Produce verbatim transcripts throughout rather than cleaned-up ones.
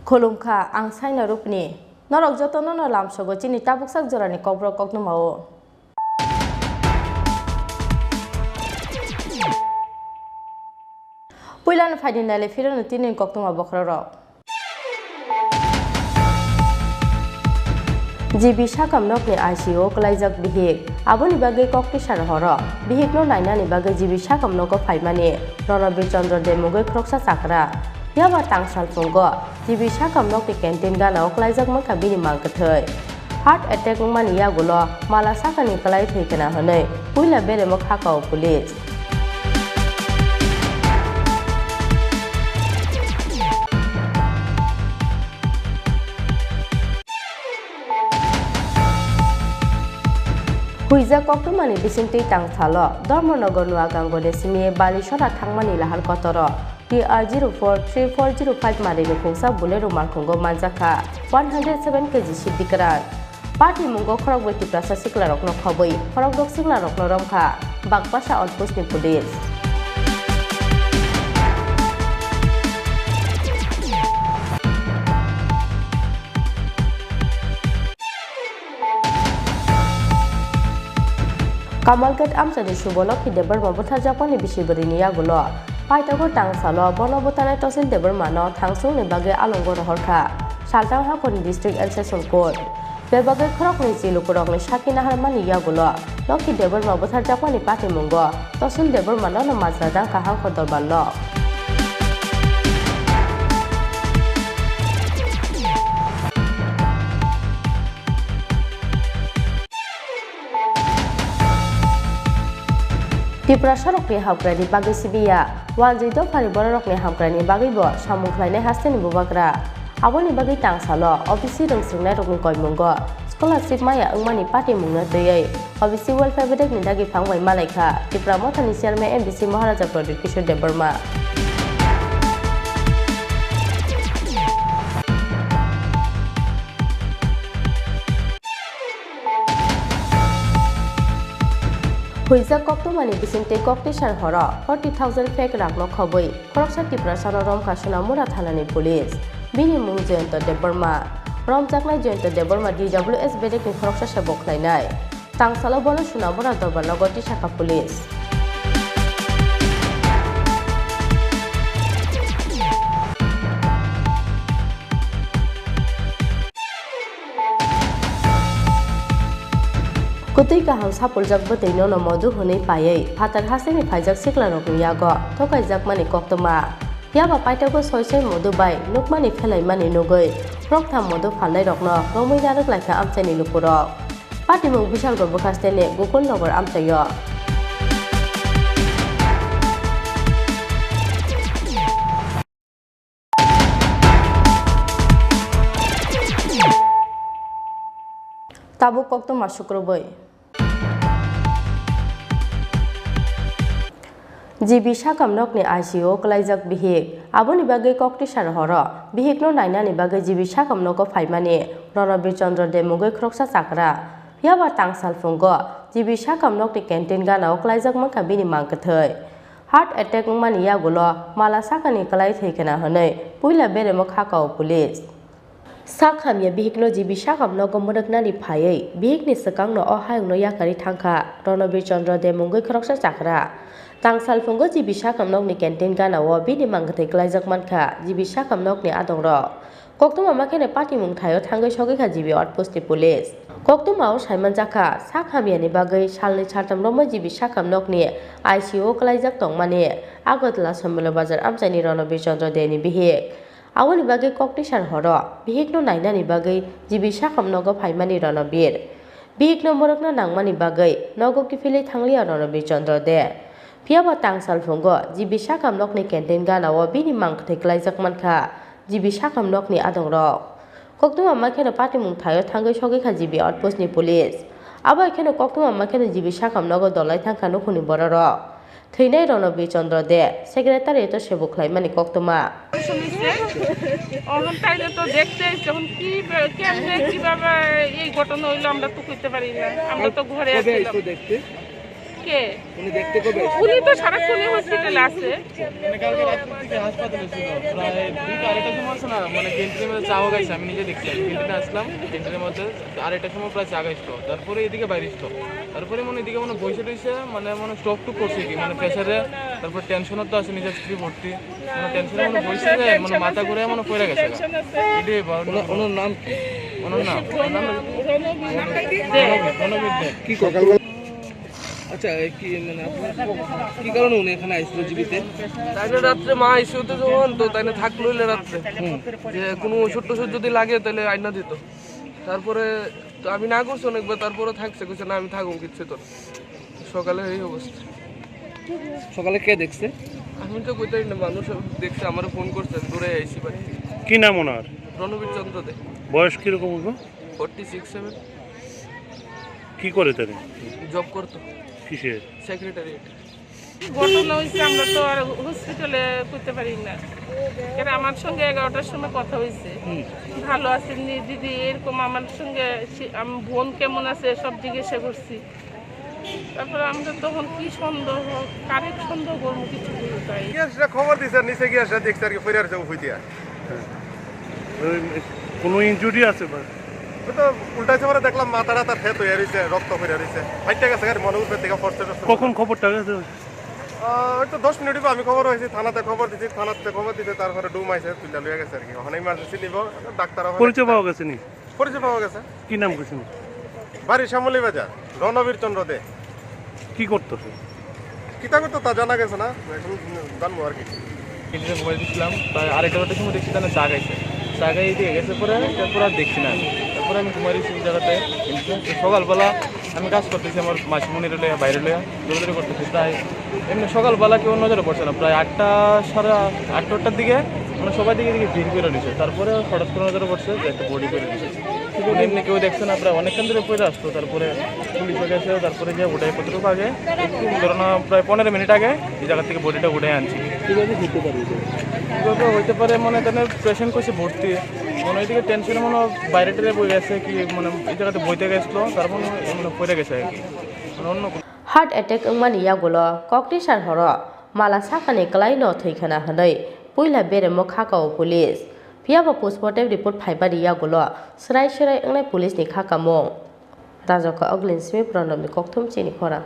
Khulumkha, ang Saina Rupni. Norok jotono no lamsogo chini tabuksak jorani kokborok koktwmao. Puilano phaidi naile phirano tini koktwma bokhorok. G B sakam nokni I C U o kwlaijak bihik. Aboni bagwi kok tisa rohoro. Bihikno nainani bagwi G B sakam nogo phaimani Ronobir Chandra Debbarma mungwi khoroksa chakra. Phiya ba tang salphungo G B sakam nokni canteen gana o kwlaijak mankha bini mang kwthwi. Heart attack wngmani yagulo mala sakani kwlai thwi khna hwnwi puila beremo kha kao police. Huijak koktwmani bisingtwi tang salo Dharmanagar Nuagangoni simi Balisora thangmani lahar kotoro T R zero four three four zero five marini khungsa Bolero malkhungo manjakha one hundred seven K G sibdi kwran. Patimungo khorokbrwi Tiprasa siklarokno khobwi, khorokdok siklarokno romkha Bagpasa outpostni police. Kamalghat amchaini subo Lokhi Debbarma butharjakmani bisi bwrwini yagulo paithago tang salo bono butharnai Tosil Debbarmano thangsongni bagwi alongo rohorkha Salthang hakhorni District and Session Court. Bebagwi khoroknwi chi lukurokni sakhi naharmani yagulo Lokhi Debbarma butharjakmani patimungo Tosil Debbarmano no majra dangkha hangkor dorbarno. Tiprasarokni hamkraini bagwi sibiya, wanjwi dophani bororokni hamkraini bagwibo samung khlainai hasteni bubagra. Aboni bagwi tang salo O B C rwngswrwngnairokni koimungo scholarship maya wngmani patimungno twiwi O B C Welfare Bedekni dagi phang bai malaikha Tipra Mothani Chairman M B C Maharaja Pradyut Kishore Debbarma. Huijak koktwmani bisingtwi kok tisar horo forty thousand fake rakno khobwi khoroksa Tiprasano romkha Sonamura thanani police. Bini mung Jayanta Debbarma. Romjaknai Jayanta Debbarma D W S bedekni khoroksa se bo khlainai. Tangsalo bono Sonamura dorbar nogo tisakha police. Kwtwi kaham sapuljak bwtwi nono modu hwnwi paiwi phatar hasteni phaijak siklarokni yago thokaijakmani koktwma. Phiya ba paithago soi soi modu bai nukmani phelaimani nugwi phoroktham modu phalnairokno romwi narwk laikha amchaini lukurok. Patimung Bishalgarh bwkhasteni Gokul Nagar amchaio. Tabuk koktwma sukrubwi. G B sakam nokni I C U o kwlaijak bihik. Aboni bagwi kok tisar horo bihikno nainani bagwi G B sakam nogo phaimani Ronobir Chandra Debbarma mungwi khoroksa chakra. Phiya ba tang salphungo G B sakam nokni canteen gana o kwlaijak mankha bini mang kwthwi. Heart attack wngmani yagulo mala sakani kwlai thwi khna hwnwi puila beremo kha kao police. Sak hamya bihikno G B sakam nogo mwrwknani phaiwi bihikni swkangno o hayungno yakarwi thangkha Ronobir Chandra Debbarma mungwi khoroksa chakra. Tang salphungo G B sakam nokni canteen gana o bini mang kwthwi kwlaijak mankha G B sakam nokni adongrok. Koktwma ma kheno patimung thaio thangwi sogwi kha G B outpost ni police. Koktwma o saimanjakha, sak hamyani bagwi salnwi saltham romwi G B sakam nokni I C U o kwlaijak tongmani Agartala Somilo Bazar amchaini Ronobir Chandra Debbarma ni bihik. Aboni bagwi kok tisar horo bihikno nainani bagwi G B sakam nogo phaimani Ronobir. Bihikno mwrwkna nangmani bagwi nogo kiphilwi thangliya Ronobir Chandra De. Phiyaba tang salphungo G B sakam nokni canteen ganao bini mang kwthwi klaijak mankha G B sakam nokni adongrok. Koktwma ma kheno patimung thaio thangwi sogwi kha G B outpost ni police. Abo hai kheno koktwma ma kheno G B sakam nogo dolai thangkha nukhungni bororok. Thwinai Ronobir Chandra De, secretariat o sebuk khlaimani koktwma. অখন তাইলে তো দেখতে এসছে, এখন কি বে-, কেমনে কিভাবে এই ঘটনা হইলো আমরা তো কইতে পারি না, আমরা তো ঘরে কবে আছিলাম। আইছো দেখতে? কে? উনি দেখতে কবে আইছো? উনি তো সারাক্ষণই হসপিটালে আছে। মানে কালকে রাত্রি থেকে হাসপাতালে ছিল, প্রায় দুইটা আড়াইটার সময় আছে না, মানে ক্যান্টিনের মধ্যে চা খাইছে, আমি নিজে দেখছি, আমি ক্যান্টিনে আসলাম, ক্যান্টিনের মধ্যে আড়াইটার সময় প্রায় চা খাইছিল, তারপরে এদিকে বাইরে ছিল, তারপরে মানে এদিকে মানে বসে রয়েছে, মানে মানে স্ট্রোক টুক করছে কি, মানে প্রেশারে, তারপর টেনশনও তো আছে, নিজের স্ত্রী ভর্তি, মানে টেনশনে মানে বসে যায়, মানে মাথা ঘুরে মানে পড়ে গেছে। এটাই বা ওনার, ওনার নাম কি? ওনার নাম, ওনার নাম রণবীর, রণবীর দে। কি সকালবেলা? আচ্ছা, এ কি মানে আপনার কি কারণে উনি এখানে আইছিল জিবিতে? তাইলে রাত্রে মা আইসিইউতে যখন, তো তাইলে থাকলো হইলে রাত্রে। হুম। যে কোনো ওষুধ টষুধ যদি লাগে, তাহলে আইনা দিত। তারপরে তো আমি না করছি অনেকবার, তারপরে থাকছে, কইছে, "না, আমি থাকুম, কিচ্ছু তো।" সকালে এই অবস্থা। সকালে কে দেখছে? আমি তো কইতে পারি না, মানুষ সব দেখছে, আমারে ফোন করছে, দূরে আইসি বাড়ি। কি নাম ওনার? রণবীর চন্দ্র দে। বয়স কিরকম হইব? Forty six seven. কি করে তারা? জব করতো। কিসের? সেক্রেটারিয়েট। ঘটনা হয়েছে, আমরা তো আর হসপিটালে করতে পারি না, কারণ আমার সঙ্গে এগারোটার সময় কথা হয়েছে। হুম। ভালো আছেন নি দিদি, এরকম আমার সঙ্গে সে-, আমি বোন কেমন আছে সব জিজ্ঞাসা করছি। তারপরে আমরা তখন কি সন্দেহ, কারেক্ট সন্দেহ করবো কিছু বুঝতে পারি না। গিয়া সেটা খবর দিছে, নিচে গিয়া সেটা দেখছে আর কি, ফিরে আসছে উফুই দিয়া। ওই কোনো ইনজুরি আছে বা? ওই তো উল্টাইছে পরে দেখলাম মাথাটা তার ক্ষেত হয়ে রয়েছে, রক্ত হয়ে রয়েছে, ফাইটটা গেছে আর মনে উপরে থেকে ফর্সে টর্সে। কখন খবরটা গেছে? আহ, ওই তো দশ মিনিট হইবো আমি খবর হয়েছি, থানাতে খবর দিছি, থানাতে খবর দিতে তারপরে ডুম আইছে, তুইলা লইয়া গেছে আর কি। ওখানে ইমার্জেন্সি নিব, ডাক্তার ওখানে। পরিচয় পাওয়া গেছে নি? পরিচয় পাওয়া গেছে। কি নাম কইছেন? বাড়ি শ্যামলী বাজার, রণবীর চন্দ্র দে। কি করতো সে? কিতা করতো তা জানা গেছে না, এখন জানবো আর কি। এদিকে ঘুমাই দিছিলাম, প্রায় আড়াইটা বারোটার সময় দেখছি তাহলে চা খাইছে। চা খাই এদিকে গেছে পরে, তারপর আর দেখছি না। তারপরে আমি ঘুমাই দিচ্ছি ওই জায়গাতে। তো সকালবেলা আমি কাজ করতেছি, আমার মাসিমণির লইয়া, বাইরে লইয়া দৌড়াদৌড়ি করতেছি। তাই এমনি সকালবেলা কেউ নজরে পড়ছে না, প্রায় আটটা, সাড়ে আটটার দিকে মানে সবাই দিকে দিকে ভিড় করে নিছে। তারপরে হঠাৎ করে নজরে পড়ছে যে একটা বডি করে দিছে। মানে এমনি কেউ দেখছে না, প্রায় অনেকক্ষণ ধরে পড়ে আসতো। তারপরে পুলিশও গেছে, তারপরে যে ওটাই কতটুকু আগে, একটু ধরো না, প্রায় পনেরো মিনিট আগে এই জায়গা থেকে বডিটা উঠে আনছি। কীভাবে হতে পারে এটা? কীভাবে হইতে পারে, মানে তাহলে পেশেন্ট কইছে ভর্তি, মানে ওইদিকে টেনশনে মনে হয় বাইরে টেরে বই গেছে কি, মানে এই জায়গাতে বইতে গেছিলো, তার মানে মানে পড়ে গেছে আর কি, মানে অন্য কোনো। Heart attack wngmani yagulo koktisar horo mala sakani kwlaino thwi khwna hwnwi puila beremo khakao police. Phiyaba postmortem report phaibani yagulo swrai swrai wngnai police ni khakamung. Rajokha Oglin simi Pranobni kokthum chini khorang.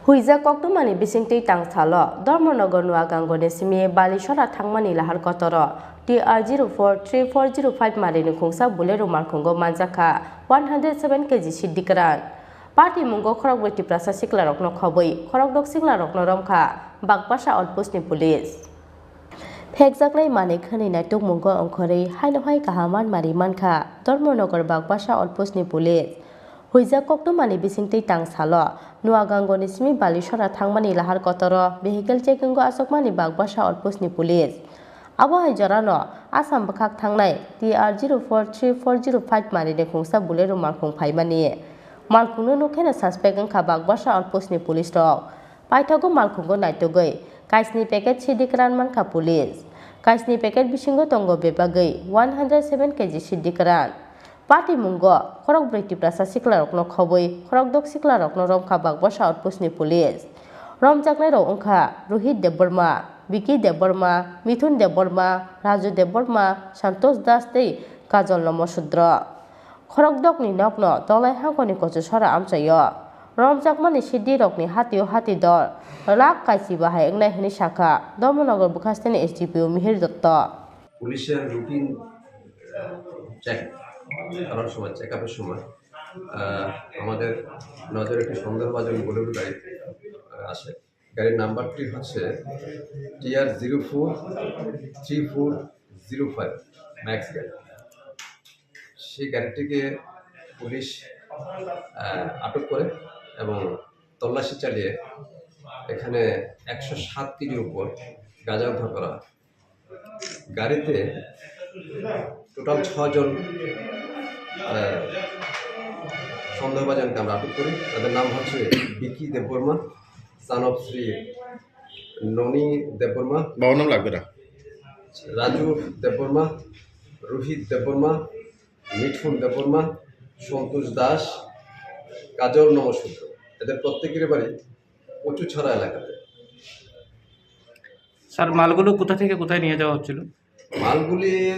Huijak koktwmani bisingtwi tang salo Dharmanagar Nuagangoni simi Balisora thangmani lahar kotoro T R zero four three four zero five marini khungsa Bolero malkhungo manjakha one hundred seven K G siddi kwran. Patimungo khorokbrwi Tiprasa siklarokno khobwi khorokdok siklarokno romkha Bakbasa outpostni police. Phekjaknai manwi khwnwi naitukmungo ongkhorwi haino hai kaham manmari mankha Dharmanagar Bakbasa outpostni police. Huijak koktwmani bisingtwi tang salo Nuagangoni simi Balisora thangmani lahar kotoro vehicle checkingo achukmani Bakbasa outpostni police. Abo hai jorano Assam bwkhak thangnai T R zero four three four zero five marini khungsa Bolero malkhung phaimani. Malkhungno nukkheno suspect wngkha Bakbasa outpostni police rok. Paithago malkhungo naitugwi kaisni packet siddi kwran mankha police. Kaisni packet bisingo tongo bebagwi one hundred seven K G siddi kwran. Patimungo khorokbrwi Tiprasa siklarokno khobwi khorokdok siklarokno romkha Bakbasa outpostni police. Romjaknairok wngkha Rohit Debbarma, Vicky Debbarma, Mithun Debbarma, Raju Debbarma, Santosh Das tei Kajol Lomo Sudra. Khorokdokni nokno Dolai Hangkoni Kochusora amchaio. Romjakmani siddirokni hatio hati dor lak kaisi bahai wngnai hwnwi sakha Dharmanagar bwkhasteni S D P O Mihir Dotto. পুলিশের routine check করার সময়, চেক আপের সময় আহ, আমাদের নজরে একটি সন্দেহভাজন বোলেরো গাড়ি আহ, আসে। গাড়ির নাম্বারটি হচ্ছে T R zero four three four zero five, max গাড়ি। সেই গাড়িটিকে পুলিশ আহ, আটক করে এবং তল্লাশি চালিয়ে এখানে একশো সাত কেজির উপর গাঁজা উদ্ধার করা হয়। গাড়িতে টোটাল ছজন আহ, সন্দেহভাজনকে আমরা আটক করি। তাদের নাম হচ্ছে বিকি দেববর্মা, সন অফ শ্রী ননী দেববর্মা, বাবার নাম লাগবে না। রাজু দেববর্মা, রোহিত দেববর্মা, মিঠুন দেববর্মা, সন্তোষ দাস, কাজল নমসূত্র। এদের প্রত্যেকের বাড়ি কচুছড়া এলাকাতে। স্যার, মালগুলো কোথা থেকে কোথায় নিয়ে যাওয়া হচ্ছিল? মালগুলি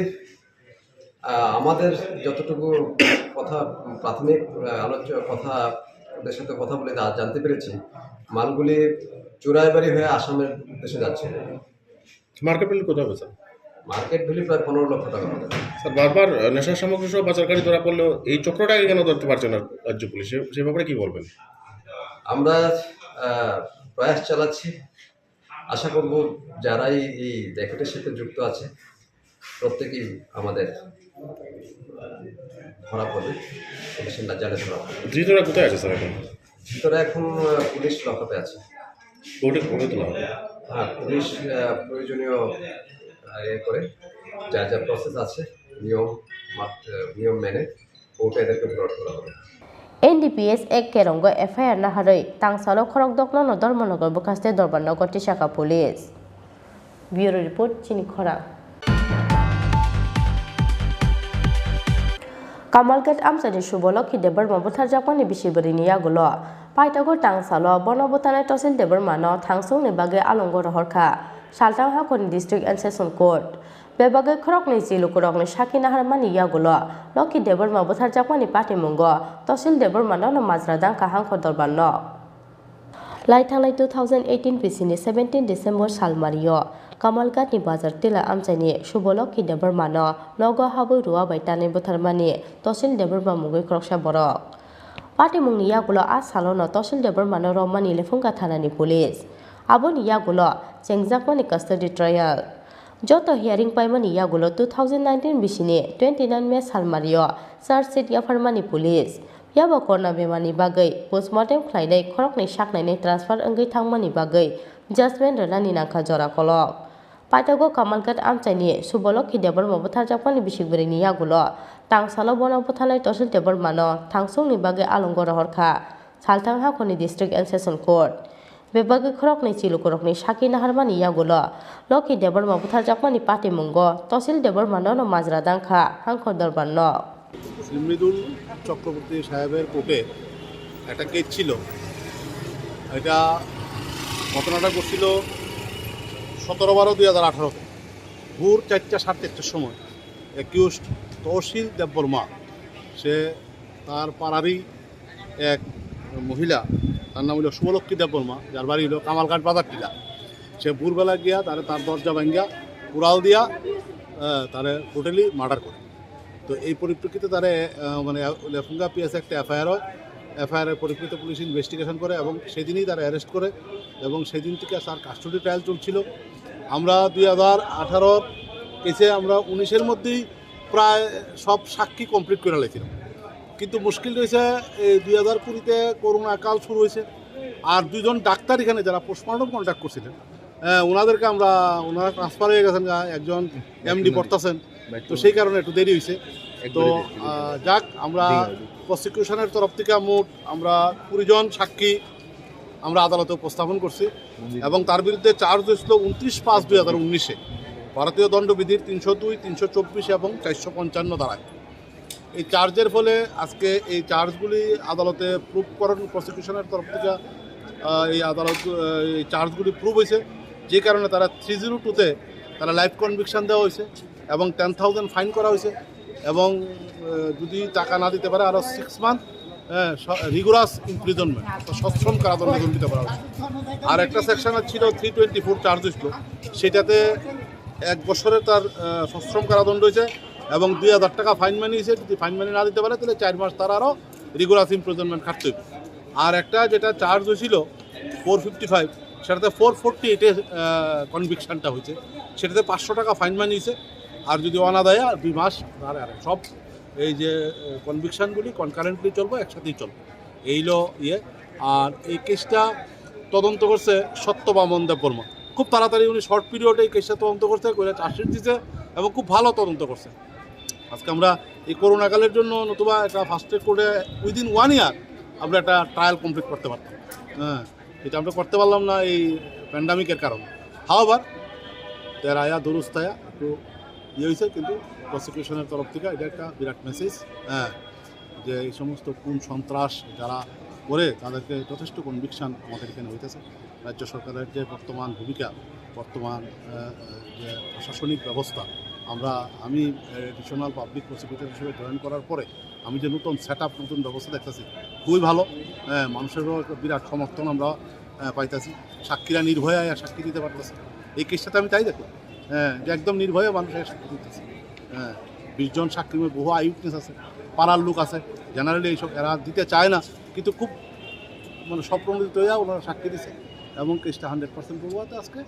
আহ, আমাদের যতটুকু কথা, প্রাথমিক আহ, আলোচ কথা, ওদের সাথে কথা বলে যা- জানতে পেরেছি, মালগুলি চোরাইবাড়ি হয়ে আসামের উদ্দেশ্যে যাচ্ছে। মার্কেট ভ্যালু কত হবে, স্যার? মার্কেট ভ্যালু প্রায় পনেরো লক্ষ টাকা হবে। স্যার, বারবার আহ, নেশা সামগ্রী সহ পাচারকারী ধরা পড়লেও এই চক্রটাকে কেন ধরতে পারছে না রাজ্য পুলিশ? সে- সে ব্যাপারে কি বলবেন? আমরা আহ, প্রয়াস চালাচ্ছি। আশা করব যারাই এই র্যাকেটের সাথে যুক্ত আছে, প্রত্যেকেই আমাদের ধরা পড়বে, পুলিশের জালে ধরা পড়বে। ধৃতরা কোথায় আছে, স্যার, এখন? ধৃতরা এখন আহ, পুলিশ লকআপে আছে। কোর্টে কোর্টে তোলা হবে। হ্যাঁ, পুলিশ আহ, প্রয়োজনীয় আহ, ইয়ে করে, যা যা প্রসেস আছে, নিয়ম মাত- আহ, নিয়ম মেনে কোর্টে এদেরকে ফরওয়ার্ড করা হবে। N D P S Act kerongo F I R naharwi tangsalo khorokdokno no Dharmanagar bwkhaste dorbar nogo tisaka police. Bureau report, chini khorang. Kamalghat amchaini Suboloki Debbarma butharjakmani bisi bwrwini yagulo paithago tangsalo bono butharnai Tosil Debbarmano thangsongni bagwi alongo rohorkha Salthang hakhorni District and Session Court. Bebagwi khoroknwi chi lukurokni sakhi naharmani yagulo Loki Debbarma butharjakmani patimungo Tosil Debbarmano no majra dangkha hangkor dorbarno. Laithanglai two thousand eighteen bisini seventeen December salmario Kamalghatni bazar tila amchaini Suboloki Debbarmano nogo habwi rua bai tanwi butharmani Tosil Debbarma mungwi khoroksa borok. Patimungni yagulo a salono Tosil Debbarmano romani Lephunga thanani police. Aboni yagulo chengjakmani custody trial. Joto hearing paimani yagulo two thousand nineteen bisini twenty nine May salmario charge sheet yapharmani police. Yabo korna bemani bagwi postmortem khlainai khoroknwi saknainai transfer wngwi thangmani bagwi judgment rwnani nangkha jora kolok. Paithago Kamalghat amchaini Suboloki Debbarma butharjakmani bisik bwrwini yagulo tangsalo bono butharnai Tosil Debbarmano thangsongni bagwi alongo rohorkha Salthang hakhorni District and Session Court. Bebagwi khoroknwi chi lukurokni sakhi naharmani yagulo Loki Debbarma butharjakmani patimungo Tosil Debbarmano no majra dangkha hangkor dorbarno. Shri Mridul Chakraborty সাহেবের কোর্টে একটা কেস ছিল। এটা ঘটনাটা ঘটছিল সতেরো বারো দুই হাজার আঠারোতে, ভোর চারটা, সাড়ে চারটার সময় অ্যাকিউজড তহসিল দেববর্মা, সে তার পাড়ারই এক মহিলা, তার নাম হলো শুভলক্ষ্মী দেববর্মা, যার বাড়ি হলো কামালঘাট বাজার টিলা। সে ভোরবেলা গিয়া তারে তার দরজা ভাঙ্গিয়া কুড়াল দিয়া, আহ, তারে ব্রুটালি মার্ডার করে। তো এই পরিপ্রেক্ষিতে তারে, আহ, মানে, লেফুঙ্গা পিএস একটা এফআইআর হয়। এফআইআর এর পরিপ্রেক্ষিতে পুলিশ ইনভেস্টিগেশন করে এবং সেদিনই তারা অ্যারেস্ট করে এবং সেদিন থেকে তার কাস্টডি ট্রায়াল চলছিল। আমরা দুই হাজার আঠারোর কেসে আমরা উনিশের মধ্যেই প্রায় সব সাক্ষী কমপ্লিট করে লাইছিলাম, কিন্তু মুশকিল রয়েছে এই দুই হাজার কুড়িতে করোনা কাল শুরু হয়েছে। আর দুইজন ডাক্তার এখানে যারা পোস্টমর্টম কন্ডাক্ট করছিলেন, আহ, ওনাদেরকে আমরা, ওনারা ট্রান্সফার হয়ে গেছেন গা, একজন এমডি পড়তেছেন, তো সেই কারণে একটু দেরি হয়েছে। তো আহ, যাক, আমরা প্রসিকিউশনের তরফ থেকে মোট আমরা কুড়ি জন সাক্ষী আমরা আদালতে উপস্থাপন করছি এবং তার বিরুদ্ধে চার্জ হয়েছিল উনত্রিশ পাঁচ দুই হাজার উনিশে ভারতীয় দণ্ডবিধির তিনশো দুই, তিনশো চব্বিশ এবং চারশো পঞ্চান্ন ধারায়। এই চার্জের ফলে আজকে এই চার্জগুলি আদালতে প্রুভ করেন, প্রসিকিউশনের তরফ থেকে আহ, এই আদালত, আহ, এই চার্জগুলি প্রুভ হয়েছে, যে কারণে তারা থ্রি জিরো টুতে তারা লাইফ কনভিকশন দেওয়া হয়েছে এবং টেন থাউজেন্ড ফাইন করা হয়েছে এবং, আহ, যদি টাকা না দিতে পারে আরও সিক্স মান্থ রিগুলাস ইমপ্রিজনমেন্ট, অর্থাৎ সশ্রম কারাদণ্ড দণ্ডিত করা হয়েছে। আর একটা সেকশন ছিল থ্রি টোয়েন্টি ফোর চার্জ হয়েছিল, সেটাতে এক বছরের তার, আহ, সশ্রম কারাদণ্ড হয়েছে এবং দুই হাজার টাকা ফাইন মানি হয়েছে। যদি ফাইন মানি না দিতে পারে তাহলে চার মাস তার আরও রিগুলাস ইমপ্রিজনমেন্ট খাটতে হবে। আর একটা যেটা চার্জ হয়েছিল ফোর ফিফটি ফাইভ, সেটাতে ফোর ফোরটি এইটে কনভিকশনটা হয়েছে, সেটাতে পাঁচশো টাকা ফাইন মানি হয়েছে। আর যদি অনাদায়ে আর দুই মাস তার আর সব এই যে কনভিকশনগুলি কনকারেন্টলি চলবো, একসাথেই চলবো, এই হলো ইয়ে। আর এই কেসটা তদন্ত করছে সত্যবামন দেববর্মা। খুব তাড়াতাড়ি উনি শর্ট পিরিয়ডে এই কেসটা তদন্ত করছে, করে চার্জশিট দিছে এবং খুব ভালো তদন্ত করছে। আজকে আমরা এই করোনাকালের জন্য নতুবা একটা ফাস্ট ট্র্যাক কোর্টে উইদিন ওয়ান ইয়ার আমরা একটা ট্রায়াল কমপ্লিট করতে পারতাম। হ্যাঁ, এটা আমরা করতে পারলাম না এই প্যান্ডামিকের কারণে। হাওয়ার তেরা আয়া দুরুস্তায়া একটু ইয়ে হয়েছে, কিন্তু প্রসিকিউশনের তরফ থেকে এটা একটা বিরাট মেসেজ। হ্যাঁ, যে এই সমস্ত খুন সন্ত্রাস যারা করে, তাদেরকে যথেষ্ট কনভিকশন আমাদের এখানে হইতেছে। রাজ্য সরকারের যে বর্তমান ভূমিকা, বর্তমান আহ, যে প্রশাসনিক ব্যবস্থা, আমরা আমি অ্যাডিশনাল পাবলিক প্রসিকিউটর হিসেবে জয়েন করার পরে আমি যে নতুন সেট আপ, নতুন ব্যবস্থা দেখতেছি, খুবই ভালো। হ্যাঁ, মানুষেরও একটা বিরাট সমর্থন আমরা আহ, পাইতেছি। সাক্ষীরা নির্ভয়ে আয়া সাক্ষী দিতে পারতেছে। এই কেসটাতে আমি তাই দেখলাম, হ্যাঁ, যে একদম নির্ভয়ে মানুষ আয়া সাক্ষী দিতেছে। হ্যাঁ, বিশ জন সাক্ষীর মধ্যে বহু আই উইটনেস আছে, পাড়ার লোক আছে। জেনারেলি এইসব এরা দিতে চায় না, কিন্তু খুব মানে স্বপ্রণোদিত হইয়া ওনারা সাক্ষী দিছে এবং কেসটা হান্ড্রেড পার্সেন্ট প্রমাণিত। আজকে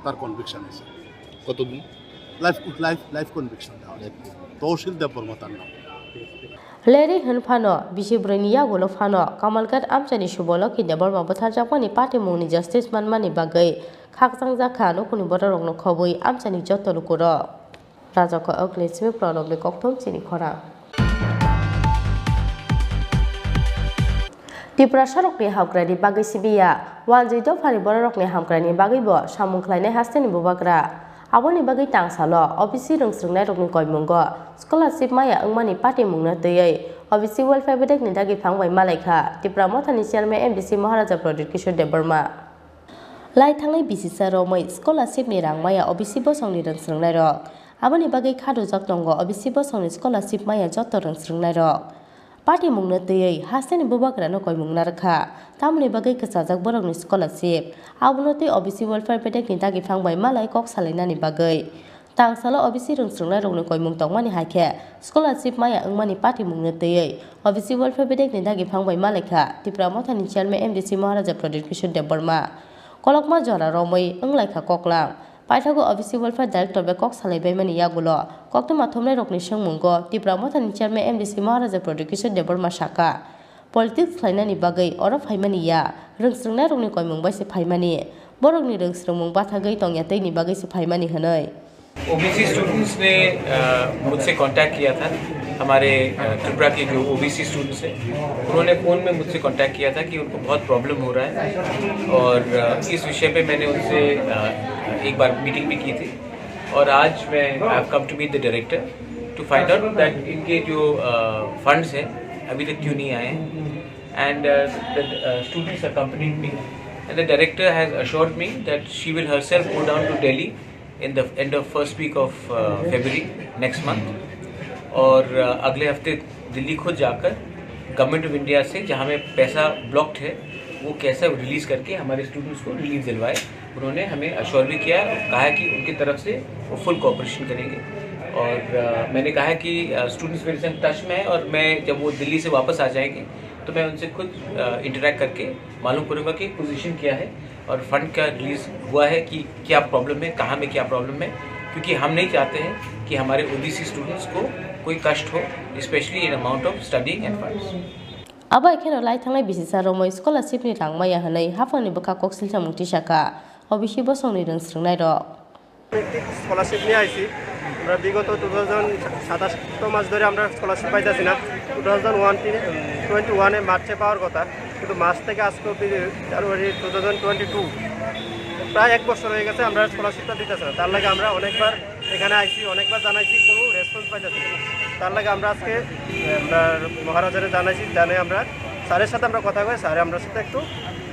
তার কনভিকশন হয়েছে। কতদিন? লাইফ, লাইফ, লাইফ কনভিকশন দেওয়া হয়েছে। তহসিল দেববর্মা তার নাম। Leri hwn phano, bisi bwrwini yagulo phano Kamalghat amchaini subo Lokhi Debbarma bwtharjakmani patimungni justice manmani bagwi khakchangjakha nukhungni bororokno khobwi amchaini joto lukurok. Rajako Oklesmi Pranobni kokthum chini khorang. Tiprasarokni hamkraini bagwi sibiya, wanjwi dophani bororokni hamkraini bagwibo samung khlainai hasteni bubagra. Aboni bagwi tangsalo O B C rwngsrwngnairokni koimungo scholarship maya wngmani patimungno twiwi O B C welfare bedekni dagi phang bai malaikha Tipra Mothani chairman M D C Maharaja Pradyut Kishore Debbarma. Lai thangnai bisisa romwi scholarship ni rang maya O B C bosongni rwngsrwngnairok. Aboni bagwi khadujak tongo O B C bosongni scholarship maya joto rwngsrwngnairok. Patimungno twiwi hasteni bubagrano koimung narwkha, tamoni bagwi kwchajak borokni scholarship. Abono twi O B C welfare bedekni dagi phang bai malai kok salainani bagwi. Tangsalo O B C rwngsrwngnairokni koimung tongmani hai khe scholarship maya wngmani patimungno twiwi O B C welfare bedekni dagi phang bai malaikha Tipra Mothani chairman M D C Maharaja Pradyut Kishore Debbarma. Kolokma jora romwi wnglaikha koklam. Paithago O B C welfare director bai kok salaibaimani yagulo koktwma thumnairokni swngmungo Tipra Mothani chairman M D C Maharaja Pradyut Kishore Debbarma sakha, politics khlainani bagwi oro phaimani ya, rwngsrwngnairokni koimung bai se phaimani, borokni rwngsrwngmung bathagwi tongya twini bagwi se phaimani hwnwi. OBC students ने अ, मुझसे कांटेक्ट किया था, हमारे अ, त्रिपुरा के जो OBC students हैं, उन्होंने फ़ोन में मुझसे कांटेक्ट किया था कि उनको बहुत प्रॉब्लम हो रहा है और अ, इस विषय पे मैंने उनसे अ, एक बार मीटिंग भी की थी और आज मैं, I have come to meet the director to find out that इनके जो फंड्स हैं अभी तक क्यों नहीं आए हैं। And uh, the uh, students accompanied me, and the director has assured me that she will herself go down to Delhi in the end of first week of uh, February next month. और uh, अगले हफ्ते दिल्ली खुद जाकर government of India से, जहाँ में पैसा ब्लॉक्ड है, वो कैसा रिलीज करके हमारे स्टूडेंट्स को रिलीफ दिलवाए। उन्होंने हमें अश्योर भी किया, कहा कि उनकी तरफ से वो फुल कोऑपरेशन करेंगे। और uh, मैंने कहा कि स्टूडेंट्स मेरे संग टच में है और मैं, जब वो दिल्ली से वापस आ जाएंगे, तो मैं उनसे खुद इंटरेक्ट करके मालूम करूँगा कि पोजीशन क्या है और फंड का रिलीज हुआ है, कि क्या प्रॉब्लम है, कहाँ में क्या प्रॉब्लम है, क्योंकि हम नहीं चाहते हैं कि हमारे ओबीसी स्टूडेंट्स को कोई कष्ट हो, especially in amount of studying and funds. Abo hai kheno lai thangnai bisisa romwi scholarship ni rang maya hwnwi haphangni bwkha kok silsamung tisakha O B C bosongni rwngsrwngnairok. ভিত্তিক স্কলারশিপ নিয়ে আইছি। আমরা বিগত two thousand সাতাশ মাস ধরে আমরা স্কলারশিপ পাইতেছি না। টু থাউজেন্ড ওয়ান টোয়েন্টি ওয়ানে মার্চে পাওয়ার কথা, কিন্তু মার্চ থেকে আজকে অবধি, জানুয়ারি টু থাউজেন্ড টোয়েন্টি টু, প্রায় এক বছর হয়ে গেছে আমরা স্কলারশিপটা দিতেছে না। তার লাগে আমরা অনেকবার এখানে আইছি, অনেকবার জানাইছি, কোনো রেসপন্স পাইতেছি না। তার লাগে আমরা আজকে, আহ, আমরা মহারাজারে জানাইছি, জানে আমরা স্যারের সাথে আমরা কথা কই, স্যারে আমরা সাথে একটু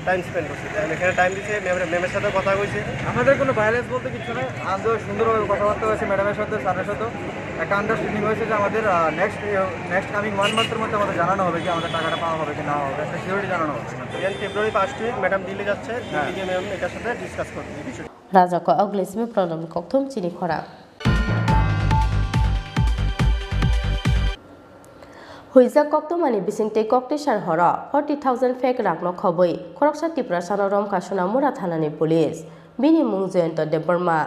টাইম স্পেন্ড করছি। আমি এখানে টাইম দিছি, ম্যামের, ম্যামের সাথে কথা কইছি। আমাদের কোনো ভায়োলেন্স বলতে কিছু নাই, আমরা সুন্দরভাবে কথাবার্তা হয়েছে ম্যাডামের সাথে, স্যারের সাথে। একটা আন্ডারস্ট্যান্ডিং হয়েছে যে আমাদের নেক্সট নেক্সট কামিং ওয়ান মান্থের মধ্যে আমাদের জানানো হবে কি আমাদের টাকাটা পাওয়া হবে কি না হবে, একটা সিওরিটি জানানো হবে। Then February first week madam Delhi যাচ্ছে, হ্যাঁ। দিল্লি গিয়ে ম্যাম এটার সাথে ডিসকাস করবে এই বিষয়টা। Rajako Oglesmi Pranobni kokthum chini khorang. Huijak koktwmani bisingtwi koktwi sar horo forty thousand fake rangno khobwi khoroksa Tiprasano romkha Sonamura thanani police. Bini mung Jayanta Debbarma.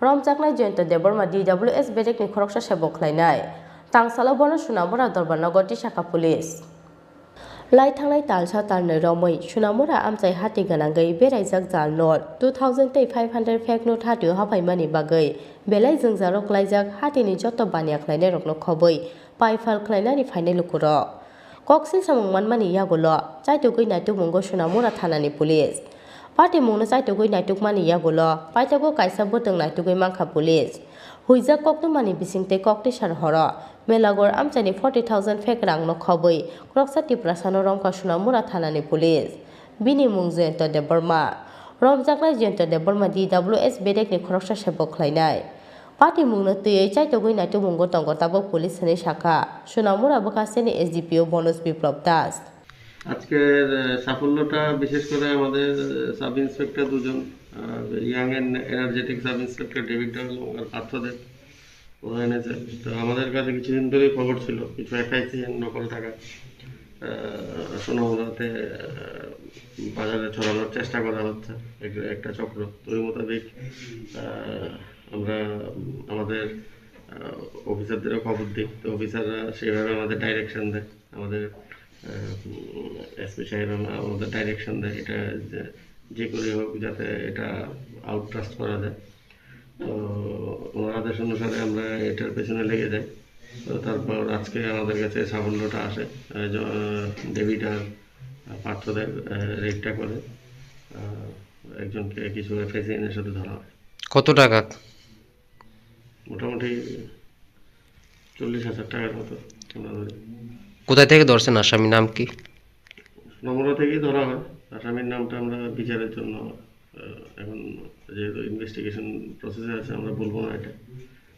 Romjaknai Jayanta Debbarma D W S bedekni khoroksa sebo khlainai. Tangsalo bono Sonamura Dorbar nogo tisakha police. Lai thangnai talsa talnwi romwi Sonamura amchai hati gwnangwi beraijak jal note two thousand tei five hundred fake note hatio haphaimani bagwi belai jwngjalo klaijak hatini joto baniya khlainairokno khobwi paifal khlainani phainai lukurok. Koksil samung manmani yagulo chaitugwi naitukmungo Sonamura thanani police. Patimungno chaitugwi naitukmani yagulo paithago kaisa bwtwng naitugwi mankha police. Huijak koktwmani bisingtwi koktwisa horo Melagor amchaini forty thousand fake rangno khobwi khoroksa Tiprasano romkha Sonamura thanani police. Bini mung Jayanta Debbarma. Romjaknai Jayanta Debbarma D W S bedekni khoroksa sebok khlainai. Patimungno twiwi chaitugwi naitukmungo tongo tabuk police hwnwi sakha Sonamura bwkhasteni S D P O Bonoj Biplab Das. আজকের, আহ, সাফল্যটা বিশেষ করে আমাদের, আহ, sub inspector দুজন, আহ, young and energetic sub inspector David ডাবল এবং আর পার্থ দেব, ওরা এনেছে। তো আমাদের কাছে কিছুদিন ধরেই খবর ছিল, কিছু এফআইসি নকল টাকা, আহ, সোনামুড়াতে, আহ, বাজারে ছড়ানোর চেষ্টা করা হচ্ছে, এক-, একটা চক্র। তো ওই মোতাবেক, আহ, আমরা, উম, আমাদের, আহ, অফিসারদেরও খবর দিই। তো অফিসাররা সেইভাবে আমাদের ডাইরেকশন দেয়। আমাদের, আহ, উম, এসপি সাহেব আমা-, আমাদের ডাইরেকশন দেয়, এটা যে, যে করে হোক যাতে এটা আউটরাস্ট করা যায়। তো ওনার আদেশ অনুসারে আমরা এটার পেছনে লেগে যাই। তো তারপর আজকে আমাদের কাছে সাফল্যটা আসে। আহ, জ-, আহ, ডেভিড আর, আহ, পার্থ দেব, আহ, রেডটা করে, আহ, একজনকে কিছু এফআইসি এর সাথে ধরা হয়। কত টাকা? মোটামুটি চল্লিশ হাজার টাকার মতো আমরা ধরি। কোথায় থেকে ধরছেন আসামি, নাম কি? নম্বর থেকেই ধরা হয়। আসামির নামটা আমরা বিচারের জন্য, আহ, এখন যেহেতু ইনভেস্টিগেশন প্রসেসে আছে, আমরা বলবো না এটা।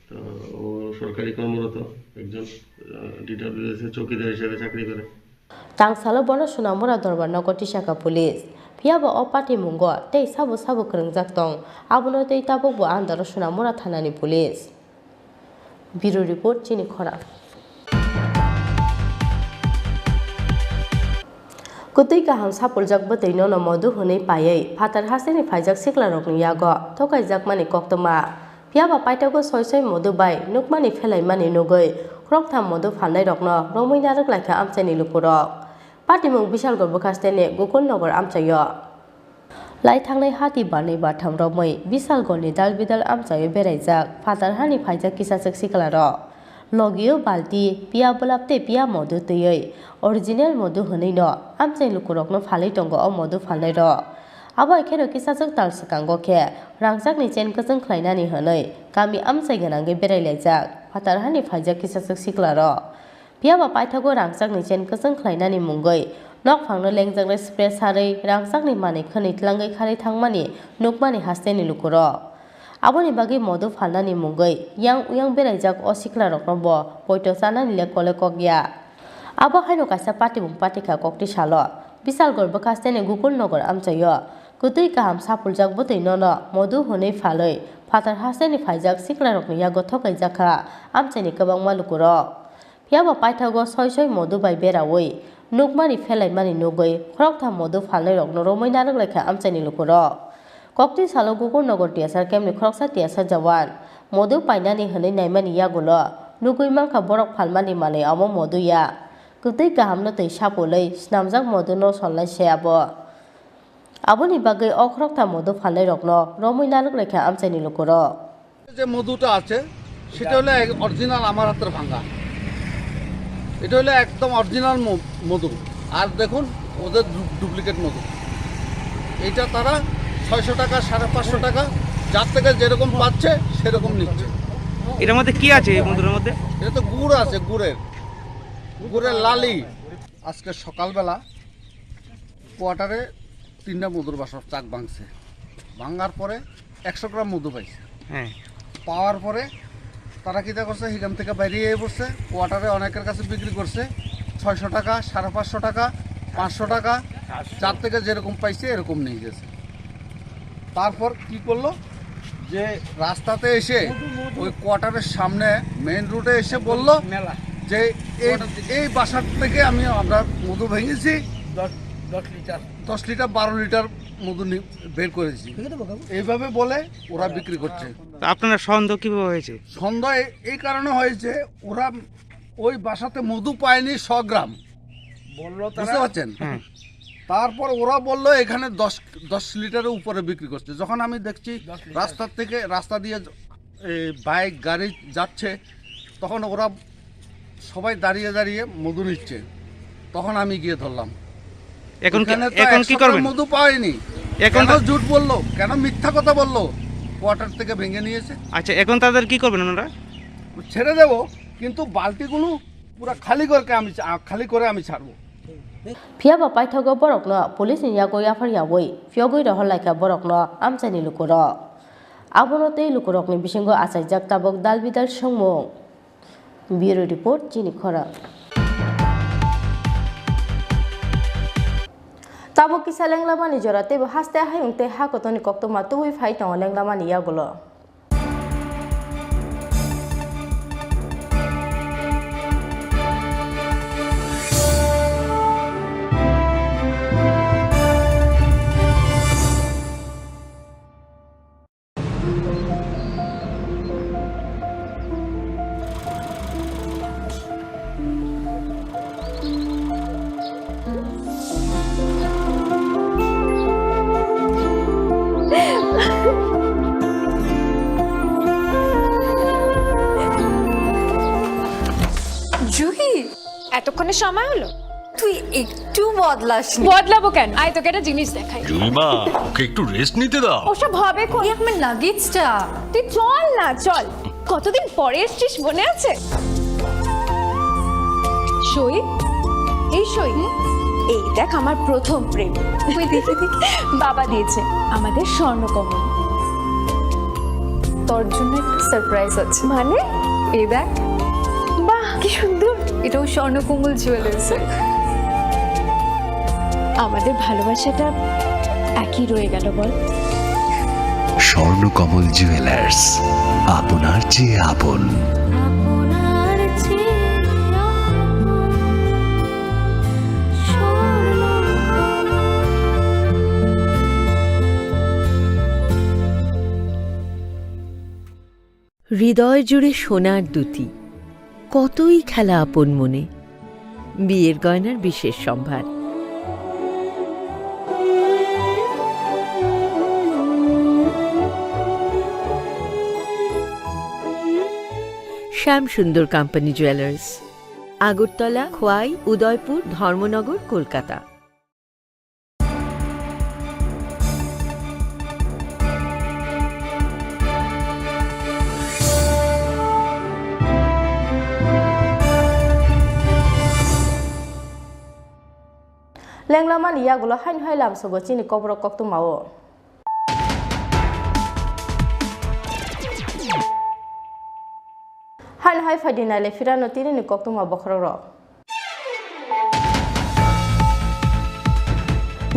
তো ও সরকারি কর্মরত একজন, আহ, ডিডাব্লিউএস এ চৌকিদার হিসেবে চাকরি করে। Tangsalo bono Sonamura Dorbar nogo tisakha police. Phiya ba o patimungo tei sabo sabo kwrwngjak tong, abono tei tabukbo andaro Sonamura thanani police. Bureau report, chini khorang. Kwtwi kaham sapuljak bwtwi nono modu hwnwi paiwi phatar hasteni phaijak siklarokni yago thokaijakmani koktwma. Phiya ba paithago soi soi modu bai nukmani phelaimani nugwi khoroktham modu phalnairokno romwi narwk laikha amchaini lukurok. Patimung Bisalgor bwkhasteni Gokul Nogor amchaio. Lai thangnai hati barnwi bartham romwi Bisalgorni dalbidal amchaio beraijak phatar hani phaijak kisachwk siklarok. Logio balti, piya bwlap tei piya modu twiwi original modu hwnwino amchai lukurokno phalwi tongo o modu phalnairok. Abo hai kheno kisachwk tal swkango khe rangchakni chen kwchwng khlainani hwnwi kami amchai gwnangwi berailaijak phatar hani phaijak kisachwk siklarok. Phiya ba paithago rangchakni chen kwchwng khlainani mungwi nokphangno lengjaknai spray sarwi rangchakni manwi khwnwi tlangwi kharwi thangmani nukmani hasteni lukurok. Aboni bagwi modu phalnani mungwi yang uyang beraijak o siklarokno bo poito chanani le kole kok ya. Abo haino kaisa patibung patikha kokti salo Bisalgor bwkhasteni Gokul Nogor amchaio kwtwi kaham sapuljak bwtwi nono modu hwnwi phalwi phatar hasteni phaijak siklarokni yago thokaijakha amchaini kwbangma lukurok. Phiya ba paithago soi soi modu bai beraui nukmani phelaimani nugwi khoroktham modu phalnairokno romwi narwk laikha amchaini lukurok. Kokti salo Gokul Nogor T S R camp ni khoroksa T S R jawan modu painani hwnwi naimani yagulo nugwi mankha borok phalmani manwi omo modu ya. Kwtwi kahamno twi sapulwi snamjak moduno solnai se abo. Aboni bagwi o khoroktham modu phalnairokno romwi narwk laikha amchaini lukurok. যে মধুটা আছে, সেটা হলো এক অরিজিনাল আমার হাতের ভাঙা। এটা হলো একদম অরিজিনাল ম-, মধু। আর দেখুন, ওদের ডু-, ডুপ্লিকেট মধু। এটা তারা ছয়শো টাকা, সাড়ে পাঁচশো টাকা, যার থেকে যেরকম পাচ্ছে, সেরকম নিচ্ছে। এটার মধ্যে কি আছে, এই মধুর মধ্যে? এটা তো গুড় আছে, গুড়ের, গুড়ের লালি। আজকে সকালবেলা কোয়ার্টারে তিনটা মধুর বাসা চাক ভাঙছে। ভাঙার পরে একশো গ্রাম মধু পাইছে। হ্যাঁ। পাওয়ার পরে তারা কিতা করছে, সেখান থেকে বাইরে এসে পড়ছে, কোয়ার্টারে অনেকের কাছে বিক্রি করছে ছয়শো টাকা, সাড়ে পাঁচশো টাকা, পাঁচশো টাকা, যার থেকে যেরকম পাইছে এরকম নিয়ে গেছে। তারপর কি করলো, যে রাস্তাতে এসে ওই কোয়ার্টারের সামনে মেইন রোডে এসে বলল যে এই, এই বাসার থেকে আমি, আমরা মধু ভেঙেছি, দশ, দশ লিটার। দশ লিটার, বারো লিটার মধু নি-, বের করেছি। এইভাবে বলে ওরা বিক্রি করছে। তা আপনার সন্দেহ কিভাবে হয়েছে? সন্দেহ এ-, এই কারণে হয়েছে, ওরা ওই বাসাতে মধু পায়নি শ গ্রাম। বললো তারা। বুঝতে পারছেন? হুম। তারপর ওরা বললো এখানে দশ, দশ লিটারের উপরে বিক্রি করছে। যখন আমি দেখছি দশ লিটার। রাস্তা থেকে, রাস্তা দিয়ে য-, এই বাইক, গাড়ি যাচ্ছে, তখন ওরা সবাই দাঁড়িয়ে দাঁড়িয়ে মধু নিচ্ছে। তখন আমি গিয়ে ধরলাম। এখন কি, এখানে তো এখন এক কি সপ্তাহ করবেন? মধু পাইনি। এখন কেন তা- ঝুট বললো? কেন মিথ্যা কথা বললো? কোয়ার্টার থেকে ভেঙে নিয়েছে। আচ্ছা, এখন তাদের কি করবেন আপনারা? ছেড়ে দেবো, কিন্তু বালতিগুলো পুরো খালি করে আমি চা-, খালি করে আমি ছাড়বো। Phiya ba paithago borokno police ni yago yaphar yawi phiyogwi rohor laikha borokno amchaini lukurok. Abono tei lukurokni bisingo achaijak tabuk dal bidal swngmung. Bureau Report, chini khorang. Tabuk kisa lenglamani jora teibo haste hayung tei ha kotorni koktwma tubui phai tongo lenglamani yagulo. Juhi, এতক্ষণে সময় হলো? তুই একটু বদলাসনি। বদলাবো কেন? আয়, তোকে একটা জিনিস দেখাই। জুইমা, ওকে একটু রেস্ট নিতে দাও। ওসব হবে কোন? এই আমার লাগেজটা। তুই চল না, চল। কতদিন পরে এসছিস, মনে আছে? সই, এই সই। এই দেখ, আমার প্রথম প্রেম। ওই দেখে দেখে। বাবা দিয়েছে আমাদের স্বর্ণকমল। তোর জন্য একটা সারপ্রাইজ আছে। মানে? এই দেখ। বাহ, কি সুন্দর। এটাও স্বর্ণকমল জুয়েলার্সের। আমাদের ভালোবাসাটা একই রয়ে গেল, বল? স্বর্ণকমল জুয়েলার্স, আপনার চেয়ে আপন। হৃদয় জুড়ে সোনার দ্যুতি, কতই খেলা আপন মনে। বিয়ের গয়নার বিশেষ সম্ভার। শ্যাম সুন্দর কোম্পানি জুয়েলার্স, আগরতলা, খোয়াই, উদয়পুর, ধর্মনগর, Kolkata. Lenglamani yagulo haino hai lamsogo chini kokborok koktwmao. Haino hai phaidi naile phirano tinini koktwma bokhorokrok.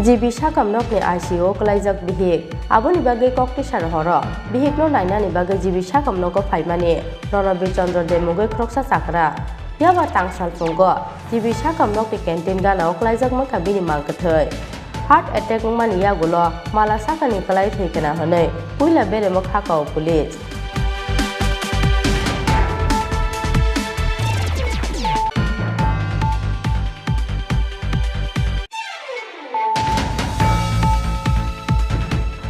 G B sakam nokni I C U o kwlaijak bihik. Aboni bagwi kok tisa rohoro. Bihikno nainani bagwi G B sakam nogo phaimani Ronobir Chandra de mungwi khoroksa chakra. Phiya ba tang salphungo G B sakam nokni canteen gana o kwlaijak mankha bini mang kwthwi. Heart attack wngmani yagulo mala sakani kwlai thwi khna hwnwi puila beremo kha kao police.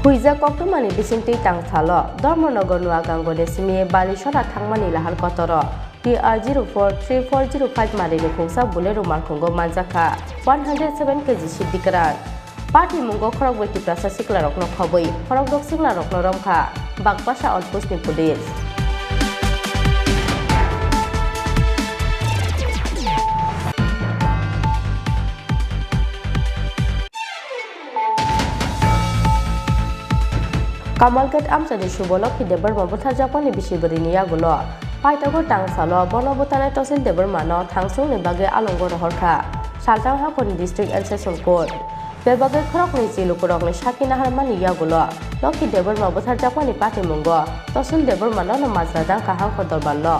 Huijak koktwmani bisingtwi tang salo Dharmanagar Nuagango de simi Balisora thangmani lahar kotoro T R zero four three four zero five marini khungsa Bolero malkhungo manjakha one hundred seven K G siddi kwran. Patimungo khorokbrwi Tiprasa siklarokno khobwi, khorokdok siklarokno romkha Bagpasa outpostni police. Kamalghat amchaini subo Lokhi Debbarma butharjakmani bisi bwrwini yagulo paithago tang salo bono butharnai Tosil Debbarmano thangsongni bagwi alongo rohorkha Salthang haphorni District and Session Court. Bebagwi khoroknwi chilukurokni sakhi naharmani yagulo Lokhi Debbarma butharjakmani patimungo Tosil Debbarmano no majra dangkha hangkho dorbarno.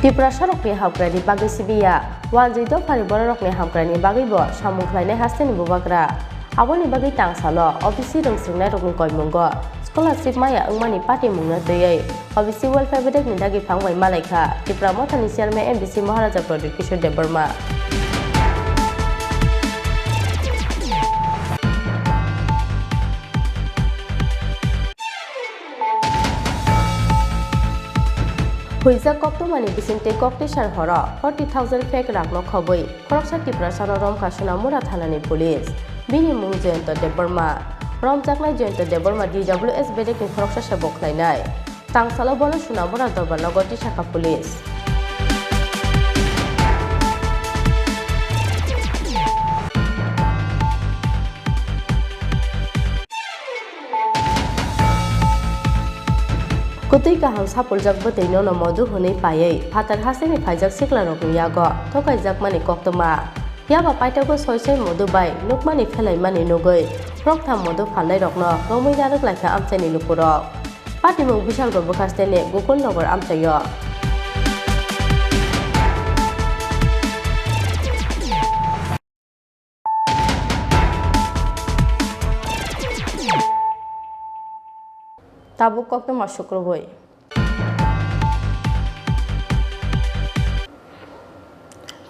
Tiprasarokni hamkraini bagwi sibiya, wanjwi dophani bororokni hamkraini bagwibo samung khlainai hasteni bubagra. Aboni bagwi tangsalo O B C rwngswrwngnairokni koimungo scholarship maya wngmani patimungno twiwi O B C Welfare Bedekni dagi phang bai malaikha Tipra Mothani Chairman M B C Maharaja Pradyut Kishore Debbarma. Huijak koktwmani bisingtwi koktisar horo forty thousand fake rakno khobwi khoroksa Tiprasano romkha Sonamura thanani police. Bini mung Jayanta Debbarma. Romjaknai Jayanta Debbarma D W S bedekni khoroksa se bo khlainai. Tangsalo bono Sonamura dorbar nogo tisakha police. Kwtwi kaham sapuljak bwtwi nono modu hwnwi paiwi phatar hasteni phaijak siklarokni yago thokaijakmani koktwma. Yaba paithago soi soi modu bai nukmani phelaimani nugwi roktham modu phalnairokno romwi narwk laikha amchaini lukurok. Patimung Bishalgarh bwkhasteni Gokul Nagar amchaio. Tabuk koktwma sukrubwi.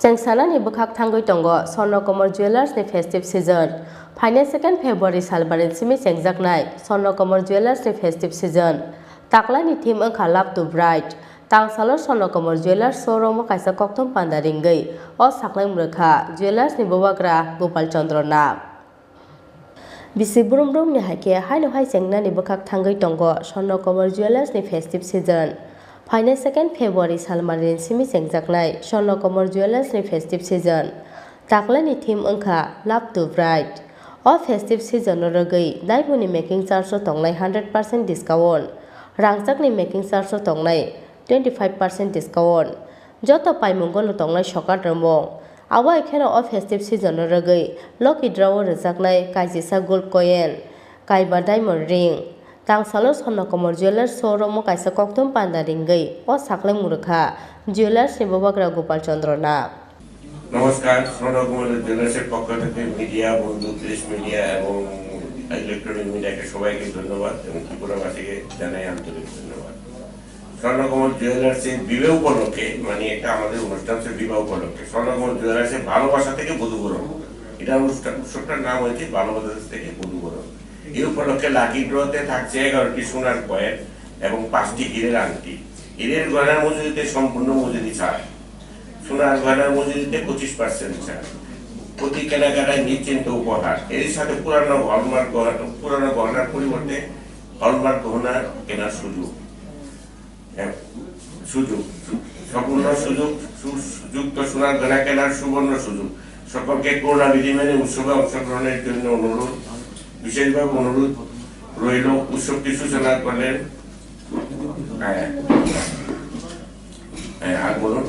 Chengsanani bwkhak thangwi tongo Swarnakomor Jewellers ni festive season. Phainai second February salbarini simi chengjaknai Swarnakomor Jewellers ni festive season. Taklani theme wngkha Love to Bright. Tangsalo Swarnakomor Jewellers showroom o kaisa kokthum panda ringwi o saklai mwrwkha Jewellers ni bubagra Gopal Chandra Nag. Bisi brum brumni hai khe haino hai chengnani bwkhak thangwi tongo Swarnakomor Jewellers ni festive season. Phainai second February salmarini simi chengjaknai Swarnakomor Jewellers ni festive season. Taklani theme wngkha Love to Bright. O festive season o rwgwi diamond ni making charge o tongnai hundred percent discount. Rangchakni making charge o tongnai twenty five percent discount. Joto paimungo no tongnai sokat rwmung. Abo hai kheno o festive season o rwgwi lucky draw o rwjaknai kaisisa gold coin, kaiba diamond ring. Tangsalo Swarnakomor Jewellers showroom o kaisa kokthum panda ringwi o saklai mwrwkha Jewellers ni bubagra Gopal Chandra Nag. নমস্কার, স্বর্ণকুমার জুয়েলার্সের পক্ষ থেকে মিডিয়া বন্ধু, press media এবং ইলেকট্রনিক মিডিয়াকে সবাইকে ধন্যবাদ এবং ত্রিপুরাবাসীকে জানাই আন্তরিক ধন্যবাদ। স্বর্ণকমল জুয়েলার্সের বিবাহ উপলক্ষে, মানে একটা আমাদের অনুষ্ঠান হচ্ছে বিবাহ উপলক্ষে, স্বর্ণকমল জুয়েলার্সের ভালোবাসা থেকে বধূবরণ, এটা অনুষ্ঠান, উৎসবটার নাম হয়েছে ভালোবাসা থেকে বধূবরণ। এই উপলক্ষে লাকি ড্রতে থাকছে এগারোটি সোনার কয়েন এবং পাঁচটি হীরের আংটি। হীরের গয়নার মজুরিতে সম্পূর্ণ মজুরি ছাড়, সোনার গয়নার মজুরিতে পঁচিশ পার্সেন্ট ছাড়, প্রতি কেনাকাটায় নিশ্চিন্ত উপহার। এরই সাথে পুরানো হলমার্ক গয়না, পুরানো গয়নার পরিবর্তে হলমার্ক গহনা কেনার সুযোগ। এক, সুযোগ, সু-, সম্পূর্ণ সুযোগ, সু-, যুক্ত সোনার গয়না কেনার সুবর্ণ সুযোগ। সকলকে করোনা বিধি মেনে উৎসবে অংশগ্রহণের জন্য অনুরোধ, বিশেষভাবে অনুরোধ রইল। উৎসবটি সূচনা করলেন, হ্যাঁ, হ্যাঁ, আর বলুন।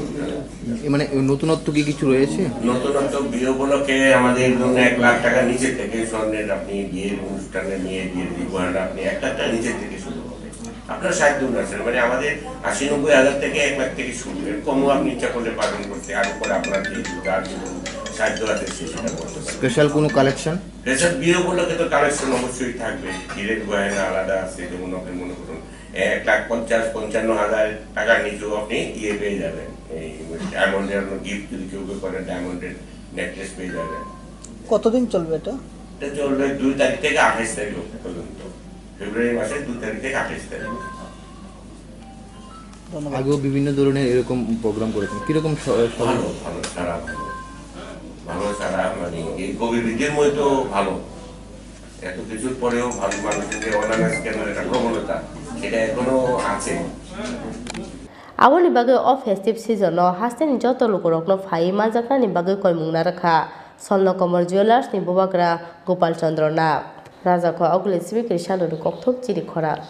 এ, মানে, নতুনত্ব কি কিছু রয়েছে? নতুনত্ব বিয়ে উপলক্ষে আমাদের ধরুন এক লাখ টাকা নিচে থেকে স্বর্ণের আপনি বিয়ের অনুষ্ঠানে নিয়ে বিয়ের উপহার আপনি এক লাখ টাকা নিচে থেকে শুরু হবে। আপনার সাধ্য অনুসারে, মানে, আমাদের আশি নব্বই হাজার থেকে এক লাখ থেকে শুরু। এর কমও আপনি ইচ্ছা করলে পালন করতে, আর উপরে আপনার যে যার যেরকম সাধ্য আছে, সে সেটা করতে পারেন। স্পেশাল কোনো কালেকশন? স্পেশাল বিয়ে উপলক্ষে তো কালেকশন অবশ্যই থাকবে। হীরের গয়না আলাদা আছে, যেমন আপনি মনে করুন, এক লাখ পঞ্চাশ, পঞ্চান্ন হাজার টাকার নিচেও আপনি ইয়ে পেয়ে যাবেন। এই ডায়মন্ডের আপনার গিফট যদি কেউ কেউ করে, ডায়মন্ডের নেকলেস পেয়ে যাবেন। কতদিন চলবে এটা? এটা চলবে দুই তারিখ থেকে আঠাশ তারিখ পর্যন্ত, ফেব্রুয়ারি মাসের দুই তারিখ থেকে আঠাশ তারিখ। ধন্যবাদ। আগেও বিভিন্ন ধরনের এরকম প্রোগ্রাম করেছেন, কিরকম স-, স-, ভালো, ভালো, সারা ভালো, ভালো সারা, মানে, এই কোভিড বিধির মধ্যে তো ভালো, এত কিছুর পরেও ভালো মানুষের যে অনানাস কেনার একটা প্রবণতা, সেটা এখনো আছে। Aboni bagwi o festive season o hasteni joto lukurokno phaiwi manjaknani bagwi koimung narwkha Swarnakomor Jewellers ni bubagra Gopal Chandra Nag. Rajakho Aguli Simi Krishnanoni kokthok chiri khorang.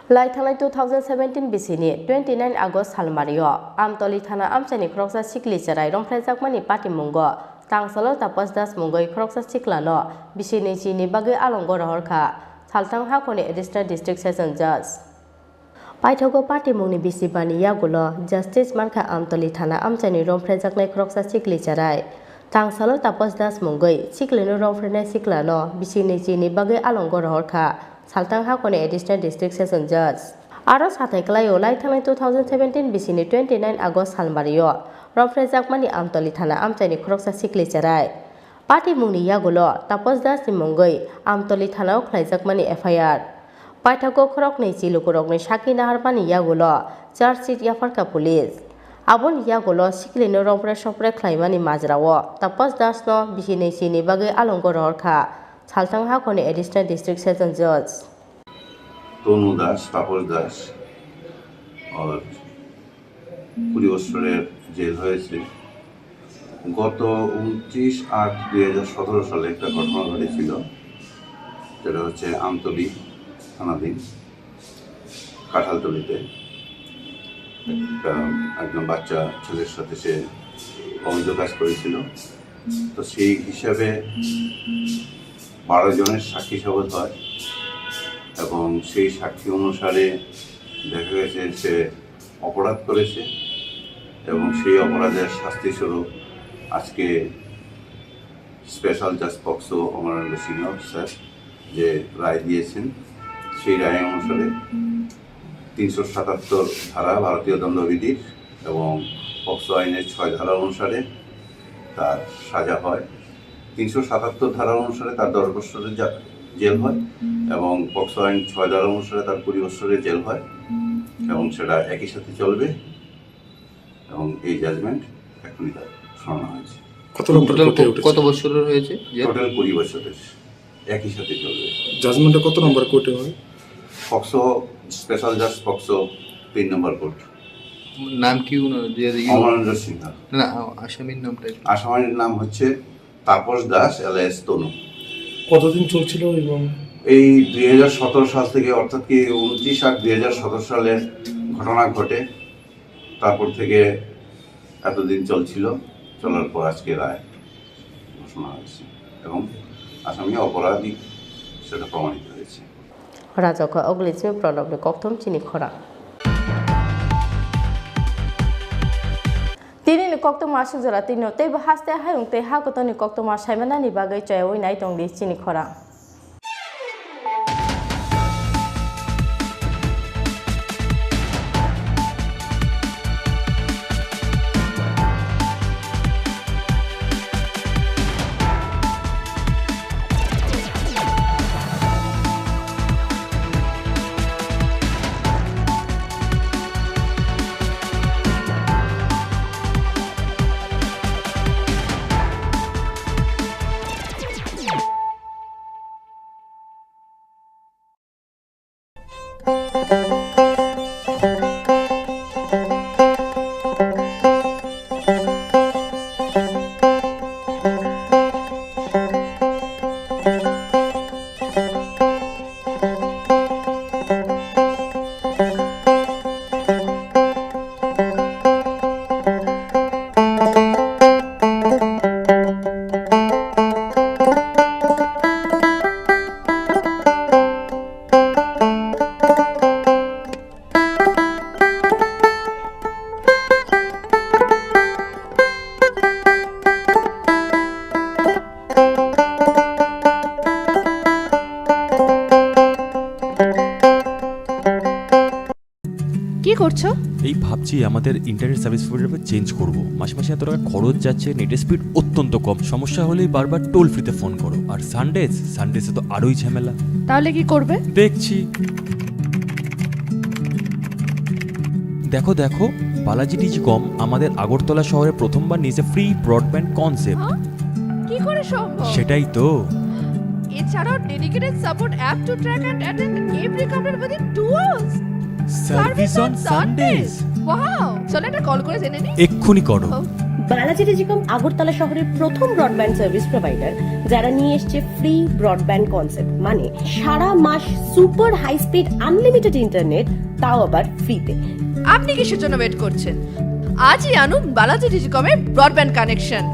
Lai thangnai two thousand seventeen bisini twenty nine August salmario Amtoli thana amchaini khoroksa sikli cherai romphaijakmani patimungo tangsalo Tapas Das mungwi khoroksa siklano bisini chini bagwi alongo rohorkha Salthang hakhorni Additional District Session Judge. Paithago patimungni bisi bani yagulo Justice Mankha Amtoli thana amchaini romphrejaknai khoroksa sikli cherai. Tangsalo Tapos Das mungwi siklino romphrenai siklano bisi nwi chini bagwi alongo rohorkha Salthang Hakoni Additional District Session Judge. Aro sathai kwlaio laithangnai two thousand seventeen bisini twenty nine August salmario romphrejakmani Amtoli thana amchaini khoroksa sikli cherai. Patimungni yagulo Tapos Dasni mungwi Amtoli thanao khlaijakmani F I R. Paithago khoroknwi chilukurokni sakki naharmani yagulo charge sheet yapharkha police. Aboni yagulo siklino rompre sopre khlaimani majrao Tapos Dasno bisi nwi chini bagwi alongo rohorkha Salthang Hakoni Additional District Session Judge. তনু দাস, তাপস দাস, আর কুড়ি বছরের জেল হয়েছে। গত ঊনত্রিশ আট দুই হাজার সতেরো সালে একটা ঘটনা ঘটেছিল, যেটা হচ্ছে আমতলী থানাধীন কাঁঠালতলীতে একটা, একজন বাচ্চা ছেলের সাথে সে অবৈধ কাজ করেছিল। তো সেই হিসাবে বারো জনের সাক্ষী শপথ হয় এবং সেই সাক্ষী অনুসারে দেখা গেছে সে অপরাধ করেছে এবং সেই অপরাধের শাস্তি স্বরূপ আজকে স্পেশাল জাজ পক্সো অমরেন্দ্র সিংহ স্যার যে রায় দিয়েছেন, সেই রায় অনুসারে তিনশো সাতাত্তর ধারা ভারতীয় দণ্ডবিধির এবং পক্সো আইনের ছয় ধারা অনুসারে তার সাজা হয়। তিনশো সাতাত্তর ধারা অনুসারে তার দশ বছরের জা-, জেল হয় এবং পক্সো আইন ছয় ধারা অনুসারে তার কুড়ি বছরের জেল হয় এবং সেটা একই সাথে চলবে এবং এই জাজমেন্ট এখনই তার শোনানো হয়েছে। কত নম্বর টোটাল কোর্টে ক-, উঠেছে? কত বছরের হয়েছে জেল? টোটাল কুড়ি বছরের, একই সাথে চলবে। জাজমেন্টটা কত নম্বর কোর্টে হয়? পক্সো, স্পেশাল জাজ পক্সো তিন নম্বর কোর্ট। নাম কি উনার? যে, যে, অমরেন্দ্র সিংহ। না, আসামির নামটা একটু। আসামির নাম হচ্ছে তাপস দাস alias তনু। কতদিন চলছিল এবং এই দুই হাজার সতেরো সাল থেকে, অর্থাৎ কি ঊনত্রিশ আট দুই হাজার সতেরো সালে ঘটনা ঘটে, তারপর থেকে এতদিন চলছিল, চলার পর আজকে রায় ঘোষণা হয়েছে এবং আসামি অপরাধী সেটা প্রমাণিত হয়েছে। Rajokha Oglismi Pranobni kokthum chini khorang. Tinini koktwma aswk jora tino teibo haste hayung tei ha kotorni koktwma saimanani bagwi choyaui nai tongdi chini khorang. কি করছো? এই ভাবছি আমাদের ইন্টারনেট সার্ভিস প্রোভাইডার চেঞ্জ করব। মাসে মাসে এত টাকা খরচ যাচ্ছে, নেটের স্পিড অত্যন্ত কম, সমস্যা হলেই বারবার টোল ফ্রিতে ফোন করো। আর সানডেজ, সানডেজে তো আরোই ঝামেলা। তাহলে কি করবে? দেখছি। দেখো, দেখো, বালাজি টেলিকম আমাদের আগরতলা শহরে প্রথমবার নিয়েছে ফ্রি ব্রডব্যান্ড কনসেপ্ট। হ্যাঁ? কি করে সম্ভব? সেটাই তো। এছাড়াও dedicated support app to track and attend every complaint within two hours. Service on Sundays. Wow! চলো একটা কল করে জেনে নিই। এক্ষুনি করো। ও। বালাজি টেলিকম আগরতলা শহরের প্রথম ব্রডব্যান্ড সার্ভিস প্রোভাইডার, যারা নিয়ে এসছে ফ্রি ব্রডব্যান্ড কনসেপ্ট, মানে সারা মাস super high speed unlimited internet, তাও আবার ফ্রিতে। আপনি কিসের জন্য ওয়েট করছেন? আজই আনুন বালাজি টেলিকমের ব্রডব্যান্ড কানেকশন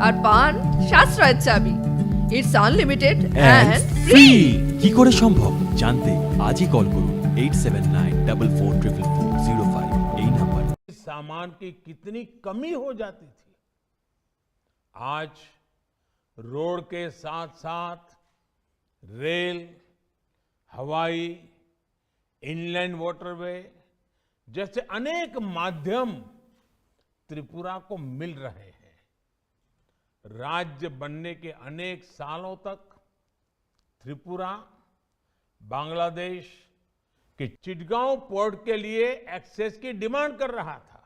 আর পান সাশ্রয়ের চাবি। It's unlimited and free। কি করে সম্ভব জানতে আজই কল করুন। eight seven nine double four triple four zero five, यही नंबर। सामान की कितनी कमी हो जाती थी। आज रोड के साथ-साथ रेल, हवाई, इनलैंड वाटरवे जैसे अनेक माध्यम त्रिपुरा को मिल रहे हैं। राज्य बनने के अनेक सालों तक त्रिपुरा बांग्लादेश के चिटगांव पोर्ट के लिए एक्सेस की डिमांड कर रहा था।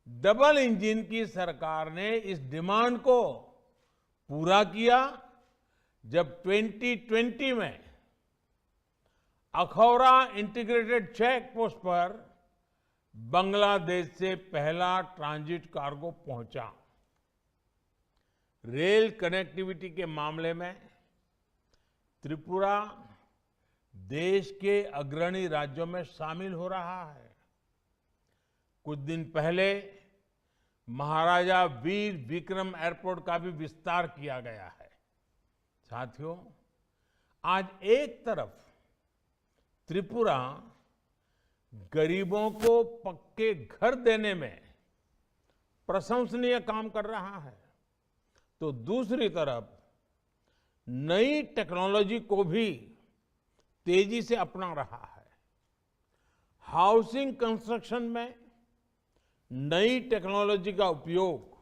डबल इंजन की सरकार ने इस डिमांड को पूरा किया, जब ट्वेंटी ट्वेंटी में अखौरा इंटीग्रेटेड चेक पोस्ट पर बांग्लादेश से पहला ट्रांजिट कार्गो पहुंचा। रेल कनेक्टिविटी के मामले में त्रिपुरा देश के अग्रणी राज्यों में शामिल हो रहा है। कुछ दिन पहले महाराजा वीर विक्रम एयरपोर्ट का भी विस्तार किया गया है। साथियों, आज एक तरफ त्रिपुरा गरीबों को पक्के घर देने में प्रशंसनीय काम कर रहा है, तो दूसरी तरफ नई टेक्नोलॉजी को भी तेजी से अपना रहा है। हाउसिंग कंस्ट्रक्शन में नई टेक्नोलॉजी का उपयोग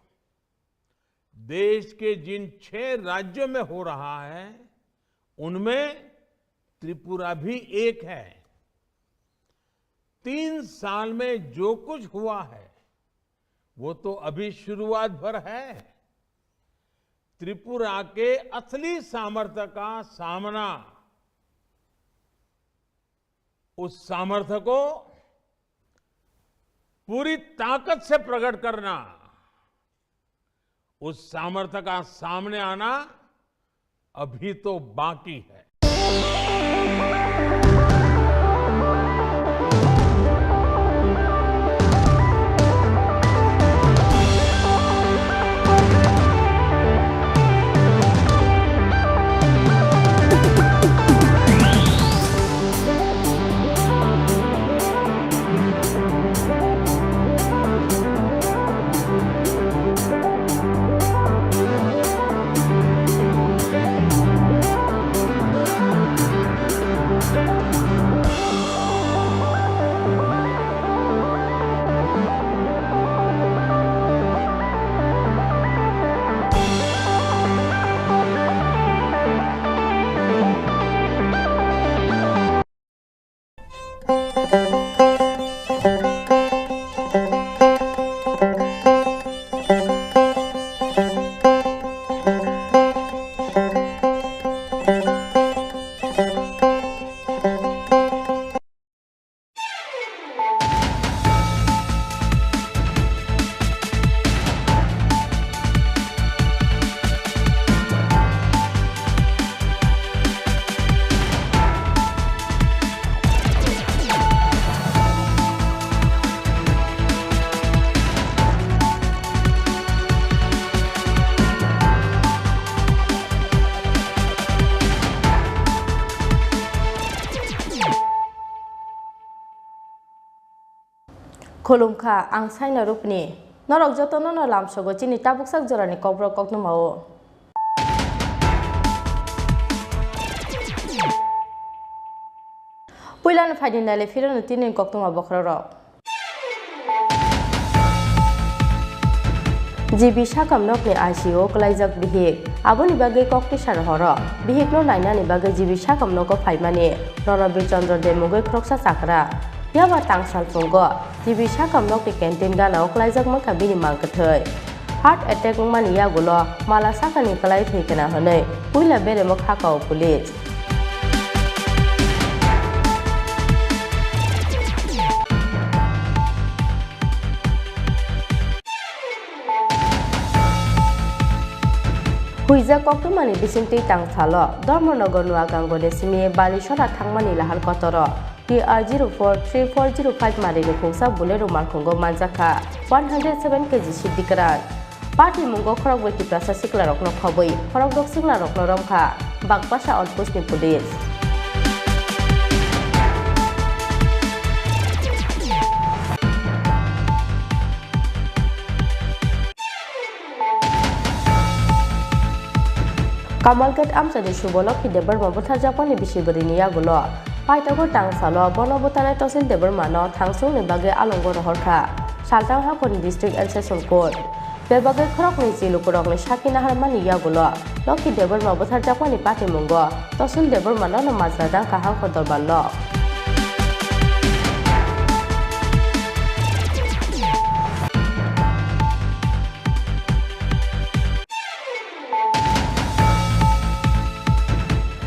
देश के जिन छह राज्यों में हो रहा है, उनमें त्रिपुरा भी एक है। तीन साल में जो कुछ हुआ है, वो तो अभी शुरुआत भर है। त्रिपुरा के असली सामर्थ्य का सामना, उस सामर्थ्य को पूरी ताकत से प्रकट करना, उस सामर्थ्य का सामने आना अभी तो बाकी है। Khulumkha, ang Saina Rupni. Norok jotono no lamsogo chini tabuksak jorani kokborok koktwmao. Puilano phaidi naile phirano tini koktwma bokhorok. G B sakam nokni I C U o kwlaijak bihik. Aboni bagwi kok tisa rohoro. Bihikno nainani bagwi G B sakam nogo phaimani Ronobir Chandra Debbarma mungwi khoroksa chakra. Phiya ba tang salphungo G B sakam nokni canteen gana o kwlaijak mankha bini mang kwthwi. Heart attack wngmani yagulo mala sakani kwlai thwi kana hwnwi puila beremo kha kao police. Huijak koktwmani bisingtwi tang salo Dharmanagar Nuagang gode simi Balisora thangmani lahar kotoro T R zero four three four zero five marini khungsa Bolero malkhungo manjakha one hundred seven K G siddi kwran. Party mungo khorokbrwi Tiprasa siklarokno khobwi khorokdok siklarokno romkha Bagpasa outpostni police. Kamalghat amchaini subo Lokhi Debbarma butharjakmani bisi bwrwini yagulo paithago tangsalo bono butharnai Tosil Debbarmano thangsungni bagwi alongo rohorkha Saltang haphorni District and Session Court. Bebagwi khoroknwi chi lukurokni sakhi naharmani yagulo Lokhi Debbarma butharjakmani patimungo Tosil Debbarmano no majra dangkha hangkho dorbarno.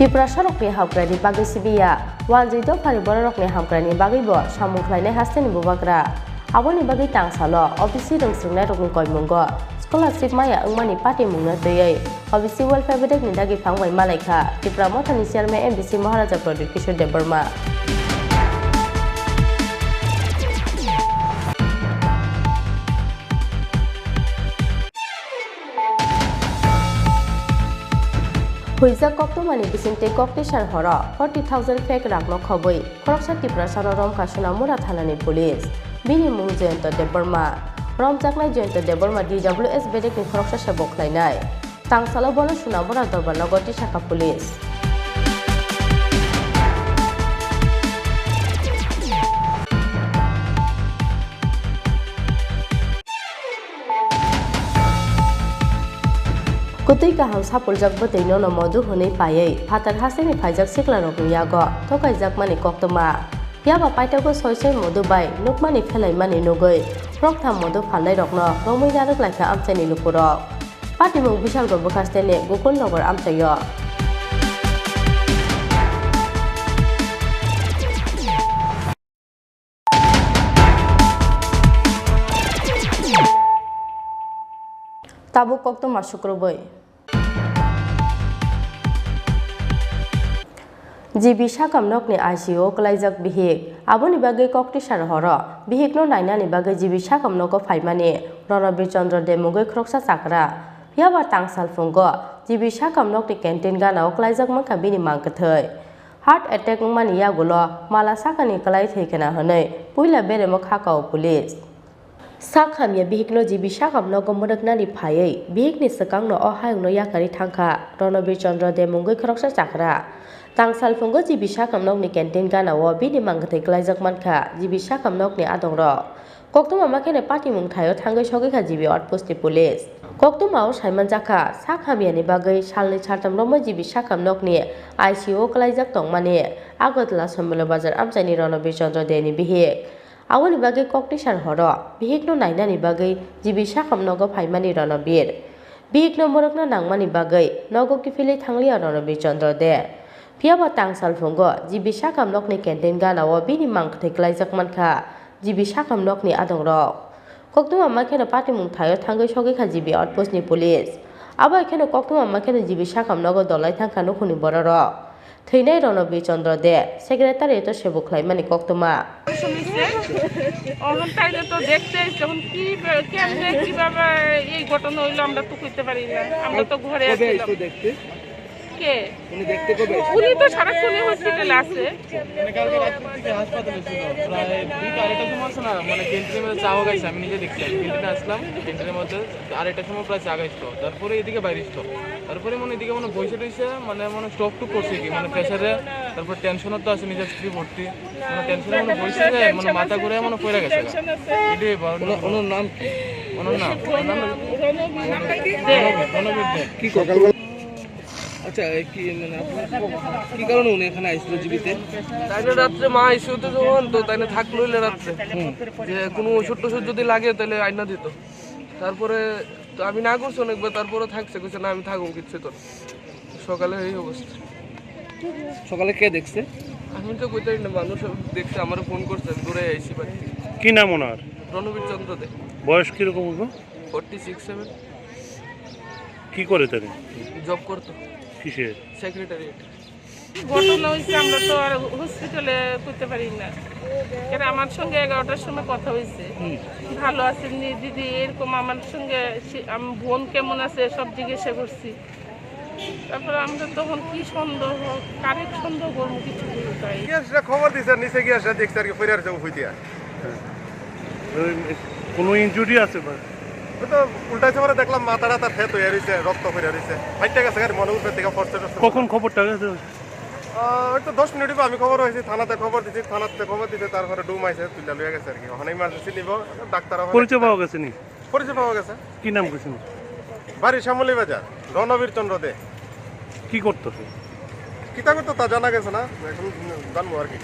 Tiprasarokni hamkraini bagwi sibiya, wanjwi dophani bororokni hamkraini bagwibo samung khlainai hasteni bubagra. Aboni bagwi tangsalo O B C rwngswrwngnairokni koimungo scholarship maya wngmani patimungno twiwi O B C Welfare Bedekni dagi phang bai malaikha Tipra Mothani Chairman M B C Maharaja Pradyot Kishore Debbarma. Huijak koktwmani bisingtwi koktisar horo forty thousand fake rakno khobwi khoroksa Tiprasano romkha Sonamura thanani police. Bini mung Jayanta Debbarma. Romjaknai Jayanta Debbarma D W S bedekni khoroksa se bo khlainai. Tangsalo bono Sonamura dorbarnogo tisakha police. Kwtwi kaham sapuljak bwtwi nono modu hwnwi paiwi phatar hasteni phaijak siklarokni yago thokaijakmani koktwma. Phiya ba paithago soi soi modu bai nukmani phelaimani nugwi roktham modu phalnairokno romwi narwk laikha amchaini lukurok. Patimung Bishalpur bwkhasteni Gokul Nagar amchaio. Tabuk koktwma sukrubwi. G B sakam nokni I C U o kwlaijak bihik. Aboni bagwi koktisar horo bihikno nainani bagwi G B sakam nogo phaimani Ronobir Chandra Debbarma mungwi khoroksa chakra. Phiya ba tangsal phungo G B sakam nokni canteen gana o kwlaijak mankha bini mang kwthwi. Heart attack wngmani yagulo mala sakani kwlai thwi khna hwnwi puila beremo kha kao police. Sak hamya bihikno G B sakam nogo mwrwknani phaiwi bihikni swkangno o hayungno yakarwi thangkha Ronobir Chandra Debbarma mungwi khoroksa chakra. Tangsal phungo G B sakam nokni canteen gana o bini mang kwthwi kwlaijak mankha G B sakam nokni adongrok. Koktwma ma kheno patimung thaio thangwi sogwi kha G B outpost ni police. Koktwma o saimanjak kha, sak hamyani bagwi salnwi saltham romwi G B sakam nokni I C U o kwlaijak tongmani Agartala Sombilo Bazar amchaini Ronobir Chandra Debbarma ni bihik. Aboni bagwi koktisar horo bihikno nainani bagwi G B sakam nogo phaimani Ronobir. Bihikno mwrwkna nangmani bagwi nogo kiphilwi thangliya Ronobir Chandra Debbarma. Phiya ba tangsal phungo G B sakam nokni canteen gana o bini mang kwthwi kwlaijak mankha G B sakam nokni adongrok. Koktwma ma kheno patimung thaio thangwi sogwi kha G B outpost ni police. Abo hai kheno koktwma ma kheno G B sakam nogo dolai thangkha nukhungni bororok. Thwinai Ronobir Chandra Debbarma secretariat o sebo khlaimani koktwma. অখন তাইলে তো দেখতে এসছে, এখন কি বে-, কেমনে কিভাবে এই ঘটনা হইলো আমরা তো কইতে পারি না, আমরা তো ঘরে কবে আছিলাম। এসছো দেখতে? কে? উনি দেখতে কবে এসেছেন? উনি তো সারাক্ষণই হসপিটালে আছে। মানে কালকে রাত্রি থেকে হাসপাতালে ছিল, প্রায় দুইটা আড়াইটার সময় আছে না, মানে ক্যান্টিনের মধ্যে চা খাইছে, আমি নিজে দেখছি, আমি ক্যান্টিনে আসলাম, ক্যান্টিনের মধ্যে আড়াইটার সময় প্রায় চা খাইছিল, তারপরে এদিকে বাইরে আসতো, তারপরে মানে এদিকে মানে বসে রয়েছে, মানে মানে স্ট্রোক টুক করছে কি, মানে প্রেশারে, তারপর টেনশনও তো আছে, নিজের স্ত্রী ভর্তি, মানে টেনশনে মানে বসে যে মানে মাথা ঘুরে মানে পড়ে গেছে। এটাই বা ওনার, ওনার নাম কি? ওনার নাম, ওনার নাম রণবীর, রণবীর দে। কি সকালবেলা? আচ্ছা, এ, কি, মানে, আপনার ক-, কি কারণে উনি এখানে আইছিল জিবিতে? তাইলে রাত্রে মা আইসিইউতে যখন, তো তাইলে থাকলো হইলে রাত্রে। হুম। যে কোনো ওষুধ টষুধ যদি লাগে, তাহলে আইনা দিত। তারপরে তো আমি না করছি অনেকবার, তারপরে থাকছে, কইছে, "না, আমি থাকুম, কিচ্ছু তো না।" সকালে এই অবস্থা। সকালে কে দেখছে? আমি তো কইতারি না, মানুষ দেখছে, আমারে ফোন করছে, আমি দৌড়ে আইছি বাড়ি থেকে। কি নাম ওনার? রণবীর চন্দ্র দে। বয়স কিরকম হইব? Forty six seven. কি করে তারা? জব করতো। কিসের? সেক্রেটারিয়েট। ঘটনা হইছে, আমরা তো আর হসপিটালে করতে পারি না। এরা আমার সঙ্গে এগারোটার সময় কথা হইছে। হুম। ভালো আছেন নি দিদি, এরকম আমার সঙ্গে সে-, আম-, বোন কেমন আছে সব জিজ্ঞাসা করছি। তারপরে আমরা তখন কি সন্দেহ, কারে সন্দেহ করবো কিছু বুঝতে পারি না। গিয়ে সেটা খবর দিছে, নিচে গিয়ে সেটা দেখছে আর কি, ফিরে আর যাবো হইতে আর। কোনো ইনজুরি আছে বা? তো উল্টাইছে পরে দেখলাম মাথা টাথা ক্ষত হয়ে রয়েছে, রক্ত পড়ে রয়েছে। ফাইটটা গেছে গাড়ি মনে উঠবে থেকে ফর্সে টর্সে। কখন খবরটা গেছে? আহ, ওই তো দশ মিনিট হইবো আমি খবর হয়েছি, থানাতে খবর দিছি, থানাতে খবর দিতে তারপরে ডুম আইছে, তুইলা লইয়া গেছে আর কি। ওখানে ইমার্জেন্সি নিব, ডাক্তার ওখানে পরিচয় পাওয়া গেছে নি? পরিচয় পাওয়া গেছে। কি নাম কইছেন? বাড়ি শ্যামলী বাজার, রণবীর চন্দ্র দে। কি করতো সে? কিতা করতো তা জানা গেছে না, এখন জানবো আর কি।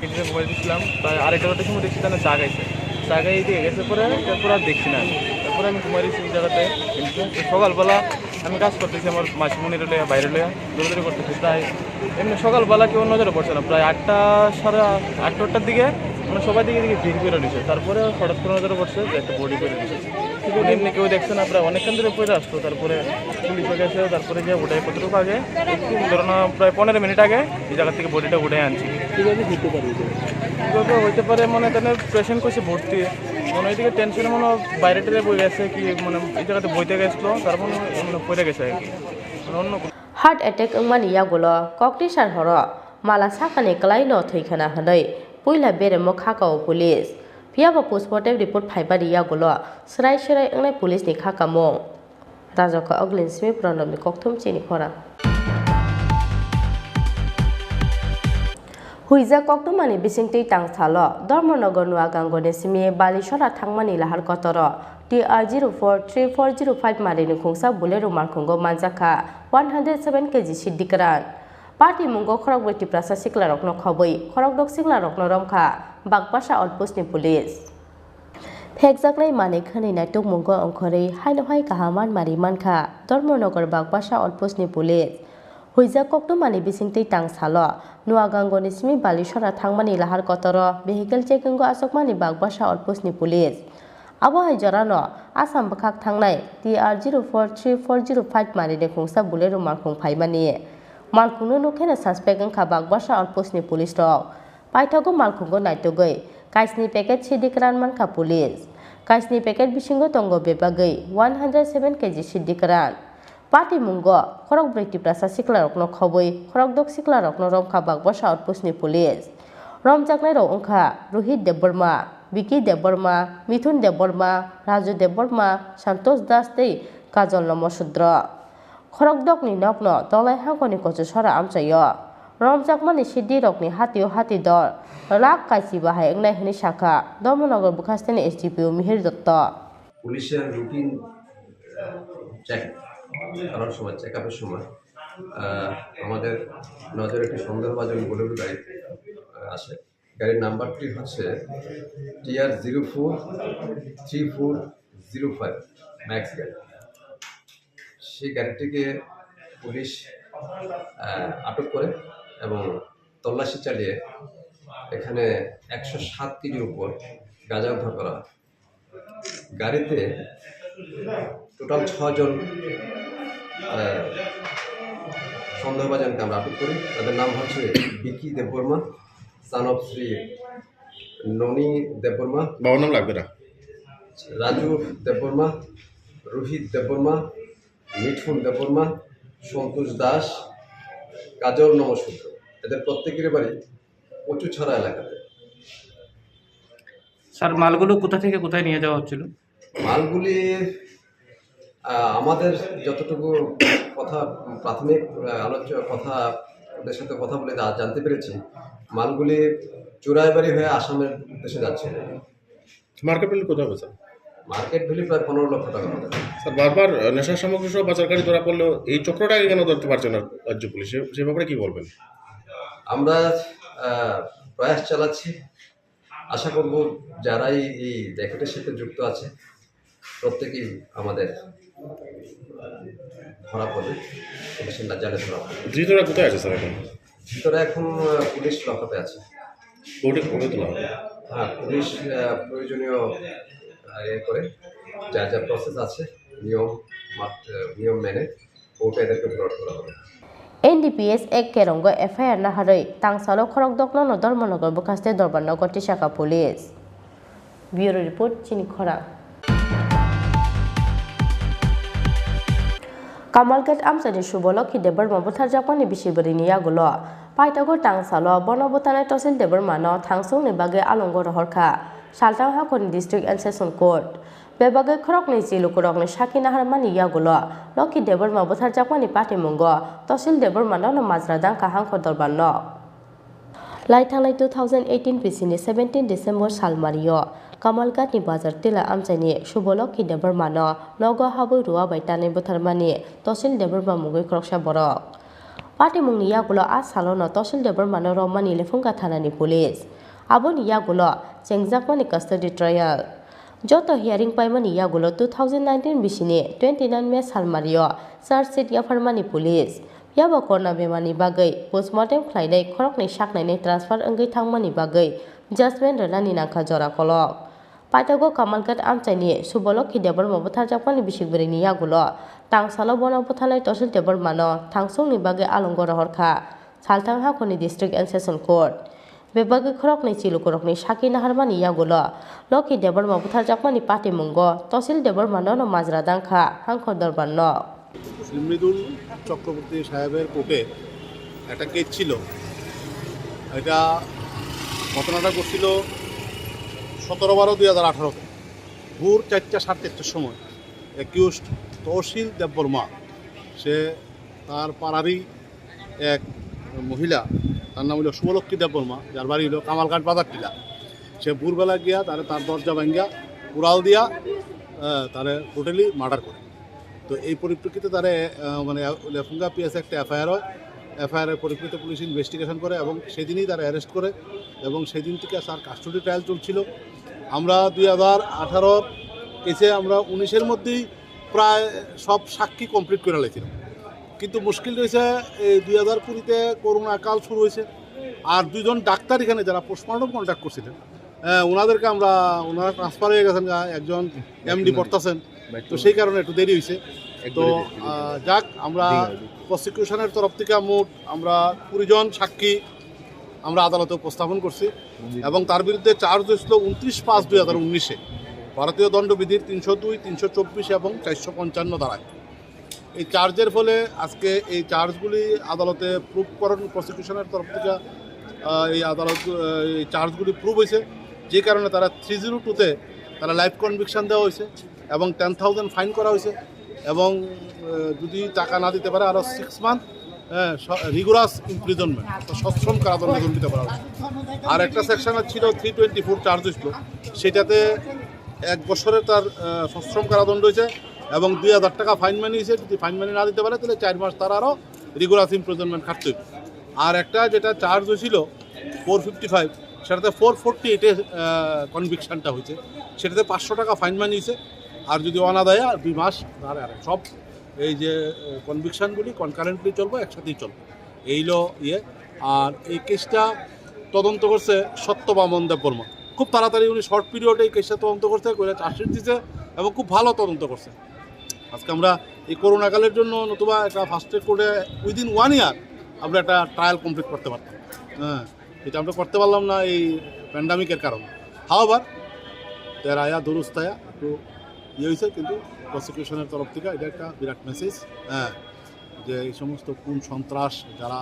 এদিকে মোবাইল দিছিলাম, প্রায় আড়াইটা বাজে সময় দেখছি তারা চা খাইছে। চা খাই দিয়ে গেছে পরে, তারপর আর দেখছি না। তারপরে আমি ঘুমাই রয়েছি এই জায়গাতে। কিন্তু সকালবেলা আমি কাজ করতেছি, আমার মাসিমণির লইয়া, বাইরে লইয়া, দৌড়াদৌড়ি করতেছি। তাই এমনি সকালবেলা কেউ নজরে পড়ছে না। প্রায় আটটা, সাড়ে আটটার দিকে মানে সবাই দিকে দিকে ভিড় করে নিছে। তারপরে হঠাৎ করে নজরে পড়ছে যে একটা বডি করে দিছে। মানে এমনি কেউ দেখছে না, প্রায় অনেকক্ষণ ধরে পড়ে আসতো। তারপরে পুলিশও গেছে, তারপরে যে ওটাই কতটুকু আগে, একটু ধরো না, প্রায় পনেরো মিনিট আগে এই জায়গা থেকে বডিটা উঠে আনছি। কিভাবে হইতে পারে এটা? কিভাবে হইতে পারে, মানে, তাহলে পেশেন্ট কইছে ভর্তি, মানে, ওইদিকে টেনশনে মনে হয় বাইরে টেরে বই গেছে কি, মানে, এই জায়গাতে বইতে গেছিলো, তার মানে, মানে, পড়ে গেছে আর কি, মানে, অন্য কোনো Heart attack wngmani yagulo kokni sar horo mala sakani kwlaino thwi khwna hwnwi puila beremo khakao police. Phiyaba postmortem report phaimani yagulo swrai swrai wngnai police ni khakamung. Rajokha Oglin simi Pranobni kokthum chini khorang. Huijak koktwmani bisingtwi tangsalo Dharmanagar Nuagangoni simi Balisora thangmani lahar kotoro T R zero four three four zero five marini khungsa Bolero malkhungo manjakha one hundred seven K G siddi kwran. Patimungo khorokbrwi Tiprasa siklarokno khobwi khorokdok siklarokno romkha Bagpasa outpostni police. Phekjaknai manwi khwnwi naitukmungo ongkhorwi haino hai kaham manmari mankha Dharmanagar Bagpasa outpostni police. Huijak koktwmani bisingtwi tangsalo Nuagangoni simi Balisora thangmani lahar kotoro vehicle checkingo achukmani Bagpasa outpostni police. Abo hai jorano Assam bwkhak thangnai T R zero four three four zero five marini khungsa Bolero malkhung phaimani. Malkhungno nukkheno suspect wngkha Bagpasa outpostni police rok. Paithago malkhungo naitugwi kaisni packet siddi kwran mankha police. Kaisni packet bisingo tongo bebagwi one hundred seven K G siddi kwran. Patimungo khorokbrwi Tiprasa siklarokno khobwi khorokdok siklarokno romkha Bagpasa outpostni police. Romjaknairok wngkha Rohit Debbarma, Vicky Debbarma, Mithun Debbarma, Raju Debbarma, Santosh Das tei Kajol Nomo Sudro. Khorokdokni nokno Dolai Hangkoni Kochusora amchaio. Romjakmani siddirokni hatio hati dor lakh kaisi bahai wngnai hwnwi sakha Dharmanagar bwkhasteni S D P O Mihir Dotto. পুলিশের routine check করার সময়, চেক আপের সময়, আহ, আমাদের নজরে একটি সন্দেহভাজন বোলেরো গাড়ি, আহ, আসে। গাড়ির নাম্বারটি হচ্ছে T R zero four three four zero five max গাড়ি। সেই গাড়িটিকে পুলিশ, আহ, আটক করে এবং তল্লাশি চালিয়ে এখানে একশো সাত কেজির উপর গাঁজা উদ্ধার করা হয়। গাড়িতে টোটাল ছজন, আহ, সন্দেহভাজনকে আমরা আটক করি। তাদের নাম হচ্ছে বিকি দেববর্মা, সন অফ শ্রী ননী দেববর্মা। বাবার নাম লাগবে না। রাজু দেববর্মা, রোহিত দেববর্মা, মিঠুন দেববর্মা, সন্তোষ দাস, কাজল নমসূত্র। এদের প্রত্যেকের বাড়ি কচুছড়া এলাকাতে। স্যার, মালগুলো কোথা থেকে কোথায় নিয়ে যাওয়া হচ্ছিল? মালগুলি, আহ, আমাদের যতটুকু কথা, প্রাথমিক, আহ, আলোচ্য কথা, ওদের সাথে কথা বলে জা-, জানতে পেরেছি, মালগুলি চোরাইবাড়ি হয়ে আসামের উদ্দেশ্যে যাচ্ছিল। মার্কেট ভ্যালু কত হবে, স্যার? মার্কেট ভ্যালু প্রায় পনেরো লক্ষ টাকার মতো। স্যার, বারবার, আহ, নেশা সামগ্রী সহ পাচারকারী ধরা পড়লেও এই চক্রটাকে কেন ধরতে পারছে না রাজ্য পুলিশ? সে, সে ব্যাপারে কি বলবেন? আমরা, আহ, প্রয়াস চালাচ্ছি। আশা করব যারাই এই র্যাকেটের সাথে যুক্ত আছে, প্রত্যেকেই আমাদের, আহ, ধরা পড়বে, পুলিশের জালে ধরা পড়বে। ধৃতরা কোথায় আছে, স্যার, এখন? ধৃতরা এখন, আহ, পুলিশ লকআপে আছে। কোর্টে, কোর্টে তোলা হবে? হ্যাঁ, পুলিশ, আহ, প্রয়োজনীয়, আহ, ইয়ে করে, যা যা প্রসেস আছে, নিয়ম মাত-, আহ, নিয়ম মেনে কোর্টে এদেরকে ফরওয়ার্ড করা হবে। N D P S Act kerongwi F I R naharwi tangsalo khorokdokno no Dharmanagar bwkhaste Dorbar nogo tisaka police. Bureau report, chini khorang. Kamalghat amchaini Suboloki Debbarma butharjakmani bisi bwrwini yagulo paithago tangsalo bono bwtharnai Tosil Debbarmano thangsongni bagwi alongo rohorkha Salthang hakhorni District and Session Court. Bebagwi khoroknwi chi lukurokni sakhi naharmani yagulo Lokhi Debbarma butharjakmani patimungo Tosil Debbarmano no majra dangkha Hangkhor Dorbarno. Lai thangnai two thousand eighteen bisini seventeen December salmario Kamalghatni bazar tila amchaini Subholokhi Debbarmano nogo habwi rua bai tanwi butharmani Tosil Debbarma mungwi khoroksa borok. Patimungni yagulo a salono Tosil Debbarmano romani Lephunga thanani police. Aboni yagulo chengjakmani custody trial. Joto hearing paimani yagulo two thousand nineteen bisini twenty nine May salmario charge sheet yapharmani police. Phiya bo corona bemarni bagwi postmortem khlainai khoroknwi saknainai transfer wngwi thangmani bagwi judgment rwnani nangkha jora kolok. Paithago Kamalghat amchaini Subholokhi Debbarma butharjakmani bisik bwrwini yagulo tangsalo bono butharnai Tosil Debbarmano thangsongni bagwi alongo rohorkha Salthang hakhorni District and Session Court. Bebagwi khoroknwi chi lukurokni sakhi naharmani yagulo Lokhi Debbarma butharjakmani patimungo Tosil Debbarmano no majra dangkha Hangkhor Dorbarno. Shri Mridul Chakraborty সাহেবের কোর্টে একটা কেস ছিল। এটা ঘটনাটা ঘটছিল সতেরো বারো দুই হাজার আঠারোতে ভোর চারটা সাড়ে চারটার সময় অ্যাকিউজড তহসিল দেববর্মা, সে তার পাড়ারই এক মহিলা, তার নাম হলো শুভলক্ষ্মী দেববর্মা, যার বাড়ি হলো কামালঘাট বাজার টিলা। সে ভোরবেলা গিয়া তারে তার দরজা ভাঙ্গিয়া কুড়াল দিয়া আহ, তারে ব্রুটালি মার্ডার করে। তো এই পরিপ্রেক্ষিতে তারে আহ, মানে লেফুঙ্গা পিএস একটা এফআইআর হয়। এফআইআর এর পরিপ্রেক্ষিতে পুলিশ ইনভেস্টিগেশন করে এবং সেদিনই তারা অ্যারেস্ট করে এবং সেদিন থেকে তার কাস্টডি ট্রায়াল চলছিল। আমরা দুই হাজার আঠারোর কেসে আমরা উনিশের মধ্যেই প্রায় সব সাক্ষী কমপ্লিট করে লাইছিলাম। কিন্তু মুশকিল রয়েছে এই দুই হাজার কুড়িতে করোনা কাল শুরু হয়েছে। আর দুইজন ডাক্তার এখানে যারা পোস্টমর্টম কন্ডাক্ট করছিলেন, আহ, ওনাদেরকে আমরা, ওনারা ট্রান্সফার হয়ে গেছেন গা, একজন এমডি পড়তেছেন। তো সেই কারণে একটু দেরি হয়েছে। তো আহ, যাক, আমরা প্রসিকিউশনের তরফ থেকে মোট আমরা কুড়ি জন সাক্ষী আমরা আদালতে উপস্থাপন করছি এবং তার বিরুদ্ধে চার্জ হয়েছিল উনত্রিশ পাঁচ দুই হাজার উনিশে ভারতীয় দণ্ডবিধির তিনশো দুই, তিনশো চব্বিশ এবং চারশো পঞ্চান্ন ধারায়। এই চার্জের ফলে আজকে এই চার্জগুলি আদালতে প্রুভ করেন, প্রসিকিউশনের তরফ থেকে আহ, এই আদালত আহ, এই চার্জগুলি প্রুভ হয়েছে, যে কারণে তারা থ্রি জিরো টুতে তারা লাইফ কনভিকশন দেওয়া হয়েছে এবং টেন থাউজেন্ড ফাইন করা হয়েছে এবং আহ, যদি টাকা না দিতে পারে আরও সিক্স মান্থ রিগুলাস ইমপ্রিজনমেন্ট, অর্থাৎ সশ্রম কারাদণ্ড দণ্ডিত করা হয়েছে। আর একটা সেকশন ছিল থ্রি টোয়েন্টি ফোর চার্জ হয়েছিল, সেটাতে এক বছরের তার আহ, সশ্রম কারাদণ্ড হয়েছে এবং দুই হাজার টাকা ফাইন মানি হয়েছে। যদি ফাইন মানি না দিতে পারে তাহলে চার মাস তার আরও রিগুলাস ইমপ্রিজনমেন্ট খাটতে হবে। আর একটা যেটা চার্জ হয়েছিল ফোর ফিফটি ফাইভ, সেটাতে ফোর ফোরটি এইটে কনভিকশনটা হয়েছে, সেটাতে পাঁচশো টাকা ফাইন মানি হয়েছে। আর যদি অনাদায়ে আর দুই মাস তার আর সব এই যে কনভিকশনগুলি কনকারেন্টলি চলবো, একসাথেই চলবো। এই হলো ইয়ে। আর এই কেসটা তদন্ত করছে সত্যবামন দেববর্মা। খুব তাড়াতাড়ি উনি শর্ট পিরিয়ডে এই কেসটা তদন্ত করছে, করে চার্জশিট দিছে এবং খুব ভালো তদন্ত করছে। আজকে আমরা এই করোনাকালের জন্য নতুবা একটা ফাস্ট ট্র্যাক কোর্টে উইদিন ওয়ান ইয়ার আমরা একটা ট্রায়াল কমপ্লিট করতে পারতাম। হ্যাঁ, এটা আমরা করতে পারলাম না এই প্যান্ডামিকের কারণে। হাওয়ার তেরা আয়া দুরুস্ত আয়া একটু ইয়ে হয়েছে, কিন্তু প্রসিকিউশনের তরফ থেকে এটা একটা বিরাট মেসেজ। হ্যাঁ, যে এই সমস্ত খুন সন্ত্রাস যারা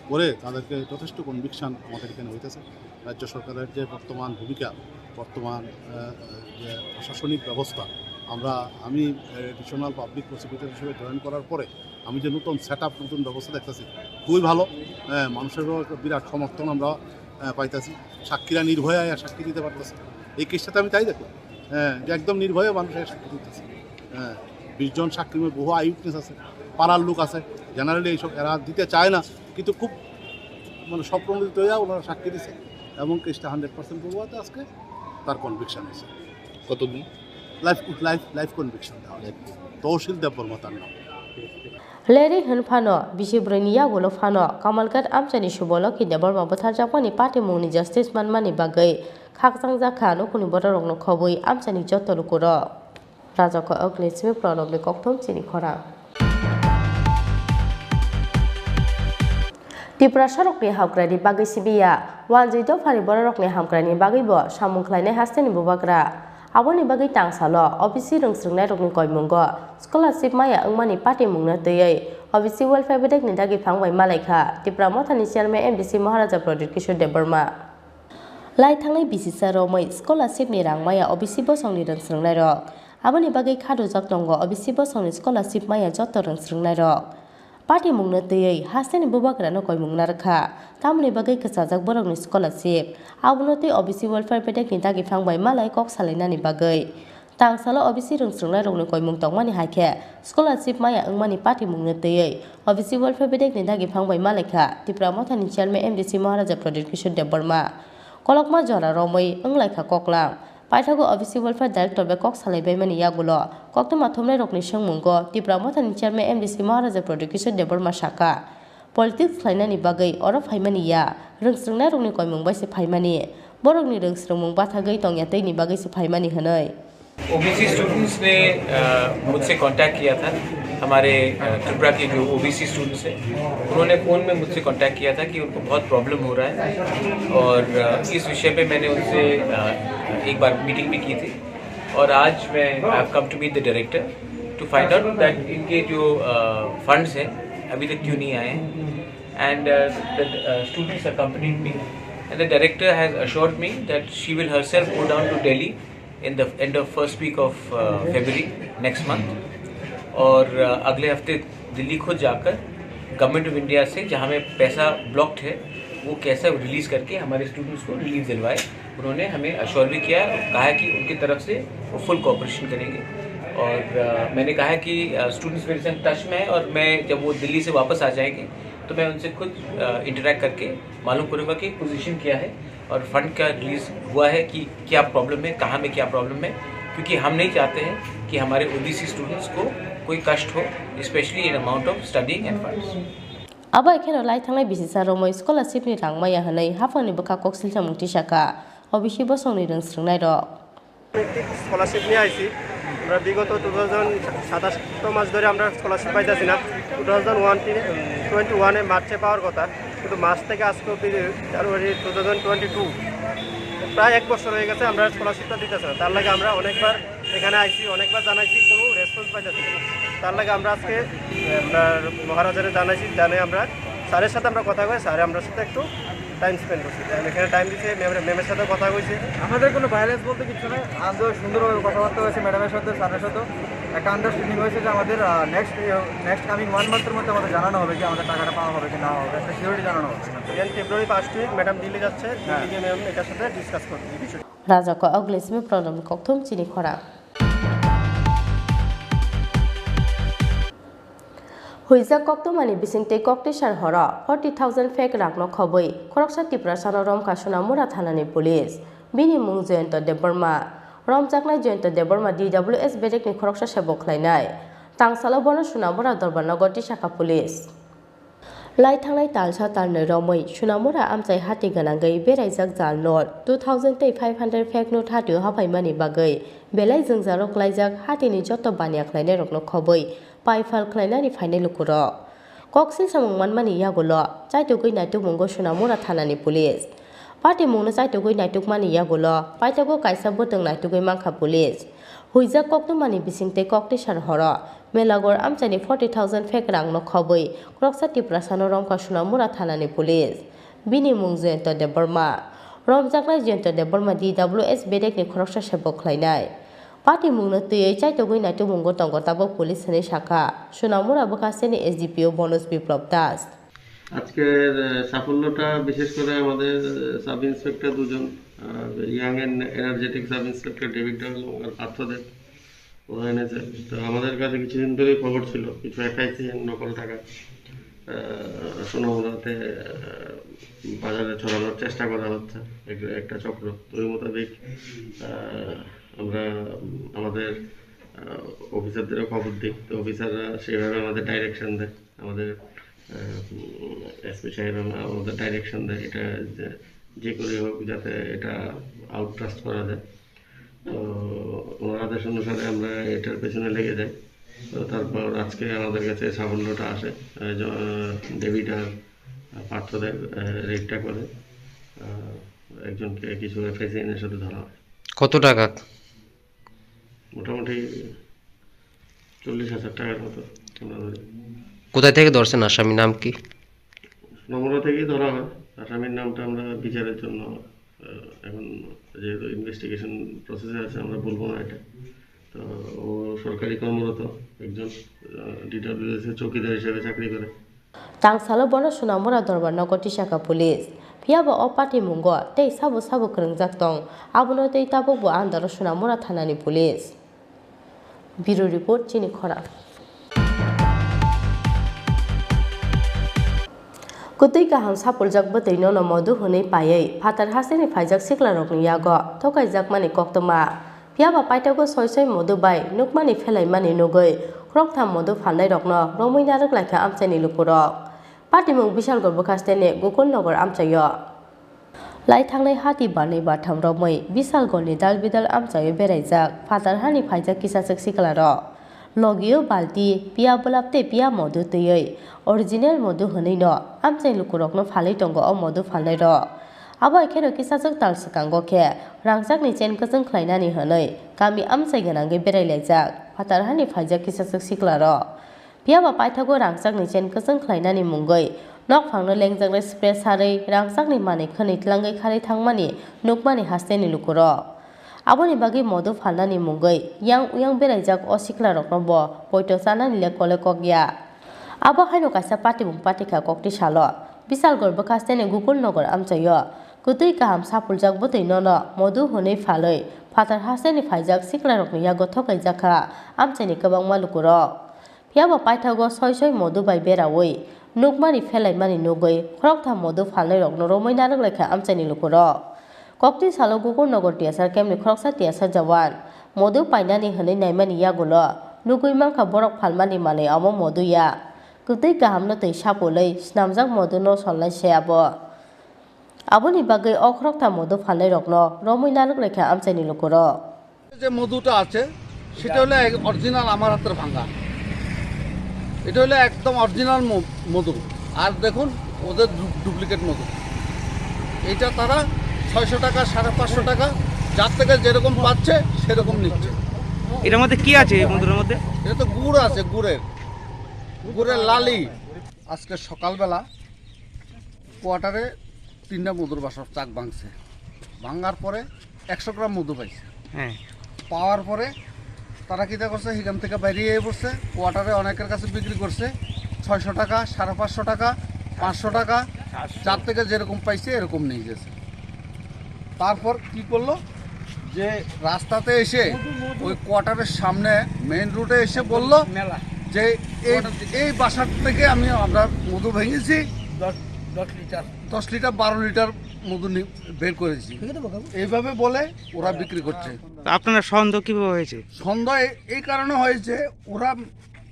করে তাদেরকে যথেষ্ট কনভিকশন আমাদের এখানে হইতেছে। রাজ্য সরকারের যে বর্তমান ভূমিকা, বর্তমান আহ, যে প্রশাসনিক ব্যবস্থা, আমরা আমি অ্যাডিশনাল পাবলিক প্রসিকিউটর হিসেবে জয়েন করার পরে আমি যে নতুন সেট আপ, নতুন ব্যবস্থা দেখতেছি, খুবই ভালো। হ্যাঁ, মানুষেরও একটা বিরাট সমর্থন আমরা আহ, পাইতেছি। সাক্ষীরা নির্ভয়ে আয়া সাক্ষী দিতে পারতেছে। এই কেসটাতে আমি তাই দেখলাম, হ্যাঁ, যে একদম নির্ভয়ে মানুষ আয়া সাক্ষী দিতেছে। হ্যাঁ, বিশ জন সাক্ষীর মধ্যে বহু আই উইটনেস আছে, পাড়ার লোক আছে, জেনারেলি এইসব এরা দিতে চায় না, কিন্তু খুব মানে স্বপ্রণোদিত হইয়া ওনারা সাক্ষী দিছে এবং কেসটা হান্ড্রেড পার্সেন্ট প্রমাণিত। আজকে তার কনভিকশন হয়েছে। কতদিন? লাইফ লাইফ লাইফ কনভিকশন দেওয়া হয়েছে। তহসিল দেববর্মা তার নাম। Leri hwn phano bisi bwrwini yagulo phano Kamalghat amchaini Subholokhi Debbarma butharjakmani patimungni justice manmani bagwi khakchangjakha nukhungni bororokno khobwi amchaini joto lukurok. Rajako Oklesmi Pranobni kokthum chini khorang. Tripura sorokni hamkraini bagwi sibiya, wanjwi dophani bororokni hamkraini bagwibo samung khlainai hasteni bubagra. Aboni bagwi tangsalo O B C rwngsrwngnairokni koimungo scholarship maya wngmani patimungno twiwi O B C Welfare Bedekni dagi phang bai malaikha Tipra Mothani Chairman M D C Maharaja Pradyut Kishore Debbarma. Lai thangnai bisisa romwi scholarship ni rang maya O B C bosongni rwngsrwngnairok. Aboni bagwi kha rwjak tongo O B C bosongni scholarship maya joto rwng swrwngnairok. Party mungno twiwi hasteni bubagrano koimung narwkha, tamoni bagwi kwchajak borokni scholarship. Abono twi O B C welfare bedekni dagiphang bai malai kok salainani bagwi. Tangsalo O B C rwng swrwngnairokni koimung tongmani hai khe scholarship maya wngmani party mungno twiwi O B C welfare bedekni dagiphang bai malaikha Tipra Mothani chairman M D C Maharaja Pradyut Kishore Debbarma. Kolokma jora romwi wnglaikha koklam. Paithago O B C Welfare Director bai kok salaibaimani yagulo koktwma thumnairokni swngmungo Tipra Mothani chairman M D C Maharaja Pradyut Kishore Debbarma sakha, politics khlainani bagwi oro phaimani ya, rwng swrwngnairokni koimung bai se phaimani, borokni rwng swrwngmung bathagwi tongya twini bagwi se phaimani hwnwi. OBC students ने अ, मुझसे कांटेक्ट किया था, हमारे अ, त्रिपुरा के जो OBC students हैं, उन्होंने फ़ोन में मुझसे कांटेक्ट किया था कि उनको बहुत प्रॉब्लम हो रहा है और अ, इस विषय पे मैंने उनसे अ, एक बार मीटिंग भी की थी और आज मैं I have come to meet the director to find out that इनके जो फंड्स हैं अभी तक क्यों नहीं आए हैं and the students accompanied me and the director has assured me that she will herself go down to Delhi in the end of first week of uh, February next month और uh, अगले हफ्ते दिल्ली खुद जाकर गवर्नमेंट ऑफ इंडिया से जहाँ में पैसा ब्लॉक्ड है वो कैसा रिलीज करके हमारे स्टूडेंट्स को रिलीफ दिलवाए। उन्होंने हमें अश्योर भी किया है और कहा है कि उनकी तरफ से वो फुल कोऑपरेशन करेंगे और uh, मैंने कहा है कि स्टूडेंट्स मेरे संग टच में है और मैं जब वो दिल्ली से वापस आ जाएंगे तो मैं उनसे खुद इंटरेक्ट करके मालूम करूँगा कि पोजीशन क्या है और फंड का रिलीज हुआ है कि क्या प्रॉब्लम है, कहाँ में क्या प्रॉब्लम है, क्योंकि हम नहीं चाहते हैं कि हमारे ओबीसी स्टूडेंट्स को कोई कष्ट हो, especially in amount of studying and funds. Abo hai kheno lai thangnai bisisa romwi scholarship ni rang maya hwnwi haphangni bwkha kok silsamung tisakha O B C bosongni rwng swrwngnairok. ভিত্তিক স্কলারশিপ নিয়ে আইছি। আমরা বিগত two thousand সাতাশ মাস ধরে আমরা স্কলারশিপ পাইতেছি না। টু থাউজেন্ড ওয়ান টোয়েন্টি ওয়ানে মার্চে পাওয়ার কথা, কিন্তু মার্চ থেকে আজকে অবধি জানুয়ারি টু থাউজেন্ড টোয়েন্টি টু, প্রায় এক বছর হয়ে গেছে আমরা স্কলারশিপটা দিতেছে না। তার লাগে আমরা অনেকবার এখানে আইছি, অনেকবার জানাইছি, কোনো রেসপন্স পাইতেছি না। তার লাগে আমরা আজকে আমরা মহারাজারে জানাইছি, জানে আমরা স্যারের সাথে আমরা কথা কই, স্যারে আমরা সাথে একটু টাইম স্পেন্ড করছি। আমি এখানে টাইম দিছি, ম্যামের, ম্যামের সাথে কথা কইছি। আমাদের কোনো ভায়োলেন্স বলতে কিছু নাই, আমরা সুন্দরভাবে কথাবার্তা হয়েছে ম্যাডামের সাথে, স্যারের সাথে। একটা আন্ডারস্ট্যান্ডিং হয়েছে যে আমাদের, আহ, নেক্সট, নেক্সট কামিং ওয়ান মান্থের মধ্যে আমাদের জানানো হবে কি আমাদের টাকাটা পাওয়া হবে কি না হবে, একটা সিওরিটি জানানো হবে। And February first week madam Delhi যাচ্ছে, হ্যাঁ। দিল্লি গিয়ে ম্যাম এটার সাথে ডিসকাস করবে এই বিষয়টা। Raja ko Oglismi Prodom Kokthum Chini Khora. Huijak koktwmani bisingtwi koktwisar horo forty thousand fake rangno khobwi khoroksa Tiprasano romkha Sonamura thanani police. Bini mung Jayanta Debbarma. Romjaknai Jayanta Debbarma D W S bedekni khoroksa sebo khlainai. Tangsalo bono Sonamura Dorbarnago tisakha police. Lai thangnai talsa talnwi romwi Sonamura amchai hati gwnangwi beraijak jal note two thousand tei five hundred fake note hatio haphaimani bagwi belai jwngjalo klaijak hatini joto baniya khlainairokno khobwi paifal khlainani phainai lukurok. Koksil samung manmani yagulo chaitugwi naitukmungo Sonamura thanani police. Patimungno chaitugwi naitukmani yagulo paitago kaisa bwtwng naitugwi mankha police. Huijak koktwmani bisingtwi koktwisar horo Melagor amchaini forty thousand fake rangno khobwi khoroksa Tiprasano romkha Sonamura thanani police. Bini mung Jayanta Debbarma. Romjaknai Jayanta Debbarma D W S bedekni khoroksa sebo khlainai. Patimungno twiwi chaitugwi naitukmungo tongo tabuk police hwnwi sakha Sonamura bwkhaseni S D P O Bonoj Biplab Das. আজকের আহ, সাফল্যটা বিশেষ করে আমাদের sub inspector দুজন, young and energetic sub inspector David Dal এবং আর পার্থ দেব, ওরা এনেছে। তো আমাদের কাছে কিছুদিন ধরেই খবর ছিল কিছু এফআইসি নকল টাকা আহ, সোনামুড়াতে আহ, বাজারে ছড়ানোর চেষ্টা করা হচ্ছে এক- একটা চক্র। তো ওই মোতাবেক আহ, আমরা উম, আমাদের আহ, অফিসারদেরও খবর দিই। তো অফিসাররা সেইভাবে আমাদের ডাইরেকশন দেয়। আমাদের এসপি সাহেব আম- আমাদের ডাইরেকশন দেয়, এটা যে যে করে হোক যাতে এটা আউটব্লাস্ট করা যায়। তো ওনার আদেশ অনুসারে আমরা এটার পেছনে লেগে যাই। তো তারপর আজকে আমাদের কাছে সাফল্যটা আসে। আহ, জ- আহ, ডেভিড আর পার্থ দেব রেডটা করে আহ, একজনকে কিছু এফআইসি এর সাথে ধরা হয়। কত টাকা? মোটামুটি চল্লিশ হাজার টাকার মতো আমরা ধরি। কোথায় থেকে ধরছেন? আসামির নাম কি? সোনামুড়া থেকেই ধরা হয়। আসামির নামটা আমরা বিচারের জন্য আহ, এখন যেহেতু ইনভেস্টিগেশন প্রসেসে আছে, আমরা বলবো না এটা। আহ, ও সরকারি কর্মরত, একজন, আহ, ডিডাব্লিউএস এ চৌকিদার হিসেবে চাকরি করে। Tangsalo bono Sonamura dorbar nogo tisakha police. Phiya ba o patimungo tei sabo sabo kwrwngjak tong, abono tei tabukbo andaro Sonamura thanani police. Bureau report, chini khorang. Kwtwi kaham sapuljak bwtwi nono modu hwnwi paiwi phatar hasteni phaijak siklarokni yago thokaijakmani koktwma. Phiya ba paithago soi soi modu bai nukmani phelaimani nugwi khoroktham modu phalnairokno romwi narwk laikha amchaini lukurok. Patimung Bisalgor bwkhasteni Gokul Nogor amchaio. Lai thangnai hati barnai bartham romwi Bisalgorni dal bidal amchaio beraijak phatar hani phaijak kisachwk siklarok. Logio balti, piya bwlap tei piya modu twiwi original modu hwnwino amchai lukurokno phalwi tongo o modu phalnairok. Abo hai kheno kisachwk tal swkango khe rangchakni chen kwchwng khlainani hwnwi kami amchai gwnangwi berai laijak phatar hani phaijak kisachwk siklarok. Phiya ba paithago rangchakni chen kwchwng khlainani mungwi nokphangno lengjaknai spray sarwi rangchakni manwi khwnwi tlangwi kharwi thangmani nukmani hasteni lukurok. Aboni bagwi modu phalnani mungwi yang uyang beraijak o siklarokno bo poito chanani le kole kok ya. Abo haino kaisa patimung patikha kokti salo Bisalgor bwkhasteni Gokul Nogor amchaio kwtwi kaham sapuljak bwtwi nono modu hwnwi phalwi phatar hasteni phaijak siklarokni yago thokaijakha amchaini kwbangma lukurok. Phiya ba paithago soi soi modu bai beraui nukmani phelaimani nugwi khoroktham modu phalnairokno romwi narwk laikha amchaini lukurok. Kokti salo Gokul Nogor T S R campni khoroksa T S R jawan modu painani hwnwi naimani yagulo nugwi mankha borok phalmani manwi omo modu ya. Kwtwi kahamno twi sapulwi snamjak moduno solnai se abo. Aboni bagwi o khoroktham modu phalnairokno romwi narwk laikha amchaini lukurok. যে মধুটা আছে, সেটা হলো এক অরিজিনাল আমার হাতের ভাঙা। এটা হলো একদম অরিজিনাল ম-, মধু। আর দেখুন, ওদের ডু-, ডুপ্লিকেট মধু। এটা তারা ছয়শো টাকা, সাড়ে পাঁচশো টাকা, যার থেকে যেরকম পাচ্ছে, সেরকম নিচ্ছে। এটার মধ্যে কি আছে, এই মধুর মধ্যে? এটা তো গুড় আছে, গুড়ের, গুড়ের লালি। আজকে সকালবেলা কোয়ার্টারে তিনটা মধুর বাসা চাক ভাঙছে। ভাঙার পরে একশো গ্রাম মধু পাইছে। হ্যাঁ। পাওয়ার পরে তারা কিতা করছে, সেখান থেকে বাইরে এসে পড়ছে, কোয়ার্টারে অনেকের কাছে বিক্রি করছে, ছয়শো টাকা, সাড়ে পাঁচশো টাকা, পাঁচশো টাকা, যার থেকে যেরকম পাইছে এরকম নিয়ে গেছে। তারপর কি করলো, যে রাস্তাতে এসে ওই কোয়ার্টারের সামনে মেইন রোডে এসে বলল মেলা। যে এই, এই বাসার থেকে আমি, আমরা মধু ভেঙেছি, দশ, দশ লিটার। দশ লিটার, বারো লিটার মধু নি-, বের করেছি। এইভাবে বলে ওরা বিক্রি করছে। তা আপনার সন্দেহ কিভাবে হয়েছে? সন্দেহ এ-, এই কারণে হয়েছে, ওরা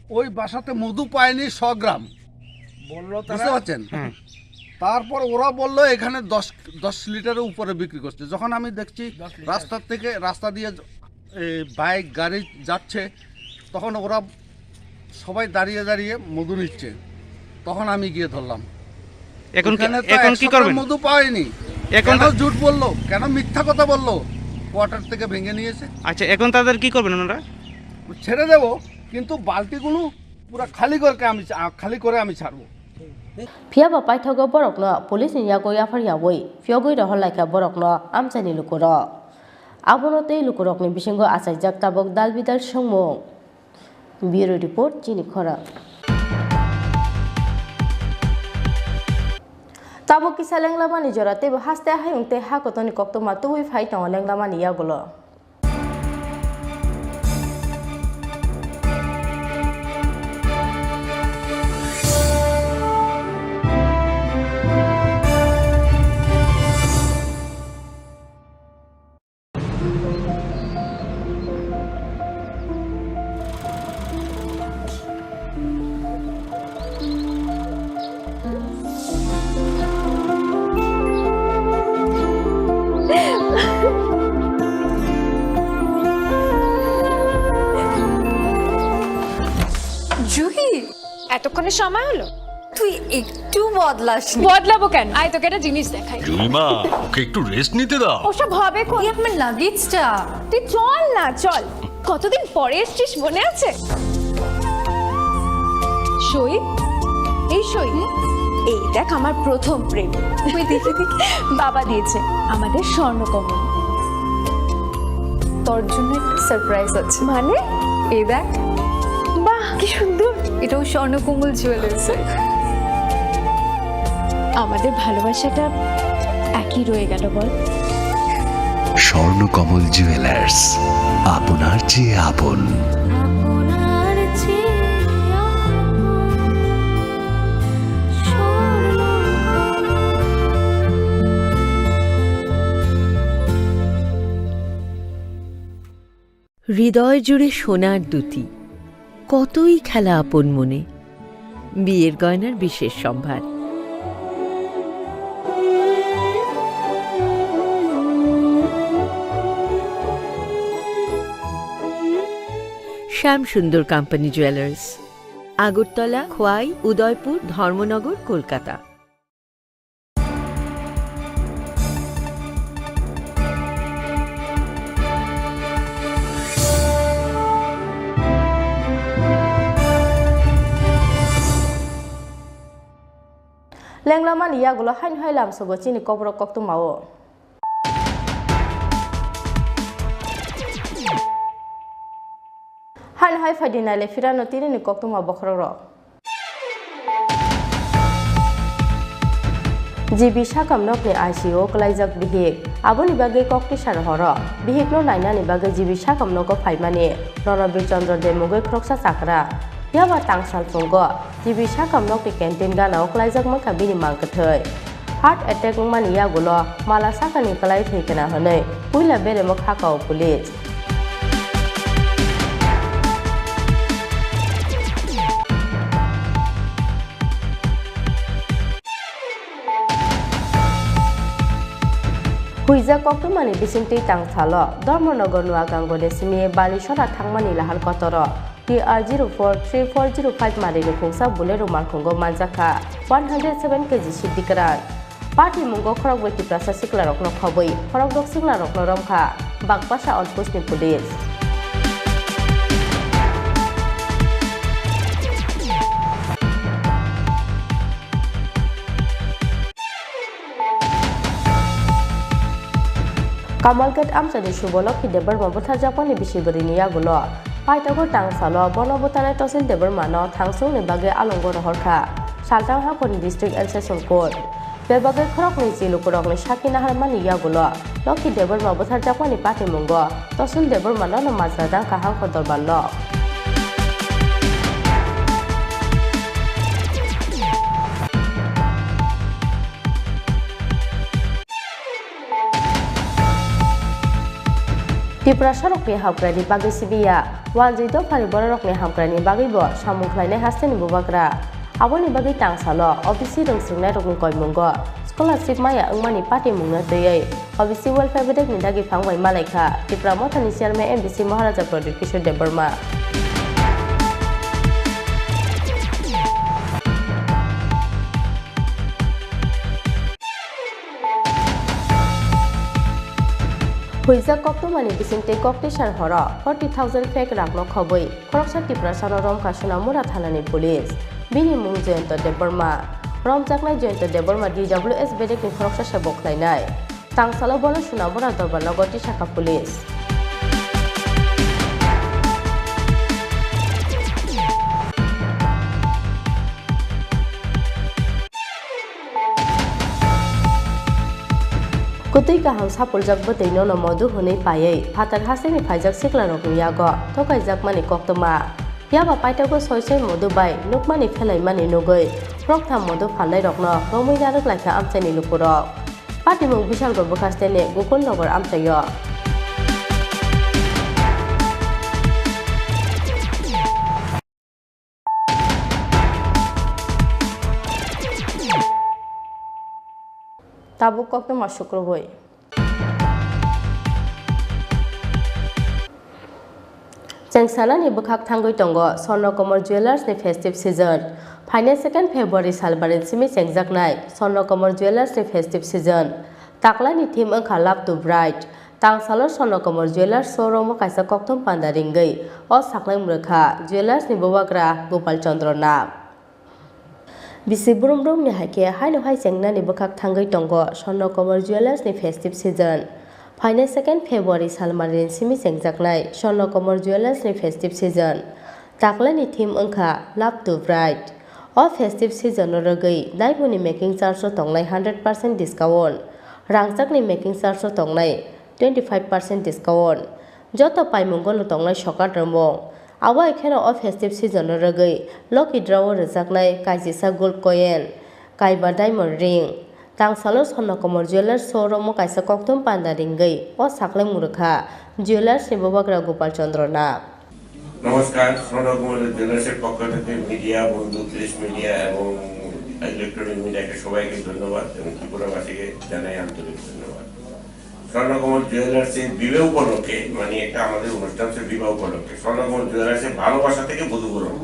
ওই বাসাতে মধু পায়নি শ গ্রাম। বললো তারা। বুঝতে পারছেন? হ্যাঁ। তারপর ওরা বললো এখানে দশ, দশ লিটারের উপরে বিক্রি করছে। যখন আমি দেখছি দশ লিটার। রাস্তার থেকে, রাস্তা দিয়ে, এ, বাইক, গাড়ি যাচ্ছে, তখন ওরা সবাই দাঁড়িয়ে দাঁড়িয়ে মধু নিচ্ছে। তখন আমি গিয়ে ধরলাম। এখন কি, এখানে তো এখন কি একশো গ্রাম করবেন? মধু পাইনি। এখন কেন তা- ঝুট বললো? কেন মিথ্যা কথা বললো? কোয়ার্টার থেকে ভেঙে নিয়েছে। আচ্ছা, এখন তাদের কি করবেন আপনারা? ছেড়ে দেবো, কিন্তু বালতিগুলো পুরা খালি করে আমি চা-, খালি করে আমি ছাড়বো। Phiya ba paithago borokno police ni yago yaphar yaui phiyogwi rohor laikha borokno amchaini lukurok. Abono tei lukurokni bisingo achaijak tabuk dal bidal swngmung. Bureau report, chini khorang. Tabuk kisa lenglamani jora teibo haste hayung tei ha kotorni koktwma tubui phai tongo lenglamani yagulo. Juhi, এতক্ষণে সময় হলো? তুই একটু বদলাসনি। বদলাবো কেন? আয়, তোকে একটা জিনিস দেখাই। জুলিমা, ওকে একটু রেস্ট নিতে দাও। ওসব হবে কোন? এই আমার লাগেজটা। তুই চল না, চল। কতদিন পরে এসছিস, মনে আছে? সই, এই সই। এই দেখ, আমার প্রথম প্রেম। ওই দেখি, দেখি। বাবা দিয়েছে আমাদের স্বর্ণকমল। তোর জন্য একটা সারপ্রাইজ আছে। মানে? এই দেখ। বাহ, কি সুন্দর। এটাও স্বর্ণকমল জুয়েলার্স। আমাদের ভালোবাসাটা একই রয়ে গেল, বল? স্বর্ণকমল জুয়েলার্স, আপনার চেয়ে আপন। হৃদয় জুড়ে সোনার দুতি, কতই খেলা আপন মনে। বিয়ের গয়নার বিশেষ সম্ভার। শ্যাম সুন্দর কোম্পানি জুয়েলার্স, আগরতলা, খোয়াই, উদয়পুর, ধর্মনগর, Kolkata. Lenglamani yagulo haino hai lamsogo chini kokborok koktwmao. Haino hai phaidi naile phirano tinini koktwma bokhorokrok. G B sakam nokni I C U o kwlaijak bihik. Aboni bagwi kok tisar horo. Bihikno nainani bagwi G B sakam nogo phaimani Ronobir Chandra de mungwi khoroksa chakra. Phiya ba tangsal phungo G B sakam nokni canteen gana o kwlaijak mankha bini mang kwthwi. Heart attack wngmani yagulo mala sakani kwlai thwi khna hwnwi puila beremo kha kao police. Huijak koktwmani bisingtwi tangsalo Dharmanagar Nuagango de simi Balisora thangmani lahar kotoro T R zero four three four zero five marini khungsa Bolero malkhungo manjakha one hundred seven K G siddi kwran. Patimungo khorokbrwi Tiprasa siklarokno khobwi khorokdok siklarokno romkha Bagpasa outpostni police. Kamalghat amchaini subo Lokhi Debbarma butharjakmani bisi bwrwini yagulo paithago tangsalo bono butharnai Tosil Debbarmano thangsongni bagwi alongo rohorkha Salthang hakhorni District and Session Court. Bebagwi khoroknwi chi lukurokni sakhi naharmani yagulo Lokhi Debbarma butharjakmani patimungo Tosil Debbarmano no majra dangkha hangkor dorbarno. Tiprasarokni hamkraini bagwi sibiya, wanjwi dophani bororokni hamkraini bagwibo samung khlainai hasteni bubagra. Aboni bagwi tangsalo O B C rwngswrwngnairokni koimungo scholarship maya wngmani patimungno twiwi O B C Welfare Bedekni dagi phang bai malaikha Tipra Mothani Chairman M B C Maharaja Pradyot Kishore Debbarma. Huijak koktwmani bisingtwi kok tisar horo forty thousand fake rakno khobwi khoroksa Tiprasano romkha Sonamura thanani police. Bini mung Jayanta Debbarma. Romjaknai Jayanta Debbarma D W S bedekni khoroksa se bo khlainai. Tangsalo bono Sonamura dorbarnogo tisakha police. Kwtwi kaham sapuljak bwtwi nono modu hwnwi paiwi phatar hasteni phaijak siklarokni yago tokaijakmani koktwma. Phiya ba paithago soi soi modu bai nukmani phelaimani nugwi khoroktham modu phalnairokno romwi narwk laikha amchaini lukurok. Patimung Bishalgarh bwkhasteni Gokulnagar amchaio. Tabuk koktwma sukrubwi. Chengsanani bwkhak thangwi tongo Swarnakamar Jewellers ni festive season. Phainai second February salbarni simi chengjaknai Swarnakamar Jewellers ni festive season. Taklani theme wngkha Love to Bright. Tangsalo Swarnakamar Jewellers showroom o kaisa kokthum panda ringwi o saknai mwrwkha Jewellers ni bubagra Gopal Chandra Nag. Bisi brum brumni hai khe haino hai chengnani bwkhak thangwi tongo Swarnakamar Jewellers ni festive season. Phainai second February salmarini simi chengjaknai Swarnakomor Jewellers ni festive season. Taklaini theme wngkha Love to Bright. O festive season no rwgwi daimoni making charge o tongnai hundred percent discount, rangchakni making charge o tongnai twenty five percent discount. Joto paimungo no tongnai sokat rwmung. Abo hai kheno o festive season no rwgwi lucky draw o rwjaknai kaisisa gold coin, kaiba diamond ring. Tangsalo Swarnakomor Jewellers showroom o kaisa kokthum panda ringwi o saklai murwkha Jewellers ni bubagra Gopal Chandra Nag. নমস্কার, স্বর্ণকুমার জুয়েলার্সের পক্ষ থেকে মিডিয়া বন্ধু, press media এবং ইলেকট্রনিক মিডিয়াকে সবাইকে ধন্যবাদ এবং ত্রিপুরাবাসীকে জানাই আন্তরিক ধন্যবাদ। স্বর্ণকমল জুয়েলার্সের বিবাহ উপলক্ষে, মানে একটা আমাদের অনুষ্ঠান হচ্ছে বিবাহ উপলক্ষে, স্বর্ণকমল জুয়েলার্সের ভালোবাসা থেকে বধূবরণ,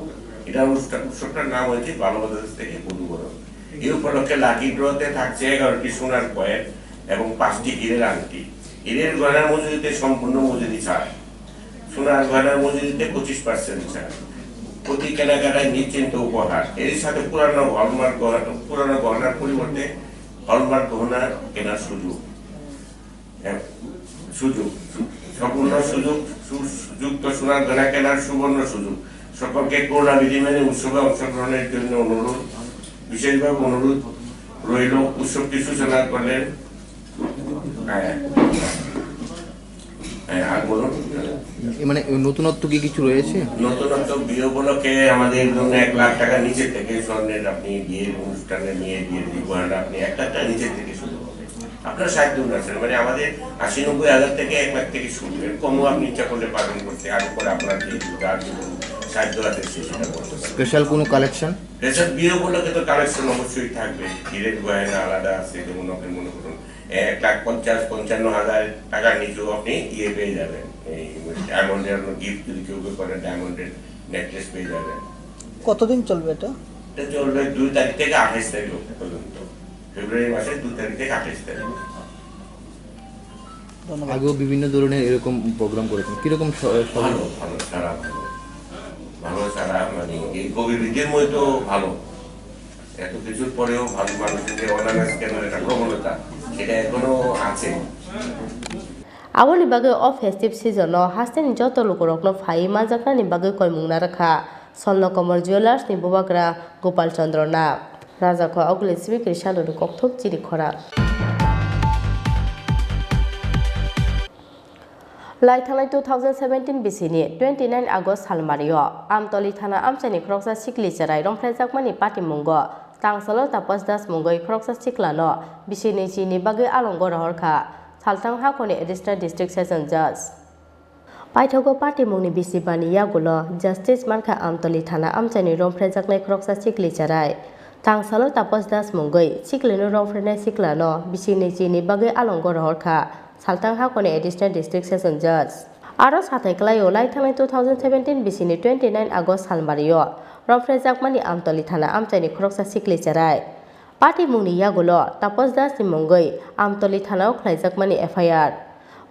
এটা অনুষ্ঠান, উৎসবটার নাম হয়েছে ভালোবাসা থেকে বধূবরণ। এই উপলক্ষে লাকি ড্রতে থাকছে এগারোটি সোনার কয়েন এবং পাঁচটি হীরের আংটি। হীরের গয়নার মজুরিতে সম্পূর্ণ মজুরি ছাড়, সোনার গয়নার মজুরিতে পঁচিশ পার্সেন্ট ছাড়, প্রতি কেনাকাটায় নিশ্চিন্ত উপহার, এর সাথে পুরানো হলমার্ক গহনা, পুরানো গহনার পরিবর্তে হলমার্ক গহনা কেনার সুযোগ। এক, সুযোগ, সম্পূর্ণ সুযোগ, সু-, যুক্ত সোনার গয়না কেনার সুবর্ণ সুযোগ। সকলকে করোনা বিধি মেনে উৎসবে অংশগ্রহণের জন্য অনুরোধ, বিশেষভাবে অনুরোধ রইল। উৎসবটি সূচনা করলেন, হ্যাঁ, হ্যাঁ, আর বলুন। এ, মানে, নতুনত্ব কি কিছু রয়েছে? নতুনত্ব, বিয়ে উপলক্ষে আমাদের জন্য এক লাখ টাকা নিচে থেকে স্বর্ণের আপনি বিয়ের অনুষ্ঠানে নিয়ে বিয়ের উপহারটা আপনি এক লাখ টাকা নিচে থেকে শুরু হবে। আপনার সাধ্য অনুসারে, মানে, আমাদের আশি নব্বই হাজার থেকে এক লাখ থেকে শুরু। এর কমও আপনি ইচ্ছা করলে পাবেন করতে, আরো পরে আপনার যে যার যে সাধ্য আছে সে সেটা করতে পারেন। স্পেশাল কোনো কালেকশন? স্পেশাল বিয়ে উপলক্ষে তো কালেকশন অবশ্যই থাকবে। হীরের গয়না আলাদা আছে, যেমন আপনি মনে করুন এক লাখ পঞ্চাশ, পঞ্চান্ন হাজার টাকার নিচেও আপনি ইয়ে পেয়ে যাবেন। এই ডায়মন্ডের গিফট যদি কেউ কেউ করে, ডায়মন্ডের নেকলেস পেয়ে যাবেন। কতদিন চলবে এটা? এটা চলবে দুই তারিখ থেকে আঠাশ তারিখ পর্যন্ত। ফেব্রুয়ারি মাসের দুই তারিখ থেকে আঠাশ তারিখ। ধন্যবাদ। আগেও বিভিন্ন ধরনের এরকম প্রোগ্রাম করেছেন, কিরকম স-, সব? ভালো, ভালো, সারা ভালো। ভালো সারা, মানে, এই কোভিড বিধির মধ্যে তো ভালো। এত কিছুর পরেও ভালো মানুষের যে অ্যাওয়ারনেস কেন একটা প্রবণতা, সেটা এখনো আছে। Aboni bagwi o festive season-o hasteni joto lukurokno phaiwi manjaknani bagwi koimung narwkha Swarnakomor Jewellers-ni bubagra Gopal Chandra Nag. Rajakho Auguli Sibik Risano ni kokthop chini khorang. Lai thangnai two thousand seventeen bisini twenty nine August salmario Amtoli thana amchaini khoroksa sikli cherai romphraijakmani patimungo Tangsalo Tapos Das mungwi khoroksa siklano bisini chini bagwi alongo rohorkha Salthang hakhorni Additional District Session Judge. Paithago patimungni bisibani yagulo justice mankha Amtoli thana amchaini romphraijaknai khoroksa sikli cherai. Tangsalo Tapos Das mungwi siklino romphrainai siklano bisini chini bagwi alongo rohorkha Salthang hakhorni Additional District Session Judge. Aro sathai kwlaio lai thangnai two thousand seventeen bisini twenty nine August salmario romphrajakmani Amtoli thana amchaini khoroksa sikli cherai. Patimungni yagulo Tapos Das ni mungwi Amtoli thanao khlaijakmani F I R.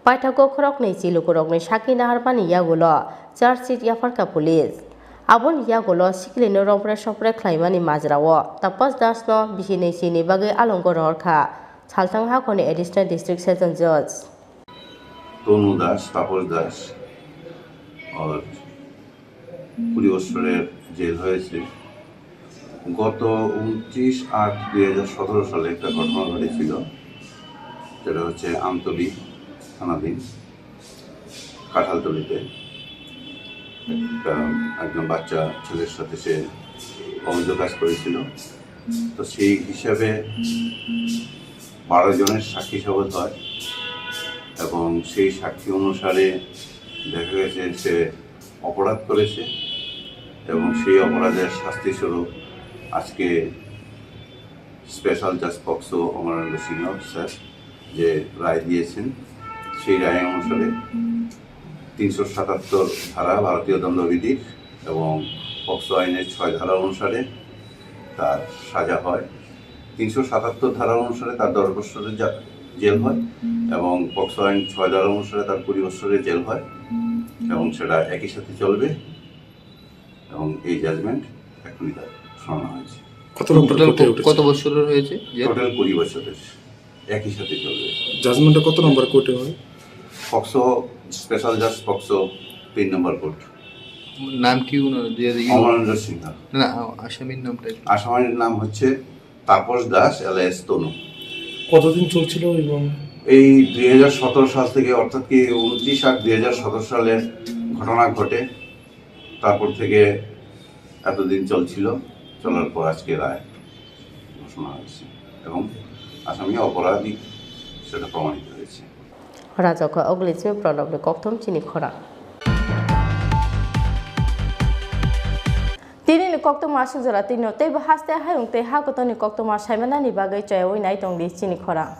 Paithago khoroknwi chilukurokni sakki naharmani yagulo charge sheet yapharkha police. Aboni yagulo siklino rompre sopre khlaimani majrao Tapos Das no bisini chini bagwi alongo rohorkha Salthang hakhorni Additional District Session Judge. তনু দাস, তাপস দাস, আর কুড়ি বছরের জেল হয়েছে। গত ঊনত্রিশ আট দুই হাজার সতেরো সালে একটা ঘটনা ঘটেছিল, যেটা হচ্ছে আমতলী থানাধীন কাঁঠালতলীতে একটা, একজন বাচ্চা ছেলের সাথে সে অবৈধ কাজ করেছিল। তো সেই হিসাবে বারো জনের সাক্ষী শপথ হয় এবং সেই সাক্ষী অনুসারে দেখা গেছে সে অপরাধ করেছে এবং সেই অপরাধের শাস্তি স্বরূপ আজকে স্পেশাল জাজ পক্সো অমরেন্দ্র সিংহ স্যার যে রায় দিয়েছেন, সেই রায় অনুসারে তিনশো সাতাত্তর ধারা ভারতীয় দণ্ডবিধির এবং পক্সো আইনের ছয় ধারা অনুসারে তার সাজা হয়। তিনশো সাতাত্তর ধারা অনুসারে তার দশ বছরের জা-, জেল হয় এবং পক্সো আইন ছয় ধারা অনুসারে তার কুড়ি বছরের জেল হয় এবং সেটা একই সাথে চলবে এবং এই জাজমেন্ট এখনই তার শোনানো হয়েছে। কত নম্বর টোটাল কোর্টে ক-, উঠেছে? কত বছরের হয়েছে জেল? টোটাল কুড়ি বছরের একই সাথে চলবে। জাজমেন্টটা কত নম্বর কোর্টে হয়? পক্সো, স্পেশাল জাজ পক্সো, তিন নম্বর কোর্ট। নাম কি ওনার? যে, যে, অমরেন্দ্র সিংহ। না, আসামির নামটা কি? আসামির নাম হচ্ছে তাপস দাস, এলিয়াস তনু। কতদিন চলছিল এবং এই দুই হাজার সতেরো সাল থেকে, অর্থাৎ কি ঊনত্রিশ আট দুই হাজার সতেরো সালের ঘটনা ঘটে, তারপর থেকে এতদিন চলছিল, চলার পর আজকে রায় ঘোষণা হয়েছে এবং আসামি অপরাধী সেটা প্রমাণিত হয়েছে। Rajokha Oglismi Pranobni kokthom chini khorang. Tinini koktwma aswk jora tino teibo haste hayung tei ha kotorni koktwma saimanani bagwi choyaui nai tongdi chini khorang.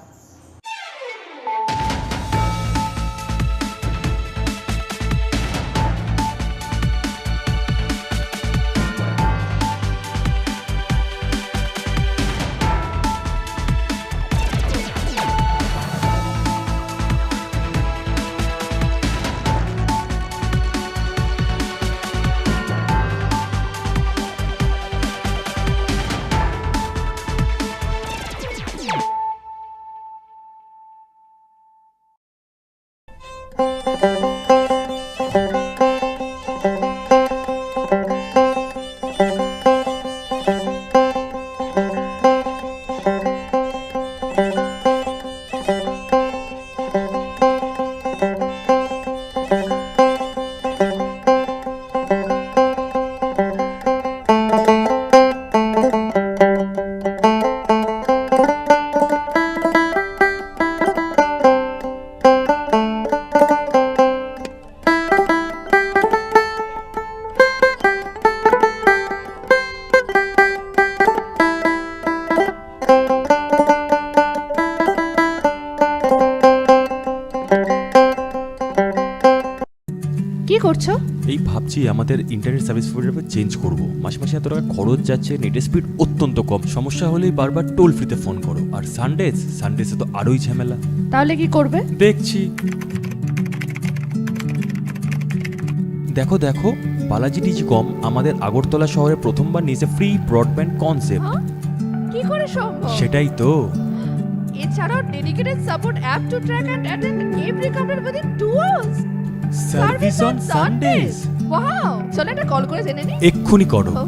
কি করছো? এই ভাবছি আমাদের ইন্টারনেট সার্ভিস প্রোভাইডার চেঞ্জ করব। মাসে মাসে এত টাকা খরচ যাচ্ছে, নেটের স্পিড অত্যন্ত কম, সমস্যা হলেই বারবার টোল ফ্রিতে ফোন করো। আর সানডেজ, সানডেজে তো আরোই ঝামেলা। তাহলে কি করবে? দেখছি। দেখো, দেখো, বালাজি টেলিকম আমাদের আগরতলা শহরে প্রথমবার নিয়েছে ফ্রি ব্রডব্যান্ড কনসেপ্ট। হ্যাঁ? কি করে সম্ভব? সেটাই তো। এছাড়াও dedicated support app to track and attend every complaint within two hours. Service on Sundays. Wow! চলো একটা কল করে জেনে নিই। এক্ষুনি করো। ও।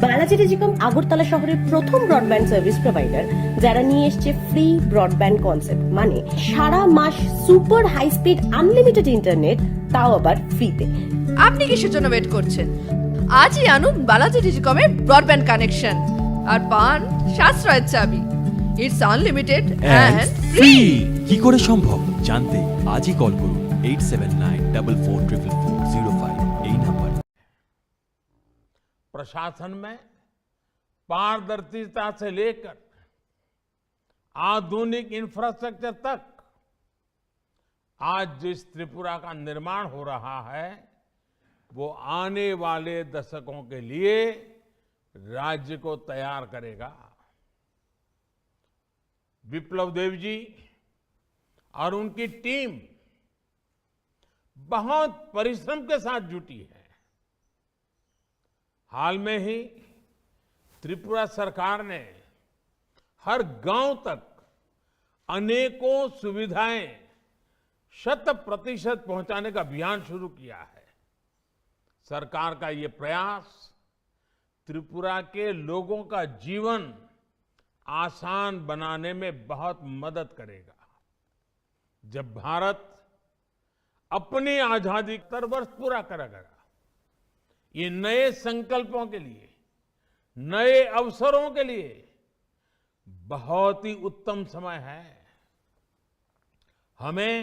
বালাজি টেলিকম আগরতলা শহরের প্রথম ব্রডব্যান্ড সার্ভিস প্রোভাইডার, যারা নিয়ে এসছে ফ্রি ব্রডব্যান্ড কনসেপ্ট, মানে সারা মাস super high speed unlimited internet, তাও আবার ফ্রিতে। আপনি কিসের জন্য ওয়েট করছেন? আজই আনুন বালাজি টেলিকমের ব্রডব্যান্ড কানেকশন আর পান সাশ্রয়ের চাবি। It's unlimited and and free। কি করে সম্ভব জানতে আজই কল করুন eight seven nine double four triple four zero five এই নাম্বার। प्रशासन में पारदर्शिता से लेकर आधुनिक इंफ्रास्ट्रक्चर तक आज जिस त्रिपुरा का निर्माण हो रहा है, वो आने वाले दशकों के लिए राज्य को तैयार करेगा। विप्लव देव जी और उनकी टीम बहुत परिश्रम के साथ जुटी है। हाल में ही त्रिपुरा सरकार ने हर गांव तक अनेकों सुविधाएं शत प्रतिशत पहुंचाने का अभियान शुरू किया है। सरकार का ये प्रयास त्रिपुरा के लोगों का जीवन आसान बनाने में बहुत मदद करेगा। जब भारत अपनी आजादी सत्तर वर्ष पूरा करेगा, ये नए संकल्पों के लिए, नए अवसरों के लिए बहुत ही उत्तम समय है। हमें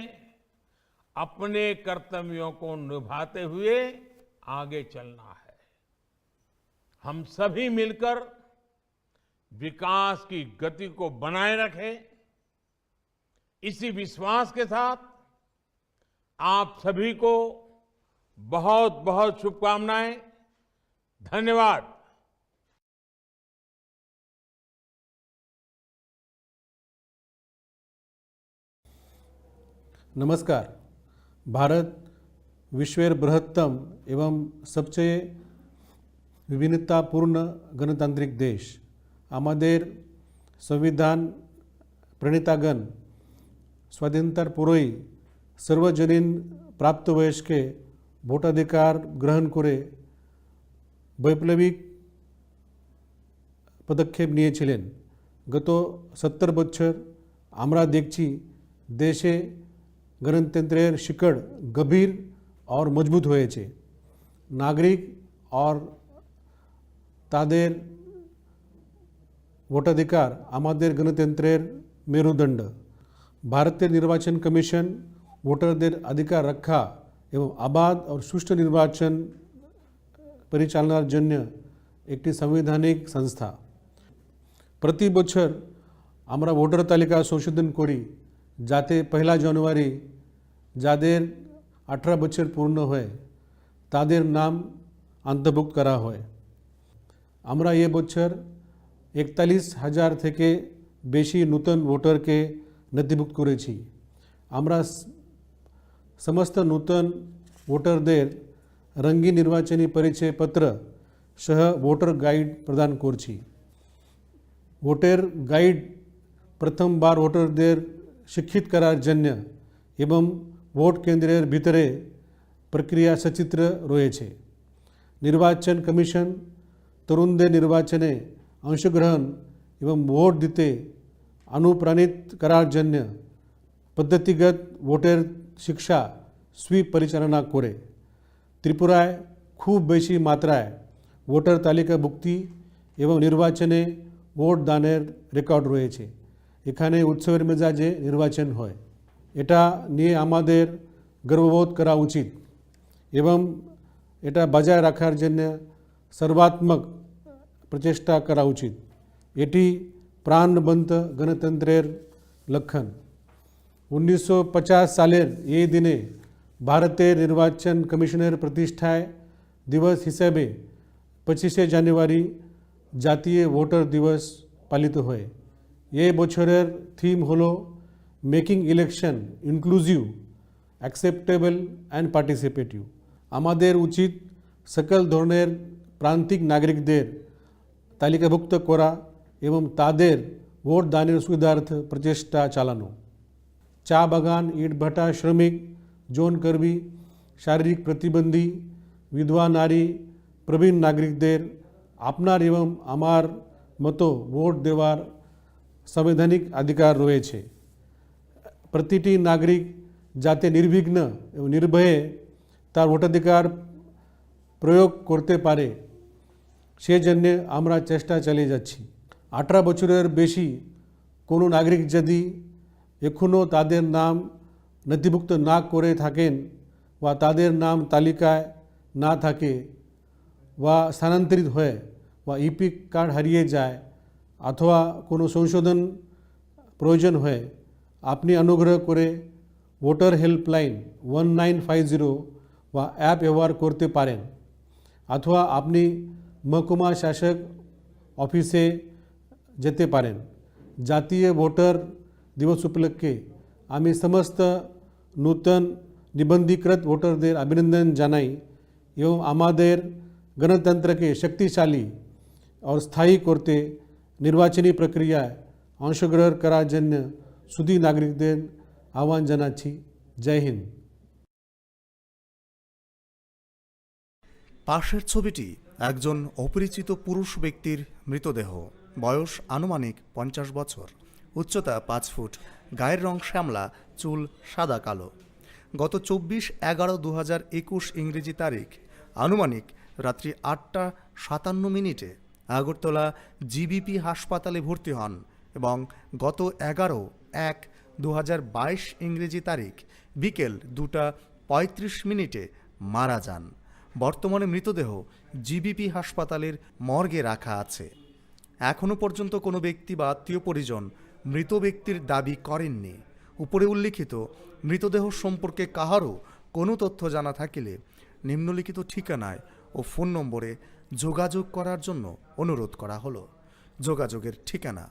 अपने कर्तव्यों को निभाते हुए आगे चलना है। हम सभी मिलकर विकास की गति को बनाए रखें। इसी विश्वास के साथ आप सभी को बहुत बहुत शुभकामनाएं। धन्यवाद। नमस्कार। भारत विश्वेर बृहत्तम एवं सबसे विभिन्नतापूर्ण गणतांत्रिक देश। আমাদের সংবিধান প্রণেতাগণ স্বাধীনতার পরেই সার্বজনীন প্রাপ্তবয়স্কে ভোটাধিকার গ্রহণ করে বৈপ্লবিক পদক্ষেপ নিয়েছিলেন। গত সত্তর বছর আমরা দেখছি দেশে গণতন্ত্রের শিকড় গভীর আর মজবুত হয়েছে। নাগরিক আর তাদের ভোটাধিকার আমাদের গণতন্ত্রের মেরুদণ্ড। ভারতের নির্বাচন কমিশন ভোটারদের অধিকার রক্ষা এবং অবাধ ও সুষ্ঠু নির্বাচন পরিচালনার জন্য একটি সাংবিধানিক সংস্থা। প্রতি বছর আমরা ভোটার তালিকা সংশোধন করি, যাতে পয়লা জানুয়ারি যাদের আঠারো বছর পূর্ণ হয়, তাদের নাম অন্তর্ভুক্ত করা হয়। আমরা এ বছর একতাল্লিশ হাজার থেকে বেশি নতুন ভোটারকে নথিভুক্ত করেছি। আমরা স-, সমস্ত নতুন ভোটারদের রঙিন নির্বাচনী পরিচয় পত্র সহ ভোটার গাইড প্রদান করছি। ভোটার গাইড প্রথমবার ভোটারদের শিক্ষিত করার জন্য এবং ভোট কেন্দ্রের ভিতরে প্রক্রিয়া সচিত্র রয়েছে। নির্বাচন কমিশন তরুণদের নির্বাচনে অংশগ্রহণ এবং ভোট দিতে অনুপ্রাণিত করার জন্য পদ্ধতিগত ভোটের শিক্ষা সুইপ পরিচালনা করে। ত্রিপুরায় খুব বেশি মাত্রায় ভোটার তালিকাভুক্তি এবং নির্বাচনে ভোট দানের রেকর্ড রয়েছে। এখানে উৎসবের মেজাজে নির্বাচন হয়। এটা নিয়ে আমাদের গর্ববোধ করা উচিত এবং এটা বজায় রাখার জন্য সর্বাত্মক প্রচেষ্টা করা উচিত। এটি প্রাণবন্ত গণতন্ত্রের লক্ষণ। উনিশশো পঞ্চাশ সালের এই দিনে ভারতের নির্বাচন কমিশনের প্রতিষ্ঠায় দিবস হিসেবে পঁচিশে জানুয়ারি জাতীয় ভোটার দিবস পালিত হয়। এই বছরের থিম হলো making election inclusive, acceptable and participative. আমাদের উচিত সকল ধরনের প্রান্তিক নাগরিকদের তালিকাভুক্ত করা এবং তাদের ভোট দানের সুবিধার্থে প্রচেষ্টা চালানো। চা বাগান, ইটভাটা শ্রমিক, যৌন কর্মী, শারীরিক প্রতিবন্ধী, বিধবা নারী, প্রবীণ নাগরিকদের আপনার এবং আমার মতো ভোট দেওয়ার সাংবিধানিক অধিকার রয়েছে। প্রতিটি নাগরিক যাতে নির্বিঘ্ন এবং নির্ভয়ে তার ভোটাধিকার প্রয়োগ করতে পারে, সেজন্য আমরা চেষ্টা চালিয়ে যাচ্ছি। আঠারো বছরের বেশি কোনো নাগরিক যদি এখনও তাদের নাম নথিভুক্ত না করে থাকেন বা তাদের নাম তালিকায় না থাকে বা স্থানান্তরিত হয় বা ইপিক কার্ড হারিয়ে যায় অথবা কোনো সংশোধন প্রয়োজন হয়, আপনি অনুগ্রহ করে voter helpline one nine five zero বা অ্যাপ ব্যবহার করতে পারেন, অথবা আপনি মহকুমা শাসক অফিসে যেতে পারেন। জাতীয় ভোটার দিবস উপলক্ষে আমি সমস্ত নূতন নিবন্ধীকৃত ভোটারদের অভিনন্দন জানাই এবং আমাদের গণতন্ত্রকে শক্তিশালী ও স্থায়ী করতে নির্বাচনী প্রক্রিয়ায় অংশগ্রহণ করার জন্য সুধী নাগরিকদের আহ্বান জানাচ্ছি। জয় হিন্দ। পাশের ছবিটি একজন অপরিচিত পুরুষ ব্যক্তির মৃতদেহ। বয়স আনুমানিক পঞ্চাশ বছর। উচ্চতা পাঁচ ফুট। গায়ের রং শ্যামলা, চুল সাদা কালো। গত চব্বিশ এগারো দু হাজার একুশ ইংরেজি তারিখ আনুমানিক রাত্রি আটটা সাতান্ন মিনিটে আগরতলা জিবিপি হাসপাতালে ভর্তি হন এবং গত এগারো এক দু হাজার বাইশ ইংরেজি তারিখ বিকেল দুটা পঁয়ত্রিশ মিনিটে মারা যান। বর্তমানে মৃতদেহ জিবিপি হাসপাতালের মর্গে রাখা আছে। এখনও পর্যন্ত কোনো ব্যক্তি বা আত্মীয় পরিজন মৃত ব্যক্তির দাবি করেননি। উপরে উল্লিখিত মৃতদেহ সম্পর্কে কাহারও কোনো তথ্য জানা থাকিলে নিম্নলিখিত ঠিকানায় ও ফোন নম্বরে যোগাযোগ করার জন্য অনুরোধ করা হলো। যোগাযোগের ঠিকানা: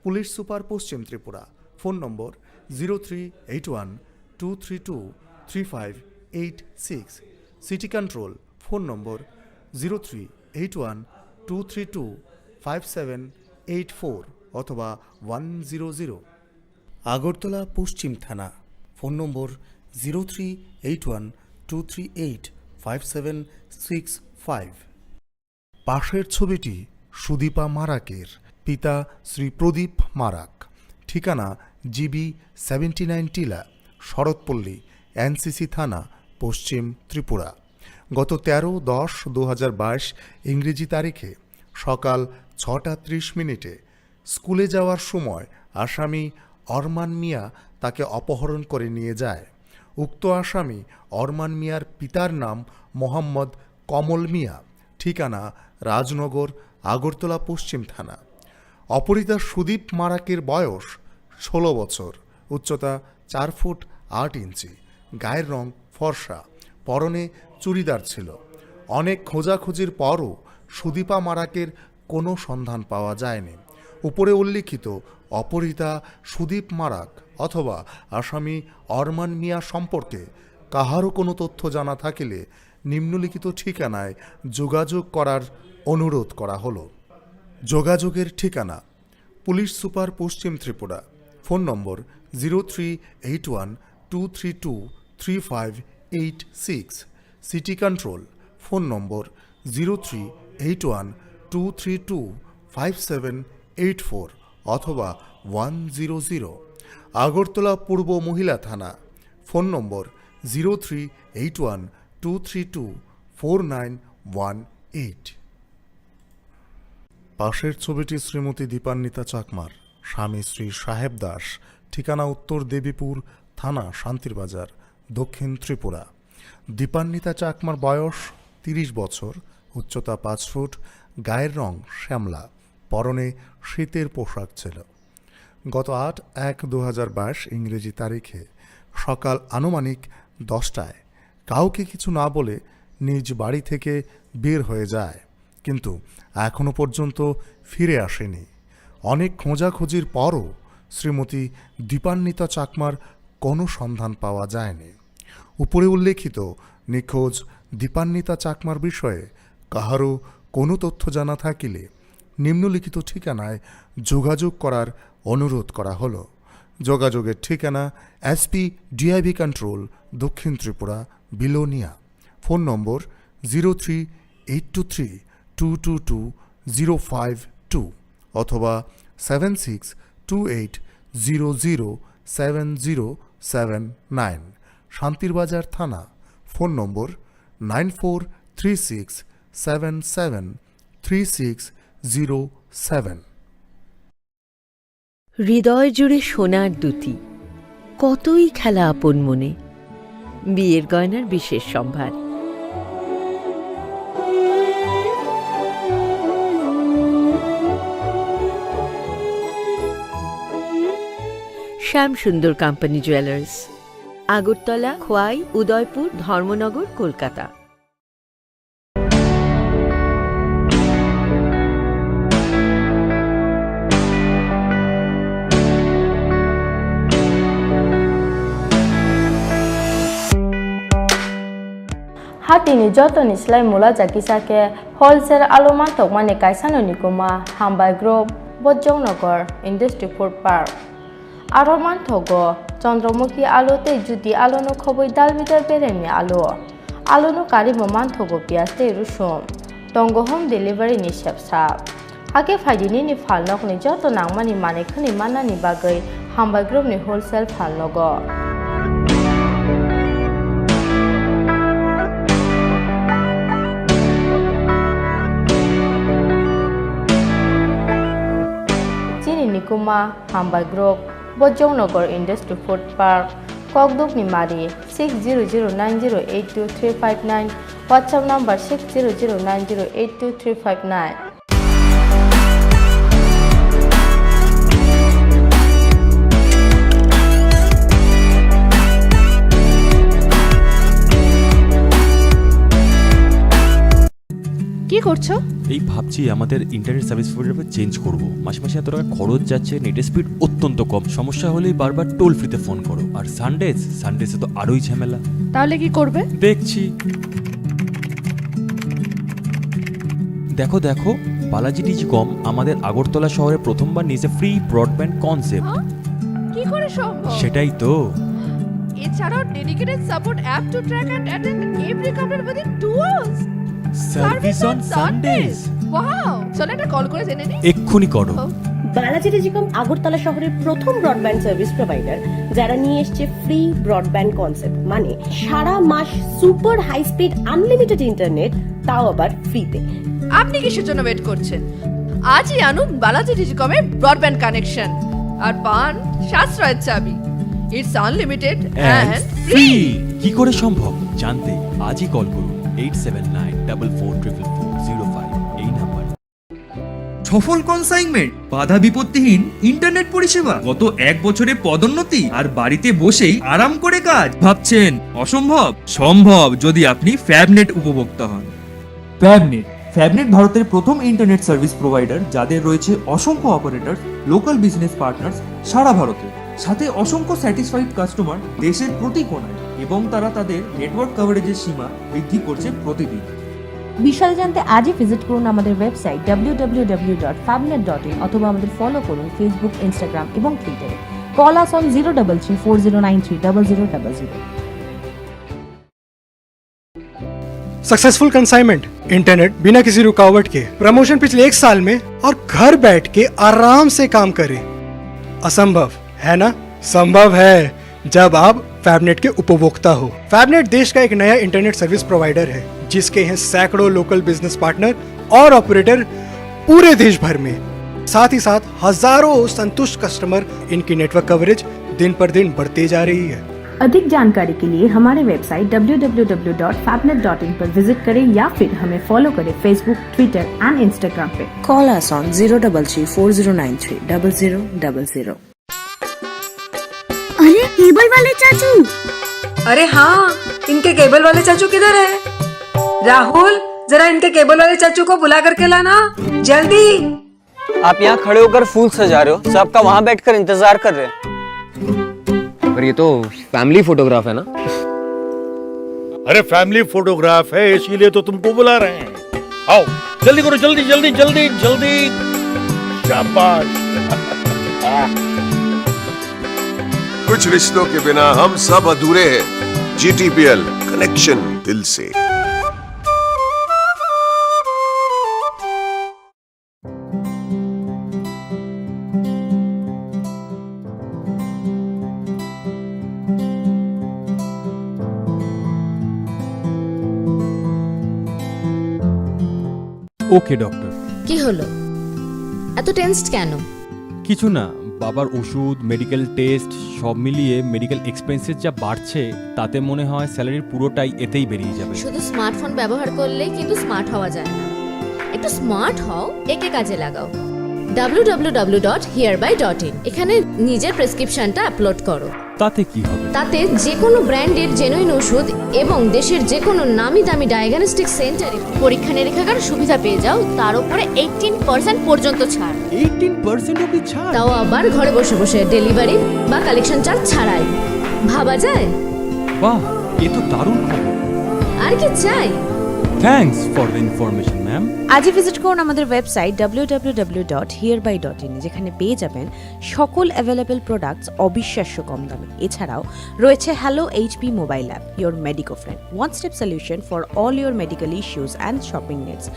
পুলিশ সুপার, পশ্চিম Tripura, phone number zero three eight one two three two three five eight six, city control, phone number zero three eight one two three two five seven eight four অথবা ওয়ান জিরো জিরো। আগরতলা পশ্চিম থানা, phone number zero three eight one two three eight five seven six five. পাশের ছবিটি সুদীপা মারাকের, পিতা শ্রী প্রদীপ মারাক, ঠিকানা GB seventy nine টিলা, শরৎপল্লী, এনসিসি থানা, পশ্চিম ত্রিপুরা। গত তেরো দশ দু হাজার বাইশ ইংরেজি তারিখে সকাল ছটা ত্রিশ মিনিটে স্কুলে যাওয়ার সময় আসামি অরমান মিয়া তাকে অপহরণ করে নিয়ে যায়। উক্ত আসামি অরমান মিয়ার পিতার নাম মোহাম্মদ কমল মিয়া, ঠিকানা রাজনগর, আগরতলা পশ্চিম থানা। অপহৃতা সুদীপ মারাকের বয়স ষোলো বছর, উচ্চতা চার ফুট আট ইঞ্চি, গায়ের রং ফর্সা, পরনে চুড়িদার ছিল। অনেক খোঁজাখুঁজির পরও সুদীপা মারাকের কোনো সন্ধান পাওয়া যায়নি। উপরে উল্লিখিত অপহৃতা সুদীপ মারাক অথবা আসামি অরমান মিয়া সম্পর্কে কাহারও কোনো তথ্য জানা থাকিলে নিম্নলিখিত ঠিকানায় যোগাযোগ করার অনুরোধ করা হলো। যোগাযোগের ঠিকানা: পুলিশ সুপার, পশ্চিম Tripura, phone number zero three eight one two three two three five eight six. City control, phone number zero three eight one two three two five seven eight four অথবা ওয়ান জিরো জিরো। আগরতলা পূর্ব মহিলা থানা, phone number zero three eight one two three two four nine one eight. পাশের ছবিটি শ্রীমতী দীপান্বিতা চাকমার, স্বামী শ্রী সাহেব দাস, ঠিকানা উত্তর দেবীপুর থানা, শান্তিরবাজার, দক্ষিণ ত্রিপুরা। দীপান্বিতা চাকমার বয়স তিরিশ বছর, উচ্চতা পাঁচ ফুট, গায়ের রং শ্যামলা, পরনে শীতের পোশাক ছিল। গত আট এক দু হাজার বাইশ ইংরেজি তারিখে সকাল আনুমানিক দশটায় কাউকে কিছু না বলে নিজ বাড়ি থেকে বের হয়ে যায়, কিন্তু এখনো পর্যন্ত ফিরে আসেনি। অনেক খোঁজাখুঁজির পরও শ্রীমতী দীপান্বিতা চাকমার কোনো সন্ধান পাওয়া যায়নি। উপরে উল্লেখিত নিখোঁজ দীপান্বিতা চাকমার বিষয়ে কাহারও কোনো তথ্য জানা থাকিলে নিম্নলিখিত ঠিকানায় যোগাযোগ করার অনুরোধ করা হলো। যোগাযোগের ঠিকানা: এসপি ডিআইবি কন্ট্রোল, দক্ষিণ Tripura, Belonia. Phone number zero three eight two three two two two zero five two অথবা seven six two eight zero zero seven zero seven nine. Santirbazar থানা, phone number nine four three six seven seven three six zero seven. হৃদয় জুড়ে সোনার দ্যুতি, কতই খেলা আপন মনে। বিয়ের গয়নার বিশেষ সম্ভার। শ্যাম সুন্দর কোম্পানি জুয়েলার্স, আগরতলা, খোয়াই, উদয়পুর, ধর্মনগর, Kolkata. Hatini jotoni slai mula jakisa khe wholesale alu mantokmani kaisano nikuma Hambai Group, Bojongnagar Industry Food Park. Aro manthogo Chandramukhi alu tei Jyoti alu no khobwi dal bidal beremni alu. Alu no karwi bo manthogo piyaj tei rusum. Tongo home delivery ni sepsa. Hakhe phaidi nini phalnokni joto nangmani manwi khwnwi mannani bagwi Hambai Group ni wholesale phalnogo. Chini nikuma Hambai Group, Bojongnagar Industry Food Park, Kokdukni Mari, six zero zero nine zero eight two three five nine, WhatsApp number six zero zero nine zero eight two three five nine. কি করছো? এই ভাবছি আমাদের internet service provider change করব। মাসে মাসে এত টাকা খরচ যাচ্ছে, নেটের স্পিড অত্যন্ত কম, সমস্যা হলেই বারবার টোল ফ্রিতে ফোন করো। আর সানডেজ, সানডেজে তো আরোই ঝামেলা। তাহলে কি করবে? দেখছি। দেখো, দেখো, বালাজি টিচিকম আমাদের আগরতলা শহরে প্রথমবার নিয়েছে ফ্রি ব্রডব্যান্ড কনসেপ্ট। হ্যাঁ? কি করে সম্ভব? সেটাই তো। এছাড়াও dedicated support app to track and attend every corner within two hours. Service on Sundays. Wow, চলো একটা কল করে জেনে নিই। এক্ষুনি করো। বালাজি টেলিকম আগরতলা শহরের প্রথম ব্রডব্যান্ড সার্ভিস প্রোভাইডার, যারা নিয়ে এসছে ফ্রি ব্রডব্যান্ড কনসেপ্ট, মানে সারা মাস super high speed unlimited internet, তাও আবার ফ্রিতে। আপনি কিসের জন্য ওয়েট করছেন? আজই আনুন বালাজি টেলিকমের ব্রডব্যান্ড কানেকশন আর পান সাশ্রয়ের চাবি। It's unlimited and and free. Free. কি করে সম্ভব জানতে আজই কল করুন eight seven nine double four triple four zero five এই নাম্বারে। সফল কনসাইনমেন্ট, বাধা বিপত্তিহীন ইন্টারনেট পরিষেবা, গত এক বছরে পদোন্নতি আর বাড়িতে বসেই আরাম করে কাজ। ভাবছেন অসম্ভব? সম্ভব, যদি আপনি ফ্যাবনেট উপভোক্তা হন। ফ্যাবনেট। ফ্যাবনেট ভারতের প্রথম ইন্টারনেট সার্ভিস প্রোভাইডার, যাদের রয়েছে অসংখ্য অপারেটর, লোকাল বিজনেস পার্টনার্স সারা ভারতে, সাথে অসংখ্য স্যাটিসফাইড কাস্টমার দেশের প্রতি কোণায়, এবং তারা তাদের নেটওয়ার্ক কভারেজের সীমা বৃদ্ধি করছে প্রতিদিন। বিশদে জানতে আজই ভিজিট করুন আমাদের website W W W dot ফ্যাবনেট ডট ইন অথবা আমাদের ফলো করুন ফেসবুক, ইনস্টাগ্রাম এবং টুইটারে। Call us on zero double three four zero nine three double zero double zero। Successful consignment, internet बिना किसी रुकावट के, प्रमोशन पिछले एक साल में और घर बैठ के आराम से काम करें। असंभव है ना? संभव है, जब आप फैबनेट के उपभोक्ता हो। फैबनेट देश का एक नया इंटरनेट सर्विस प्रोवाइडर है, जिसके हैं सैकड़ों लोकल बिजनेस पार्टनर और ऑपरेटर पूरे देश भर में। साथ ही साथ हजारों संतुष्ट कस्टमर, इनकी नेटवर्क कवरेज दिन पर दिन बढ़ते जा रही है। अधिक जानकारी के लिए हमारे website W W W dot फैबनेट डॉट इन पर विजिट करें या फिर हमें फॉलो करें Facebook, Twitter and Instagram पे। Call us on zero double three four zero nine three double zero double zero। अरे, केबल वाले चाचू। अरे हाँ, इनके केबल वाले चाचू किधर है? राहुल, जरा इनके केबल वाले चाचू को बुला करके लाना, जल्दी। आप यहाँ खड़े होकर फूल सजा रहे हो, सबका वहाँ बैठकर इंतजार कर रहे हैं। पर ये तो फैमिली फोटोग्राफ है ना? अरे, फैमिली फोटोग्राफ है, इसीलिए तो तुमको बुला रहे हैं। आओ, जल्दी करो, जल्दी, जल्दी, जल्दी, जल्दी। शाबाश। कुछ रिश्तों के बिना हम सब अधूरे हैं। जीटीपीएल, कनेक्शन दिल से। ওকে ডক্টর। কি হলো? এত টেন্সড কেন? কিছু না, বাবার ওষুধ, মেডিকেল টেস্ট, সব মিলিয়ে মেডিকেল এক্সপেন্সেস যা বাড়ছে, তাতে মনে হয় স্যালারির পুরোটাই এতেই বেরিয়ে যাবে। শুধু স্মার্টফোন ব্যবহার করলে কিন্তু স্মার্ট হওয়া যায় না। একটু স্মার্ট হও, একে কাজে লাগাও। ডাব্লিউ ডাব্লিউ ডাব্লিউ ডট হিয়ারবাই ডট ইন, এখানে নিজের প্রেসক্রিপশনটা আপলোড করো। তাতে কি হবে? তাতে যে কোনো ব্র্যান্ডের জেনুইন ওষুধ এবং দেশের যে কোনো নামি দামি ডায়াগনস্টিক সেন্টারে পরীক্ষা নিরীক্ষার সুবিধা পেয়ে যাও, তার উপরে এইটিন পার্সেন্ট পর্যন্ত ছাড়। এইটিন পার্সেন্ট অবধি ছাড়? তাও আবার ঘরে বসে বসে, ডেলিভারি বা কালেকশন চার্জ ছাড়াই। ভাবা যায়? বাহ, এ তো দারুণ খবর। আর কি চাই? Thanks for the information, ma'am. আজই ভিজিট করুন আমাদের website W W W dot হিয়ারবাই ডট ইন, যেখানে পেয়ে যাবেন সকল অ্যাভেলেবল প্রোডাক্টস অবিশ্বাস্য কম দামে। এছাড়াও রয়েছে hello HP mobile app, your Medico friend, one step solution for all your medical issues and shopping needs.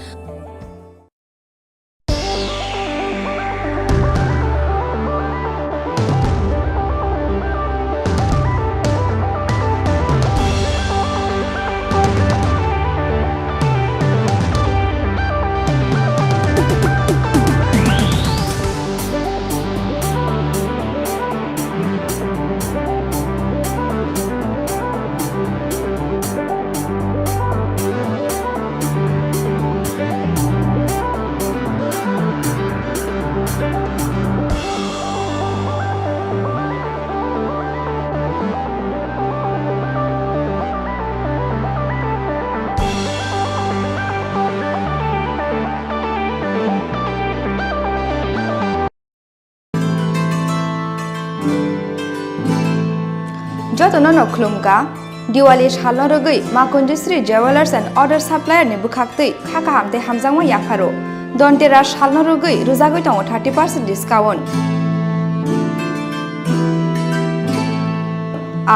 Jotono no khulumkha, Diwali salno rwgwi Makunjisri Jewellers and Order Supplier ni bwkhaktwi kha kaham tei hamjakma yapharo. Dhanteras salno rwgwi rwjagwi tongo thirty percent discount.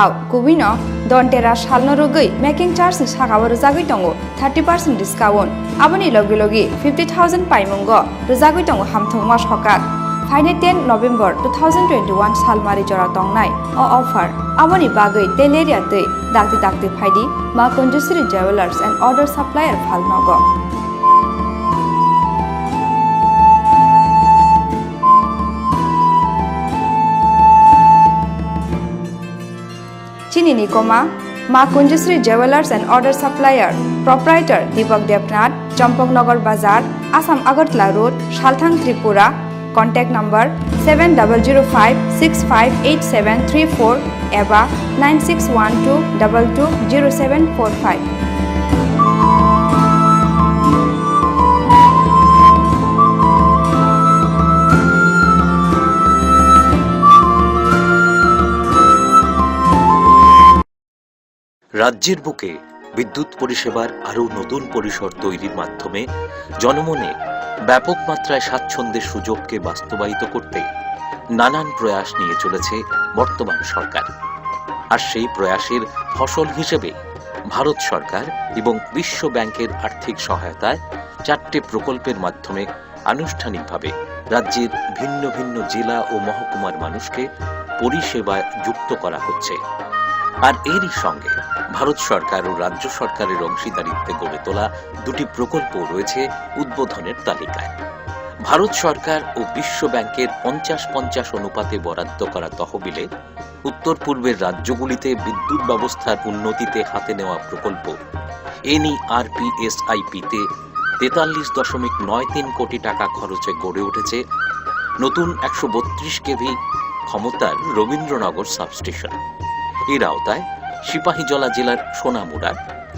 Au kubuino Dhanteras salno rwgwi making charge ni sakao rwjagwi tongo thirty percent discount. Aboni logi logi fifty thousand paimungo rwjagwi tongo hamthwngma sokat. Phainai ten November two thousand twenty-one salmari jora tongnai o offer. Aboni bagwi teleria twi dakti dakti phaidi Ma Kunjusri Jewellers and Order Supplier phalnogo. Chini ni koma, Ma Kunjusri Jewellers and Order Supplier, Proprietor Deepak Debnath, Champaknagar Bazar, Assam Agartala Road, Salthang, Tripura. Contact number seven double zero five six five eight seven three four eba nine six one two double two zero seven four five. রাজ্যের বুকে বিদ্যুৎ পরিষেবার আরও নতুন পরিসর তৈরির মাধ্যমে জনমনে ব্যাপক মাত্রায় স্বাচ্ছন্দ্যের সুযোগকে বাস্তবায়িত করতে নানান প্রয়াস নিয়ে চলেছে বর্তমান সরকার। আর সেই প্রয়াসের ফসল হিসেবে ভারত সরকার এবং বিশ্ব ব্যাংকের আর্থিক সহায়তায় চারটে প্রকল্পের মাধ্যমে আনুষ্ঠানিকভাবে রাজ্যের ভিন্ন ভিন্ন জেলা ও মহকুমার মানুষকে পরিষেবায় যুক্ত করা হচ্ছে। আর এরই সঙ্গে ভারত সরকার ও রাজ্য সরকারের অংশীদারিত্বে গড়ে তোলা দুটি প্রকল্প রয়েছে উদ্বোধনের তালিকায়। ভারত সরকার ও বিশ্ব ব্যাংকের পঞ্চাশ পঞ্চাশ অনুপাতে বরাদ্দ করা তহবিলে উত্তর পূর্বের রাজ্যগুলিতে বিদ্যুৎ ব্যবস্থার উন্নতিতে হাতে নেওয়া প্রকল্প এনইআরপিএসআইপিতে তেতাল্লিশ দশমিক নয় তিন কোটি টাকা খরচে গড়ে উঠেছে নতুন একশো বত্রিশ কেভি ক্ষমতার রবীন্দ্রনগর সাবস্টেশন। এর আওতায় সিপাহীজলা জেলার সোনামুড়া,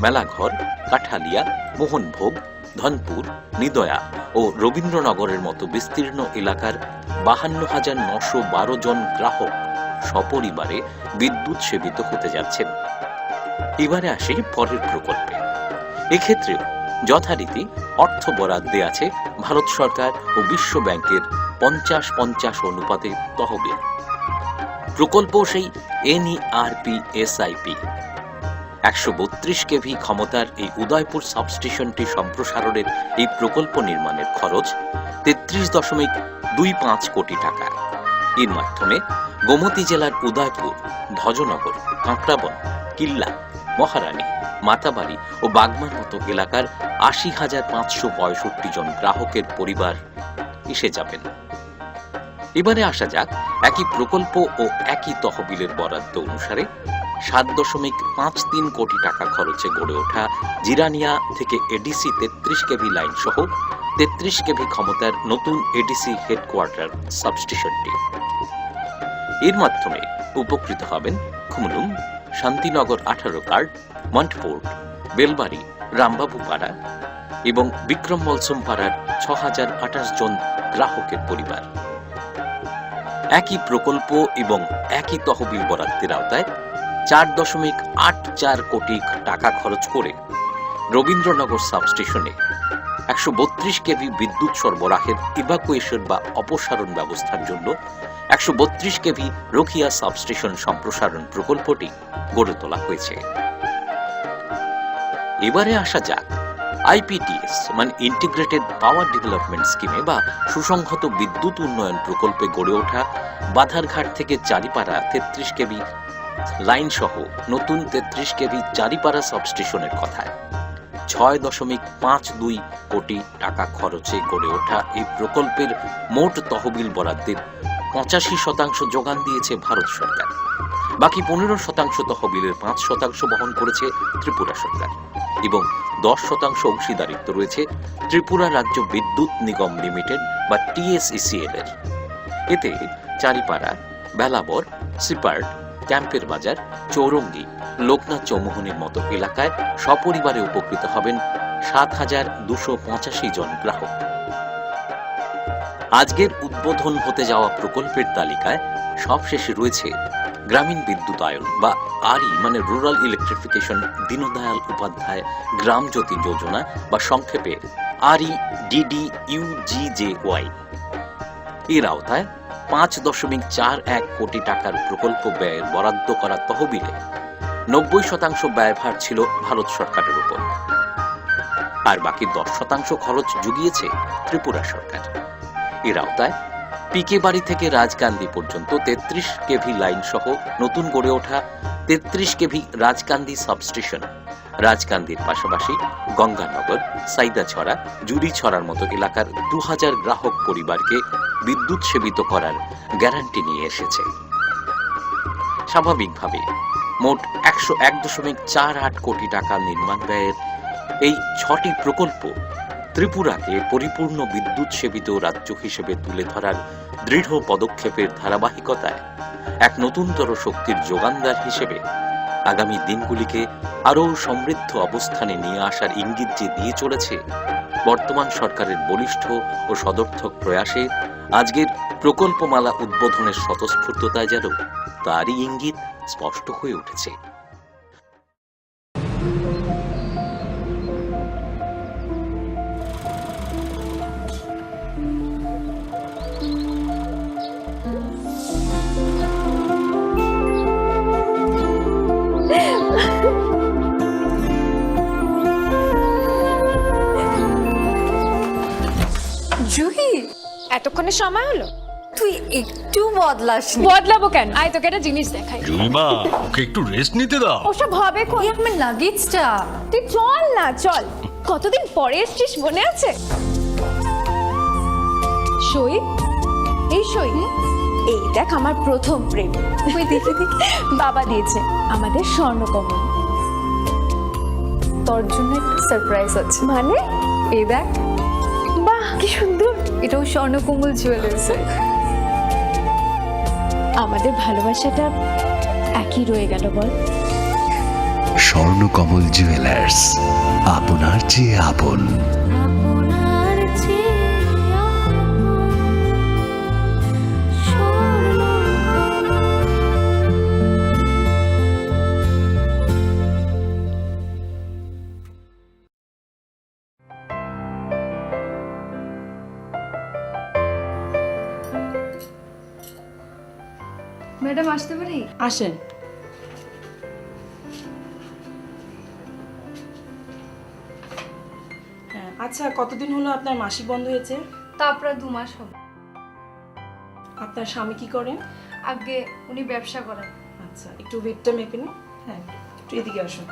মেলাঘর, কাঠালিয়া, মোহনভোগ, ধনপুর, নিদয়া ও রবীন্দ্রনগরের মতো বিস্তীর্ণ এলাকার বাহান্ন হাজার নশো বারো জন গ্রাহক সপরিবারে বিদ্যুৎ সেবিত হতে যাচ্ছেন। এবারে আসি পরের প্রকল্পে। এক্ষেত্রেও যথারীতি অর্থ বরাদ্দে আছে ভারত সরকার ও বিশ্ব ব্যাংকের পঞ্চাশ পঞ্চাশ অনুপাতে তহবিল। প্রকল্প সেই এনইআরপিএসআইপি। একশো বত্রিশ কেভি ক্ষমতার এই উদয়পুর সাবস্টেশনটি সম্প্রসারণের এই প্রকল্প নির্মাণের খরচ তেত্রিশ দশমিক দুই পাঁচ কোটি টাকা। এর মাধ্যমে গোমতী জেলার উদয়পুর, ভজনগর, কাঁকড়াবন, কিল্লা, মহারানী, মাতাবাড়ি ও বাগমার মতো এলাকার আশি হাজার পাঁচশো পঁয়ষট্টি জন গ্রাহকের পরিবার এসে যাবেন। এবারে আসা যাক একই প্রকল্প ও একই তহবিলের বরাদ্দ অনুসারে সাত দশমিক পাঁচ তিন কোটি টাকা খরচে গড়ে ওঠা জিরানিয়া থেকে এডিসি তেত্রিশ কেভি লাইন সহ তেত্রিশ কেভি ক্ষমতার নতুন এডিসি হেডকোয়ার্টার সাবস্টেশনটি। এর মাধ্যমে উপকৃত হবেন খুমুলুং, শান্তিনগর আঠারো কার্ড, মন্টফোর্ড, বেলবাড়ি, রামবাবুপাড়া এবং বিক্রম মলসম পাড়ার ছ হাজার আঠাশ জন গ্রাহকের পরিবার। একই প্রকল্প এবং একই তহবিল বরাদ্দের আওতায় চার দশমিক আট চার কোটি টাকা খরচ করে রবীন্দ্রনগর সাবস্টেশনে একশো বত্রিশ কেভি বিদ্যুৎ সরবরাহের ইভাকুয়েশন বা অপসারণ ব্যবস্থার জন্য একশো বত্রিশ কেভি রোখিয়া সাবস্টেশন সম্প্রসারণ প্রকল্পটি গড়ে তোলা হয়েছে। এবারে আসা যাক আইপিডিএস, মানে ইন্টিগ্রেটেড পাওয়ার ডেভেলপমেন্ট স্কিমে বা সুসংহত বিদ্যুৎ উন্নয়ন প্রকল্পে গড়ে ওঠা বাধারঘাট থেকে চারিপাড়া তেত্রিশ কেভি লাইন সহ নতুন তেত্রিশ কেভি চারিপাড়া সাবস্টেশনের কথায়। ছয় দশমিক পাঁচ দুই কোটি টাকা খরচে গড়ে ওঠা এই প্রকল্পের মোট তহবিল বরাদ্দের পঁচাশি শতাংশ যোগান দিয়েছে ভারত সরকার। বাকি পনেরো শতাংশ তহবিলের পাঁচ শতাংশ বহন করেছে ত্রিপুরা সরকার এবং দশ শতাংশ অংশীদারিত্ব রয়েছে ত্রিপুরা রাজ্য বিদ্যুৎ নিগম লিমিটেড বা টিএসইসিএল এর। এতে চারিপাড়া, বেলাবর, সিপার্ট, ক্যাম্পের বাজার, চৌরঙ্গি, লোকনাথ চৌমুহনীর মতো এলাকায় সপরিবারে উপকৃত হবেন সাত হাজার দুশো পঁচাশি জন গ্রাহক। আজকের উদ্বোধন হতে যাওয়া প্রকল্পের তালিকায় সবশেষে রয়েছে গ্রামীণ বিদ্যুতায়ন বা আরই, মানে রুরাল ইলেকট্রিফিকেশন, দীনদয়াল উপাধ্যায় গ্রাম জ্যোতি যোজনা বা সংক্ষেপে আরই ডিডিইউজিজেওয়াই। এর আওতায় পাঁচ দশমিক চার এক কোটি টাকার প্রকল্প ব্যয়ের বরাদ্দ করা তহবিলে নব্বই শতাংশ ব্যয়ভার ছিল ভারত সরকারের উপর, আর বাকি দশ শতাংশ খরচ জুগিয়েছে ত্রিপুরা সরকার। এর আওতায় পিকে বাড়ি থেকে রাজকান্দি পর্যন্ত তেত্রিশ কেভি লাইন সহ নতুন গড়ে ওঠা তেত্রিশ কেভি রাজকান্দি সাবস্টেশন, রাজকান্দির পাশাপাশি গঙ্গানগর, সাইদাছড়া, জুড়িছড়ার মতো এলাকার দু হাজার গ্রাহক পরিবারকে বিদ্যুৎ সেবিত করার গ্যারান্টি নিয়ে এসেছে। স্বাভাবিকভাবে মোট একশো এক দশমিক চার আট কোটি টাকা নির্মাণ ব্যয়ের এই ছটি প্রকল্প ত্রিপুরাকে পরিপূর্ণ বিদ্যুৎ সেবিত রাজ্য হিসেবে তুলে ধরার দৃঢ় পদক্ষেপের ধারাবাহিকতায় এক নতুনতর শক্তির যোগানদার হিসেবে আগামী দিনগুলিকে আরও সমৃদ্ধ অবস্থানে নিয়ে আসার ইঙ্গিত যে দিয়ে চলেছে বর্তমান সরকারের বলিষ্ঠ ও সদর্থক প্রয়াসে, আজকের প্রকল্পমালা উদ্বোধনের স্বতঃস্ফূর্ততায় যেন তারই ইঙ্গিত স্পষ্ট হয়ে উঠেছে। জুহি, এতক্ষণে সময় হলো? তুই একটু বদলাসনি। বদলাবো কেন? আয়, তোকে একটা জিনিস দেখাই। জুইমা, ওকে একটু রেস্ট নিতে দাও। ওসব হবে কোন? এই আমার লাগেজটা। তুই চল না, চল। কতদিন পরে এসছিস, মনে আছে? সই, এই সই। হুম? এই দেখ, আমার প্রথম প্রেম। ওই দেখি, দেখি। বাবা দিয়েছে আমাদের স্বর্ণকমল। তোর জন্য একটা সারপ্রাইজ আছে। মানে? এই দেখ। বাহ, কি সুন্দর। এটাও স্বর্ণকমল জুয়েলার্স। আমাদের ভালোবাসাটা একই রয়ে গেল, বল? স্বর্ণকমল জুয়েলার্স, আপনার চেয়ে আপন। আপনার চেয়ে আপন স্বর্ণকমল। ম্যাডাম, আসতে পারি? আসেন। হ্যাঁ, আচ্ছা, কতদিন হলো আপনার মাসিক বন্ধ হয়েছে? তা প্রায় দু মাস হবে। আপনার স্বামী কি করেন? আগে উনি ব্যবসা করেন। আচ্ছা, একটু ওয়েটটা মেপে নিন। হ্যাঁ, একটু এদিকে আসুন।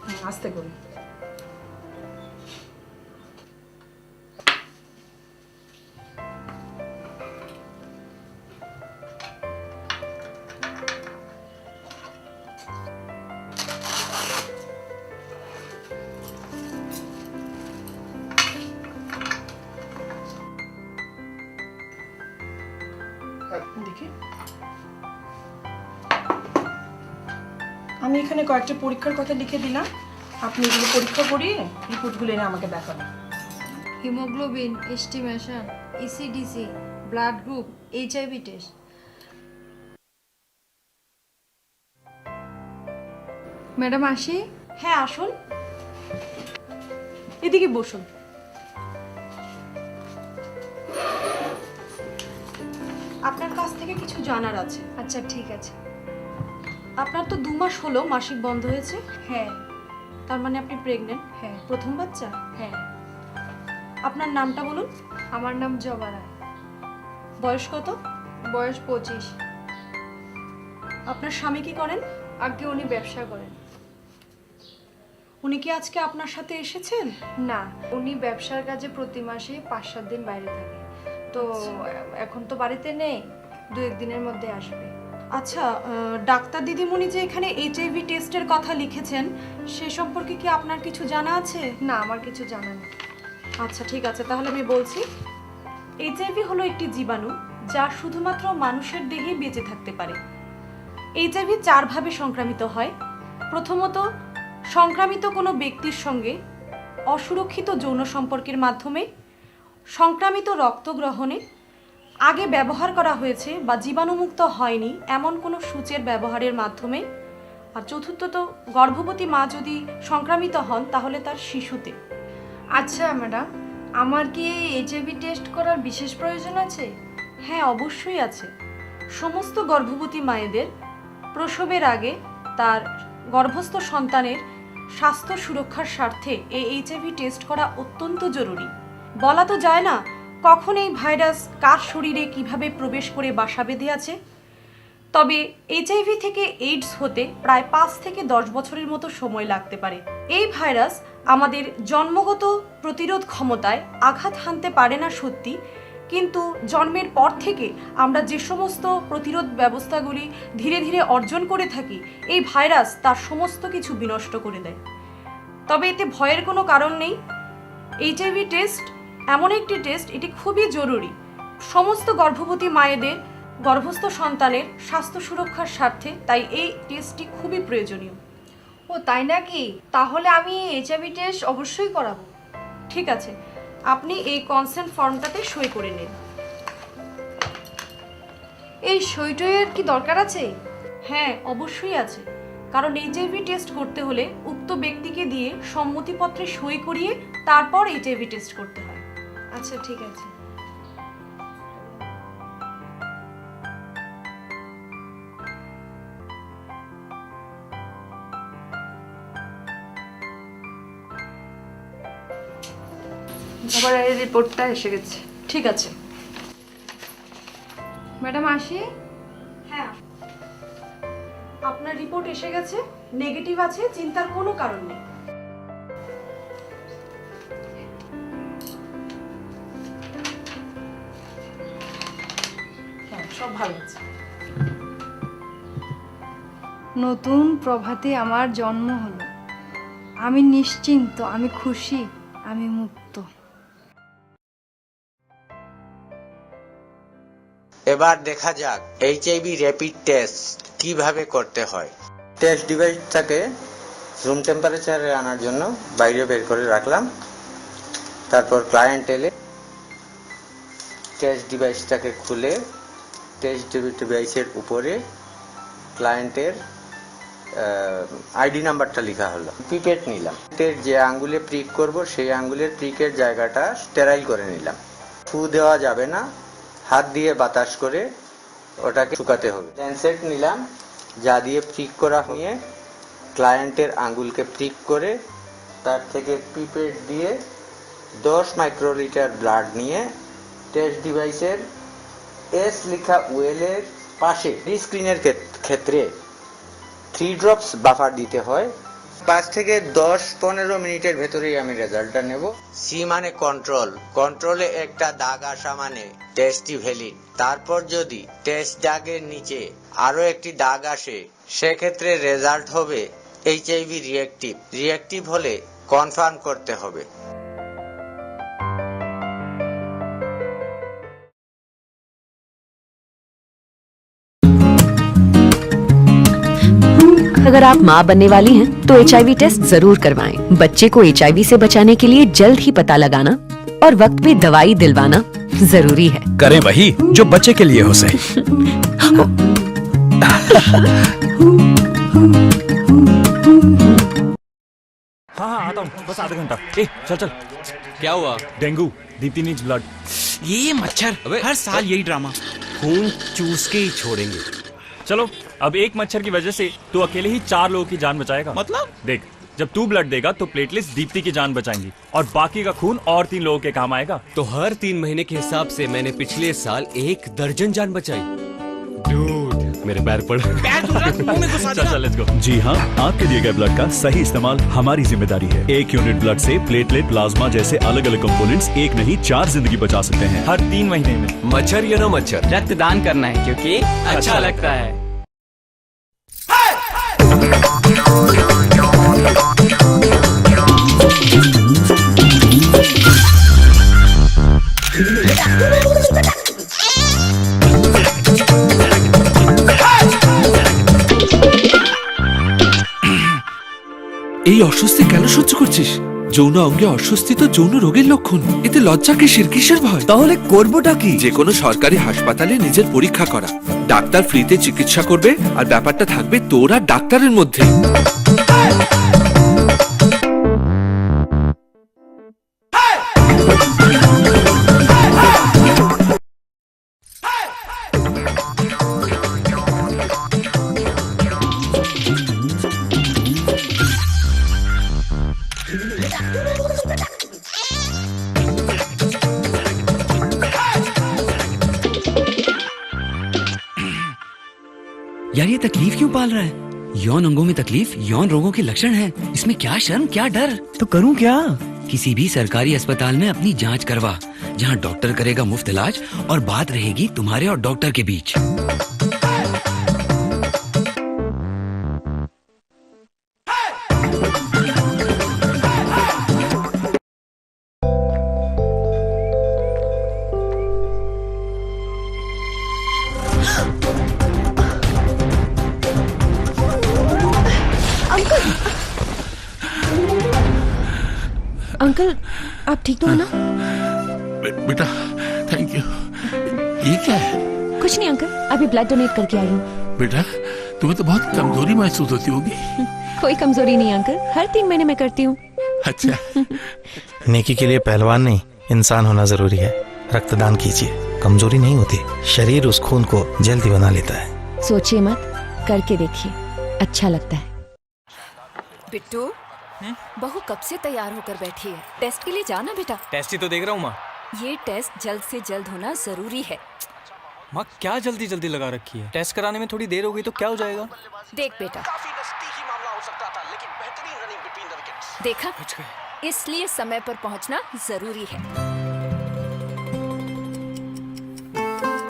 হুম, আস্তে করুন। দেখি, আমি এখানে কয়েকটা পরীক্ষার কথা লিখে দিলাম, আপনি এগুলো পরীক্ষা করিয়ে রিপোর্টগুলো এনে আমাকে দেখাবেন। Haemoglobin, estimation, ECDC, blood group, HIV test. Madam, আসি? হ্যাঁ, আসুন। এদিকে বসুন। আপনার কাছ থেকে কিছু জানার আছে। আচ্ছা, ঠিক আছে। আপনার তো দু মাস হলো মাসিক বন্ধ হয়েছে। হ্যাঁ। তার মানে আপনি প্রেগন্যান্ট? হ্যাঁ। প্রথম বাচ্চা? হ্যাঁ। আপনার নামটা বলুন। আমার নাম জবা রায়। বয়স কত? বয়স পঁচিশ। আপনার স্বামী কি করেন? আগে উনি ব্যবসা করেন। উনি কি আজকে আপনার সাথে এসেছেন? না, উনি ব্যবসার কাজে প্রতি মাসে পাঁচ সাত দিন বাইরে থাকে। তো আচ্ছা। এ-, এখন তো বাড়িতে নেই, দু এক দিনের মধ্যে আসবে। আচ্ছা, আহ, ডাক্তার দিদিমণি যে এখানে এইচআইভি টেস্টের কথা লিখেছেন, সে সম্পর্কে কি আপনার কিছু জানা আছে? না, আমার কিছু জানা নেই। আচ্ছা, ঠিক আছে, তাহলে আমি বলছি। এইচআইভি হলো একটি জীবাণু, যা শুধুমাত্র মানুষের দেহে বেঁচে থাকতে পারে। এইচআইভি চারভাবে সংক্রামিত হয়। প্রথমত, সংক্রামিত কোনো ব্যক্তির সঙ্গে অসুরক্ষিত যৌন সম্পর্কের মাধ্যমে, সংক্রামিত রক্ত গ্রহণে, আগে ব্যবহার করা হয়েছে বা জীবাণুমুক্ত হয়নি এমন কোনো সূচের ব্যবহারের মাধ্যমে, আর চতুর্থত, গর্ভবতী মা যদি সংক্রামিত হন, তাহলে তার শিশুতে। আচ্ছা ম্যাডাম, আমার কি এই এইচআইভি টেস্ট করার বিশেষ প্রয়োজন আছে? হ্যাঁ, অবশ্যই আছে। সমস্ত গর্ভবতী মায়েদের প্রসবের আগে তার গর্ভস্থ সন্তানের স্বাস্থ্য সুরক্ষার স্বার্থে এই এইচআইভি টেস্ট করা অত্যন্ত জরুরি। বলা তো যায় না কখন এই ভাইরাস কার শরীরে কিভাবে প্রবেশ করে বাসা বেঁধে আছে। তবে এইচআইভি থেকে এইডস হতে প্রায় পাঁচ থেকে দশ বছরের মতো সময় লাগতে পারে। এই ভাইরাস আমাদের জন্মগত প্রতিরোধ ক্ষমতায় আঘাত হানতে পারে না সত্যি, কিন্তু জন্মের পর থেকে আমরা যে সমস্ত প্রতিরোধ ব্যবস্থাগুলি ধীরে ধীরে অর্জন করে থাকি, এই ভাইরাস তার সমস্ত কিছু বিনষ্ট করে দেয়। তবে এতে ভয়ের কোনো কারণ নেই। এইচআইভি টেস্ট এমন একটি টেস্ট, এটি খুবই জরুরি সমস্ত গর্ভবতী মায়েদের গর্ভস্থ সন্তানের স্বাস্থ্য সুরক্ষার স্বার্থে, তাই এই টেস্টটি খুবই প্রয়োজনীয়। ও তাই নাকি? তাহলে আমি এইচআইভি টেস্ট অবশ্যই করাবো। ঠিক আছে, আপনি এই কনসেন্ট ফর্মটাতে সই করে নিন। এই সই টইয়ের কি দরকার আছে? হ্যাঁ, অবশ্যই আছে, কারণ এইচআইভি টেস্ট করতে হলে উক্ত ব্যক্তিকে দিয়ে সম্মতিপত্রে সই করিয়ে তারপর এইচআইভি টেস্ট করতে হয়। আচ্ছা, ঠিক আছে। আমার এই রিপোর্টটা এসে গেছে। ঠিক আছে। ম্যাডাম, আসি? হ্যাঁ, আপনার রিপোর্ট এসে গেছে, নেগেটিভ আছে, চিন্তার কোনো কারণ নেই। হ্যাঁ, সব ভালো আছে। নতুন প্রভাতে আমার জন্ম হলো। আমি নিশ্চিন্ত, আমি খুশি, আমি মুক্ত। এবার দেখা যাক এইচআইভি র‍্যাপিড টেস্ট কিভাবে করতে হয়। টেস্ট ডিভাইসটাকে রুম টেম্পারেচারে আনার জন্য বাইরে বের করে রাখলাম। তারপর ক্লায়েন্ট এলে টেস্ট ডিভাইসটাকে খুলে টেস্ট ডিভাইসের উপরে ক্লায়েন্টের আইডি নাম্বারটা লেখা হলো। পিপেট নিলাম। এর যে আঙ্গুলে প্রিক করব, সেই আঙ্গুলের প্রিকের জায়গাটা স্টেরাইল করে নিলাম। ফু দেওয়া যাবে না, হাত দিয়ে বাতাস করে ওটাকে শুকাতে হবে। ল্যান্সেট নিলাম, যা দিয়ে প্রিক করা হয়ে ক্লায়েন্টের আঙ্গুলকে প্রিক করে তার থেকে পিপেট দিয়ে দশ মাইক্রোলিটার ব্লাড নিয়ে টেস্ট ডিভাইসের এস লেখা ওয়েলের পাশে স্ক্রিনের ক্ষেত-, ক্ষেত্রে থ্রি ড্রপস বাফার দিতে হয়। পাঁচ থেকে দশ পনেরো মিনিটের ভেতরেই আমি রেজাল্টটা নেব। সি মানে কন্ট্রোল, কন্ট্রোলে একটা দাগ আসা মানে টেস্টটি ভ্যালিড। তারপর যদি টেস্ট দাগের নিচে আরও একটি দাগ আসে, সেক্ষেত্রে রেজাল্ট হবে এইচআইভি রিয়েক্টিভ। রিয়েক্টিভ হলে কনফার্ম করতে হবে। अगर आप माँ बनने वाली हैं, तो एचआईवी टेस्ट जरूर करवाएं। बच्चे को एचआईवी से बचाने के लिए जल्द ही पता लगाना और वक्त पे दवाई दिलवाना जरूरी है। करें वही जो बच्चे के लिए हो सही। हाँ, हाँ, आता हूँ, बस आधा घंटा। ए, चल, चल। क्या हुआ? डेंगू। Deepti needs blood. ये मच्छर, अबे, हर साल यही ड्रामा। खून चूस के ही छोड़ेंगे। चलो, अब एक मच्छर की वजह से तू अकेले ही चार लोगों की जान बचाएगा। मतलब? देख, जब तू ब्लड देगा तो प्लेटलेट्स दीप्ति की जान बचाएंगी और बाकी का खून और तीन लोगों के काम आएगा। तो हर तीन महीने के हिसाब से मैंने पिछले साल एक दर्जन जान बचाई। डूड, मेरे पैर पड़। पैर तो रख, मुंह में घुसा चल, दिया। चल, लेट्स गो। जी हाँ, आपके दिए गए ब्लड का सही इस्तेमाल हमारी जिम्मेदारी है। एक यूनिट ब्लड से प्लेटलेट, प्लाज्मा जैसे अलग-अलग कंपोनेंट्स एक नहीं, चार जिंदगी बचा सकते हैं। हर तीन महीने में। मच्छर या ना मच्छर, रक्तदान करना है, क्योंकि अच्छा अच्छा लगता लगता है। এই অস্বস্তি কেন সহ্য করছিস? যৌন অঙ্গে অস্বস্তি তো যৌন রোগের লক্ষণ। এতে লজ্জা কিসের, কিসের ভয়? তাহলে করবোটা কি? যে কোনো সরকারি হাসপাতালে নিজের পরীক্ষা করা। ডাক্তার ফ্রিতে চিকিৎসা করবে, আর ব্যাপারটা থাকবে তোর আর ডাক্তারের মধ্যে। यार, ये तकलीफ क्यों पाल रहा है? यौन अंगों में तकलीफ यौन रोगों के लक्षण है। इसमें क्या शर्म, क्या डर? तो करूं क्या? किसी भी सरकारी अस्पताल में अपनी जांच करवा, जहां डॉक्टर करेगा मुफ्त इलाज और बात रहेगी तुम्हारे और डॉक्टर के बीच। अंकल, अंकल, आप ठीक तो हो ना? बे-, बेटा, थैंक यू। ये क्या है? कुछ नहीं अंकल, अभी ब्लड डोनेट करके आई हूँ। बेटा, तुम्हें तो बहुत कमजोरी महसूस होती होगी। कोई कमजोरी नहीं अंकल, हर तीन महीने में करती हूँ। अच्छा। नेकी के लिए पहलवान नहीं, इंसान होना जरूरी है। रक्तदान कीजिए, कमजोरी नहीं होती, शरीर उस खून को जल्दी बना लेता है। सोचिए मत, करके देखिए, अच्छा लगता है। बिट्टू, हम्म? बहू कब से तैयार होकर बैठी है? टेस्ट के लिए जाना बेटा। टेस्ट ही तो देख रहा हूँ माँ। ये टेस्ट जल्द से जल्द होना जरूरी है। माँ, क्या जल्दी जल्दी लगा रखी है? टेस्ट कराने में थोड़ी देर हो गई तो क्या हो जाएगा? देख बेटा, काफी नजदीकी मामला हो सकता था, लेकिन बेहतरीन रनिंग बिटवीन द विकेट्स। देखा? बच गए। इसलिए समय पर पहुंचना जरूरी है।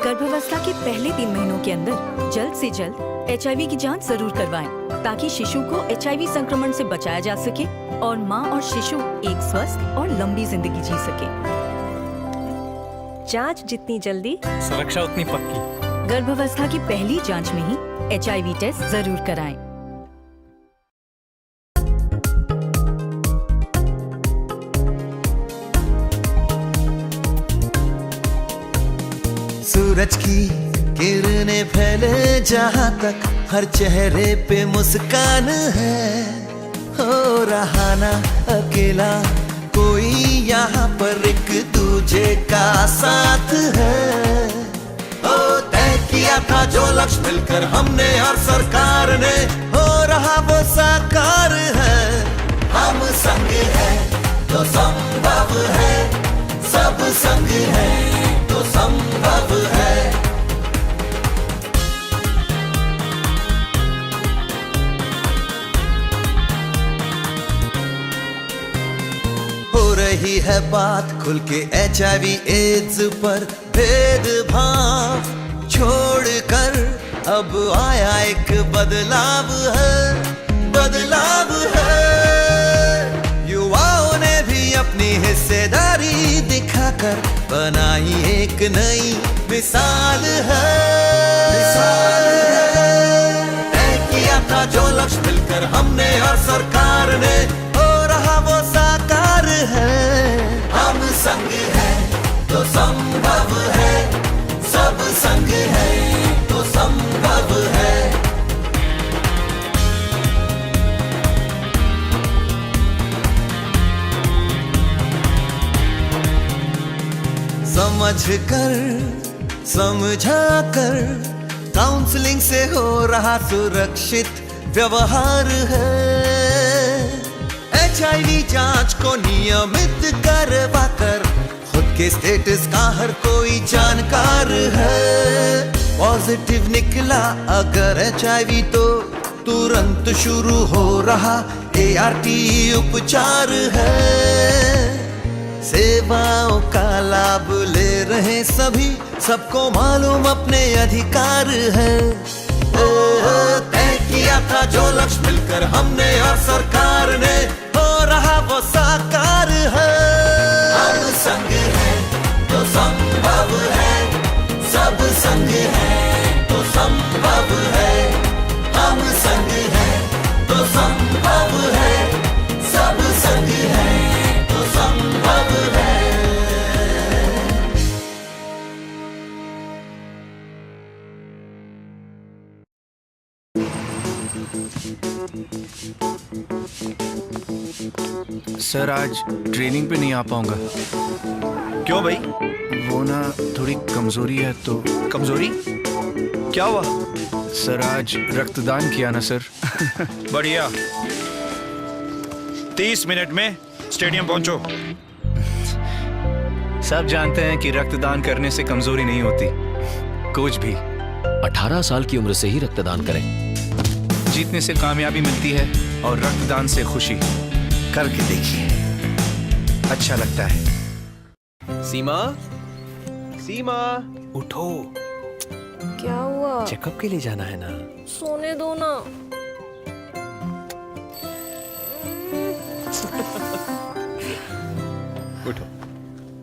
गर्भावस्था के पहले तीन महीनों के अंदर जल्द से जल्द एचआईवी की जांच जरूर करवाएं, ताकि शिशु को एचआईवी संक्रमण से बचाया जा सके और मां और शिशु एक स्वस्थ और लंबी जिंदगी जी सके। जांच जितनी जल्दी, सुरक्षा उतनी पक्की। गर्भावस्था की पहली जांच में ही एचआईवी टेस्ट जरूर कराएं। सूरज की किरणें फैले जहां तक, हर चेहरे पे मुस्कान है। हो रहा ना अकेला कोई यहाँ पर, एक दूजे का साथ है। ओ, तय किया था जो लक्ष्य मिलकर हमने और सरकार ने, हो रहा वो साकार है। हम संग हैं तो संभव है, सब संग हैं तो संभव है। हो रही है बात खुल के एचआईवी एड्स पर, भेदभाव छोड़कर अब आया एक बदलाव है, बदलाव है। युवाओं ने भी अपनी हिस्सेदारी दिखाकर बनाई एक नई मिसाल है, मिसाल है। तय किया था जो लक्ष्य मिलकर हमने और सरकार ने, हो रहा वो साकार है। हम संग हैं तो संभव है, सब संग हैं तो संभव है। समझ कर, समझा कर, काउंसलिंग से हो रहा सुरक्षित व्यवहार है। एचआईवी जांच को नियमित करवा कर, खुद के स्टेटस का हर कोई जानकार है। पॉजिटिव निकला अगर एचआईवी, तो तुरंत शुरू हो रहा एआरटी उपचार है। सेवाओं का लाभ ले रहे सभी, सबको मालूम अपने अधिकार है। ओ, तय किया था जो लक्ष्य मिलकर हमने और सरकार ने, हो रहा वो साकार है। हम संग हैं तो संभव है, सब संग हैं तो संभव है। हम संग हैं तो संभव है, सब संग हैं तो संभव है। सर, आज ट्रेनिंग पे नहीं आ पाऊंगा। क्यों भाई? वो ना, थोड़ी कमजोरी है तो। कमजोरी? क्या हुआ? सर, आज रक्तदान किया ना सर। बढ़िया। तीस मिनट में स्टेडियम पहुंचो। सब जानते हैं कि रक्तदान करने से कमजोरी नहीं होती। कोच भी अठारह साल की उम्र से ही रक्तदान करें। जीतने से कामयाबी मिलती है और रक्तदान से खुशी। करके देखिए, अच्छा लगता है। सीमा, सीमा, उठो। क्या हुआ? चेकअप के लिए जाना है ना। सोने दो ना। उठो।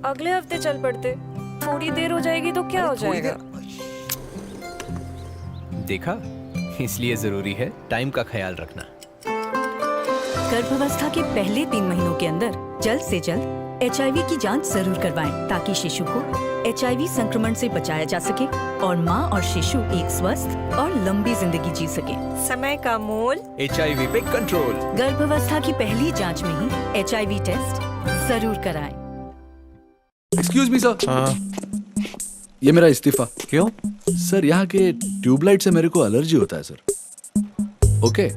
अगले हफ्ते चल पड़ते। थोड़ी देर हो जाएगी तो क्या हो जाएगा? देखा, इसलिए जरूरी है टाइम का ख्याल रखना। गर्भावस्था के पहले तीन महीनों के अंदर जल्द से जल्द एचआईवी की जांच जरूर करवाएं, ताकि शिशु को एचआईवी संक्रमण से बचाया जा सके और मां और शिशु एक स्वस्थ और लंबी जिंदगी जी सके। समय का मोल। एचआईवी पे कंट्रोल। गर्भावस्था की पहली जांच में ही एचआईवी टेस्ट जरूर कराएं। Excuse me sir. हाँ। ये मेरा इस्तीफा। क्यों? सर, यहाँ के ट्यूबलाइट से मेरे को एलर्जी होता है सर। ओके।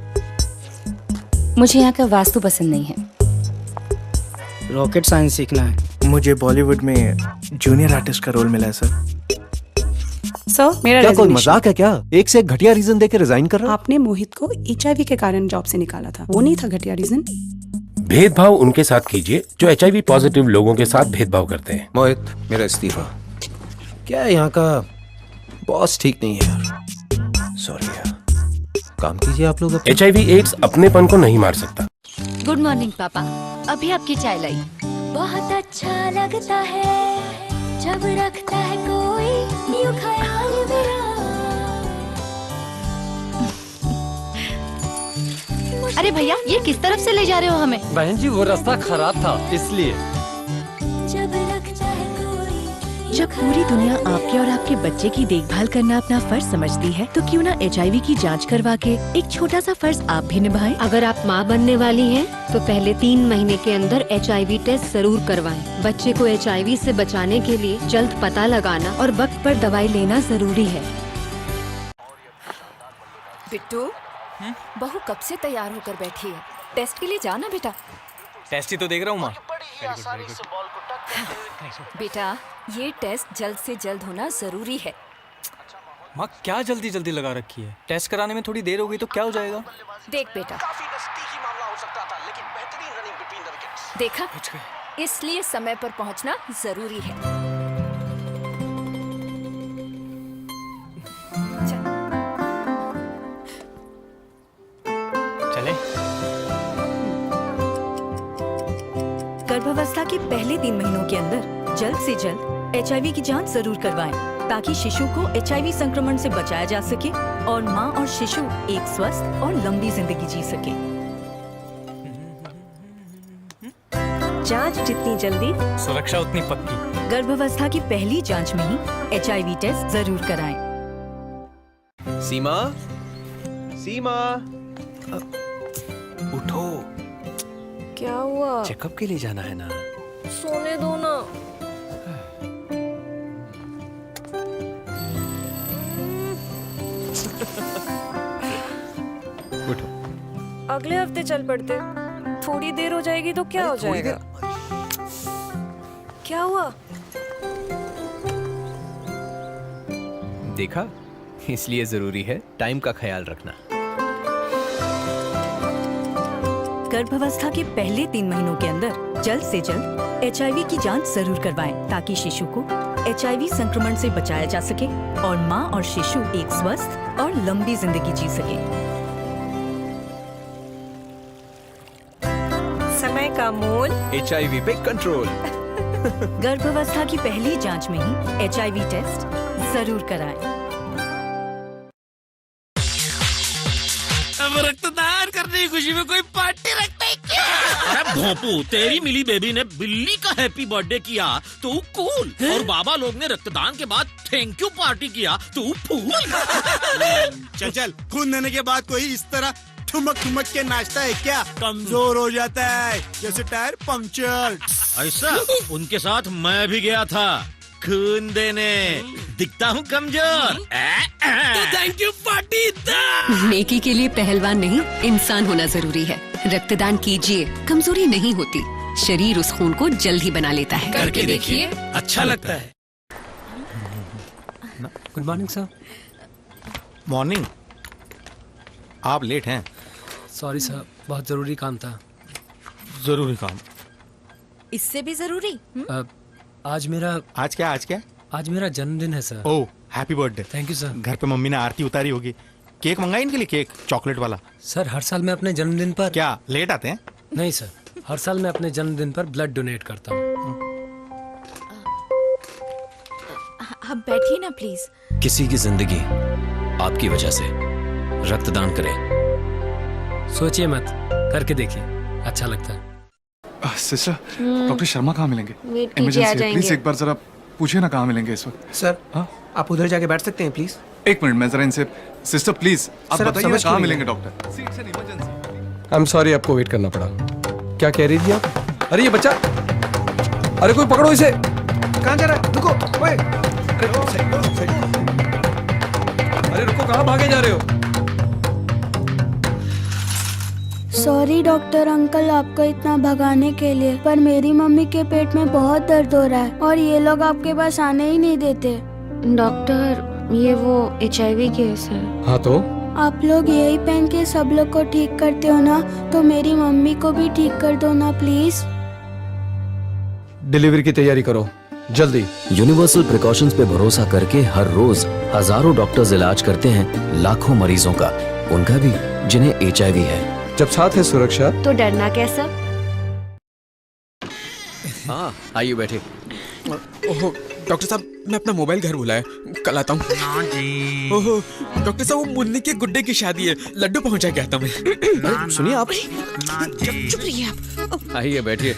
मुझे यहाँ का वास्तु पसंद नहीं है। रॉकेट साइंस सीखना है। मुझे बॉलीवुड में जूनियर आर्टिस्ट का रोल मिला है सर। सर, मेरा क्या कोई रेजिग्नेशन। मजाक है क्या? एक से एक घटिया रीजन देके रिजाइन कर रहे हो? आपने मोहित को एचआईवी के कारण जॉब से निकाला था, वो नहीं था घटिया रीजन? भेदभाव उनके साथ कीजिए जो एचआईवी पॉजिटिव लोगों के साथ भेदभाव करते हैं। मोहित, मेरा इस्तीफा। क्या है यहाँ का बॉस ठीक नहीं है यार। सॉरी यार। काम कीजिए आप लोग अपना। एचआईवी एड्स अपनेपन को नहीं मार सकता। गुड मॉर्निंग पापा, अभी आपकी चाय लाई। बहुत अच्छा लगता है जब रखता है कोई यूं ख्याल मेरा। अरे भैया, ये किस तरफ से ले जा रहे हो हमें? बहन जी, वो रास्ता खराब था, इसलिए। जब रखता है कोई जब पूरी दुनिया आपके और आपके बच्चे की देखभाल करना अपना फर्ज समझती है, तो क्यों ना एचआईवी की जांच करवा के एक छोटा सा फर्ज आप भी निभाएं? अगर आप माँ बनने वाली हैं, तो पहले तीन महीने के अंदर एचआईवी टेस्ट जरूर करवाएं। बच्चे को एचआईवी से बचाने के लिए जल्द पता लगाना और वक्त पर दवाई लेना जरूरी है। बिट्टू, हम्म? बहू कब से तैयार होकर बैठी है? टेस्ट के लिए जाना बेटा। टेस्ट ही तो देख रहा हूँ माँ। बेटा, ये टेस्ट जल्द से जल्द होना जरूरी है। माँ, क्या जल्दी जल्दी लगा रखी है? टेस्ट कराने में थोड़ी देर हो गई तो क्या हो जाएगा? देख बेटा, काफी नजदीकी मामला हो सकता था, लेकिन बेहतरीन रनिंग बिटवीन द विकेट्स। देखा, बच गए। इसलिए समय पर पहुंचना जरूरी है। चल। चले। गर्भावस्था के पहले तीन महीनों के अंदर जल्द से जल्द एचआईवी की जांच जरूर करवाएं, ताकि शिशु को एचआईवी संक्रमण से बचाया जा सके और मां और शिशु एक स्वस्थ और लंबी जिंदगी जी सके। जांच जितनी जल्दी, सुरक्षा उतनी पक्की। गर्भावस्था की पहली जांच में ही एचआईवी टेस्ट जरूर कराएं। सीमा, सीमा, अ, उठो। क्या हुआ? चेकअप के लिए जाना है ना। सोने दो ना। उठो। अगले हफ्ते चल पड़ते। थोड़ी देर हो जाएगी तो क्या हो जाएगा? क्या हुआ? देखा, इसलिए जरूरी है टाइम का ख्याल रखना। गर्भावस्था के पहले तीन महीनों के अंदर जल्द से जल्द एचआईवी की जांच जरूर करवाएं, ताकि शिशु को एचआईवी संक्रमण से बचाया जा सके और मां और शिशु एक स्वस्थ और लंबी जिंदगी जी सके। समय का मोल। एचआईवी पे कंट्रोल। गर्भावस्था की पहली जांच में ही एचआईवी टेस्ट जरूर कराएं। अब रक्तदान करने की खुशी में कोई पार्टी रखता है क्या? अरे भोंपू, तेरी मिली बेबी ने बिल्ली का हैप्पी बर्थडे किया तो कूल, हैं? और बाबा लोग ने रक्तदान के बाद थैंक यू पार्टी किया तो फूल। चल चल, खून देने के बाद कोई इस तरह ठुमक ठुमक के नाचता है क्या? कमजोर हो जाता है, जैसे टायर पंक्चर। ऐसा? उनके साथ मैं भी गया था खून देने। दिखता हूँ कमजोर। तो थैंक यू पार्टी दा। नेकी के लिए पहलवान नहीं, इंसान होना जरूरी है। रक्तदान कीजिए, कमजोरी नहीं होती। शरीर उस खून को जल्द ही बना लेता है। करके देखिए, अच्छा लगता है। Good morning sir. मॉर्निंग। आप लेट हैं। सॉरी सर, बहुत ज़रूरी काम था। ज़रूरी काम। इससे भी ज़रूरी? हम्म? अ, आज मेरा आज क्या, आज क्या? आज मेरा जन्मदिन है sir. Oh, happy birthday. Thank you sir. घर पे मम्मी ने आरती उतारी होगी। केक मंगाई इनके लिए, केक, चॉकलेट वाला। सर, हर साल मैं अपने जन्मदिन पर क्या लेट आते हैं? नहीं सर, हर साल मैं अपने जन्मदिन पर ब्लड डोनेट करता हूँ। आप बैठिए ना प्लीज। किसी की जिंदगी आपकी वजह से। रक्तदान करें। सोचिए मत, करके देखिए, अच्छा लगता है। सिस्टर, डॉक्टर शर्मा कहाँ मिलेंगे? वेट कीजिए, आ इमरजेंसी है, प्लीज जाएंगे। एक बार जरा पूछिए ना कहाँ मिलेंगे इस वक्त। सर, हाँ? आप उधर जाके बैठ सकते हैं प्लीज। एक मिनट, मैं जरा इनसे, सिस्टर प्लीज, आप सर, बताइए ना समझ कहाँ क्यों नहीं मिलेंगे रहे? डॉक्टर? सीट से नहीं, इमरजेंसी। आई एम सॉरी, आपको वेट करना पड़ा। क्या कह रही थी आप? अरे ये बच्चा, अरे कोई पकड़ो इसे। कहाँ जा रहा है? रुको, ओए। अरे, अरे रुको, कहाँ भागे जा रहे हो? सॉरी डॉक्टर अंकल, आपको इतना भगाने के लिए, पर मेरी मम्मी के पेट में बहुत दर्द हो रहा है और ये लोग आपके पास आने ही नहीं देते। डॉक्टर, ये वो एचआईवी केस है। हाँ तो? आप लोग यही पहन के सब लोग को ठीक करते हो ना, तो मेरी मम्मी को भी ठीक कर दो ना प्लीज। डिलीवरी की तैयारी करो, जल्दी। यूनिवर्सल प्रिकॉशंस पे भरोसा करके हर रोज हजारों डॉक्टर्स इलाज करते हैं लाखों मरीजों का, उनका भी जिन्हें एचआईवी है। जब साथ है सुरक्षा। तो डरना कैसा? हाँ, आइए बैठे। ओहो, डॉक्टर साहब, मैं अपना मोबाइल घर भुलाया, कल आता हूँ। ना जी। ओहो, डॉक्टर साहब, वो मुन्नी के गुड्डे की शादी है, लड्डू पहुंचा के आता मैं। ना, अरे, सुनिए ना, आप। ना जी। चुप रहिए आप। आइए, बैठिए।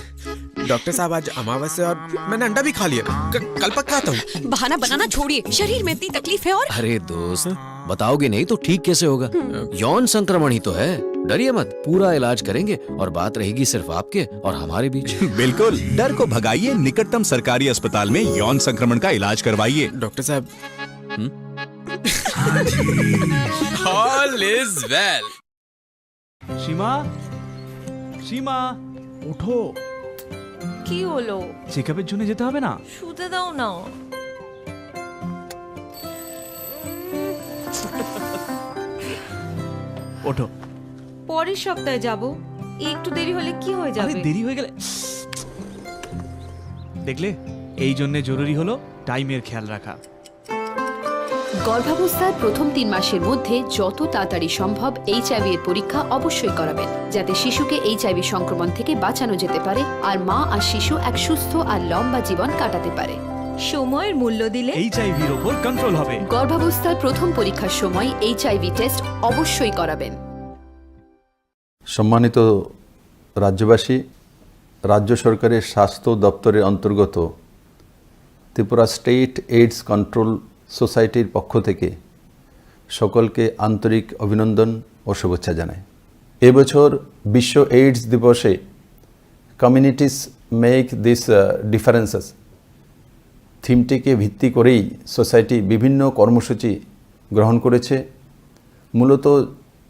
डॉक्टर साहब, आज अमावस्या और मैंने अंडा भी खा लिया। क-, कल पक्का आता हूँ। बहाना बनाना छोड़िए। शरीर में इतनी तकलीफ है और अरे दोस्त, बताओगे नहीं तो ठीक कैसे होगा? यौन संक्रमण ही तो है। डरिए मत, पूरा इलाज करेंगे और बात रहेगी सिर्फ आपके और हमारे बीच। बिल्कुल, डर को भगाइए, निकटतम सरकारी अस्पताल में यौन संक्रमण का इलाज करवाइए। डॉक्टर साहब। हम्म? All is well। সীমা, সীমা, ওঠো। কি হলো? চেকআপের জন্য যেতে হবে না? শুতে দাও না। ওঠো। পরের সপ্তাহে যাব। একটু দেরি হলে কি হয়ে আরে, যাবে? দেরি হয়ে গেলে, দেখলে, এই জন্যে জরুরি হলো টাইমের খেয়াল রাখা। গর্ভাবস্থার প্রথম তিন মাসের মধ্যে যত তাড়াতাড়ি সম্ভব এইচআইভি এর পরীক্ষা অবশ্যই করাবেন, যাতে শিশুকে এইচআইভি সংক্রমণ থেকে বাঁচানো যেতে পারে আর মা আর শিশু এক সুস্থ আর লম্বা জীবন কাটাতে পারে। সময়ের মূল্য দিলে এইচআইভি র ওপর কন্ট্রোল হবে। গর্ভাবস্থার প্রথম পরীক্ষার সময় এইচআইভি টেস্ট অবশ্যই করাবেন। সম্মানিত রাজ্যবাসী, রাজ্য সরকারের স্বাস্থ্য দপ্তরের অন্তর্গত ত্রিপুরা স্টেট এইডস কন্ট্রোল সোসাইটির পক্ষ থেকে সকলকে আন্তরিক অভিনন্দন ও শুভেচ্ছা জানাই। এবছর বিশ্ব এইডস দিবসে কমিউনিটিস মেক দিস ডিফারেন্সেস থিমটিকে ভিত্তি করেই সোসাইটি বিভিন্ন কর্মসূচি গ্রহণ করেছে। মূলত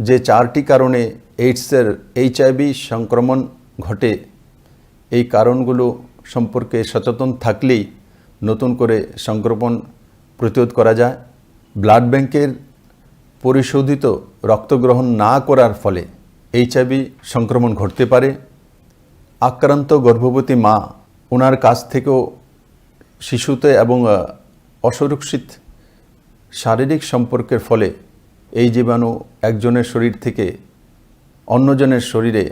যে চারটি কারণে এইডসের, এইচআইভি সংক্রমণ ঘটে, এই কারণগুলো সম্পর্কে সচেতন থাকলেই নতুন করে সংক্রমণ প্রতিরোধ করা যায়। ব্লাড ব্যাংকের পরিশোধিত রক্ত গ্রহণ না করার ফলে এইচআইভি সংক্রমণ ঘটতে পারে। আক্রান্ত গর্ভবতী মা, ওনার কাছ থেকেও শিশুতে এবং, আহ, অসুরক্ষিত শারীরিক সম্পর্কের ফলে এই জীবাণু একজনের শরীর থেকে অন্যজনের শরীরে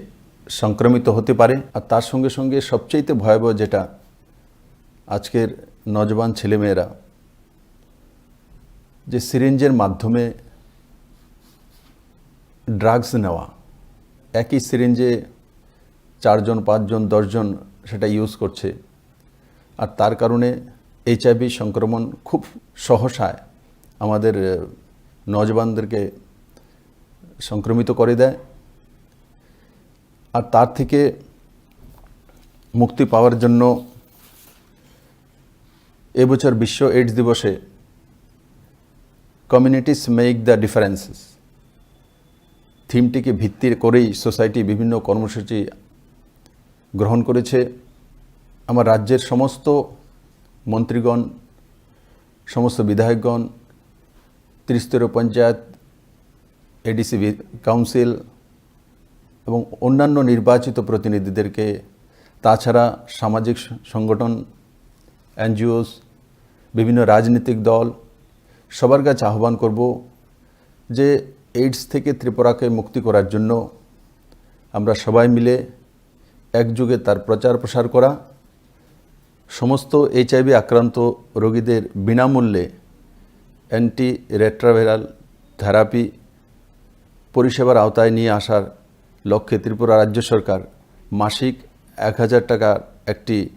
সংক্রমিত হতে পারে। আর তার সঙ্গে সঙ্গে সবচেয়ে ভয়াবহ যেটা, আজকের নজওয়ান ছেলেমেয়েরা যে সিরিঞ্জের মাধ্যমে ড্রাগস নেওয়া, একই সিরিঞ্জে চারজন, পাঁচজন, দশজন সেটা ইউজ করছে। আর তার কারণে এইচআইভি সংক্রমণ খুব সহসায় আমাদের, আহ, নওজোয়ানদেরকে সংক্রমিত করে দেয়। আর তার থেকে মুক্তি পাওয়ার জন্য এবছর বিশ্ব এইডস দিবসে কমিউনিটিস মেক দ্য ডিফারেন্সেস থিমটিকে ভিত্তি করেই সোসাইটি বিভিন্ন কর্মসূচি গ্রহণ করেছে। আমার রাজ্যের সমস্ত মন্ত্রীগণ, সমস্ত বিধায়কগণ, ত্রিস্তরীয় পঞ্চায়েত, এডিসি বি-, কাউন্সিল এবং অন্যান্য নির্বাচিত প্রতিনিধিদেরকে, তাছাড়া সামাজিক স-, সংগঠন, এনজিওস, বিভিন্ন রাজনৈতিক দল, সবার কাছে আহ্বান করব যে এইডস থেকে ত্রিপুরাকে মুক্তি করার জন্য আমরা সবাই মিলে একযোগে তার প্রচার প্রসার করা, সমস্ত এইচআইভি আক্রান্ত রোগীদের বিনামূল্যে অ্যান্টি রেট্রোভাইরাল থেরাপি পরিষেবার আওতায় নিয়ে আসার লক্ষ্যে ত্রিপুরা রাজ্য সরকার মাসিক এক হাজার টাকার একটি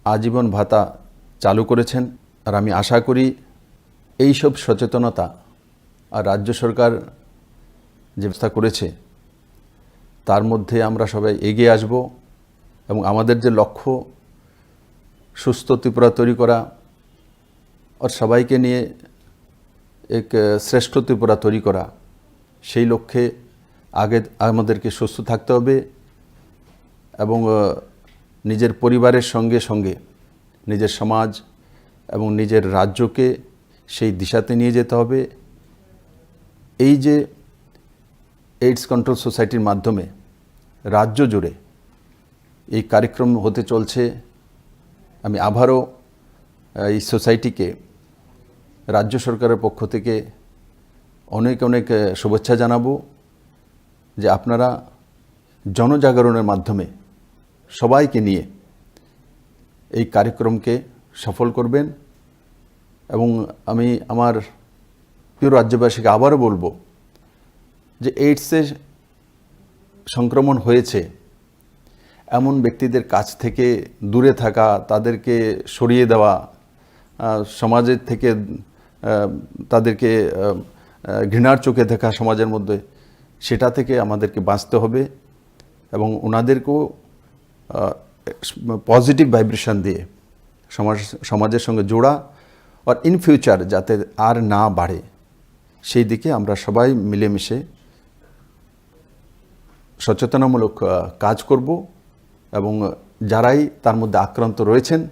আজীবন ভাতা চালু করেছেন। আর আমি আশা করি এইসব সচেতনতা আর রাজ্য সরকার যে ব্যবস্থা করেছে, তার মধ্যে আমরা সবাই এগিয়ে আসব এবং আমাদের যে লক্ষ্য সুস্থ ত্রিপুরা তৈরি করা, আর সবাইকে নিয়ে এক, আহ, শ্রেষ্ঠ ত্রিপুরা তৈরি করা, সেই লক্ষ্যে আগে আমাদেরকে সুস্থ থাকতে হবে এবং, আহ, নিজের পরিবারের সঙ্গে সঙ্গে নিজের সমাজ এবং নিজের রাজ্যকে সেই দিশাতে নিয়ে যেতে হবে। এই যে এইডস কন্ট্রোল সোসাইটির মাধ্যমে রাজ্য জুড়ে এই কার্যক্রম হতে চলছে। আমি আবারও, আহ, এই সোসাইটিকে রাজ্য সরকারের পক্ষ থেকে অনেক অনেক, আহ, শুভেচ্ছা জানাবো যে আপনারা জনজাগরণের মাধ্যমে সবাইকে নিয়ে এই কার্যক্রমকে সফল করবেন। এবং আমি আমার প্রিয় রাজ্যবাসীকে আবারও বলবো যে এইডসের সংক্রমণ হয়েছে এমন ব্যক্তিদের কাছ থেকে দূরে থাকা, তাদেরকে সরিয়ে দেওয়া, আহ, সমাজের থেকে, আহ, তাদেরকে, আহ, আহ, ঘৃণার চোখে দেখা সমাজের মধ্যে, সেটা থেকে আমাদেরকে বাঁচতে হবে এবং ওনাদেরকেও, আহ, পজিটিভ ভাইব্রেশন দিয়ে সমাজ, সমাজের সঙ্গে জোড়া, আর ইন ফিউচার যাতে আর না বাড়ে, সেই দিকে আমরা সবাই মিলেমিশে সচেতনামূলক, আহ, কাজ করব এবং যারাই তার মধ্যে আক্রান্ত রয়েছেন,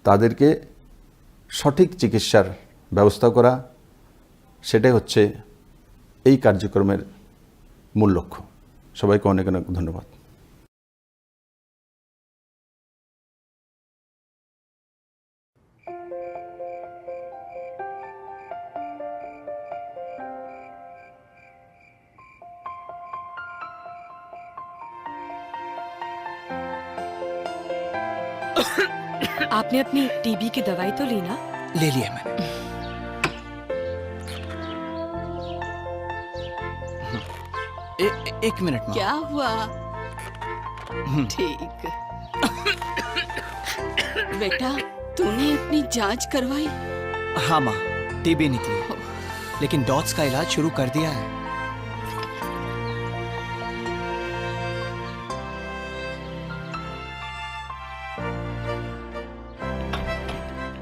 তাদেরকে সঠিক চিকিৎসার ব্যবস্থা করা, সেটাই হচ্ছে এই কার্যক্রমের মূল লক্ষ্য। সবাইকে অনেক অনেক ধন্যবাদ। आपने अपनी टीबी की दवाई तो ली ना? ले लिया मैंने। ए, ए, एक मिनट, माँ। क्या हुआ? हम्म। ठीक। बेटा, तूने अपनी जांच करवाई? हाँ, माँ, टीबी निकली। लेकिन डॉट्स का इलाज शुरू कर दिया है।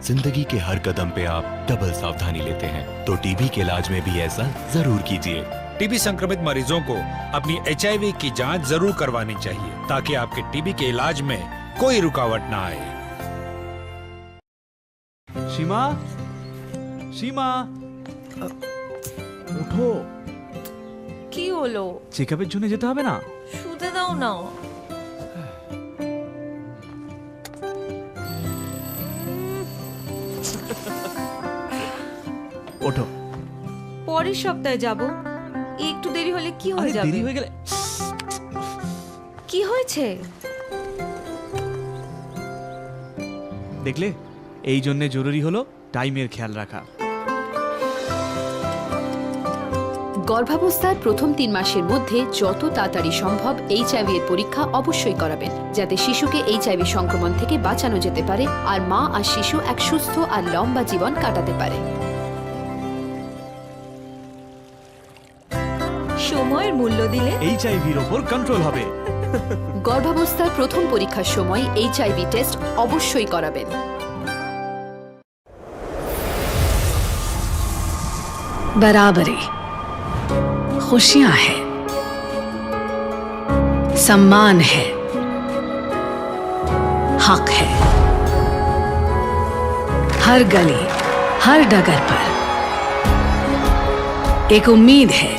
जिंदगी के हर कदम पे आप डबल सावधानी लेते हैं, तो टीबी के इलाज में भी ऐसा जरूर कीजिए। टीबी संक्रमित मरीजों को अपनी एचआईवी की जांच जरूर करवानी चाहिए, ताकि आपके टीबी के इलाज में कोई रुकावट ना आए। সীমা, সীমা, আ, ওঠো। কি হলো? চেকআপের জন্য যেতে হবে না? শুতে দাও না। ওঠো। পরের সপ্তাহে যাব। একটু দেরি হলে কি হয়ে আরে, যাবে? দেরি হয়ে গেলে কি হয়েছে? দেখলে, এই জন্যে জরুরি হলো টাইমের খেয়াল রাখা। গর্ভাবস্থার প্রথম তিন মাসের মধ্যে যত তাড়াতাড়ি সম্ভব এইচআইভি এর পরীক্ষা অবশ্যই করাবেন, যাতে শিশুকে এইচআইভি সংক্রমণ থেকে বাঁচানো যেতে পারে আর মা আর শিশু এক সুস্থ আর লম্বা জীবন কাটাতে পারে। সময়ের মূল্য দিলে এইচআইভির ওপর কন্ট্রোল হবে। গর্ভাবস্থার প্রথম পরীক্ষার সময় এইচআইভি টেস্ট অবশ্যই করাবেন। बराबरी, खुशियां हैं, सम्मान है, हक है। हर गली, हर डगर पर एक उम्मीद है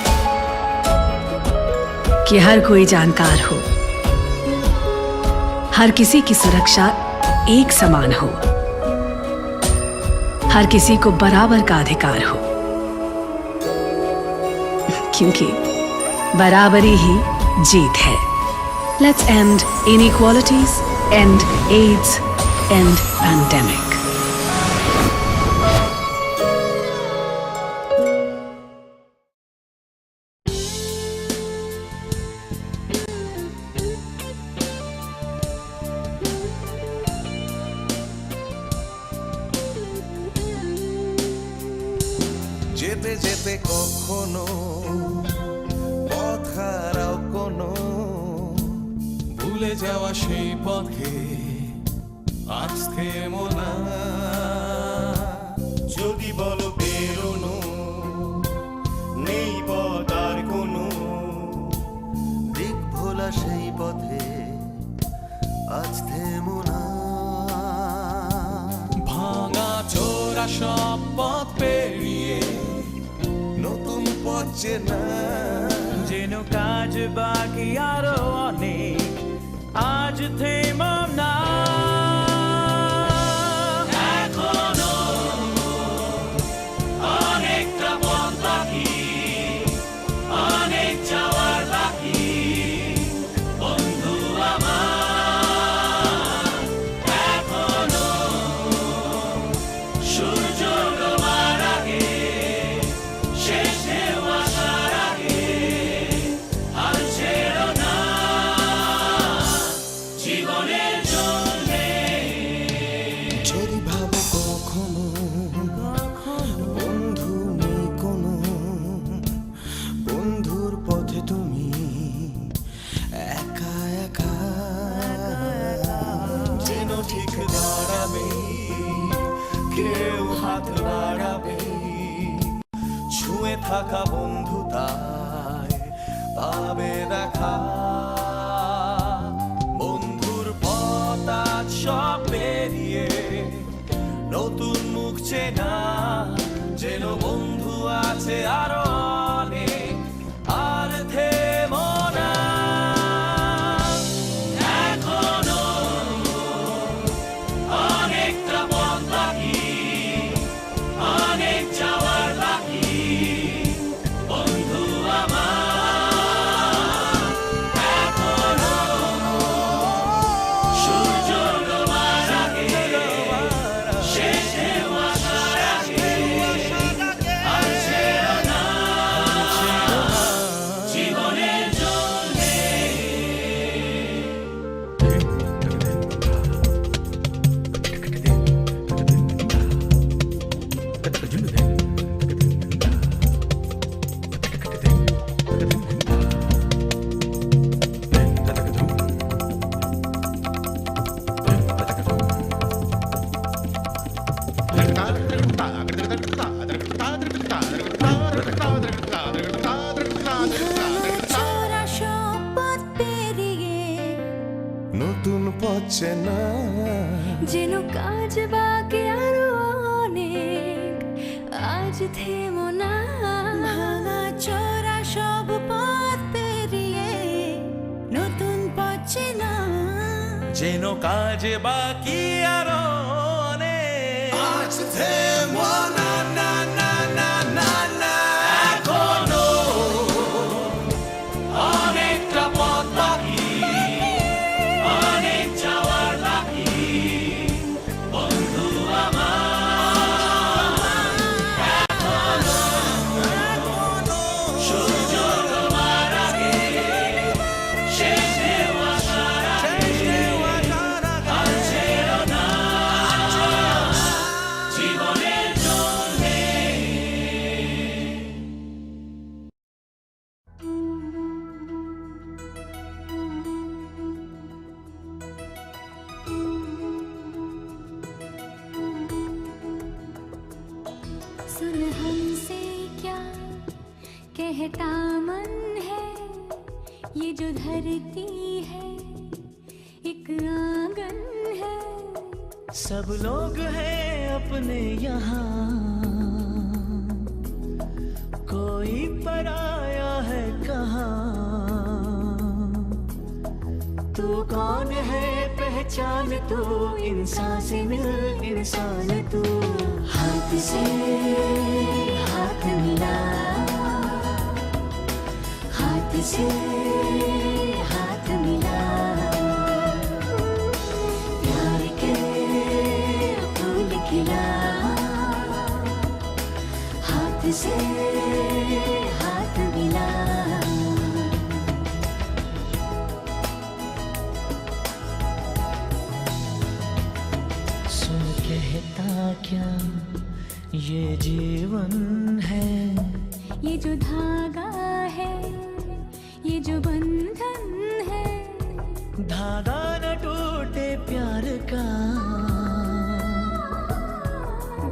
कि हर कोई जानकार हो, हर किसी की सुरक्षा एक समान हो, हर किसी को बराबर का अधिकार हो, क्योंकि बराबरी ही जीत है। Let's end inequalities, end AIDS, end pandemic. যেতে যেতে কখনো পথ হারাও কোনো, ভুলে যাওয়া সেই পথে আজ থেমো না। যদি বলো বেরোনো নেই পথ আর কোনো, দিক ভোলা সেই পথে আজ থেমো না। ভাঙা চোরা সব পথ পেরিয়ে নতুন পথ চেনা। যেন কাজ বাকি আরো অনেক, আজ থেমো না। এখনো অনেকটা পথ বাকি, অনেক যাওয়ার বাকি, বন্ধু আমার। এখনো সূর্য ডোবার আগে, শেষ ঢেউ আসার আগে, হাল ছেড়ো না জীবনের জন্যে। যদি ভাবো কখনো বন্ধু নেই কোনো, বন্ধুর পথে তুমি একা একা, যেন ঠিক দাঁড়াবে কেউ হাত বাড়াবে। ছুঁয়ে থাকা বন্ধু তাই পাবে দেখা। বন্ধুর পথ আজ সব পেরিয়ে নতুন মুখ চেনা। যেন বন্ধু আছে আরো অনেক, আর থেমো না। এখনো অনেকটা পথ বাকি, অনেক যাওয়ার বাকি, বন্ধু আমার। এখনো সূর্য ডোবার আগে, শেষ ঢেউ আসার আগে, আর ছেড়ো না জীবনের জন্যে। ভাঙা চোরা সব পথ পেরিয়ে নতুন পথ চেনা। যেন কাজ বাকি আরো অনেক, আজ থেমো না। ভাঙা চোরা সব পথ পেরিয়ে নতুন পথ চেনা। যেন কাজ বাকি আরো অনেক। আজ থেমো না, না, না, না, না, না। এখনো অনেকটা পথ বাকি, অনেক যাওয়ার বাকি। বন্ধু আমার, এখনো সূর্য ডোবার আগে, শেষ ঢেউ আসার আগে, আর ছেড়ো না জীবনের জন্যে। सुन हमसे क्या कहता मन है, ये जो धरती है, एक आंगन है। सब लोग हैं अपने यहाँ, कोई कौन है पहचान तू, इंसान से मिल इंसान तू। हाथ से हाथ मिला, हाथ से हाथ मिला, प्यार के फूल खिला, हाथ से हाथ मिला। सुन कहता क्या ये जीवन है, ये जो धागा है, ये जो बंधन है। धागा न टूटे प्यार का,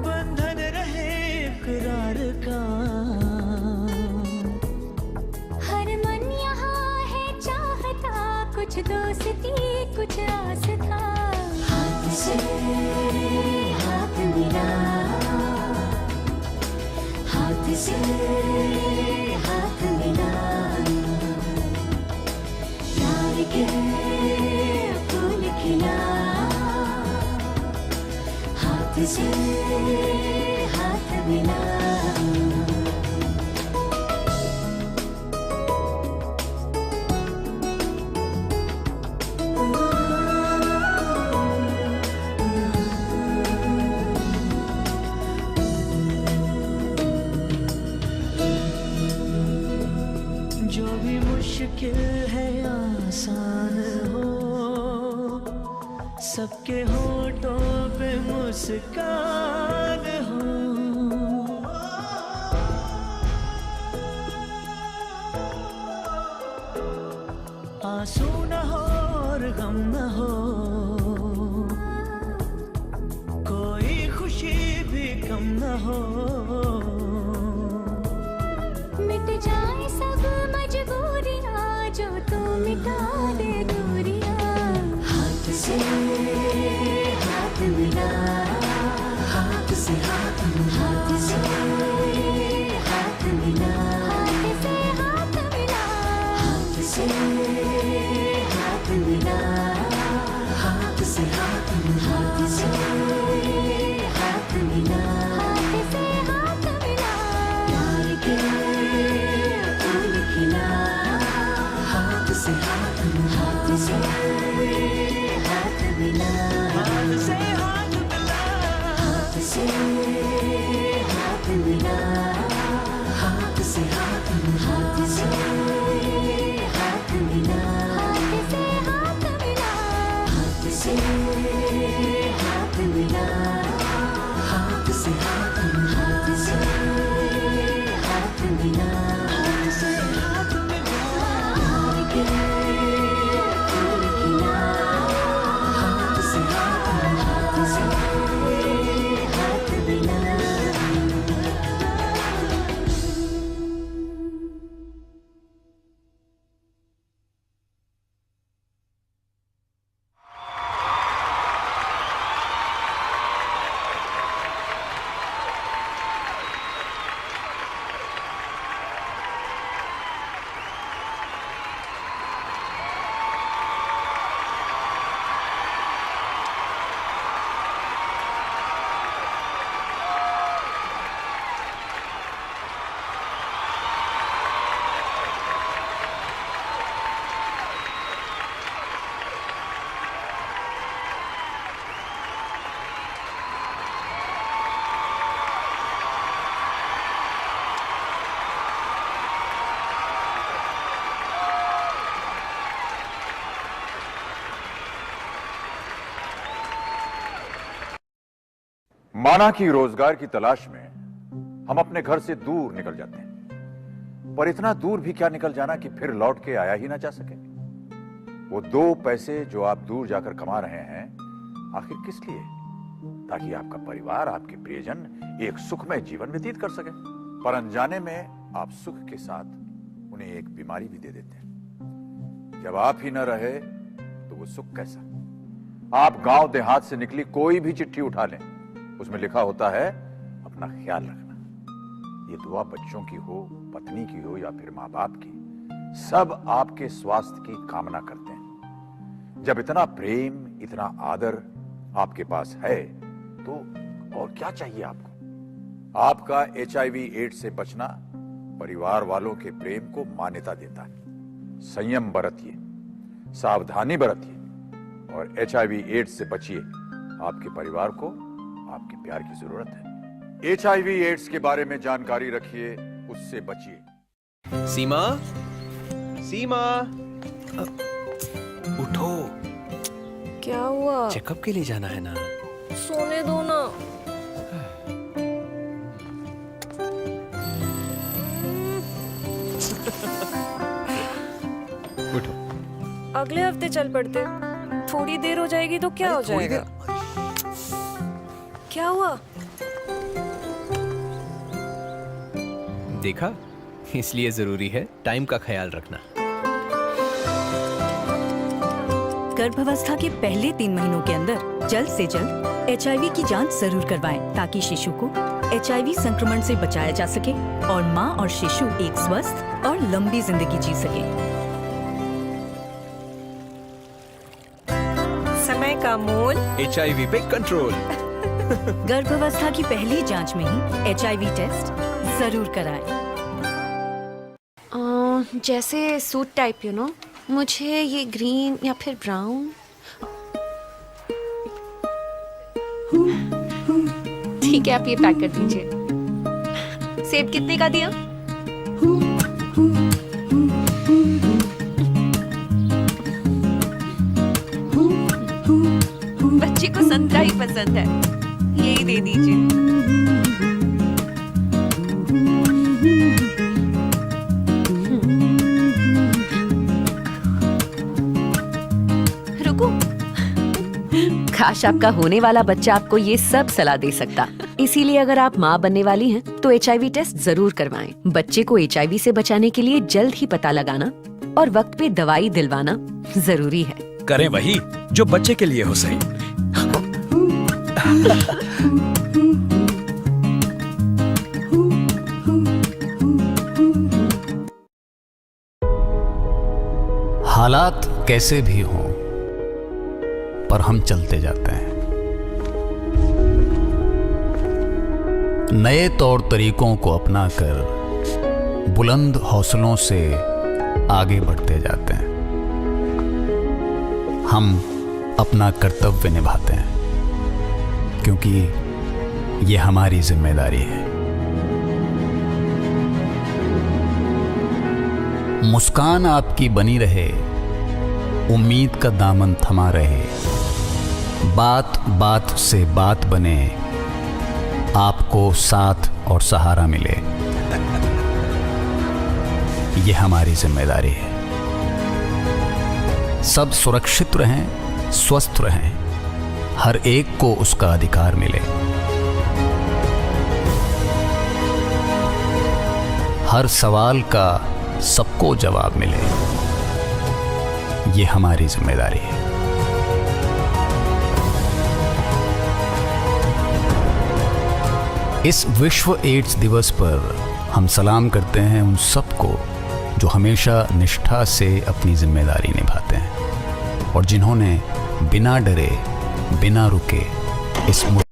बंधन रहे इकरार का। हर मन यहाँ है चाहता, कुछ दोस्ती, कुछ आस था। हाथ से हाथ मिला, हाथ से हाथ मिला, प्यार के फूल खिला, हाथ से हाथ मिला। जो भी मुश्किल है आसान हो, सबके होठों पे मुस्कान हो। आंसू न हो और गम न हो, कोई खुशी भी कम न हो। मिट जाए सब मजबूरियां, जो तू मिटा दे दूरियां। हाथ से हाथ मिला, हाथ से हाथ मिला, हाथ से हाथ मिला, हाथ से हाथ मिला, हाथ से हाथ मिला, हाथ से हाथ मिला, हाथ से हाथ मिला, हाथ से हाथ मिला। प्यार के फूल खिला, हाथ से हाथ मिला, हाथ से हाथ मिला, हाथ से हाथ मिला, हाथ से हाथ मिला, हाथ से हाथ मिला, हाथ से हाथ मिला, हाथ से हाथ मिला, हाथ से हाथ मिला, हाथ से हाथ मिला, हाथ से हाथ मिला, हाथ से हाथ मिला। हाथ से हाथ मिला, हाथ से हाथ मिला। माना कि रोजगार की तलाश में हम अपने घर से दूर निकल जाते हैं, पर इतना दूर भी क्या निकल जाना कि फिर लौट के आया ही ना जा सके। वो दो पैसे जो आप दूर जाकर कमा रहे हैं, आखिर किस लिए? ताकि आपका परिवार, आपके प्रियजन एक सुखमय जीवन व्यतीत कर सके। पर अनजाने में आप सुख के साथ उन्हें एक बीमारी भी दे देते हैं। जब आप ही न रहे, तो वो सुख कैसा? आप गांव देहात से निकली कोई भी चिट्ठी उठा लें, उसमें लिखा होता है, "अपना ख्याल रखना।" ये दुआ बच्चों की हो, पत्नी की हो या फिर माँ बाप की, सब आपके स्वास्थ्य की कामना करते हैं। जब इतना प्रेम, इतना आदर आपके पास है, तो और क्या चाहिए आपको? आपका एचआईवी एड्स से बचना परिवार वालों के प्रेम को मान्यता देता है। संयम बरतिए, सावधानी बरतिए और एचआईवी एड्स से बचिए। आपके परिवार को आपके प्यार की जरूरत है। एचआईवी एड्स के बारे में जानकारी रखिए, उससे बचिए। सीमा, सीमा, अ, उठो। क्या हुआ? चेकअप के लिए जाना है ना। सोने दो ना। उठो। अगले हफ्ते चल पड़ते। थोड़ी देर हो जाएगी तो क्या अरे, हो थोड़ी जाएगा? देर। क्या हुआ? देखा, इसलिए जरूरी है टाइम का ख्याल रखना। गर्भावस्था के पहले तीन महीनों के अंदर जल्द से जल्द एचआईवी की जांच जरूर करवाएं, ताकि शिशु को एचआईवी संक्रमण से बचाया जा सके और मां और शिशु एक स्वस्थ और लंबी जिंदगी जी सके। समय का मोल। एचआईवी पे कंट्रोल। गर्भावस्था की पहली जांच में ही एचआईवी टेस्ट जरूर कराएं। अ, जैसे सूट टाइप, यू नो, मुझे ये ग्रीन या फिर ब्राउन। ठीक है, आप ये पैक कर दीजिए। सेब कितने का दिया? बच्चे को संतरा ही पसंद है, यही दे दीजिए। रुको। काश, आपका होने वाला बच्चा आपको ये सब सलाह दे सकता। इसीलिए अगर आप माँ बनने वाली हैं, तो एचआईवी टेस्ट जरूर करवाएं। बच्चे को एचआईवी से बचाने के लिए जल्द ही पता लगाना और वक्त पे दवाई दिलवाना जरूरी है। करें वही जो बच्चे के लिए हो सही। हालात कैसे भी हों, पर हम चलते जाते हैं। नए तौर तरीकों को अपनाकर बुलंद हौसलों से आगे बढ़ते जाते हैं। हम अपना कर्तव्य निभाते हैं, क्योंकि ये हमारी जिम्मेदारी है। मुस्कान आपकी बनी रहे, उम्मीद का दामन थमा रहे, बात बात से बात बने, आपको साथ और सहारा मिले, ये हमारी जिम्मेदारी है। सब सुरक्षित रहें, स्वस्थ रहें, हर एक को उसका अधिकार मिले, हर सवाल का सबको जवाब मिले, ये हमारी जिम्मेदारी है। इस विश्व एड्स दिवस पर हम सलाम करते हैं उन सबको, जो हमेशा निष्ठा से अपनी जिम्मेदारी निभाते हैं और जिन्होंने बिना डरे, बिना रुके इस मु-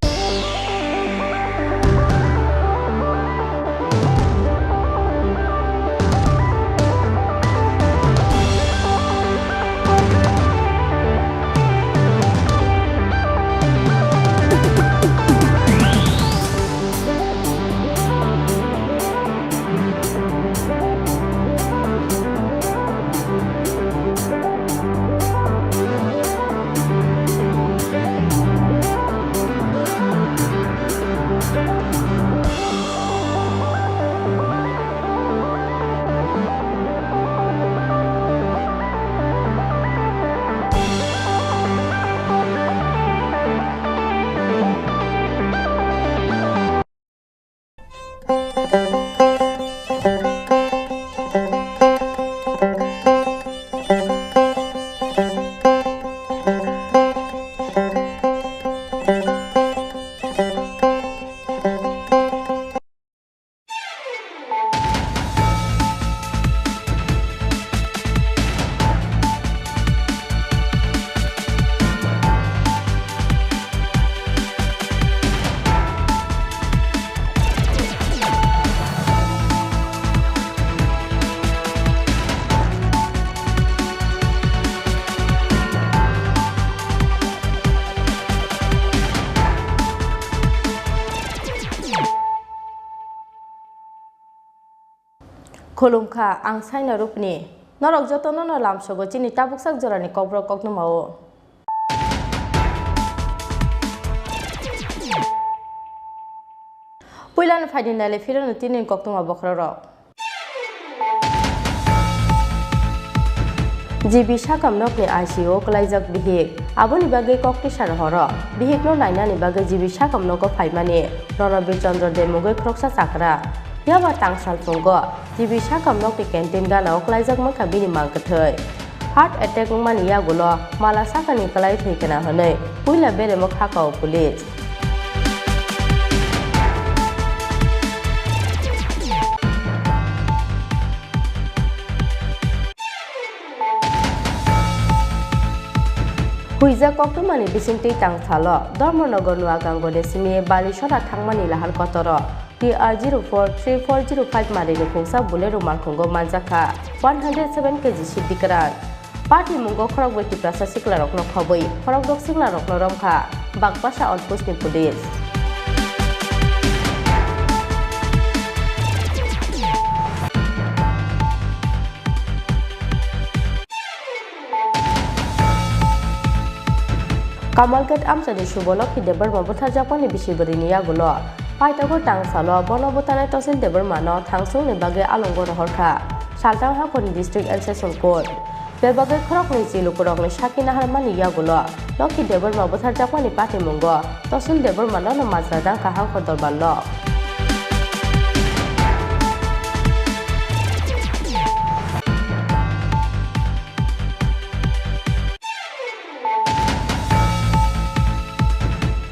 Khulumkha, ang Saina Rupni. Norok jotono no lamsogo chini tabuksak jorani kokborok koktwmao. Puilano phaidi naile phirano tini koktwma bokhorok. G B sakam nokni I C U o kwlaijak bihik. Aboni bagwi koktwisa rohoro. Bihikno nainani bagwi G B sakam nogo phaimani Ronobir Chandra de mungwi khoroksa chakra. Phiya ba tang salphungo G B sakam nokni canteen ganao kwlaijak mankha bini mang kwthwi. Heart attack wngmani yagulo mala sakani kwlai thwi kana hwnwi puila beremo kha kao police. Huijak koktwmani bisingtwi tang salo Dharmanagar Nuagangoni simi Balisora thangmani lahar kotoro T R zero four three four zero five marini khungsa Bolero malkhungo manjakha one hundred seven K G siddi kwran. Patimungo khorokbrwi Tiprasa siklarokno khobwi khorokdok siklarokno romkha Bagpasa outpostni police. Kamalghat amchaini subo Lokhi Debbarma butharjakmani bisi bwrwini yagulo paithago tang salo bono butharnai Tosil Debbarmano thangsongni bagwi alongo rohorkha Saltang hakhorni District and Session Court. Bebagwi khoroknwi chi lukurokni sakhi naharmani yagulo Lokhi Debbarma butharjakmani patimungo Tosil Debbarmano no majra dangkha hangkor dorbarno.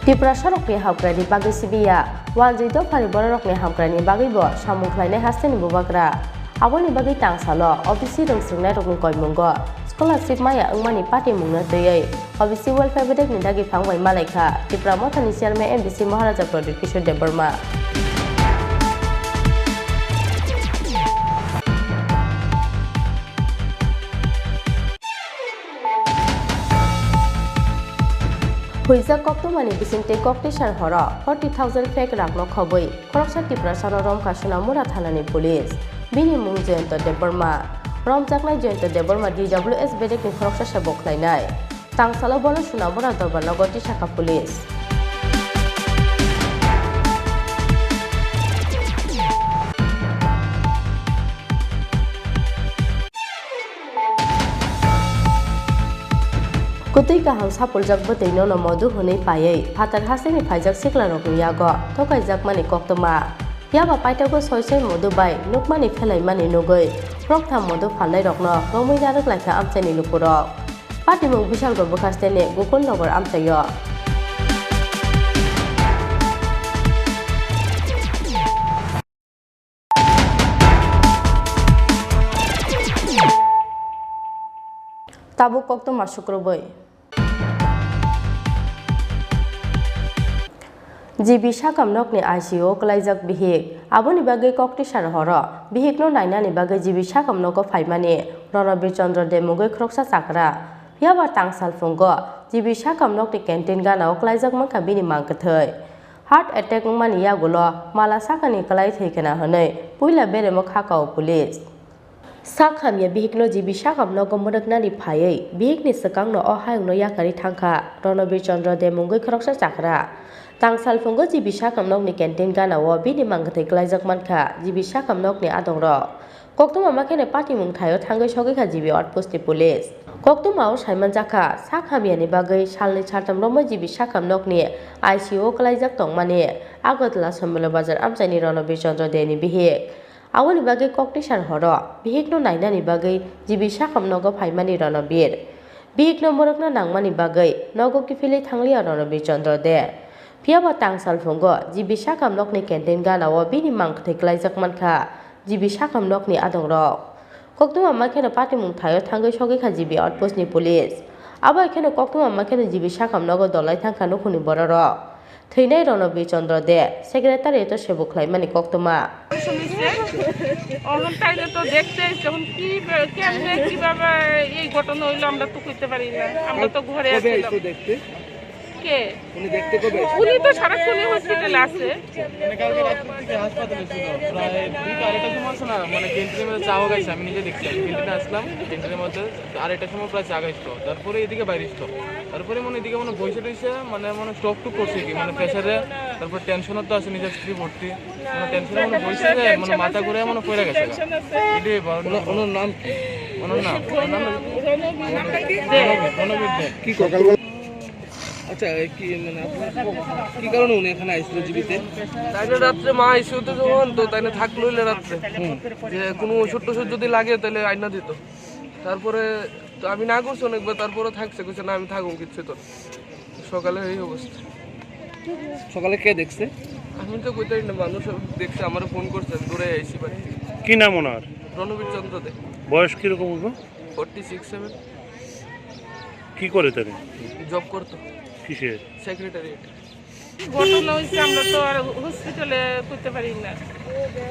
Tiprasarokni hamkraini bagwi sibiya, wanjwi dophani bororokni hamkraini bagwibo samung khlainai hasteni bubagra. Aboni bagwi tang salo O B C rwngswrwngnairokni koimungo scholarship maya wngmani patimungno twiwi O B C Welfare Bedekni dagi phang bai malaikha Tipra Mothani Chairman M B C Maharaja Pradyut Kishore Debbarma. Huijak koktwmani bisingtwi koktwisa rohoro forty thousand fake rakno khobwi khoroksa Tiprasano romkha Sonamura thanani police. Bini mung Jayanta Debbarma. Romjaknai Jayanta Debbarma D W S bedekni khoroksa se bo khlainai. Tangsalo bono Sonamura dorbarnogo tisakha police. Kwtwi kaham sapuljak bwtwi nono modu hwnwi paiwi phatar hasteni phaijak siklarokni yago thokaijakmani koktwma. Phiya ba paithago soi soi modu bai nukmani phelaimani nugwi phoroktham modu phalnairokno romwi narwk laikha amchaini lukurok. Patimung Bishalpur bwkhasteni Gokul Nagar amchaio. Tabuk koktwma sukrubwi. G B sakam nokni I C U o kwlaijak bihik. Aboni bagwi koktwisa rohoro bihikno nainani bagwi G B sakam nogo phaimani Ronobir Chandra de mungwi khoroksa chakra. Phiya ba tang salphungo G B sakam nokni canteen ganao kwlaijak mankha bini mang kwthwi. Heart attack wngmani yagulo mala sakani kwlai thwi khna hwnwi puila beremo kha kao police. Sak hamya bihikno G B sakam nogo mwrwknani phaiwi bihikni swkangno o hayungno yakarwi thangkha Ronobir Chandra de mungwi khoroksa chakra. Tang salphungo G B sakam nokni canteen ganao bini mang kwthwi kwlaijak mankha G B sakam nokni adongrok. Koktwma ma kheno patimung thaio thangwi sogwi kha G B outpostni police. Koktwmao saimanjakha sak hamyani bagwi salnwi saltham romwi G B sakam nokni I C U o kwlaijak tongmani Agartala Somilo Bazar amchaini Ronobir Chandra deni bihik. Aboni bagwi koktwisa rohoro bihikno nainani bagwi G B sakam nogo phaimani Ronobir. Bihikno mwrwkna nangmani bagwi nogo kiphilwi thangliya Ronobir Chandra de. Phiya ba tang salphungo G B sakam nokni canteen ganao bini mang kwthwi kwlaijak mankha G B sakam nokni adongrok. Koktwma ma kheno patimung thaio thangwi sogwi kha G B outpostni police. Abo hai kheno koktwma ma kheno G B sakam nogo dolai thangkha nukhungni bororok. Thwinai Ronobir Chandra de, secretariat-o se bo khlaimani koktwma. অখন তাইলে তো দেখতে এসছে, এখন কি বে-, কেমনে কিভাবে এই ঘটনা হইলো আমরা তো কইতে পারি না, আমরা তো ঘরে কবে আছিলাম। আইছো দেখতে? কে? উনি দেখতে কবে এসেছেন? উনি তো সারাক্ষণই হসপিটালে আছে। মানে কালকে রাত্রি থেকে হাসপাতালে ছিল। প্রায় দুইটা আড়াইটার সময় আছে না, মানে ক্যান্টিনের মধ্যে চা খাইছে, আমি নিজে দেখছি। আমি ক্যান্টিনে আসলাম, ক্যান্টিনের মধ্যে আড়াইটার সময় প্রায় চা খাইছিল। তারপরে এদিকে বাইরে ছিল। তারপরে মানে এদিকে মানে বসে রয়েছে, মানে মানে স্ট্রোক টুক করছে কি, মানে প্রেশারে, তারপর টেনশনও তো আছে, নিজের স্ত্রী ভর্তি। মানে টেনশনে মানে বসে যে মানে মাথা ঘুরে মানে পড়ে গেছে। এটাই বা ওনার, ওনার নাম কি? ওনার নাম, ওনার নাম রণবীর দে। কি সকালবেলা আচ্ছা, এ কি মানে আপনার ক-, কি কারণে উনি এখানে আইছিল জিবিতে? তাইলে রাত্রে মা আইসিইউতে যখন, তো তাইলে থাকলো হইলে রাত্রে। হুম। যে কোনো ওষুধ টষুধ যদি লাগে, তাহলে আইনা দিত। তারপরে তো আমি না করছি অনেকবার, তারপরে থাকছে, কইছে, "না, আমি থাকুম, কিচ্ছু তো।" সকালে এই অবস্থা। সকালে কে দেখছে? আমি তো কইতাই না, মানুষ দেখছে, আমারে ফোন করছে, আমি দৌড়ে আইছি বাড়ি থেকে। কি নাম ওনার? রণবীর চন্দ্র দে। বয়স কিরকম হইব? Forty six seven. কি করে তারা? জব করতো। কিসের? সেক্রেটারিয়েট। ঘটনা হয়েছে, আমরা তো আর হসপিটালে করতে পারি না।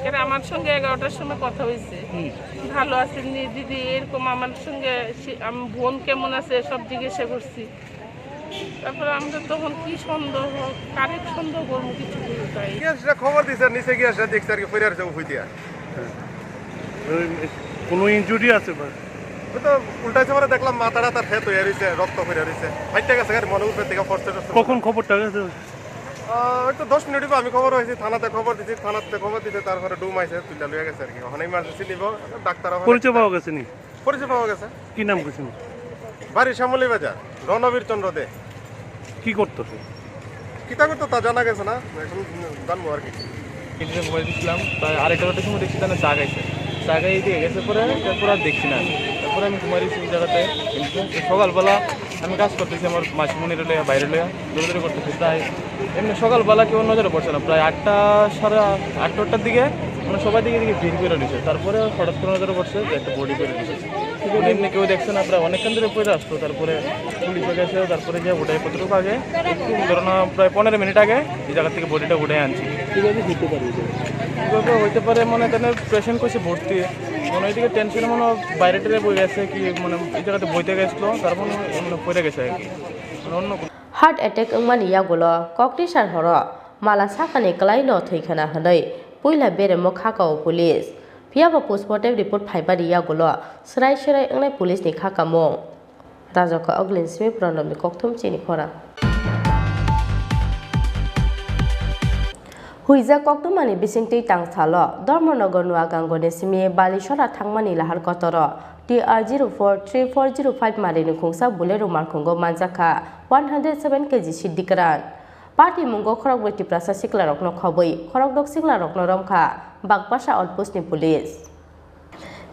এরা আমার সঙ্গে এগারোটার সময় কথা হয়েছে, হুম। "ভালো আছেন নি দিদি?" এরকম আমার সঙ্গে সে-, আমি, "বোন কেমন আছে?" সব জিজ্ঞাসা করছি। তারপরে আমরা তখন কি সন্দেহ, কারে সন্দেহ করবো, কিছু বুঝতে পারি না। গিয়ে সেটা খবর দিছে, নিচে গিয়ে সেটা দেখছে আর কি, ফিরে আসছে উফুই দিয়া। হ্যাঁ। ওই কোনো ইনজুরি আছে বা? ওই তো উল্টাইছে পরে দেখলাম মাথাটা তার হেত হয়ে রয়েছে, রক্ত হয়ে রয়েছে। ফাইটটা গেছে গাড়ি মনে উপরে থেকে ফর্সে টর্সে। কখন খবরটা গেছে? আহ, ওই তো দশ মিনিট হইবো আমি খবর হয়েছি, থানাতে খবর দিছি, থানাতে খবর দিতে তারপরে ডুম আইছে, তুইটা লইয়া গেছে আর কি। ওখানে ইমার্জেন্সি নিব, ডাক্তার ওখানে পরিচয় পাওয়া গেছে নি? পরিচয় পাওয়া গেছে। কি নাম কইছেন? বাড়ি শ্যামলী বাজার, রণবীর চন্দ্র দে। কি করতো সে? কিতা করতো তা জানা গেছে না, এখন জানবো আর কি। ক্যান্টিনে ঘুমাই দিছিলাম, প্রায় আড়াইটা বারোটার সময় দেখছি তারা চা খাইছে। চা খাই দিয়ে গেছে পরে, তারপর আর দেখছি না। তারপরে আমি ঘুমাই দিচ্ছি ওই জায়গাতে। কিন্তু সকালবেলা আমি কাজ করতেছি আমার মাসিমণির লইয়া, বাইরে লইয়া, দৌড়াদৌড়ি করতেছি। তাই এমনি সকালবেলা কেউ নজরে পড়ছে না, প্রায় আটটা, সাড়ে আটটার দিকে মানে সবাই দিকে দিকে ভিড় করে নিছে। তারপরে হঠাৎ করে নজরে পড়ছে যে একটা বডি করে নিছে। মানে এমনি কেউ দেখছে না, প্রায় অনেকক্ষণ ধরে পড়ে আসতো। তারপরে পুলিশও গেছে, তারপরে গিয়ে উঠে কতটুকু আগে, একটু ধরো না, প্রায় পনেরো মিনিট আগে এই জায়গা থেকে বডিটা উঠে আনছি। কিভাবে হইতে পারে এটা? কিভাবে হইতে পারে মানে তাহলে পেশেন্ট কইছে ভর্তি, মানে ওইদিকে টেনশনে মনে হয় বাইরে টেরে বই গেছে কি, মানে এই জায়গাতে বইতে গেছিলো, তার মানে মানে পড়ে গেছে আর কি, মানে অন্য কোনো Heart attack wngmani yagulo kokni sar horo mala sakani kwlaino thwi khwna hwnwi puila beremo kha kao police. Phiyaba postmortem report phaimani yagulo swrai swrai wngnai police ni kha kamung. Rajakha Oglin simi Pranobni kokthum chini khorang. Huijak koktwmani bisingtwi tang salo Dharmanagar Nuagangoni simi Balisora thangmani lahar kotoro T R zero four three four zero five marini khungsa Bolero malkhungo manjakha one hundred seven K G siddi kwran. Party mungo khorokbrwi Tiprasa siklarokno khobwi khorokdok siklarokno romkha Bakbasa outpostni police.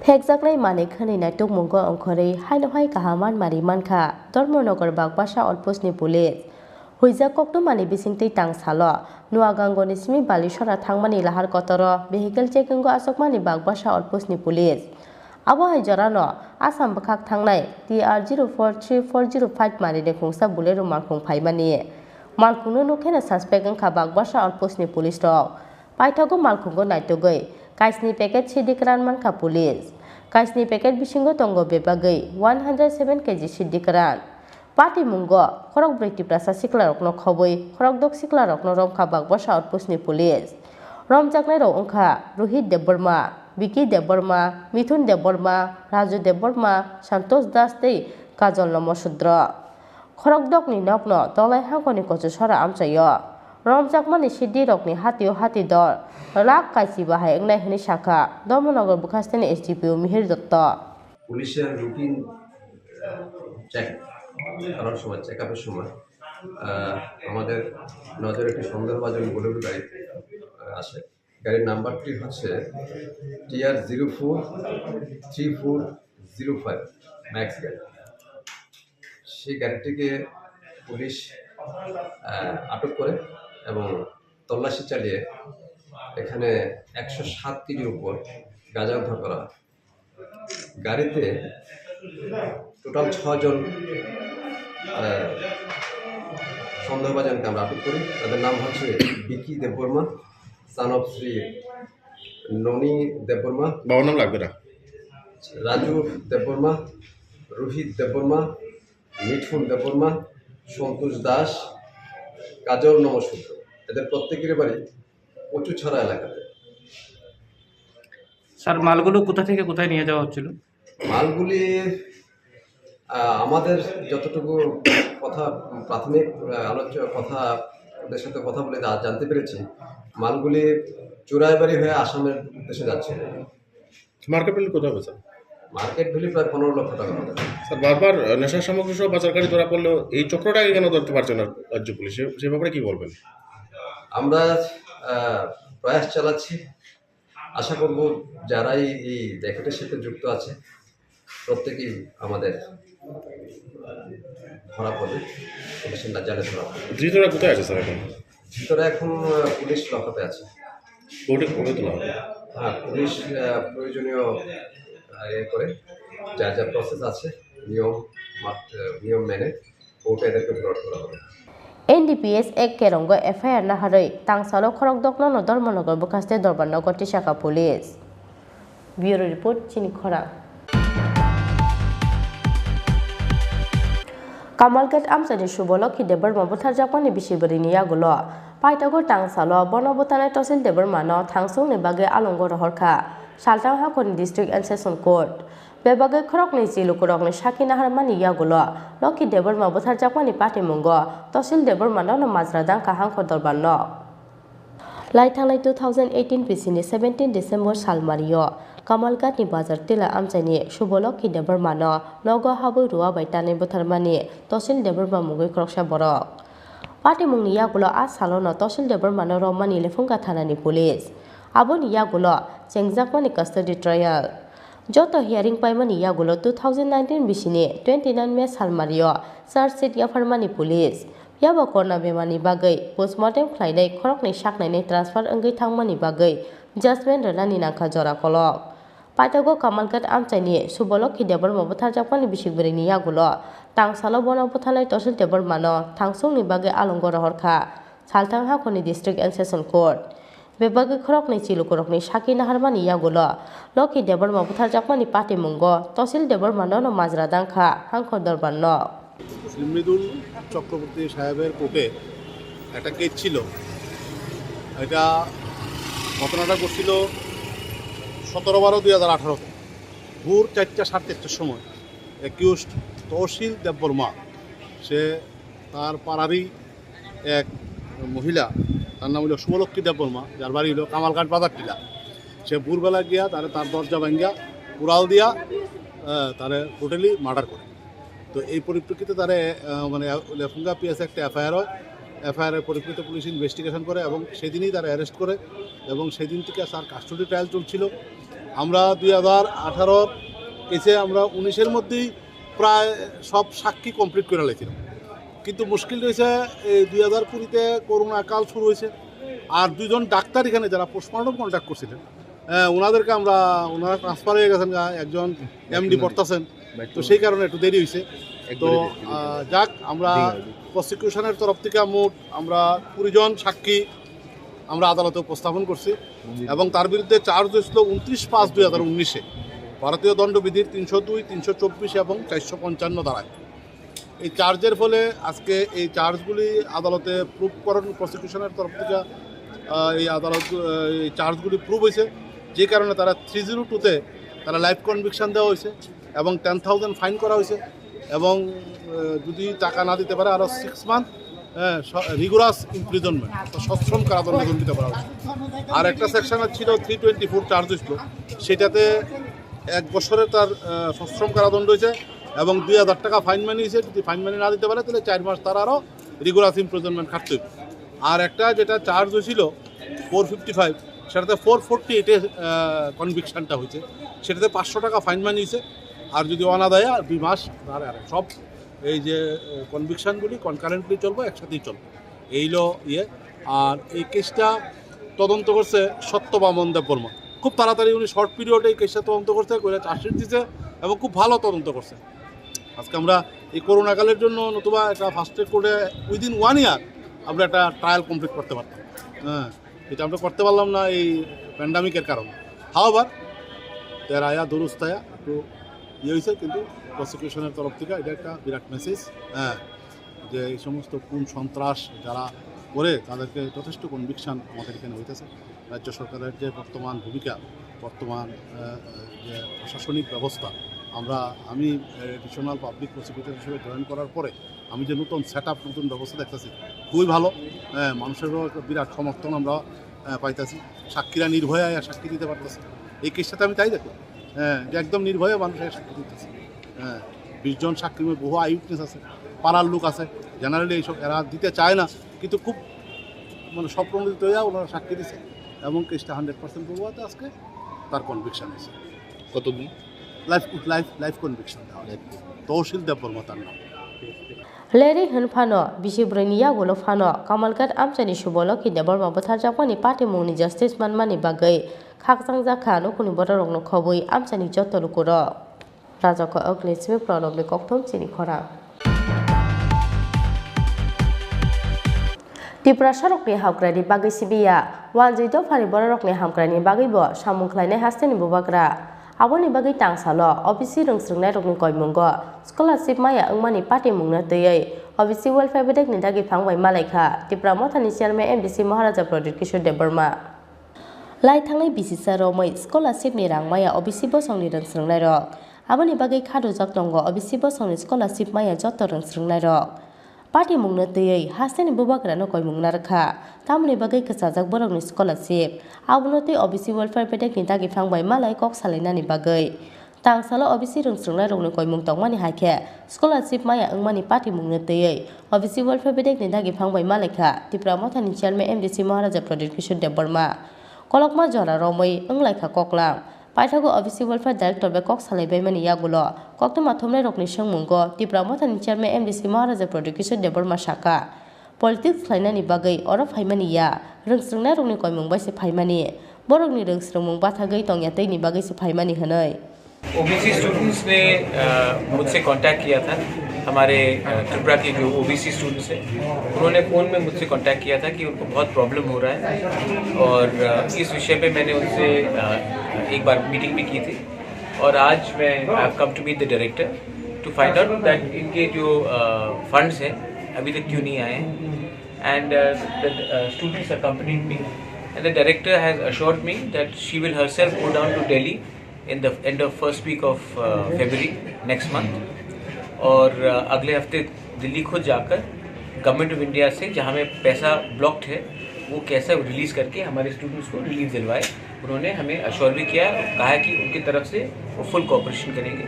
Phekjaknai manwi khwnwi naitukmungo wngkhorwi haino hai kaham manmari mankha Dharmanagar Bakbasa outpostni police. Huijak koktwmani bisingtwi tang salo Nuagangoni simi Balisora thangmani lahar kotoro vehicle checkingo achukmani Bakbasa outpostni police. Abo hai jorano Assam bwkhak thangnai T R zero four three four zero five marini khungsa Bolero malkhung phaimani. Malkhungno nukheno suspect wngkha Bakbasa outpostni police rok. Paithago malkhungo naitugwi kaisni packet siddi kwran mankha police. Kaisni packet bisingo tongo bebagwi one hundred seven K G siddi kwran. Patimungo khorokbrwi Tiprasa siklarokno khobwi khorokdok siklarokno romkha Bakbasa outpostni police. Romjaknairok wngkha Rohit Debbarma, Vicky Debbarma, Mithun Debbarma, Raju Debbarma, Santosh Das tei Kajol Lomo Sudro. Khorokdokni nokno Dolai Hangkoni Kochusora amchaio. Romjakmani siddirokni hatio hati dor lak kaisi bahai wngnai hwnwi sakha Dharmanagar bwkhasteni S D P O Mihir Dotto. পুলিশের routine check করার সময়, চেক আপের সময়, আহ, আমাদের নজরে একটি সন্দেহভাজন বোলেরো গাড়ি, আহ, আসে। গাড়ির নাম্বারটি হচ্ছে T R zero four three four zero five max গাড়ি। সেই গাড়িটিকে পুলিশ, আহ, আটক করে এবং তল্লাশি চালিয়ে এখানে একশো সাত কেজির উপর গাঁজা উদ্ধার করা হয়। গাড়িতে টোটাল ছজন, আহ, সন্দেহভাজনকে আমরা আটক করি। তাদের নাম হচ্ছে বিকি দেববর্মা, son of শ্রী ননী দেববর্মা, বাবার নাম লাগবে না। রাজু দেববর্মা, রোহিত দেববর্মা, মিঠুন দেববর্মা, সন্তোষ দাস, কাজল নমঃশূদ্র। এদের প্রত্যেকের বাড়ি কচুছড়া এলাকাতে। স্যার, মালগুলো কোথা থেকে কোথায় নিয়ে যাওয়া হচ্ছিল? মালগুলি, আহ, আমাদের যতটুকু কথা, প্রাথমিক, আহ, আলোচ্য কথা, ওদের সাথে কথা বলে যা জানতে পেরেছি, মালগুলি চোরাইবাড়ি হয়ে আসামের উদ্দেশ্যে যাচ্ছিল। মার্কেট ভ্যালু কত হবে, স্যার? মার্কেট ভ্যালু প্রায় পনেরো লক্ষ টাকা হবে। স্যার, বারবার, আহ, নেশা সামগ্রী সহ পাচারকারী ধরা পড়লেও এই চক্রটাকে কেন ধরতে পারছে না রাজ্য পুলিশ? সে, সে ব্যাপারে কি বলবেন? আমরা, আহ, প্রয়াস চালাচ্ছি। আশা করব যারাই এই র্যাকেটের সাথে যুক্ত আছে, প্রত্যেকেই আমাদের ধরা পড়বে, পুলিশের জালে ধরা পড়বে। ধৃতরা কোথায় আছে, স্যার, এখন? ধৃতরা এখন, আহ, পুলিশ লকআপে আছে। কোর্টে, কোর্টে তোলা হবে? হ্যাঁ, পুলিশ, আহ, প্রয়োজনীয়, আহ, ইয়ে করে, যা যা প্রসেস আছে, নিয়ম মাত-, আহ, নিয়ম মেনে কোর্টে এদেরকে ফরওয়ার্ড করা হবে। এনডিপিএস এক কেরঙ্গ এফআইআর নাharwi tangsalo khorokdokno no Dharmanagar bwkhaste Dorbar nogo tisaka police. Bureau report, chini khorang. Kamalghat amchaini Suboloki Debbarma butharjakmani bisi bwrwini yagulo paithago tangsalo bono bwtharnai Tosil Debbarmano thangsongni bagwi alongo rohorkha Salthang hakhorni District and Session Court. Bebagwi khoroknwi chi lukurokni sakhi naharmani yagulo Loki Debbarma butharjakmani patimungo Tosil Debbarmano no majra dangkha Hangkhor Dorbarno. Lai thangnai two thousand eighteen bisini seventeen December salmario Kamalghatni bazar tila amchaini Suboloki Debbarmano nogo habwi rua bai tanwi butharmani Tosil Debbarma mungwi khoroksa borok. Patimungni yagulo a salono Tosil Debbarmano romani Lephunga thanani police. Aboni yagulo chengjakmani custody trial. Joto hearing paimani yagulo two thousand nineteen bisini twenty nine May salmario charge sheet yapharmani police. Yaba korna bemani bagwi postmortem khlainai khoroknwi saknainai transfer wngwi thangmani bagwi judgment rwnani nangkha jora kolok. Paithago Kamalghat amchaini Suboloki Debbarma butharjakmani bisi bwrwini yagulo tangsalo bono butharnai Tosil Debbarmano thangsongni bagwi alongo rohorkha Salthang hakhorni District and Session Court. Bebagwi khoroknwi chi lukurokni sakhi naharmani yagulo Loki Debbarma butharjakmani patimungo Tosil Debbarmano no majra dangkha Hangkhor Dorbarno. Shri Mridul Chakraborty সাহেবের কোর্টে একটা কেস ছিল। এটা ঘটনাটা ঘটছিল সতেরো বারো দুই হাজার আঠারোতে, ভোর চারটা, সাড়ে চারটার সময় অ্যাকিউজড তহসিল দেববর্মা, সে তার পাড়ারই এক মহিলা, তার নাম হইল শুভলক্ষ্মী দেববর্মা, যার বাড়ি হইল কামালঘাট বাজার টিলা। সে ভোরবেলা গিয়া তারে তার দরজা ভাঙ্গিয়া কুড়াল দিয়া, আহ, তারে ব্রুটালি মার্ডার করে। তো এই পরিপ্রেক্ষিতে তারে, আহ, মানে, লেফুঙ্গা পিএস একটা এফআইআর হয়। এফআইআর এর পরিপ্রেক্ষিতে পুলিশ ইনভেস্টিগেশন করে এবং সেদিনই তারা অ্যারেস্ট করে এবং সেদিন থেকে তার কাস্টডি ট্রায়াল চলছিল। আমরা দুই হাজার আঠারো কেসে আমরা উনিশের মধ্যেই প্রায় সব সাক্ষী কমপ্লিট করে লাইছিলাম, কিন্তু মুশকিল রয়েছে এই দুই হাজার কুড়িতে করোনা কাল শুরু হয়েছে। আর দুইজন ডাক্তার এখানে যারা পোস্টমর্টম কন্ডাক্ট করছিলেন, আহ, ওনাদেরকে আমরা, ওনারা ট্রান্সফার হয়ে গেছেন গা, একজন এমডি পড়তেছেন, তো সেই কারণে একটু দেরি হয়েছে। তো, আহ, যাক, আমরা প্রসিকিউশনের তরফ থেকে মোট আমরা কুড়ি জন সাক্ষী আমরা আদালতে উপস্থাপন করছি এবং তার বিরুদ্ধে চার্জ হয়েছিল উনত্রিশ পাঁচ দুই হাজার উনিশে, ভারতীয় দণ্ডবিধির তিনশো দুই, তিনশো চব্বিশ এবং চারশো পঞ্চান্ন ধারায়। এই চার্জের ফলে আজকে এই চার্জগুলি আদালতে প্রুভ করেন, প্রসিকিউশনের তরফ থেকে, আহ, এই আদালত, আহ, এই চার্জগুলি প্রুভ হয়েছে, যে কারণে তারা থ্রি জিরো টুতে তারা লাইফ কনভিকশন দেওয়া হয়েছে এবং টেন থাউজেন্ড ফাইন করা হয়েছে এবং, আহ, যদি টাকা না দিতে পারে আরও সিক্স মান্থ রিগুলাস ইমপ্রিজনমেন্ট, সশ্রম কারাদণ্ড দণ্ডিত করা হয়েছে। আর একটা সেকশন ছিল, থ্রি টোয়েন্টি ফোর চার্জ হয়েছিল, সেটাতে এক বছরের তার, আহ, সশ্রম কারাদণ্ড হয়েছে এবং দুই হাজার টাকা ফাইন মানি হয়েছে। যদি ফাইন মানি না দিতে পারে, তাহলে চার মাস তার আরও রিগুলাস ইমপ্রিজনমেন্ট খাটতে হবে। আর একটা যেটা চার্জ হয়েছিল ফোর ফিফটি ফাইভ, সেটাতে ফোর ফোরটি এইটে কনভিকশনটা হয়েছে, সেটাতে পাঁচশো টাকা ফাইন মানি হয়েছে। আর যদি অনাদায়ে আর দুই মাস তার আর সব এই যে, আহ, কনভিকশনগুলি কনকারেন্টলি চলবো, একসাথেই চলবো। এই হলো ইয়ে। আর এই কেসটা তদন্ত করছে সত্যবামন দেববর্মা। খুব তাড়াতাড়ি উনি শর্ট পিরিয়ডে এই কেসটা তদন্ত করছে, করে চার্জশিট দিছে এবং খুব ভালো তদন্ত করছে। আজকে আমরা এই করোনাকালের জন্য নতুবা একটা ফাস্ট ট্র্যাক কোর্টে উইদিন ওয়ান ইয়ার আমরা একটা ট্রায়াল কমপ্লিট করতে পারতাম। হ্যাঁ, এটা আমরা করতে পারলাম না এই প্যান্ডামিকের কারণে। হাওয়ার তেরা আয়া দুরুস্তায়া একটু ইয়ে হয়েছে, কিন্তু প্রসিকিউশনের তরফ থেকে এটা একটা বিরাট মেসেজ। হ্যাঁ, যে এই সমস্ত খুন সন্ত্রাস যারা করে তাদেরকে যথেষ্ট কনভিকশন আমাদের এখানে হইতেছে। রাজ্য সরকারের যে বর্তমান ভূমিকা, বর্তমান আহ, যে প্রশাসনিক ব্যবস্থা, আমরা আমি অ্যাডিশনাল পাবলিক প্রসিকিউটর হিসেবে জয়েন করার পরে আমি যে নতুন সেট আপ, নতুন ব্যবস্থা দেখতেছি, খুবই ভালো। হ্যাঁ, মানুষেরও একটা বিরাট সমর্থন আমরা আহ, পাইতেছি। সাক্ষীরা নির্ভয়ে আয়া সাক্ষী দিতে পারতেছে। এই কেসটাতে আমি তাই দেখলাম, হ্যাঁ, যে একদম নির্ভয়ে মানুষ আয়া সাক্ষী দিতেছে। হ্যাঁ, বিশ জন সাক্ষীর মধ্যে বহু আই উইটনেস আছে, পাড়ার লোক আছে। জেনারেলি এইসব এরা দিতে চায় না, কিন্তু খুব মানে স্বপ্রণোদিত হইয়া ওনারা সাক্ষী দিছে এবং কেসটা হান্ড্রেড পার্সেন্ট প্রমাণিত। আজকে তার কনভিকশন হয়েছে। কতদিন? লাইফ, লাইফ, লাইফ কনভিকশন দেওয়া হয়েছে। তহসিল দেববর্মা তার নাম। Leri hwn phano, bisi brwi ni yagulo phano Kamalghat amchaini Suboloki Debbarma bwtharjakmani patimungni justice manmani bagwi khakchangjakha nukhungni bororokno khobwi amchaini joto lukurok. Rajako Oglesmi Pranobni kokthom chini khorang. Tiprasarokni hamkraini bagwi sibiya, wanjwi dophani bororokni hamkraini bagwibo samung khlainai hasteni bubagra. Aboni bagwi tangsalo O B C rwngsrwngnairokni koimungo scholarship maya wngmani patimungno twiwi O B C welfare bedekni dagiphang bai malaikha Tipra Mothani chairman M D C Maharaja Pradyut Kishore Debbarma. Lai thangnai bisisa romwi scholarship ni rang maya O B C bosongni rwngsrwngnairok. Aboni bagwi khadujak tongo O B C bosongni scholarship maya joto rwngsrwngnairok. Patimungno twiwi hasteni bubagrano koimung narwkha, tamoni bagwi kwchajak borokni scholarship. Abono twi O B C welfare bedekni dagiphang bai malai kok salainani bagwi. Tangsalo O B C rwngsrwngnairokni koimung tongmani hai khe scholarship maya wngmani patimungno twiwi O B C welfare bedekni dagiphang bai malaikha Tipra Mothani chairman M D C Maharaja Pradyut Kishore Debbarma. Kolokma jora romwi wnglaikha koklam. Paithago O B C Welfare Director bai kok salaibaimani yagulo koktwma thumnairokni swngmungo Tipra Mothani chairman M D C Maharaja Pradyut Kishore Debbarma sakha, politics khlainani bagwi oro phaimani ya, rwngsrwngnairokni koimung bai se phaimani, borokni rwngsrwngmung bathagwi tongya twini bagwi se phaimani hwnwi. OBC students ने, अ, मुझसे कांटेक्ट किया था, हमारे, अ, त्रिपुरा के जो OBC students हैं, उन्होंने फ़ोन में मुझसे कांटेक्ट किया था कि उनको बहुत प्रॉब्लम हो रहा है और, अ, इस विषय पे मैंने उनसे, अ, एक बार मीटिंग भी की थी और आज मैं, I have come to meet the director to find out that इनके जो, अ, फंड्स हैं अभी तक क्यों नहीं आए हैं। And, uh, the, uh, students accompanied me, and the director has assured me that she will herself go down to Delhi in the end of first week of, uh, February next month. और, uh, अगले हफ्ते दिल्ली खुद जाकर government of India से जहाँ में पैसा ब्लॉक्ड है, वो कैसा रिलीज करके हमारे स्टूडेंट्स को रिलीफ दिलवाए। उन्होंने हमें अश्योर भी किया, कहा कि उनकी तरफ से वो फुल कोऑपरेशन करेंगे।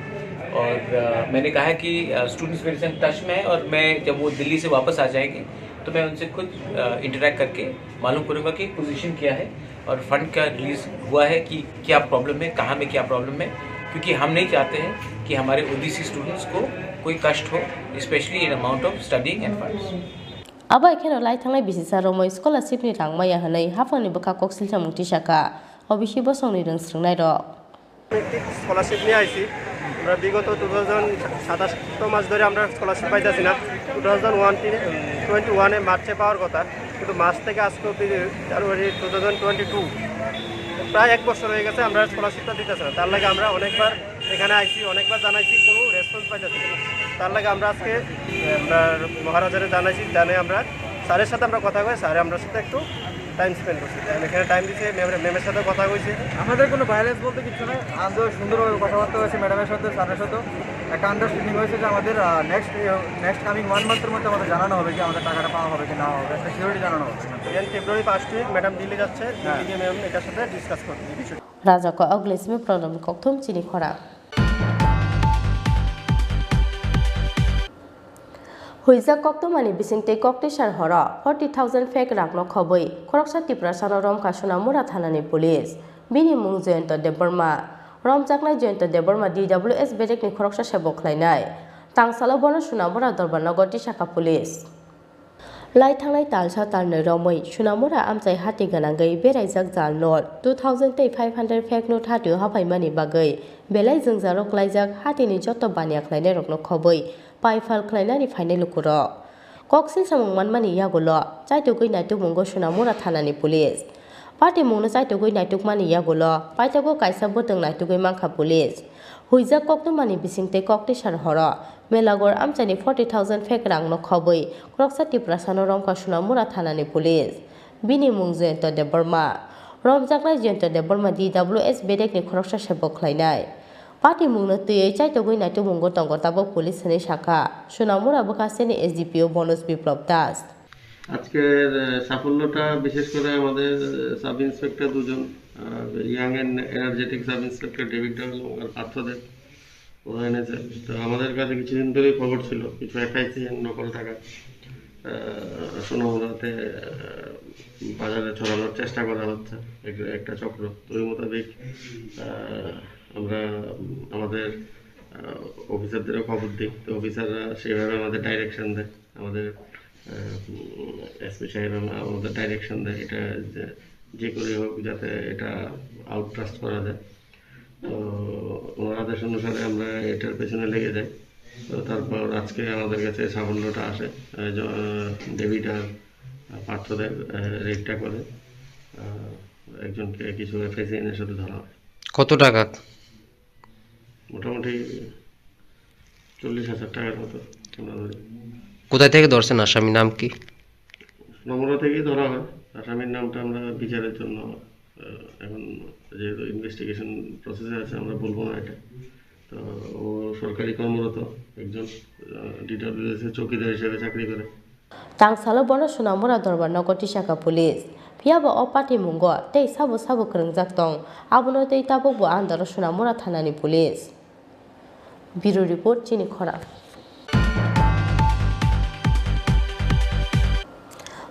और, अ, मैंने कहा कि, अ, स्टूडेंट्स मेरे संग टच में है और मैं, जब वो दिल्ली से वापस आ जाएंगे, तो मैं उनसे खुद, अ, इंटरैक्ट करके मालूम करूँगा कि पोजीशन क्या है और फंड का रिलीज हुआ है कि क्या प्रॉब्लम है, कहाँ में क्या प्रॉब्लम है, क्योंकि हम नहीं चाहते हैं कि हमारे ओबीसी स्टूडेंट्स को कोई कष्ट हो, especially in amount of studying and funds. Abo hai kheno lai thangnai bisisa romwi scholarship ni rang maya hwnwi haphangni bwkha koksil samung tisakha O B C bosongni rwngsrwngnairok. একটি স্কলারশিপ নিয়ে আইছি। আমরা বিগত two thousand সাতাশ মাস ধরে আমরা স্কলারশিপ পাইতেছি না। টু থাউজেন্ড ওয়ান টোয়েন্টি ওয়ানে মার্চে পাওয়ার কথা, কিন্তু মার্চ থেকে আজকে অবধি জানুয়ারি টু থাউজেন্ড টোয়েন্টি টু, প্রায় এক বছর হয়ে গেছে আমরা স্কলারশিপটা দিতেছে না। তার লাগে আমরা অনেকবার এখানে আইছি, অনেকবার জানাইছি, কোনো রেসপন্স পাইতেছি না। তার লাগে আমরা আজকে, আহ, আমরা মহারাজারে জানাইছি, জানে আমরা স্যারের সাথে আমরা কথা কই, স্যারে আমরা সাথে একটু টাইম স্পেন্ড করছি। টাইম, এখানে টাইম দিছে, ম্যামের, ম্যামের সাথে কথা কইছে। আমাদের কোনো ভায়োলেন্স বলতে কিচ্ছু নাই, আমরা সুন্দরভাবে কথাবার্তা হয়েছে ম্যাডামের সাথে, স্যারের সাথে। একটা আন্ডারস্ট্যান্ডিং হয়েছে যে আমাদের, আহ, নেক্সট, নেক্সট কামিং ওয়ান মান্থের মধ্যে আমাদের জানানো হবে কি আমাদের টাকাটা পাওয়া হবে কি না হবে, একটা সিওরিটি জানানো হবে। Then February first week madam Delhi যাচ্ছে, হ্যাঁ। দিল্লি গিয়ে ম্যাম এটার সাথে ডিসকাস করবে এই বিষয়টা। Rajako Oglesmi Pranobni kokthom chini khorang. Huijak koktwmani bisingtwi koktwisar horo forty thousand fake rangno khobwi khoroksa Tiprasano romkha Sonamura thanani police. Bini mung Jayanta Debbarma. Romjaknai Jayanta Debbarma D W S bedekni khoroksa se bo khlainai. Tangsalo bono Sonamura Dorbarnago tisakha police. Lai thangnai talsa talnwi romwi Sonamura amchai hati gwnangwi beraijak jal note two thousand tei five hundred fake note hatio haphaimani bagwi belai jwngjalo klaijak hatini joto baniya khlainairokno khobwi paifal khlainani phainai lukurok. Koksil samung manmani yagulo chaitugwi naitukmungo Sonamura thanani police. Patimungno chaitugwi naitukmani yagulo paitago kaisa bwtwng naitugwi mankha police. Huijak koktwmani bisingtwi koktwisar horo Belagor amchaini forty thousand phek rangno khobwi khoroksa Tiprasano romkha Sonamura thanani police. Bini mung Jayanta Debbarma. Romjaknai Jayanta Debbarma D W S bedekni khoroksa sebok khlainai. Patimungno twiwi chaitogwi naitukmungo tongo tabuk police hwnwi sakha Sonamura bwkhasteni S D P O Bonoj Biplab Das. আজকের, আহ, সাফল্যটা বিশেষ করে আমাদের, আহ, sub inspector দুজন, আহ, young and energetic sub inspector David ডাবল এবং আর পার্থ দেব, ওরা এনেছে। তো আমাদের কাছে কিছুদিন ধরেই খবর ছিল, কিছু এফআইসি নকল টাকা, আহ, সোনামুড়াতে, আহ, বাজারে ছড়ানোর চেষ্টা করা হচ্ছে, এক-, একটা চক্র। তো ওই মোতাবেক, আহ, আমরা, উম, আমাদের, আহ, অফিসারদেরও খবর দিই। তো অফিসাররা সেইভাবে আমাদের ডাইরেকশন দেয়। আমাদের, আহ, উম, এসপি সাহেব আমা-, আমাদের ডাইরেকশন দেয়, এটা যে, যে করে হোক যাতে এটা আউটবাস্ট করা যায়। তো ওনার আদেশ অনুসারে আমরা এটার পেছনে লেগে যাই। তো তারপর আজকে আমাদের কাছে সাফল্যটা আসে, আহ, জ-, আহ, ডেভিড আর, আহ, পার্থদের, আহ, রেডটা করে, আহ, একজনকে কিছু এফআইসি এর সাথে ধরা হয়। কত টাকা? মোটামুটি চল্লিশ হাজার টাকার মতো আমরা ধরি। কোথায় থেকে ধরছেন আসামি, নাম কি? নম্বর থেকেই ধরা হয়। আসামির নামটা আমরা বিচারের জন্য, আহ, এখন যেহেতু ইনভেস্টিগেশন প্রসেসে আছে, আমরা বলবো না এটা। তো ও সরকারি কর্মরত একজন, আহ, ডিডাব্লিউএস এ চৌকিদার হিসেবে চাকরি করে। Tangsalo bono Sonamura dorbar nogo tisakha police. Phiya ba o patimungo tei sabo sabo kwrwngjak tong, abono tei tabukbo andaro Sonamura thanani police. Bureau report, chini khorang.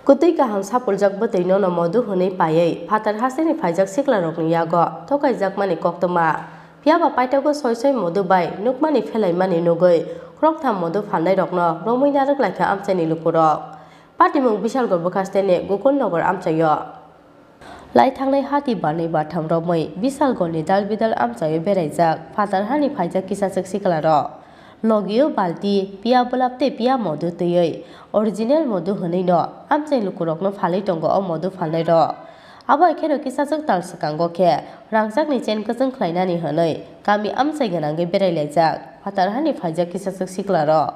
Kwtwi kaham sapuljak bwtwi nono modu hwnwi paiwi phatar hasteni phaijak siklarokni yago thokaijakmani koktwma. Phiya ba paithago soi soi modu bai nukmani phelaimani nugwi khoroktham modu phalnairokno romwi narwk laikha amchaini lukurok. Patimung Bisalgor bwkhasteni Gokul Nogor amchaio. Lai thangnai hati barnwi bartham romwi Bisalgorni dal bidal amchaio beraijak phatar hani phaijak kisachwk siklarok. Logio balti, piya bwlap tei piya modu twiwi original modu hwnwino amchai lukurokno phalwi tongo o modu phalnairok. Abo hai kheno kisachwk tal swkango khe rangchakni chen kwchwng khlainani hwnwi kami amchai gwnangwi berai laijak phatar hani phaijak kisachwk siklarok.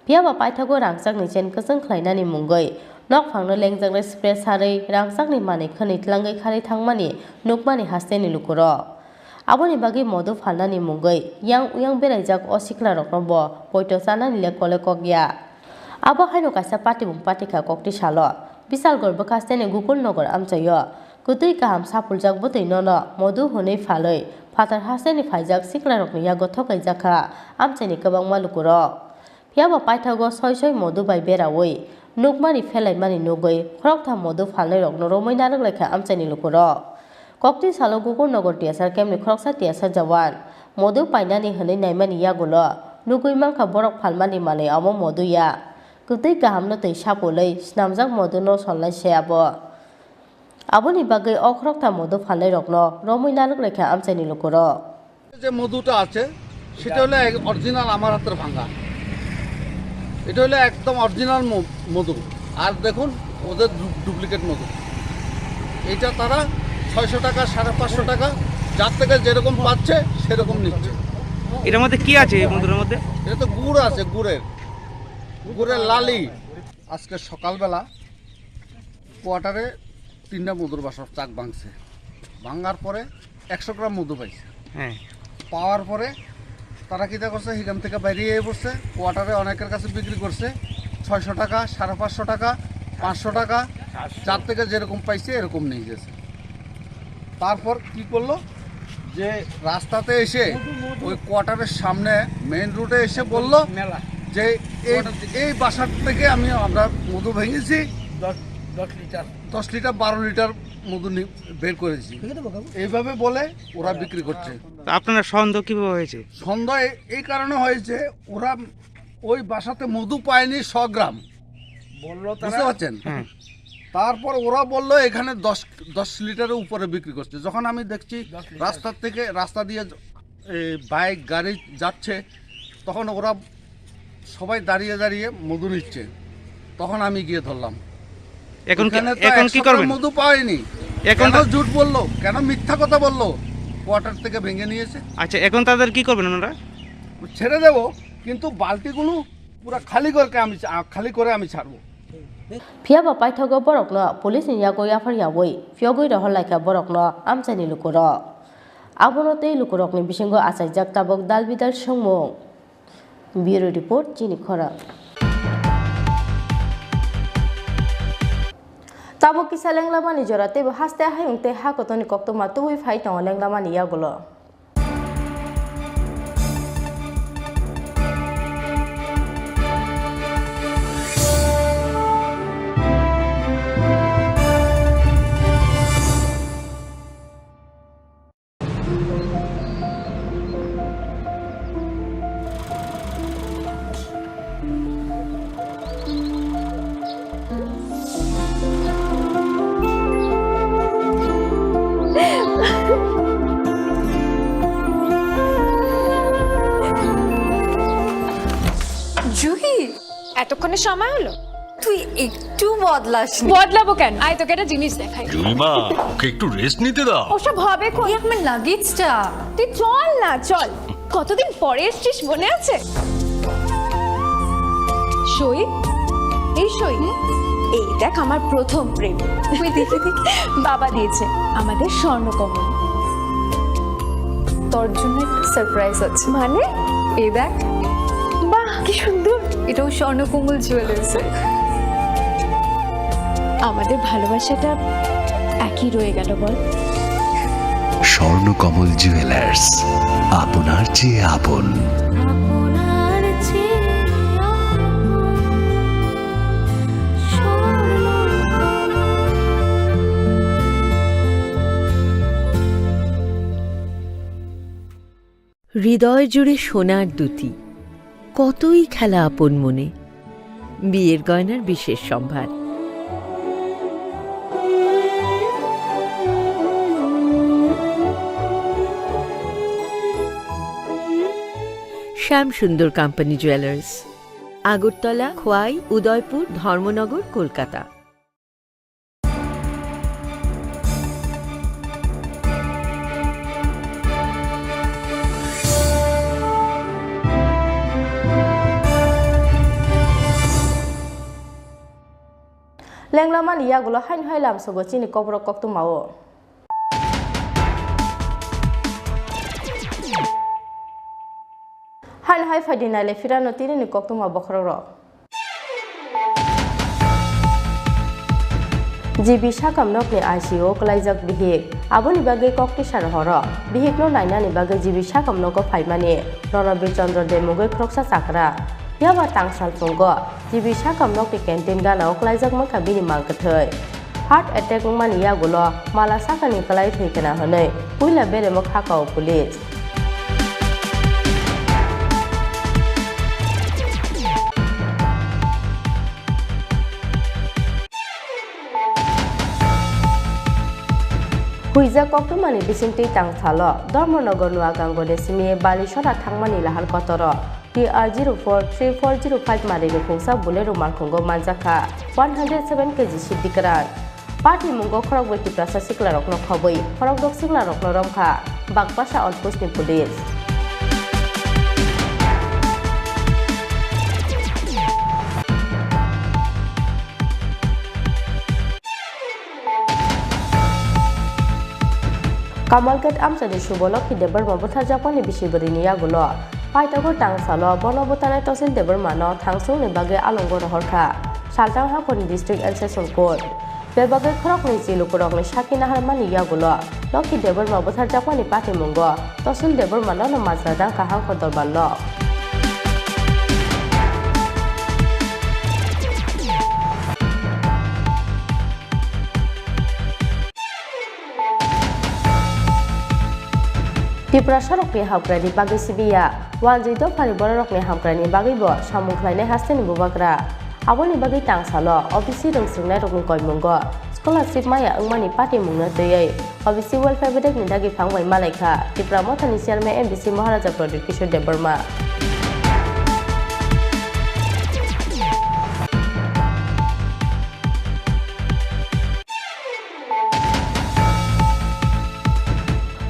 Phiya ba paithago rangchakni chen kwchwng khlainani mungwi nokphangno lengjaknai spray sarwi rangchakni manwi khwnwi tlangwi kharwi thangmani nukmani hasteni lukurok. Aboni bagwi modu phalnani mungwi yang uyang beraijak o siklarokno bo poito chanani le kole kok ya. Abo haino kaisa patimung patikha kokti salo Bisalgor bwkhasteni Gokul Nogor amchaio kwtwi kaham sapuljak bwtwi nono modu hwnwi phalwi phatar hasteni phaijak siklarokni yago thokaijakha amchaini kwbangma lukurok. Phiya ba paithago soi soi modu bai beraui nukmani phelaimani nugwi khoroktham modu phalnairokno romwi narwk laikha amchaini lukurok. Kokti salo Gokul Nogor T S R camp ni khoroksa T S R jawan modu painani hwnwi naimani yagulo nugwi mankha borok phalmani manwi omo modu ya. Kwtwi kahamno twi sapulwi snamjak moduno solnai se abo. Aboni bagwi o khoroktham modu phalnairokno romwi narwk laikha amchaini lukurok. যে মধুটা আছে, সেটা হলো এক অরিজিনাল আমার হাতের ভাঙা। এটা হলো একদম অরিজিনাল ম-, মধু। আর দেখুন, ওদের ডু-, ডুপ্লিকেট মধু। এটা তারা ছয়শো টাকা, সাড়ে পাঁচশো টাকা, যার থেকে যেরকম পাচ্ছে, সেরকম নিচ্ছে। এটার মধ্যে কি আছে, এই মধুর মধ্যে? এটা তো গুড় আছে, গুড়ের, গুড়ের লালি। আজকে সকালবেলা কোয়ার্টারে তিনটা মধুর বাসা চাক ভাঙছে। ভাঙার পরে একশো গ্রাম মধু পাইছে। হ্যাঁ। পাওয়ার পরে তারা কিতা করছে, সেখান থেকে বাইরে এসে পড়ছে, কোয়ার্টারে অনেকের কাছে বিক্রি করছে ছয়শো টাকা, সাড়ে পাঁচশো টাকা, পাঁচশো টাকা, যার থেকে যেরকম পাইছে এরকম নিয়ে গেছে। তারপর কি করলো, যে রাস্তাতে এসে ওই কোয়ার্টারের সামনে মেইন রোডে এসে বলল যে এই, এই বাসার থেকে আমি, আমরা মধু ভেঙেছি, দশ, দশ লিটার। দশ লিটার, বারো লিটার মধু নি-, বের করেছি। এইভাবে বলে ওরা বিক্রি করছে। তা আপনার সন্দেহ কিভাবে হয়েছে? সন্দেহ এ-, এই কারণে হয়েছে, ওরা ওই বাসাতে মধু পায়নি শ গ্রাম। বললো তারা। বুঝতে পারছেন? হ্যাঁ। তারপর ওরা বললো এখানে দশ, দশ লিটারের উপরে বিক্রি করছে। যখন আমি দেখছি দশ লিটার। রাস্তার থেকে, রাস্তা দিয়ে, এ, বাইক, গাড়ি যাচ্ছে, তখন ওরা সবাই দাঁড়িয়ে দাঁড়িয়ে মধু নিচ্ছে। তখন আমি গিয়ে ধরলাম। এখন কি, ওখানে তো এখন এক কি সপ্তাহ করবেন? মধু পাইনি। এখন কেন তা- ঝুট বললো? কেন মিথ্যা কথা বললো? কোয়ার্টার থেকে ভেঙে নিয়েছে। আচ্ছা, এখন তাদের কি করবেন আপনারা? ছেড়ে দেবো। কিন্তু বালতিগুলো পুরা খালি করে আমি চা-, খালি করে আমি ছাড়বো। Phiya ba paithago borokno police ni yago yaphar yaui phiyogwi rohor laikha borokno amchaini lukurok. Abono tei lukurokni bisingo achaijak tabuk dal bidal swngmung. Bureau Report, chini khorang. Tabuk kisa lenglamani jora teibo haste hayung tei ha kotorni koktwma tubui phai tongo lenglamani yagulo. Juhi, এতক্ষণে সময় হলো? তুই একটু বদলাসনি। বদলাবো কেন? আয়, তোকে একটা জিনিস দেখাই। জুলিমা, ওকে একটু রেস্ট নিতে দাও। ওসব হবে কই? এই আমার লাগেজটা। তুই চল না, চল। কতদিন পরে এসছিস, মনে আছে? সই, এই সই। এই দেখ, আমার প্রথম প্রেম। তুই দেখে দেখে। বাবা দিয়েছে আমাদের স্বর্ণকমল। তোর জন্য একটা সারপ্রাইজ আছে। মানে? এই দেখ। বাহ, কি সুন্দর। এটাও স্বর্ণকমল জুয়েলার্সের। আমাদের ভালোবাসাটা একই রয়ে গেল, বল? স্বর্ণকমল জুয়েলার্স, আপনার চেয়ে আপন। হৃদয় জুড়ে সোনার দ্যুতি, কতই খেলা আপন মনে। বিয়ের গয়নার বিশেষ সম্ভার। শ্যাম সুন্দর কোম্পানি জুয়েলার্স, আগরতলা, খোয়াই, উদয়পুর, ধর্মনগর, Kolkata. Lenglamani yagulo haino hai lamsogo chini kokrok koktwma o. Haino hai phaidi naile phirano tinini koktwma bokhorok rok. G B sakam nokni I C U o kwlaijak bihik. Aboni bagwi kok tisa rohoro. Bihikno nainani bagwi G B sakam nogo phaimani Ronobir Chandra Deb mungwi khoroksa chakra. Phiya ba tang salphungo G B sakam nokni canteen gana o kwlaijak mankha bini mang kwthwi. Heart attack wngmani yagulo mala sakani kwlai thwi khna hwnwi puila beremo kha kao police. Huijak koktwmani bisingtwi tang salo Dharmanagar Nuagangoni simi Balisora thangmani lahar kotoro T R zero four three four zero five marini khungsa Bolero malkhungo manjakha one hundred seven K G siddi kwran. Patimungo khorokbrwi Tiprasa siklarokno khobwi, khorokdok siklarokno romkha Bagpasa outpostni police. Kamalghat amchaini subo Lokhi Debbarma butharjakmani bisi bwrwini yagulo paithago tang salo bono butharnai Tosil Debbarmano thangsungni bagwi alongo rohorkha Salthang haphorni District Ancestor Court. Bebagwi khoroknwi chi lukurokni sakhi naharmani yagulo Lokhi Debbarma butharjakmani patimungo Tosil Debbarmano no majra dangkha hangkho dorbarno. Tiprasarokni hamkraini bagwi sibiya, wanjwi dophani bororokni hamkraini bagwibo samung khlainai hasteni bubagra. Aboni bagwi tang salo O B C rwngswrwngnairokni koimungo scholarship maya wngmani patimungno twiwi O B C welfare bedekni dagi phang bai malaikha Tipra Mothani chairman M D C Maharaja Pradyot Kishore Debbarma.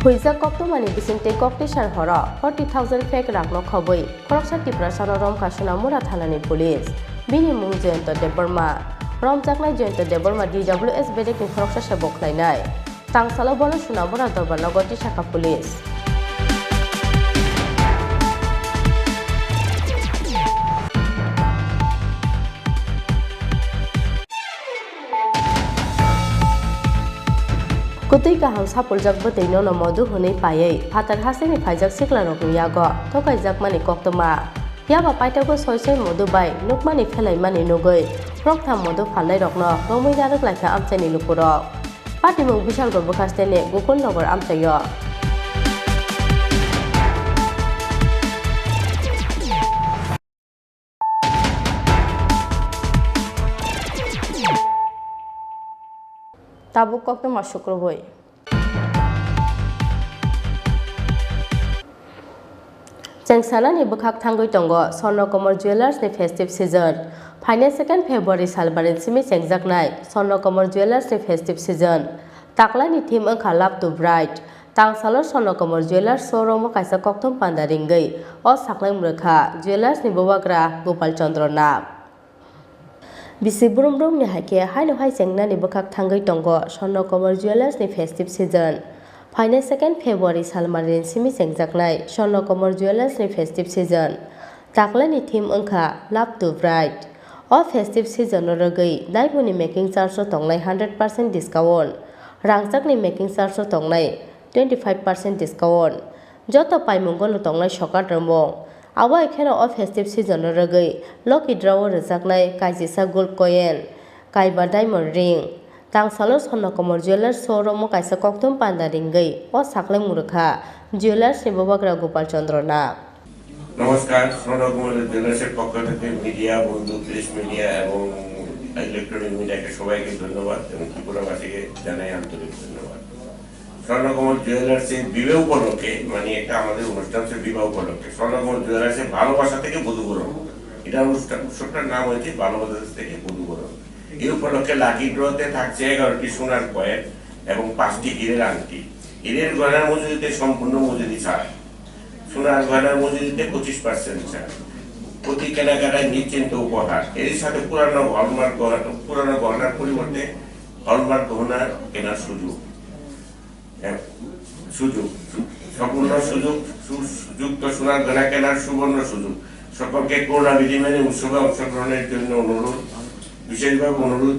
Huijak koktwmani bisingtwi koktisar horo forty thousand fake rangno khobwi khoroksa Tiprasano romkha Sonamura thanani police. Bini mung Jayanta Debbarma. Romjaknai Jayanta Debbarma D W S bedekni khoroksa se bo khlainai. Tangsalo bono Sonamura Dorbarnago tisakha police. Kwtwi kaham sapuljak bwtwi nono modu hwnwi paiwi phatar hasteni phaijak siklarokni yago thokaijakmani koktwma. Yaba paithago soi soi modu bai nukmani phelaimani nugwi khoroktham modu phalnairokno romwi narwk laikha amchaini lukurok. Patimung Bishalgarh bwkhasteni Gokul Nagar amchaio. Tabuk koktwma sukrubwi. Chengsanani bwkhak thangwi tongo Swarnakomor Jewellers ni festive season. Phainai second February salbarini simi chengjaknai Swarnakomor Jewellers ni festive season. Taklani theme wngkha Love to Bright. Tangsalo Swarnakomor Jewellers showroom o kaisa kokthum panda ringwi o saklai mwrwkha Jewellers ni bubagra Gopal Chandra Nag. Bisi brum brumni hai khe haino hai chengnani bwkhak thangwi tongo Swarnakomor Jewellers ni festive season. Phainai second February salmarini simi chengjaknai Swarnakomor Jewellers ni festive season. Taklani theme wngkha Love to Bright. O festive season o rwgwi diamond ni making charge o tongnai hundred percent discount. Rangchakni making charge o tongnai twenty five percent discount. Joto paimungo no tongnai sokat rwmung. Abo hai kheno o festive season o rwgwi lucky draw o rwjaknai kaijisa gold coin, kaiba diamond ring. Tangsalo Swarnakomor Jewellers showroom o kaisa kokthum panda ringwi o saklai mwrwkha Jewellers ni bubagra Gopal Chandra Nag. নমস্কার, স্বর্ণকুমার জুয়েলার্সের পক্ষ থেকে মিডিয়া বন্ধু, press media এবং ইলেকট্রনিক মিডিয়াকে সবাইকে ধন্যবাদ এবং ত্রিপুরাবাসীকে জানাই আন্তরিক ধন্যবাদ। স্বর্ণকমল জুয়েলার্সের বিবাহ উপলক্ষে, মানে একটা আমাদের অনুষ্ঠান হচ্ছে বিবাহ উপলক্ষে, স্বর্ণকমল জুয়েলার্সের ভালোবাসা থেকে বধূবরণ, এটা অনুষ্ঠান, উৎসবটার নাম হয়েছে ভালোবাসা থেকে বধূবরণ। এই উপলক্ষে লাকি ড্রতে থাকছে এগারোটি সোনার কয়েন এবং পাঁচটি হীরের আংটি। হীরের গয়নার মজুরিতে সম্পূর্ণ মজুরি ছাড়, সোনার গয়নার মজুরিতে পঁচিশ পার্সেন্ট ছাড়, প্রতি কেনাকাটায় নিশ্চিন্ত উপহার। এর সাথে পুরানো হলমার্ক গহনা, পুরানো গহনার পরিবর্তে হলমার্ক গহনা কেনার সুযোগ। এক, সুযোগ, সম্পূর্ণ সুযোগ, সু-, যুক্ত সোনার গয়না কেনার সুবর্ণ সুযোগ। সকলকে করোনা বিধি মেনে উৎসবে অংশগ্রহণের জন্য অনুরোধ, বিশেষভাবে অনুরোধ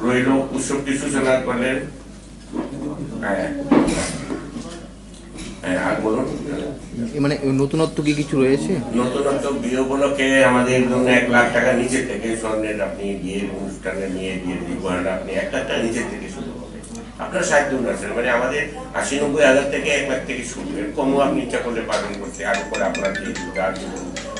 রইল। উৎসবটি সূচনা করলেন, হ্যাঁ, হ্যাঁ, আর বলুন। এ, মানে, নতুনত্ব কি কিছু রয়েছে? নতুনত্ব, বিয়ে উপলক্ষে আমাদের জন্য এক লাখ টাকা নিচে থেকে স্বর্ণের আপনি বিয়ের অনুষ্ঠানে নিয়ে বিয়ের গহনা আপনি এক লাখ টাকা নিচে থেকে শুরু হবে। আপনার সাধ্য অনুসারে, মানে, আমাদের আশি নব্বই হাজার থেকে এক লাখ থেকে শুরু। এর কমও আপনি ইচ্ছা করলে পাবেন করতে, আরো পরে আপনার যে যার যে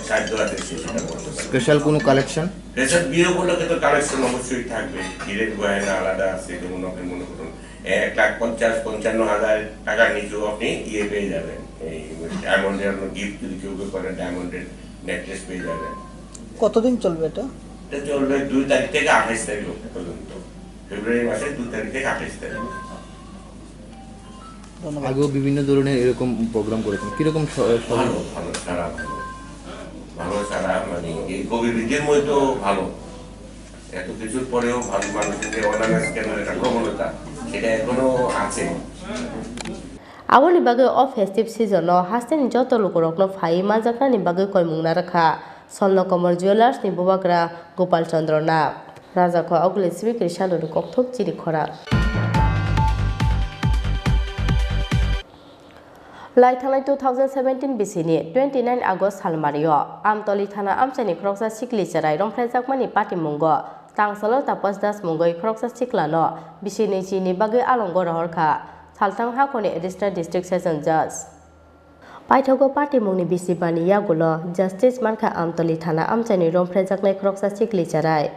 সাধ্য আছে সে সেটা করতে পারেন। স্পেশাল কোনো কালেকশন? স্পেশাল বিয়ে উপলক্ষে তো কালেকশন অবশ্যই থাকবে। হীরের গয়না আলাদা আছে, যেমন আপনি মনে করুন এক লাখ পঞ্চাশ, পঞ্চান্ন হাজার টাকার নিচেও আপনি ইয়ে পেয়ে যাবেন। এই ডায়মন্ডের আপনার গিফট যদি কেউ কেউ করেন, ডায়মন্ডের নেকলেস পেয়ে যাবেন। কতদিন চলবে এটা? এটা চলবে দুই তারিখ থেকে আঠাশ তারিখ পর্যন্ত। ফেব্রুয়ারি মাসের দুই তারিখ থেকে আঠাশ তারিখ। ধন্যবাদ। আগেও বিভিন্ন ধরনের এরকম প্রোগ্রাম করেছেন, কিরকম স-, সব? ভালো, ভালো, সারা ভালো। ভালো সারা, মানে, এই কোভিড বিধির মধ্যে তো ভালো। এত কিছুর পরেও ভালো মানুষের যে অনানাস কেনার একটা প্রবণতা, সেটা এখনো আছে। Aboni bagwi o festive season-o hasteni joto lukurokno phaiwi manjaknani bagwi koimung narwkha Swarnakomor Jewellers-ni bubagra Gopal Chandra Nag. Rajakho Oguli Sibikri Saloni kokthok chiri khorang. Lai thangnai two thousand seventeen bisini twenty nine August salmario Amtoli thana amchaini khoroksa sikli cherai romphrejakmani patimungo Tangsalo Tapos Das mungwi khoroksa siklano bisini chini bagwi alongo rohorkha Salthang hakhorni Additional District Session Judge. Paithago patimungni bisibani yagulo justice mankha Amtoli thana amchaini romphrejaknai khoroksa sikli cherai.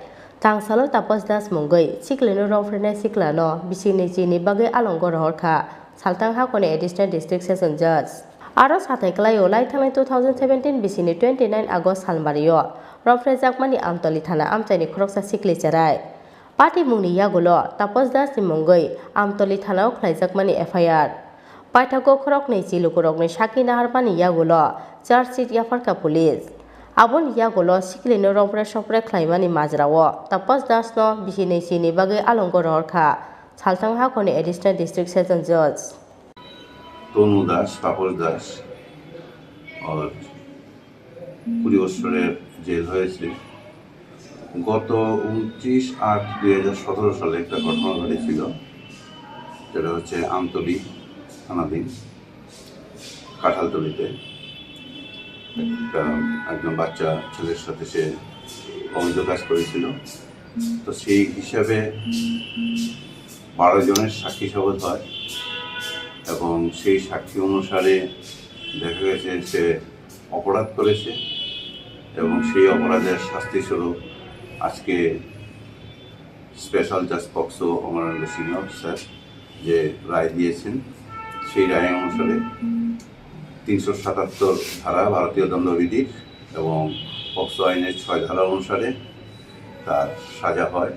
Tangsalo Tapos Das mungwi siklino romphrenai siklano bisini chini bagwi alongo rohorkha Salthang hakhorni Additional District Session Judge. Aro sathai kwlaio lai thangnai two thousand seventeen bisini twenty nine August salmario romphrejakmani Amtoli thana amchaini khoroksa sikli cherai. Patimungni yagulo Tapos Das ni mungwi Amtoli thanao khlaijakmani F I R. Paithago khoroknwi chilukurokni sakni naharmani yagulo charge sheet yapharkha police. Aboni yagulo sikilino rompre sopre khlaimani majrao Tapas Dasno bisi nwi chini bagwi alongo rohorkha Salthang hakhorni Additional District Session Judge. তনু দাস, তাপস দাস, আর কুড়ি বছরের জেল হয়েছে। গত ঊনত্রিশ আট দুই হাজার সতেরো সালে একটা ঘটনা ঘটেছিল, যেটা হচ্ছে আমতলী থানাধীন কাঁঠালতলীতে একটা, একজন বাচ্চা ছেলের সাথে সে অবৈধ কাজ করেছিল। তো সেই হিসাবে বারো জনের সাক্ষী শপথ হয় এবং সেই সাক্ষী অনুসারে দেখা গেছে সে অপরাধ করেছে এবং সেই অপরাধের শাস্তি স্বরূপ আজকে স্পেশাল জাজ পক্সো অমরেন্দ্র সিংহ স্যার যে রায় দিয়েছেন, সেই রায় অনুসারে তিনশো সাতাত্তর ধারা ভারতীয় দণ্ডবিধির এবং পক্সো আইনের ছয় ধারা অনুসারে তার সাজা হয়।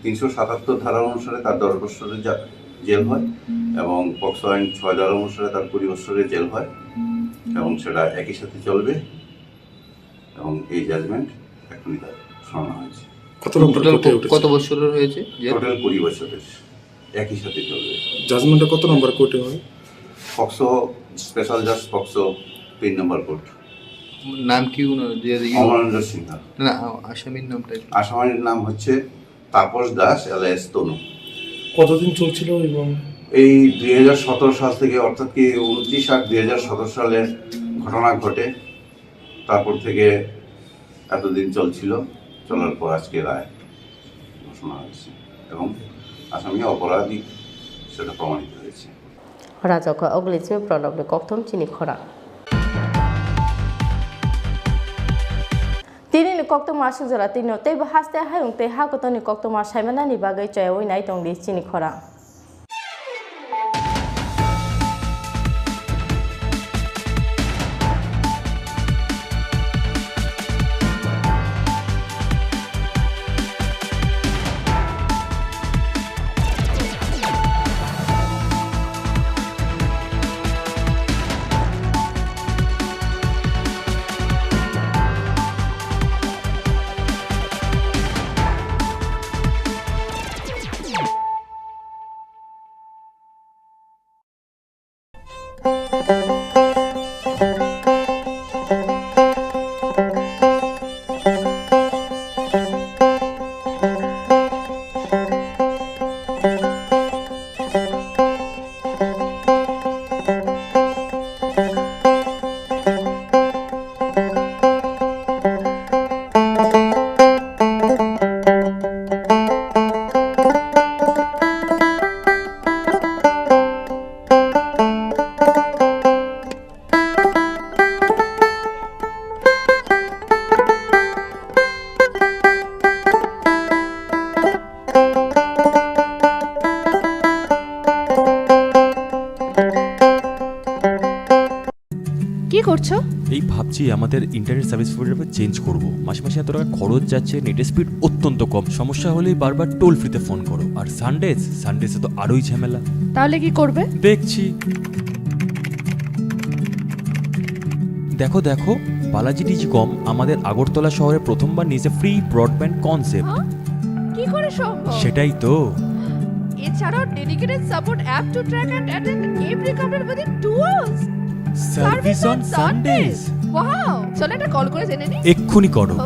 তিনশো সাতাত্তর ধারা অনুসারে তার দশ বছরের জা-, জেল হয় এবং পক্সো আইন ছয় ধারা অনুসারে তার কুড়ি বছরের জেল হয় এবং সেটা একই সাথে চলবে এবং এই জাজমেন্ট এখনই তার শোনানো হয়েছে। কত নম্বর টোটাল কোর্টে ক-, উঠেছে? কত বছরের হয়েছে জেল? টোটাল কুড়ি বছরের, একই সাথে চলবে। জাজমেন্টটা কত নম্বর কোর্টে হয়? পক্সো, স্পেশাল জাজ পক্সো তিন নম্বর কোর্ট। নাম কি উনার? যে, যে, অমরেন্দ্র সিংহ। না, আসামির নামটা কি? আসামির নাম হচ্ছে তাপস দাস alias তনু। কতদিন চলছিল এবং এই দুই হাজার সতেরো সাল থেকে, অর্থাৎ কি ঊনত্রিশ আট দুই হাজার সতেরো সালে ঘটনা ঘটে, তারপর থেকে এতদিন চলছিল, চলার পর আজকে রায় ঘোষণা হয়েছে এবং আসামি অপরাধী সেটা প্রমাণিত হয়েছে। Rajokha Oglismi Pranobni kokthom chini khorang. Tinini koktwma aswk jora tino teibo haste hayung tei ha kotorni koktwma saimanani bagwi choyaui nai tongdi chini khorang. কি করছো? এই ভাবছি আমাদের ইন্টারনেট সার্ভিস প্রোভাইডার চেঞ্জ করব। মাসে মাসে এত টাকা খরচ যাচ্ছে, নেটের স্পিড অত্যন্ত কম, সমস্যা হলেই বারবার টোল ফ্রিতে ফোন করো। আর সানডেজ, সানডেজে তো আরোই ঝামেলা। তাহলে কি করবে? দেখছি। দেখো, দেখো, বালাজি টেলিকম আমাদের আগরতলা শহরে প্রথমবার নিয়েছে ফ্রি ব্রডব্যান্ড কনসেপ্ট। হ্যাঁ? কি করে সম্ভব? সেটাই তো। এছাড়াও dedicated support app to track and attend every couple within two hours. Service on Sundays. Wow, চলো একটা কল করে জেনে নিই। এক্ষুনি করো। ও।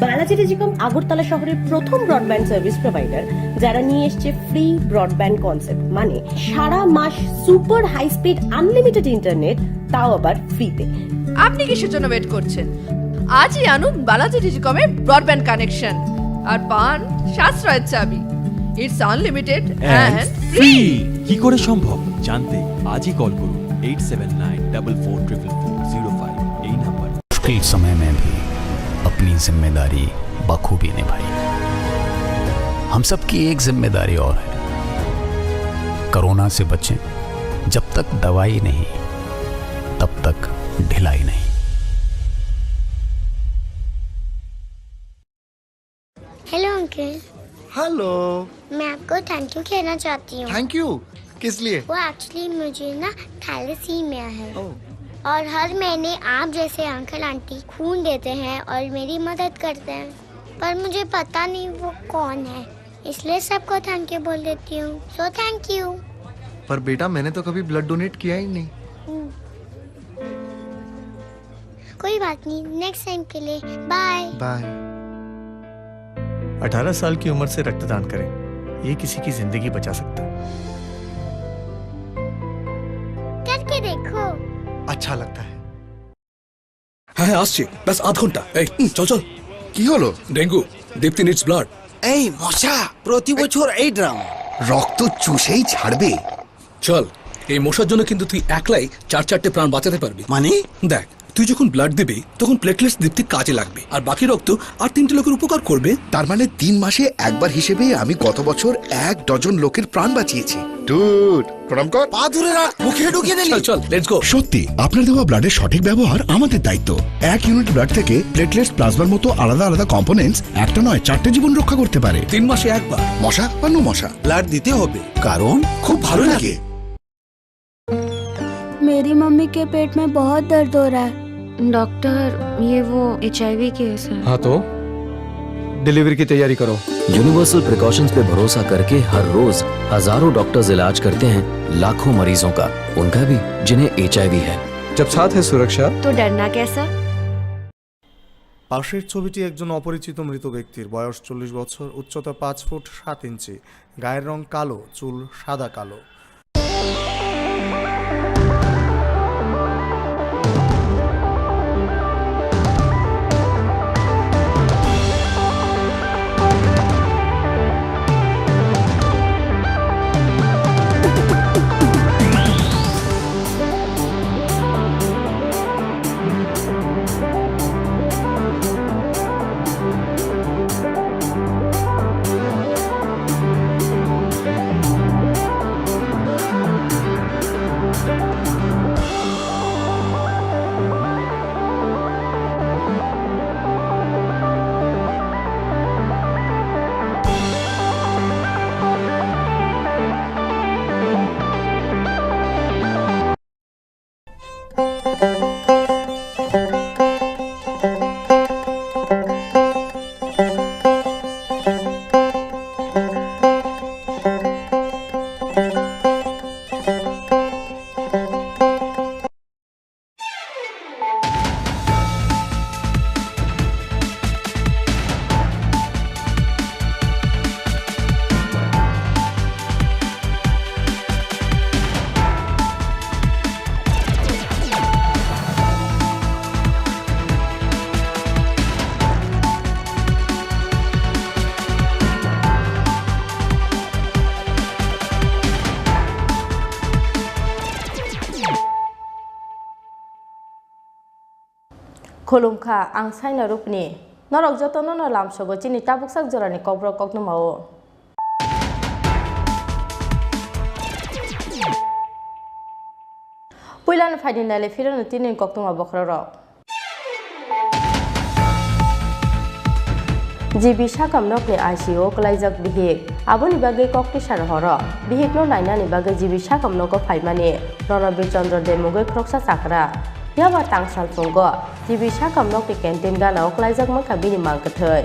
বালাজি টেলিকম আগরতলা শহরের প্রথম ব্রডব্যান্ড সার্ভিস প্রোভাইডার, যারা নিয়ে এসছে ফ্রি ব্রডব্যান্ড কনসেপ্ট, মানে সারা মাস super high speed unlimited internet, তাও আবার ফ্রিতে। আপনি কিসের জন্য ওয়েট করছেন? আজই আনুন বালাজি টেলিকমের ব্রডব্যান্ড কানেকশন আর পান সাশ্রয়ের চাবি। It's unlimited and and free. Free. কি করে সম্ভব জানতে আজই কল করুন eight seven nine double four triple four zero five এই নাম্বার। मुश्किल समय में भी अपनी जिम्मेदारी बखूबी निभाई। हम सबकी एक जिम्मेदारी और है, कोरोना से बचें। जब तक दवाई नहीं, तब तक ढिलाई नहीं। Hello uncle. हेलो। मैं आपको थैंक यू कहना चाहती हूँ। Thank you? किस लिए? वो एक्चुअली मुझे ना थैलेसीमिया है। ओह। और हर महीने आप जैसे अंकल आंटी खून देते हैं और मेरी मदद करते हैं, पर मुझे पता नहीं वो कौन है, इसलिए सबको थैंक यू बोल देती हूँ। So thank you. पर बेटा, मैंने तो कभी ब्लड डोनेट किया ही नहीं। कोई बात नहीं, नेक्स्ट टाइम के लिए बाय। बाय। अठारह साल की उम्र से रक्तदान करें, ये किसी की जिंदगी बचा सकता है। करके देखो। अच्छा लगता है। হ্যাঁ, হ্যাঁ, আসছি। ব্যাস আধ ঘন্টা। এই, হুম, চল, চল। কি হলো? ডেঙ্গু। দীপ্তি নিডস ব্লাড। এই মশা, প্রতি বছর এই ড্রামা। রক্ত চুষেই ছাড়বে। চল, এই মশার জন্য কিন্তু তুই একলাই চার চারটে প্রাণ বাঁচাতে পারবি। মানে? দেখ, তুই যখন ব্লাড দিবি, তখন প্লেটলেটস দীপ্তি কাজে লাগবে, আর বাকি রক্ত আর তিনটে লোকের উপকার করবে। তার মানে তিন মাসে একবার হিসেবে আমি গত বছর এক ডজন লোকের প্রাণ বাঁচিয়েছি। ডুড, প্রণাম কর। পা দূরে রাখ, মুখে ঢুকিয়ে দিলি। চল, চল, লেটস গো। সত্যি, আপনার দেওয়া ব্লাডের সঠিক ব্যবহার আমাদের দায়িত্ব। এক ইউনিট ব্লাড থেকে প্লেটলেটস, প্লাজমার মতো আলাদা আলাদা কম্পোনেন্টস একটা নয়, চারটে জীবন রক্ষা করতে পারে। তিন মাসে একবার। মশা বা নো মশা, ব্লাড দিতে হবে, কারণ খুব ভালো লাগে। मेरी मम्मी के पेट में बहुत दर्द हो रहा है। डॉक्टर, ये वो एचआईवी केस है। हाँ तो, डिलीवरी की तैयारी करो। यूनिवर्सल प्रिकॉशंस पे भरोसा करके हर रोज हजारों डॉक्टर्स इलाज करते हैं लाखों मरीजों का, उनका भी जिन्हें एचआईवी है। जब साथ है सुरक्षा, तो डरना कैसा? পাশের ছবিটি একজন অপরিচিত মৃত ব্যক্তির। বয়স চল্লিশ বছর, উচ্চতা পাঁচ ফুট সাত ইঞ্চি, গায়ের রং কালো, চুল সাদা কালো। Khulumkha, ang Saina Rupni. Norok jotono no lamsogo chini tabuksak jorani kokborok koktwmao. Puilano phaidi naile phirano tini koktwma bokhorok. G B sakam nokni I C U o kwlaijak bihik. Aboni bagwi kok tisa rohoro. Bihikno nainani bagwi G B sakam nogo phaimani Ronobir Chandra de mungwi khoroksa chakra. Phiya ba tangsal phungo G B sakam nokni canteen gana o kwlaijak mankha bini mang kwthwi.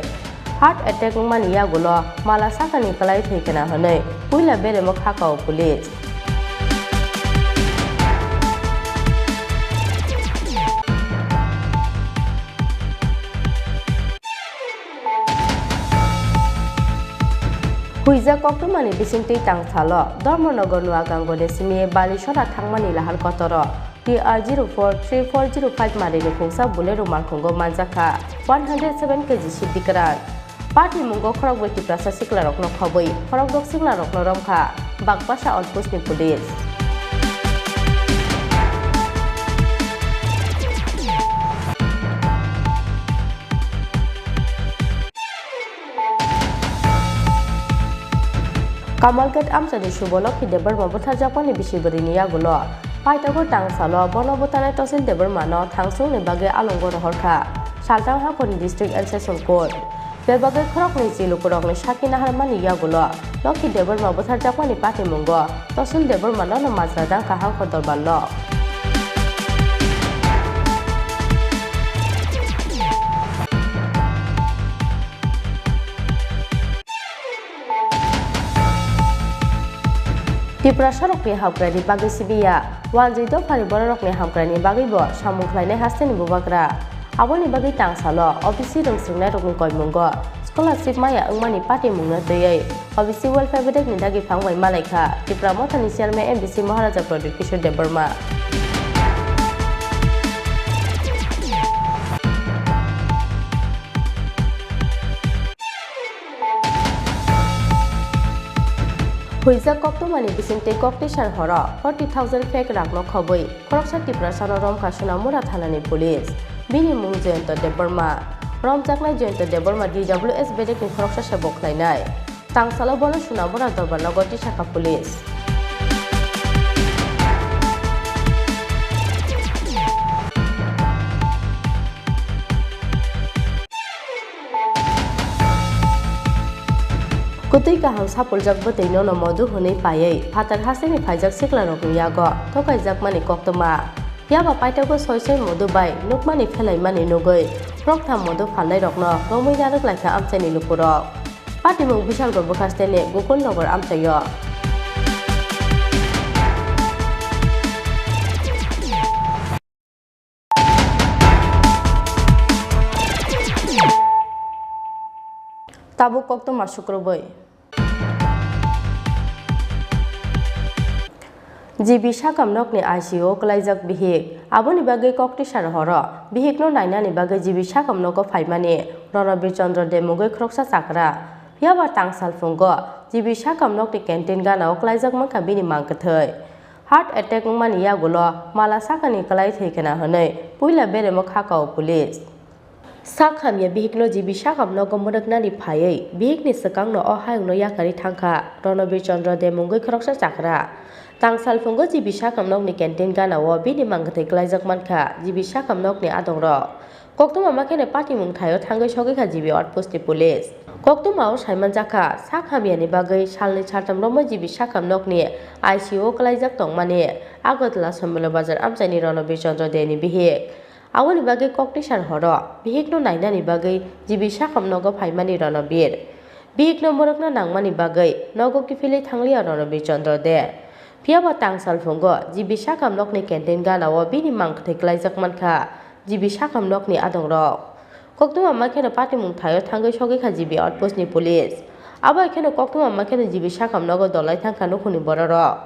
Heart attack wngmani yagulo mala sakani kwlai thwi kana hwnwi puila beremo kha kao police. Huijak koktwmani bisingtwi tangsalo Dharmanagar Nuagangoni simi Balisora thangmani lahar kotoro T R zero four three four zero five marini khungsa Bolero malkhungo manjakha one hundred seven K G siddi kwran. Party mungo khorokbrwi Tiprasa siklarokno khobwi, khorokdok siklarokno romkha Bagpasa outpost ni police. Kamalghat amchaini subo Lokhi Debbarma butharjakmani bisi bwrwini yagulo paithago tangsalo bono bwtharnai Tosil Debbarmano thangsongni bagwi alongo rohorkha Salthang hakhorni District and Session Court. Bebagwi khoroknwi chi lukurokni sakni naharmani yagulo Lokhi Debbarma butharjakmani patimungo Tosil Debbarma nono majra dangkha hangkor dorbarno. Tiprasarokni hamkraini bagwi sibiya, wanjwi dophani bororokni hamkraini bagwibo samung khlainai hasteni bubagra. Aboni bagwi tangsalo O B C rwngswrwngnairokni koimungo scholarship maya wngmani patimungno twiwi O B C Welfare Bedekni dagi phang bai malaikha Tipra Mothani Chairman M B C Maharaja Pradyut Kishore Debbarma. Huijak koktwmani bisingtwi koktisar horo forty thousand fake rakno khobwi khoroksa Tiprasano romkha Sonamura thanani police. Bini mung Jayanta Debbarma. Romjaknai Jayanta Debbarma D W S bedekni khoroksa se bo khlainai. Tangsalo bono Sonamura dorbarnogo tisakha police. Kwtwi kaham sapuljak bwtwi nono modu hwnwi paiwi phatar hasteni phaijak siklarokni yago tokaijakmani koktwma. Phiya ba paithago soi soi modu bai nukmani phelaimani nugwi roktham modu phalnairokno romwi narwk laikha amchaini lukurok. Patimung Bishalgarh bwkhasteni Gokulnagar amchaio. Tabuk koktwma sukrubwi. G B sakam nokni I C U o kwlaijak bihik. Aboni bagwi koktisar horo bihikno nainani bagwi G B sakam nogo phaimani Ronobir Chandra Debbarma khoroksa chakra. Phiya ba tangsal phungo G B sakam nokni canteen ganao kwlaijak mankha bini mang kwthwi. Heart attack wngmani yagulo mala sakani kwlai thwi khna hwnwi puila beremo kha kao police. Sak hamya bihikno G B sakam nogo mwrwknani phaiwi bihikni swkangno o hayungno yakarwi thangkha Ronobir Chandra Debbarma khoroksa chakra. Tangsal phungo G B sakam nokni canteen ganao bini mang kwthwi kwlaijak mankha G B sakam nokni adongrok. Koktwma ma kheno patimung thaio thangwi sogwi kha G B outpost ni police. Koktwma o saimanjakha, sak hamyani bagwi salni saltham romwi G B sakam nokni I C U o kwlaijak tongmani Agartala Somilo Bazar amchaini Ronobir Chandra Deni bihik. Aboni bagwi koktisar horo bihikno nainani bagwi G B sakam nogo phaimani Ronobir. Bihikno mwrwkna nangmani bagwi nogo kiphilwi thangliya Ronobir Chandra De. Phiya ba tangsal phungo G B sakam nokni canteen ganao bini mang kwthwi kwlaijak mankha G B sakam nokni adongrok. Koktwma ma kheno patimung thaio thangwi sogwi kha G B outpost ni police. Abo hai kheno koktwma ma kheno G B sakam nogo dolai thangkha nukhungni bororok.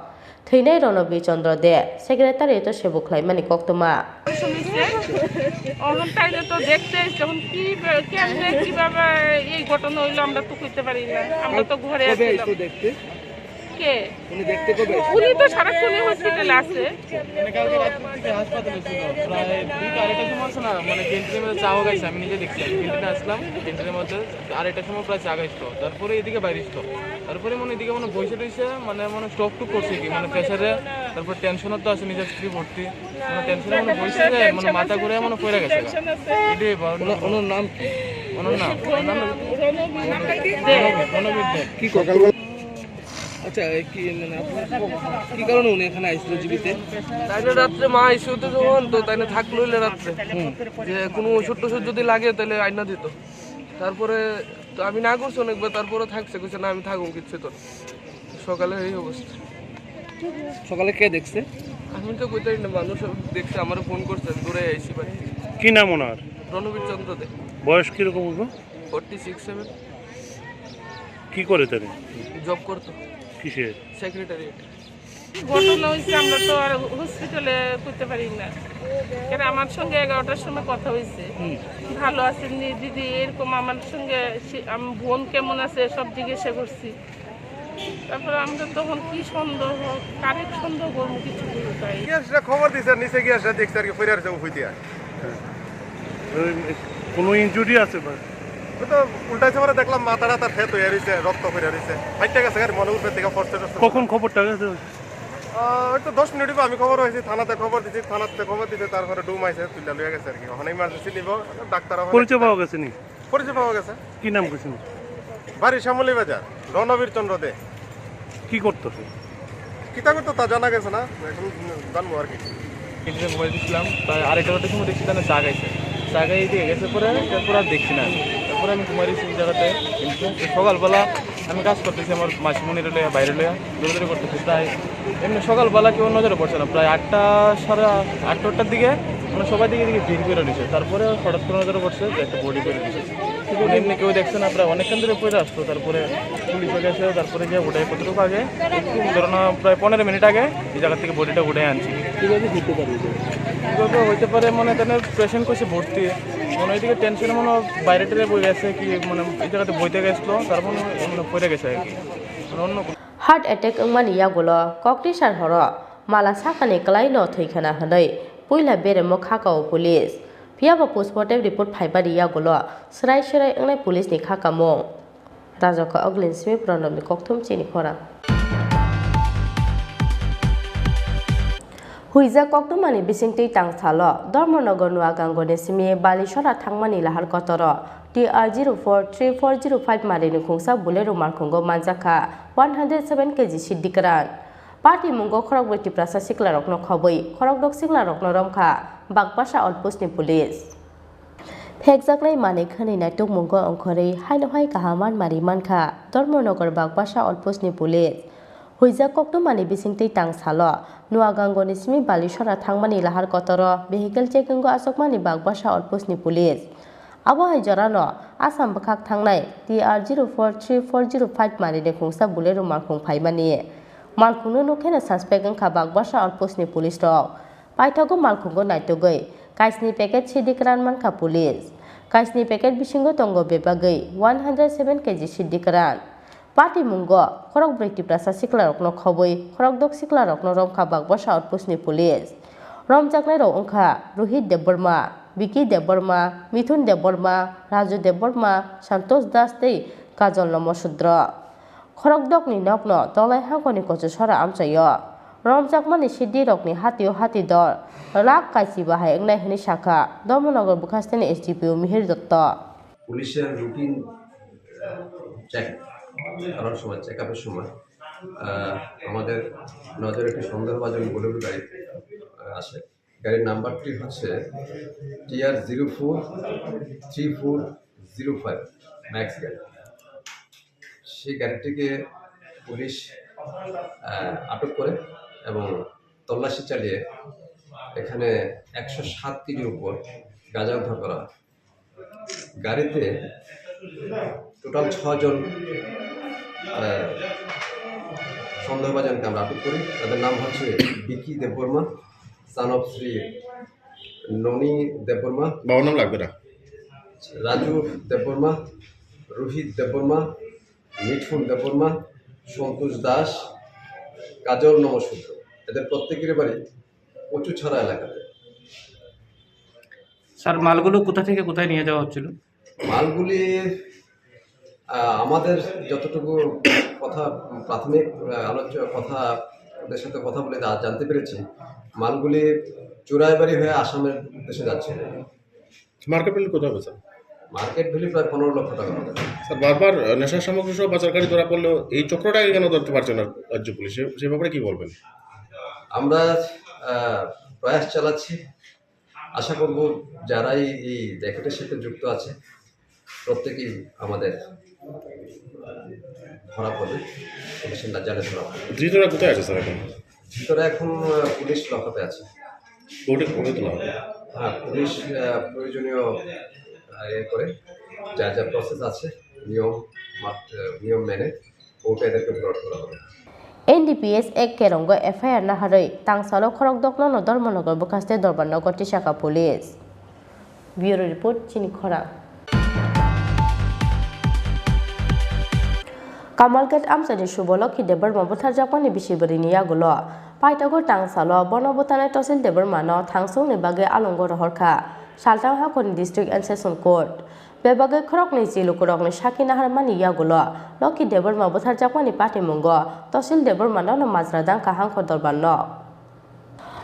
Thwinai Ronobir Chandra De, secretariat o se bo khlaimani koktwma. অখন তাইলে তো দেখতে এসছে, এখন কি বা-, কেমনে কিভাবে এই ঘটনা হইলো আমরা তো কইতে পারি না, আমরা তো ঘরে কবে আছিলাম। এসছো দেখতে? কে? উনি দেখতে কবে এসেছেন? উনি তো সারাক্ষণই হসপিটালে আছে। মানে কালকে রাত্রি থেকে হাসপাতালে ছিল, প্রায় দুইটা আড়াইটার সময় আছে না, মানে ক্যান্টিনের মধ্যে চা খাইছে, আমি নিজে দেখছি, আমি ক্যান্টিনে আসলাম, ক্যান্টিনের মধ্যে আড়াইটার সময় প্রায় চা খাইছিল, তারপরে এদিকে বাইরে ছিল, তারপরে মানে এদিকে মানে বসে রয়েছে, মানে মানে স্ট্রোক টুক করছে কি, মানে প্রেশারে, তারপর টেনশনের তো আছে নিজের স্ত্রী ভর্তি, মানে টেনশনে মানে বসে যায়, মানে মাথা ঘুরে মানে পড়ে গেছে। এটাই বা ওনার, ওনার নাম কি? ওনার নাম, ওনার নাম রণবীর, রণবীর দে। কি সকালবেলা আচ্ছা, এই কি মানে আপনার ক-, কি কারণে উনি এখানে আইছিল জিবিতে? তাইলে রাত্রে মা আইসিইউতে যখন, তো তাইলে থাকলো হইলে রাত্রে। হুম। যে কোনো ওষুধ টষুধ যদি লাগে, তাহলে আইনা দিত। তারপরে তো আমি না করছি অনেকবার, তারপরে থাকছে, কইছে, "না, আমি থাকবো, কিচ্ছু তো।" সকালে এই অবস্থা। সকালে কে দেখছে? আমি তো কইতারি না, মানুষ দেখছে, আমারে ফোন করছে, আমি দৌড়ে আইছি বাড়ি। কি নাম ওনার? রণবীর চন্দ্র দে। বয়স কিরকম হইব? Forty six seven. কি করে তিনি? জব করতো। কিসে? সেক্রেটারিয়েট। ঘটনা হয়েছে, আমরা তো আর হসপিটালে করতে পারি না। এরা আমার সঙ্গে এগারোটার সময় কথা হয়েছে, হুম। ভালো আছেননি দিদি, এরকম আমার সঙ্গে সে-, আম-, বোন কেমন আছে সব জিজ্ঞাসা করছি। তারপরে আমরা তখন কি সন্দেহ, কারে সন্দেহ করবো, কিছু বুঝতে পারি না। গিয়া সেটা খবর দিছে, নিচে গিয়া সেটা দেখছে আর কি, ফিরে আসছে উঠে দিয়া। ওই কোনো ইনজুরি আছে বা? ওই তো উল্টাইছে পরে দেখলাম মাথা টাথা ফেট হয়ে রয়েছে, রক্ত হয়ে রয়েছে। ফাইটটা গেছে গাড়ি মনে উপরে থেকে ফোর্সে টর্সে। কখন খবরটা গেছে? আহ, ওই তো দশ মিনিট হইবো আমি খবর হয়েছি, থানাতে খবর দিছি, থানাতে খবর দিছে, তারপরে ডুম আইছে, তুইলা লইয়া গেছে আর কি। ওখানে ইমার্জেন্সি নিব, ডাক্তার ওখানে পরিচয় পাওয়া গেছে নি? পরিচয় পাওয়া গেছে। কি নাম কইছেন? বাড়ি শ্যামলী বাজার, রণবীর চন্দ্র দে। কি করতো সে? কিতা করতো তা জানা গেছে না, এখন জানবো আর কি। কিন্তু ঘুমাই দিছিলাম, প্রায় আড়াইটা বাজে সময় দেখছি তাহলে চা খাইছে। চা খাই দিয়ে গেছে পরে, তারপর আর দেখছি না। তারপরে আমি ঘুমাই দিচ্ছি ওই জায়গাতে। কিন্তু সকালবেলা আমি কাজ করতেছি আমার মাসিমণিরে লইয়া, বাইরে লইয়া দৌড়াদৌড়ি করতেছি। প্রায় এমনি সকালবেলা কেউ নজরে পড়ছে না, প্রায় আটটা, সাড়ে আটটার দিকে মানে সবাই দিকে দিকে ভিড় করে নিছে। তারপরে হঠাৎ করে নজরে পড়ছে যে একটা বডি করে নিছে। মানে এমনি কেউ দেখছে না, প্রায় অনেকক্ষণ ধরে পড়ে আসতো। তারপরে পুলিশও গেছে, তারপরে গিয়ে উঠে কতটুকু আগে, একটু ধরো না, প্রায় পনেরো মিনিট আগে এই জায়গা থেকে বডিটা উঠে আনছি। কিভাবে বুঝতে পারলি যে? কিভাবে হইতে পারে, মানে, তাহলে পেশেন্ট কইছে ভর্তি, মানে, ওইদিকে টেনশনে মনে হয় বাইরে টেরে বই গেছে কি, মানে, এই জায়গাতে বইতে গেছিলো, তার মানে, মানে, পড়ে গেছে আর কি, মানে, অন্য কোনো। Heart attack wngmani yagulo kokni sar horo mala sakani kwlaino thwi khna hwnwi puila beremo khakao police. Phiyaba postmortem report phaibani yagulo swrai swrai wngnai police ni khakamung. Rajokha Oglin simi Pranobni kokthum chini khorang. Huijak koktwmani bisingtwi tangsalo Dharmanagar Nuagangoni simi Balisora thangmani lahar kotoro T R zero four three four zero five marini khungsa Bolero malkhungo manjakha one hundred seven K G siddi kwran. Party mungo khorokbrwi Tiprasa siklarokno khobwi khorokdok siklarokno romkha Bakbasa outpostni police. Phekjaknai manwi khwnwi naitukmungo ongkhorwi haino hai kaham manmari mankha Dharmanagar Bakbasa outpostni police. Huijak koktwmani bisingtwi tangsalo Nuagangoni simi Balisora thangmani lahar kotoro vehicle checkingo achukmani Bakbasa outpostni police. Abo hai jorano Assam bwkhak thangnai T R zero four three four zero five marini khungsa Bolero malkhung phaimani. Malkhungno nukkheno suspect wngkha Bakbasa outpostni police rok. Paithago malkhungo naitugwi kaisni packet siddi kwran mankha police. Kaisni packet bisingo tongo bebagwi one hundred seven K G siddi kwran. Patimungo khorokbrwi Tiprasa siklarokno khobwi khorokdok siklarokno romkha Bakbasa outpostni police. Romjaknairok wngkha Rohit Debbarma, Vicky Debbarma, Mithun Debbarma, Raju Debbarma, Santosh Das tei Kajol Nomo Sudro. Khorokdokni nokno Dolai Hangkoni Kochusora amchaio. Romjakmani siddirokni hatio hati dor lak kaisi bahai wngnai hwnwi sakha Dharmanagar bwkhasteni S D P O Mihir Dotto. পুলিশের routine check করার সময়, চেক আপের সময়, আহ, আমাদের নজরে একটি সন্দেহভাজন বোলেরো গাড়ি, আহ, আসে। গাড়ির নাম্বারটি হচ্ছে T R zero four three four zero five max গাড়ি। সেই গাড়িটিকে পুলিশ, আহ, আটক করে এবং তল্লাশি চালিয়ে এখানে একশো সাত কেজির উপর গাঁজা উদ্ধার করা হয়। গাড়িতে টোটাল ছয় জন, আহ, সন্দেহভাজনকে আমরা আটক করি। তাদের নাম হচ্ছে বিকি দেববর্মা, son of শ্রী ননী দেববর্মা। বাবার নাম লাগবে না। রাজু দেববর্মা, রোহিত দেববর্মা, মিঠুন দেববর্মা, সন্তোষ দাস, কাজল নমসূত্র। এদের প্রত্যেকের বাড়ি কচুছড়া এলাকাতে। স্যার, মালগুলো কোথা থেকে কোথায় নিয়ে যাওয়া হচ্ছিল? মালগুলি, আহ, আমাদের যতটুকু কথা, প্রাথমিক, আহ, আলোচ-, কথা, ওদের সাথে কথা বলে জা-, জানতে পেরেছি, মালগুলি চোরাইবাড়ি হয়ে আসামের উদ্দেশ্যে যাচ্ছিল। মার্কেট ভ্যালু কত হবে, স্যার? মার্কেট ভ্যালু প্রায় পনেরো লক্ষ টাকা হবে। স্যার, বারবার, আহ, নেশা সামগ্রী সহ পাচারকারী ধরা পড়লেও এই চক্রটাকে কেন ধরতে পারছে না রাজ্য পুলিশ? সে, সে ব্যাপারে কি বলবেন? আমরা, আহ, প্রয়াস চালাচ্ছি। আশা করব যারাই এই র্যাকেটের সাথে যুক্ত আছে, প্রত্যেকেই আমাদের, আহ, ধরা পড়বে, পুলিশের জালে ধরা পড়বে। ধৃতরা কোথায় আছে, স্যার, এখন? ধৃতরা এখন, আহ, পুলিশ লকআপে আছে। কোর্টে, কোর্টে তোলা হবে? হ্যাঁ, পুলিশ, আহ, প্রয়োজনীয়, আহ, ইয়ে করে, যা যা প্রসেস আছে, নিয়ম মাত-, আহ, নিয়ম মেনে কোর্টে এদেরকে ফরওয়ার্ড করা হবে। N D P S Act kerongo F I R naharwi tangsalo khorokdokno no Dharmanagar bwkhaste dorbar nogo tisaka police. Bureau report, chini khorang. Kamalghat amchaini subo Lokhi Debbarma butharjakmani bisi bwrwini yagulo paithago tangsalo bono bwtharnai Tosil Debbarmano thangsongni bagwi alongo rohorkha Salthang hakhorni District and Session Court. Bebagwi khoroknwi chilukurokni sakhi naharmani yagulo Lokhi Debbarma butharjakmani patimungo Tosil Debbarmano no majra dangkha hangkho dorbarno.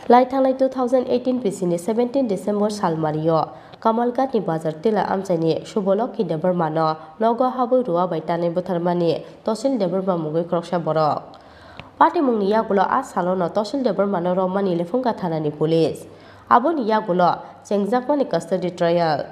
Lai thangnai two thousand eighteen bisini seventeen December salmario Kamalghatni bazar tila amchaini Suboloki Debbarmano nogo habwi rua bai tanwi butharmani Tosil Debbarma mungwi khoroksa borok. Patimungni yagulo a salono Tosil Debbarmano romani Lephunga thanani police. Aboni yagulo chengjakmani custody trial.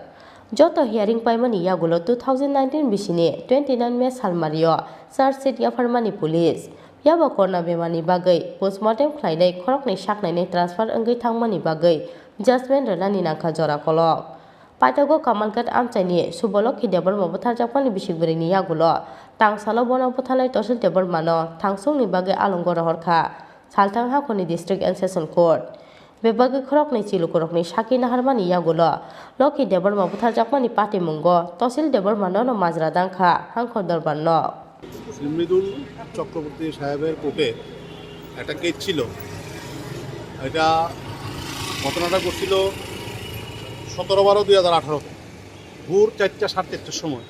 Joto hearing paimani yagulo two thousand nineteen bisini twenty nine May salmario charge sheet yapharmani police. Yaba korna bemarni bagwi postmortem khlainai khoroknwi saknainai transfer wngwi thangmani bagwi judgment rwnani nangkha jora kolok. Paithago Kamalghat amchaini Suboloki Debbarma butharjakmani bisik bwrwini yagulo tangsalo bono butharnai Tosil Debbarmano thangsongni bagwi alongo rohorkha Salthang hakhorni District and Session Court. Bebagwi khoroknwi chilukurokni sakki naharmani yagulo Loki Debbarma butharjakmani patimungo Tosil Debbarmano no majra dangkha Hangkhor Dorbarno. Shri Mridul Chakraborty সাহেবের কোর্টে একটা কেস ছিল। এটা ঘটনাটা ঘটছিল সতেরো বারো দুই হাজার আঠারোতে, ভোর চারটা সাড়ে চারটার সময়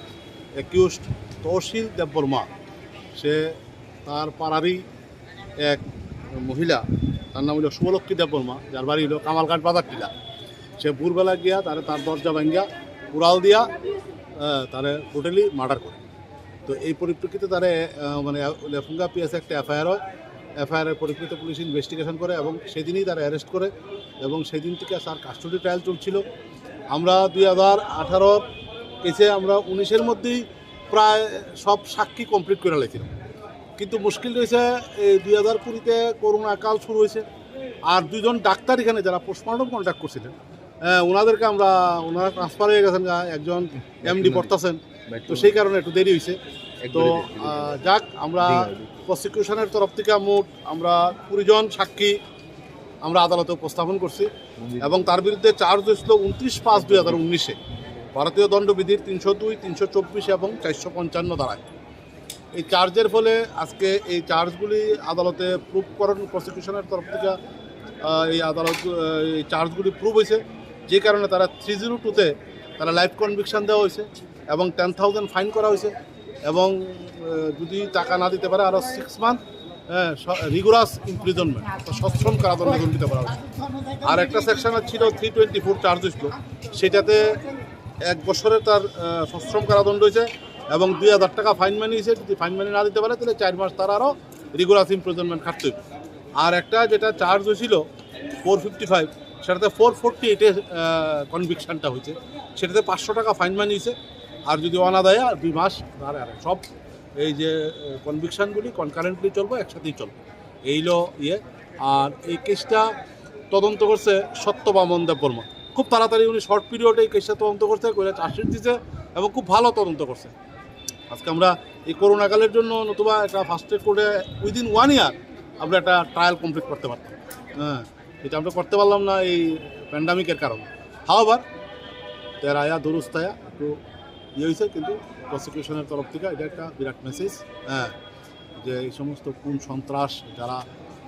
অ্যাকিউজড তহসিল দেববর্মা, সে তার পাড়ারই এক মহিলা, তার নাম হলো শুভলক্ষ্মী দেববর্মা, যার বাড়ি হলো কামালঘাট বাজার টিলা। সে ভোরবেলা গিয়া তারে তার দরজা ভাঙ্গিয়া কুড়াল দিয়া, আহ, তারে ব্রুটালি মার্ডার করে। তো এই পরিপ্রেক্ষিতে তারে, আহ, মানে, লেফুঙ্গা পিএস একটা এফআইআর হয়। এফআইআর এর পরিপ্রেক্ষিতে পুলিশ ইনভেস্টিগেশন করে এবং সেদিনই তারা অ্যারেস্ট করে এবং সেদিন থেকে তার কাস্টডি ট্রায়াল চলছিল। আমরা দুই হাজার আঠারো কেসে আমরা উনিশের মধ্যেই প্রায় সব সাক্ষী কমপ্লিট করে লাইছিলাম, কিন্তু মুশকিল রয়েছে এই দুই হাজার কুড়িতে করোনা কাল শুরু হয়েছে। আর দুইজন ডাক্তার এখানে যারা পোস্টমর্টম কন্ডাক্ট করছিলেন, আহ, ওনাদেরকে আমরা, ওনারা ট্রান্সফার হয়ে গেছেন গা, একজন এমডি পড়তাছেন, তো সেই কারণে একটু দেরি হয়েছে। তো আহ, যাক, আমরা প্রসিকিউশনের তরফ থেকে মোট আমরা কুড়ি জন সাক্ষী আমরা আদালতে উপস্থাপন করছি এবং তার বিরুদ্ধে চার্জ হয়েছিল উনত্রিশ পাঁচ দুই হাজার উনিশে ভারতীয় দণ্ডবিধির তিনশো দুই, তিনশো চব্বিশ এবং চারশো পঞ্চান্ন ধারায়। এই চার্জের ফলে আজকে এই চার্জগুলি আদালতে প্রুভ করেন প্রসিকিউশনের তরফ থেকে, আহ, এই আদালত, আহ, এই চার্জগুলি প্রুভ হয়েছে, যে কারণে তারা থ্রি জিরো টুতে তারা লাইফ কনভিকশন দেওয়া হয়েছে এবং টেন থাউজেন্ড ফাইন করা হয়েছে এবং, আহ, যদি টাকা না দিতে পারে আরও সিক্স মান্থ, হ্যাঁ, স-, রিগোরাস ইমপ্রিজনমেন্ট, অর্থাৎ সশ্রম কারাদণ্ডে দণ্ডিত করা হয়েছে। আর একটা সেকশন ছিল থ্রি টোয়েন্টি ফোর চার্জ হয়েছিল, সেটাতে এক বছরের তার, আহ, সশ্রম কারাদণ্ড হয়েছে এবং দুই হাজার টাকা ফাইন মানি হয়েছে। যদি ফাইন মানি না দিতে পারে, তাহলে চার মাস তার আরও রিগোরাস ইমপ্রিজনমেন্ট খাটতে হবে। আর একটা যেটা চার্জ হয়েছিল ফোর ফিফটি ফাইভ, সেটাতে ফোর ফোরটি এইটে কনভিকশনটা হয়েছে, সেটাতে পাঁচশো টাকা ফাইন মানি হয়েছে। আর যদি অনাদায়ে আর দুই মাস তার আর সব এই যে কনভিকশনগুলি কনকারেন্টলি চলবো, একসাথেই চলবো। এই হলো ইয়ে। আর এই কেসটা তদন্ত করছে সত্যবামন দেববর্মা। খুব তাড়াতাড়ি উনি শর্ট পিরিয়ডে এই কেসটা তদন্ত করছে, করে চার্জশিট দিছে এবং খুব ভালো তদন্ত করছে। আজকে আমরা এই করোনাকালের জন্য নতুবা একটা ফাস্ট ট্র্যাক কোর্টে উইদিন ওয়ান ইয়ার আমরা একটা ট্রায়াল কমপ্লিট করতে পারতাম। হ্যাঁ, এটা আমরা করতে পারলাম না এই প্যান্ডামিকের কারণে। হাওয়ার তেরায়া দুরুস্তায়া একটু ইয়ে হয়েছে, কিন্তু প্রসিকিউশনের তরফ থেকে এটা একটা বিরাট মেসেজ। হ্যাঁ, যে এই সমস্ত খুন সন্ত্রাস যারা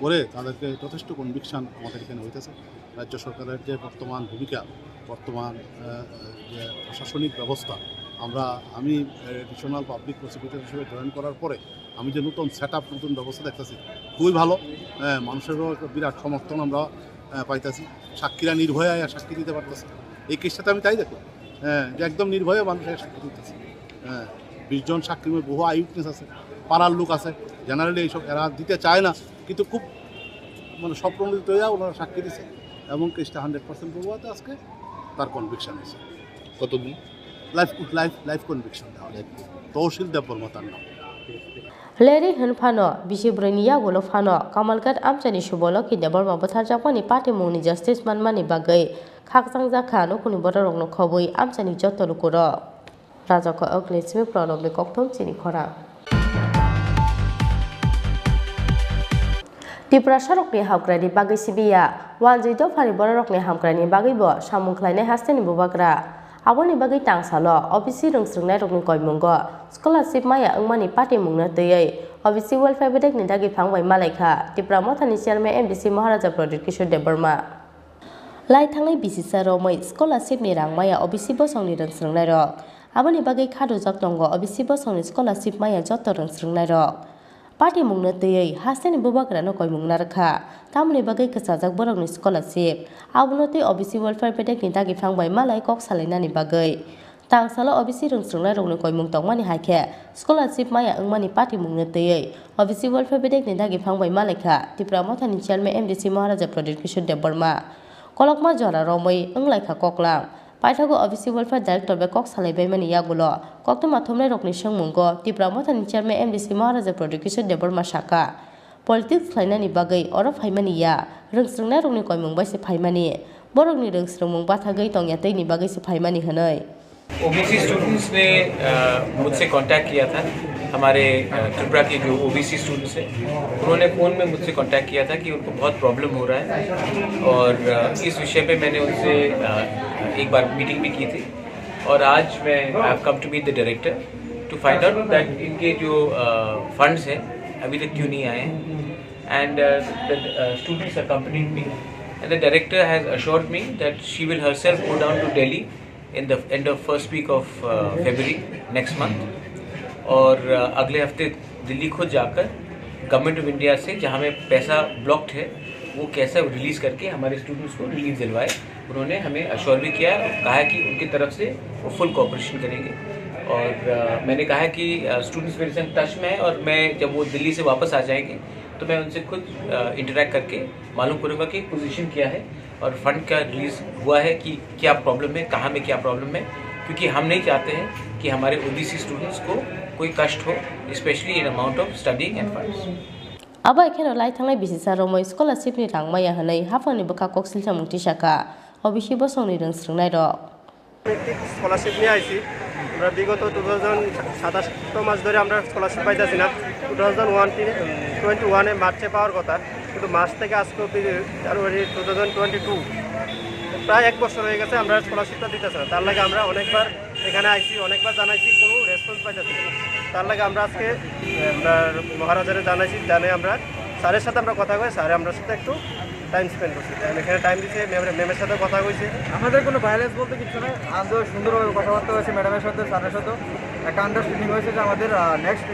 করে, তাদেরকে যথেষ্ট কনভিকশন আমাদের এখানে হইতেছে। রাজ্য সরকারের যে বর্তমান ভূমিকা, বর্তমান, আহ, যে প্রশাসনিক ব্যবস্থা, আমরা, আমি অ্যাডিশনাল পাবলিক প্রসিকিউটর হিসেবে জয়েন করার পরে আমি যে নতুন সেট আপ, নতুন ব্যবস্থা দেখতেছি, খুবই ভালো। হ্যাঁ, মানুষেরও একটা বিরাট সমর্থন আমরা, আহ, পাইতেছি। সাক্ষীরা নির্ভয়ে আয়া সাক্ষী দিতে পারতেছে। এই কেসটাতে আমি তাই দেখলাম, হ্যাঁ, যে একদম নির্ভয়ে মানুষ আয়া সাক্ষী দিতেছে। হ্যাঁ, বিশ জন সাক্ষীর মধ্যে বহু আই উইটনেস আছে, পাড়ার লোক আছে, জেনারেলি এইসব এরা দিতে চায় না, কিন্তু খুব, মানে, স্বপ্রণোদিত হইয়া ওনারা সাক্ষী দিছে এবং কেসটা হান্ড্রেড পার্সেন্ট প্রভাবতে আজকে তার কনভিকশন হয়েছে। কতদিন? লাইফ, লাইফ, লাইফ কনভিকশন দেওয়া হয়েছে। তহসিল দেববর্মা তার নাম। Leri hwn phano, bisi bwrwini yagulo phano Kamalghat amchaini Suboloki Debbarma butharjakmani patimungni justice manmani bagwi khakchangjakha nukhungni bororokno khobwi amchaini joto lukurok. Rajako Oglesmi Pranobni kokthom chini khorang. Tiprasarokni hamkraini bagwi sibiya, wanjwi dophani bororokni hamkraini bagwibo samung khlainai hasteni bubagra. Aboni bagwi tangsalo O B C rwngsrwngnairokni koimungo scholarship maya wngmani patimungno twiwi O B C Welfare Bedekni dagi phang bai malaikha Tipra Mothani Chairman M D C Maharaja Pradyot Kishore Debbarma. Lai thangnai bisisa romwi scholarship ni rang maya O B C bosongni rwngsrwngnairok. Aboni bagwi khadojak tongo O B C bosongni scholarship maya joto rwngsrwngnairok. Patimungno twiwi hasteni bubagrano koimung narwkha, tamoni bagwi kwchajak borokni scholarship. Abono twi O B C welfare bedekni dagiphang bai malai kok salainani bagwi. Tangsalo O B C rwngsrwngnairokni koimung tongmani hai khe scholarship maya wngmani patimungno twiwi O B C welfare bedekni dagiphang bai malaikha Tipra Mothani chairman M D C Maharaja Pradyut Kishore Debbarma. Kolokma jora romwi wnglaikha koklam. Paithago O B C Welfare Director bai kok salaibaimani yagulo koktwma thumnairokni swngmungo Tipra Mothani chairman M D C Maharaja Pradyut Kishore Debbarma sakha, politics khlainani bagwi oro phaimani ya, rwngsrwngnairokni koimung bai se phaimani, borokni rwngsrwngmung bathagwi tongya twini bagwi se phaimani hwnwi. OBC students ने अ, मुझसे कांटेक्ट किया था। हमारे अ, त्रिपुरा के जो OBC students हैं, उन्होंने फ़ोन में मुझसे कांटेक्ट किया था कि उनको बहुत प्रॉब्लम हो रहा है और अ, इस विषय पे मैंने उनसे अ, एक बार मीटिंग भी की थी और आज मैं I have come to meet the director to find out that इनके जो फंड्स हैं अभी तक क्यों नहीं आए हैं। And uh, the uh, students accompanied me and the director has assured me that she will herself go down to Delhi in the end of first week of uh, February next month। और uh, अगले हफ्ते दिल्ली खुद जाकर government of India से जहाँ में पैसा ब्लॉक्ड है, वो कैसे रिलीज करके हमारे स्टूडेंट्स को रिलीफ दिलवाए। उन्होंने हमें अश्योर भी किया, कहा है कि उनकी तरफ से वो फुल कोऑपरेशन करेंगे। और uh, मैंने कहा है कि स्टूडेंट्स मेरे संग टच में है और मैं जब वो दिल्ली से वापस आ जाएंगे तो मैं उनसे खुद इंटरेक्ट करके मालूम करूँगा कि पोजीशन क्या है और फंड क्या रिलीज हुआ है, कि क्या प्रॉब्लम है, कहाँ में क्या प्रॉब्लम है, क्योंकि हम नहीं चाहते हैं कि हमारे ओबीसी स्टूडेंट्स को कोई कष्ट हो, especially in amount of studying and funds। Abo hai kheno lai thangnai bisisa romwi scholarship ni rang maya hwnwi haphangni bwkha kok silsamung tisakha O B C bosongni rwngsrwngnairok. ভিত্তিক স্কলারশিপ নিয়ে আইছি। আমরা বিগত two thousand সাতাশ মাস ধরে আমরা স্কলারশিপ পাইতেছি না। টু থাউজেন্ড ওয়ান টোয়েন্টি ওয়ানে মার্চে পাওয়ার কথা, কিন্তু মার্চ থেকে আজকে অব্দি, জানুয়ারি টু থাউজেন্ড টোয়েন্টি টু, প্রায় এক বছর হয়ে গেছে আমরা স্কলারশিপটা দিতেছে না। তার লাগে আমরা অনেকবার এখানে আইছি, অনেকবার জানাইছি, কোনো রেসপন্স পাইতেছি না। তার লাগে আমরা আজকে, আহ, আমরা মহারাজারে জানাইছি, জানে আমরা স্যারের সাথে আমরা কথা কই, স্যারে আমরা সাথে একটু টাইম স্পেন্ড করছি। টাইম, এখানে টাইম দিছে, ম্যামের, ম্যামের সাথে কথা কইছে। আমাদের কোনো ভায়োলেন্স বলতে কিছু নাই, আমরা সুন্দরভাবে কথাবার্তা হয়েছে ম্যাডামের সাথে, স্যারের সাথে। একটা আন্ডারস্ট্যান্ডিং হয়েছে যে আমাদের, আহ, নেক্সট,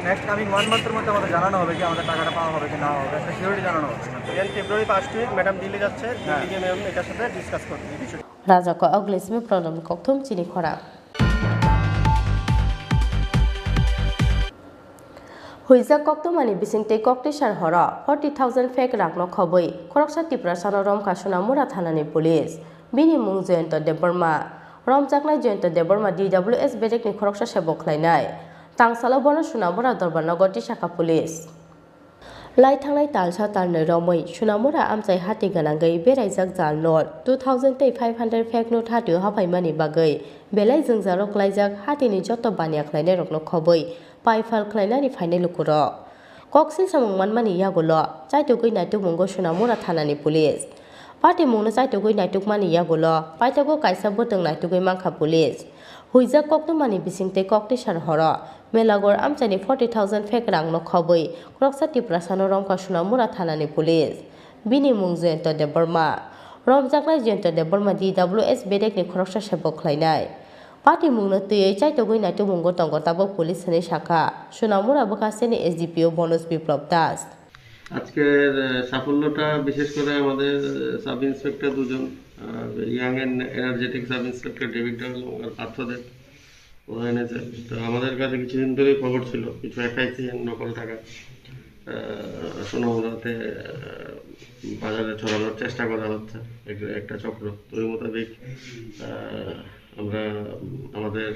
নেক্সট কামিং ওয়ান মান্থের মধ্যে আমাদের জানানো হবে কি আমাদের টাকাটা পাওয়া হবে কি না হবে, একটা সিওরিটি জানানো হবে। And February first week madam Delhi যাচ্ছে, হ্যাঁ। দিল্লি গিয়ে ম্যাম এটার সাথে ডিসকাস করবে এই বিষয়টা। Raja ko Aglismi Program ni kokthum chini khorang. Huijak koktwmani bisingtwi koktwi sar horo forty thousand fake rangno khobwi khoroksa Tiprasano romkha Sonamura thanani police. Bini mung Jayanta Debbarma. Romjaknai Jayanta Debbarma D W S bedekni khoroksa sebok khlainai. Tangsalo bono Sonamura Dorbarnagar tisakha police. Lai thangnai talsa talnwi romwi Sonamura amchai hati gwnangwi beraijak jal note two thousand tei five hundred fake note hatio haphaimani bagwi belai jwngjalo klaijak hatini joto baniya khlainairokno khobwi paifal khlainani phainai lukurok. Koksil samung manmani yagulo chaitugwi naitukmungo Sonamura thanani police. Patimungno chaitugwi naitukmani yagulo paithago kaisa bwtwng naitugwi mankha police. Huijak koktwmani bisingtwi koktwi sar horo Melagor amchaini forty thousand fake rangno khobwi khoroksa Tiprasano romkha Sonamura thanani police. Bini mung Jayanta Debbarma. Romjaknai Jayanta Debbarma D W S bedekni khoroksa sebok khlainai. Patimungno twiwi chaitugwi naitukmungo tongo tabok police hwnwi sakha Sonamura bwkhaseni S D P O Bonoj Biplab Das. আজকের, আহ, সাফল্যটা বিশেষ করে আমাদের, আহ, sub inspector দুজন, আহ, young and energetic sub inspector David এবং আর পার্থদেব, ওরা এনেছে। তো আমাদের কাছে কিছুদিন ধরেই খবর ছিল, কিছু এফআইসি নকল টাকা, আহ, সোনামুড়াতে, আহ, বাজারে ছড়ানোর চেষ্টা করা হচ্ছে, এক-, একটা চক্র। তো ওই মোতাবেক, আহ, আমরা, উম, আমাদের,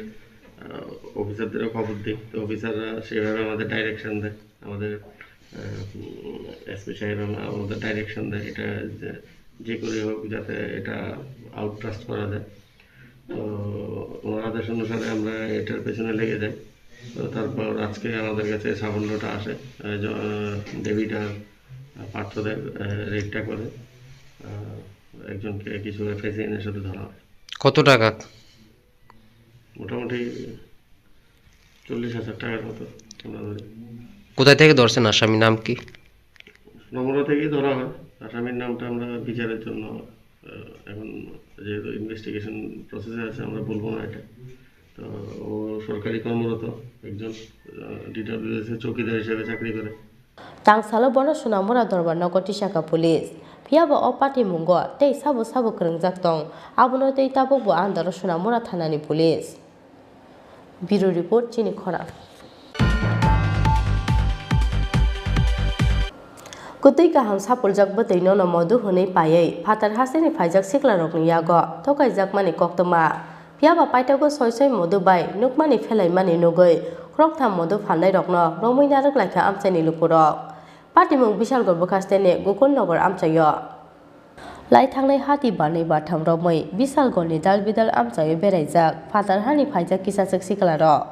আহ, অফিসারদেরও খবর দিই। তো অফিসাররা সেভাবে আমাদের ডাইরেকশন দেয়। আমাদের, আহ, উম, এসপি সাহেব আম-, আমাদের ডাইরেকশন দেয়, এটা যে, যে করে হোক যাতে এটা আউটরাস্ট করা যায়। তো ওনার আদেশ অনুসারে আমরা এটার পেছনে লেগে যাই। তো তারপর আজকে আমাদের কাছে সাফল্যটা আসে। আহ, জ-, আহ, ডেভিড আর পার্থদেব, আহ, রেডটা করে, আহ, একজনকে কিছু এফআইসি এর সাথে ধরা হয়। কত টাকা? মোটামুটি চল্লিশ হাজার টাকার মতো আমরা ধরি। কোথায় থেকে ধরছেন আসামি, নাম কি? সোনামুড়া থেকেই ধরা হয়। আসামির নামটা আমরা বিচারের জন্য, আহ, এখন যেহেতু ইনভেস্টিগেশন প্রসেসে আছে, আমরা বলবো না এটা। তো ও সরকারি কর্মরত একজন। ডিডাব্লিউএস এ চৌকিদার হিসেবে চাকরি করে। Tangsalo bono Sonamura dorbar nogo tisakha police. Phiya ba o patimungo tei sabo sabo kwrwngjak tong, abono tei tabukbo andaro Sonamura thanani police. Bureau report, chini khorang. Kwtwi kaham sapuljak bwtwi nono modu hwnwi paiwi phatar hasteni phaijak siklarokni yago thokaijakmani koktwma. Phiya ba paithago soi soi modu bai nukmani phelaimani nugwi khoroktham modu phalnairokno romwi narwk laikha amchaini lukurok. Patimung Bisalgor bwkhasteni Gokul Nogor amchaio. Lai thangnai hati barnwi bartham romwi Bisalgorni dalbidal amchaio beraijak phatar hani phaijak kisachwk siklarok.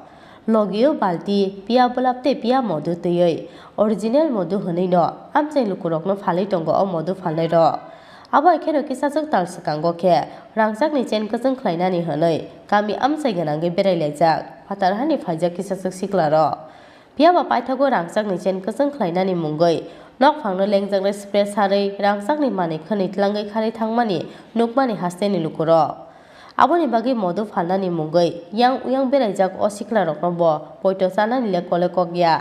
Logio balti, piya bwlap tei piya modu twiwi original modu hwnwino amchaini lukurokno phalwi tongo o modu phalnairok. Abo hai kheno kisachwk tal swkango khe rangchakni chen kwchwng khlainani hwnwi kami amchai gwnangwi berailaijak phatar hani phaijak kisachwk siklarok. Phiya ba paithago rangchakni chen kwchwng khlainani mungwi nokphangno lengjaknai spray sarwi rangchakni manwi khwnwi tlangwi kharwi thangmani nukmani hasteni lukurok. Aboni bagwi modu phalnani mungwi yang uyang beraijak o siklarokno bo poito chanani le kole kok ya.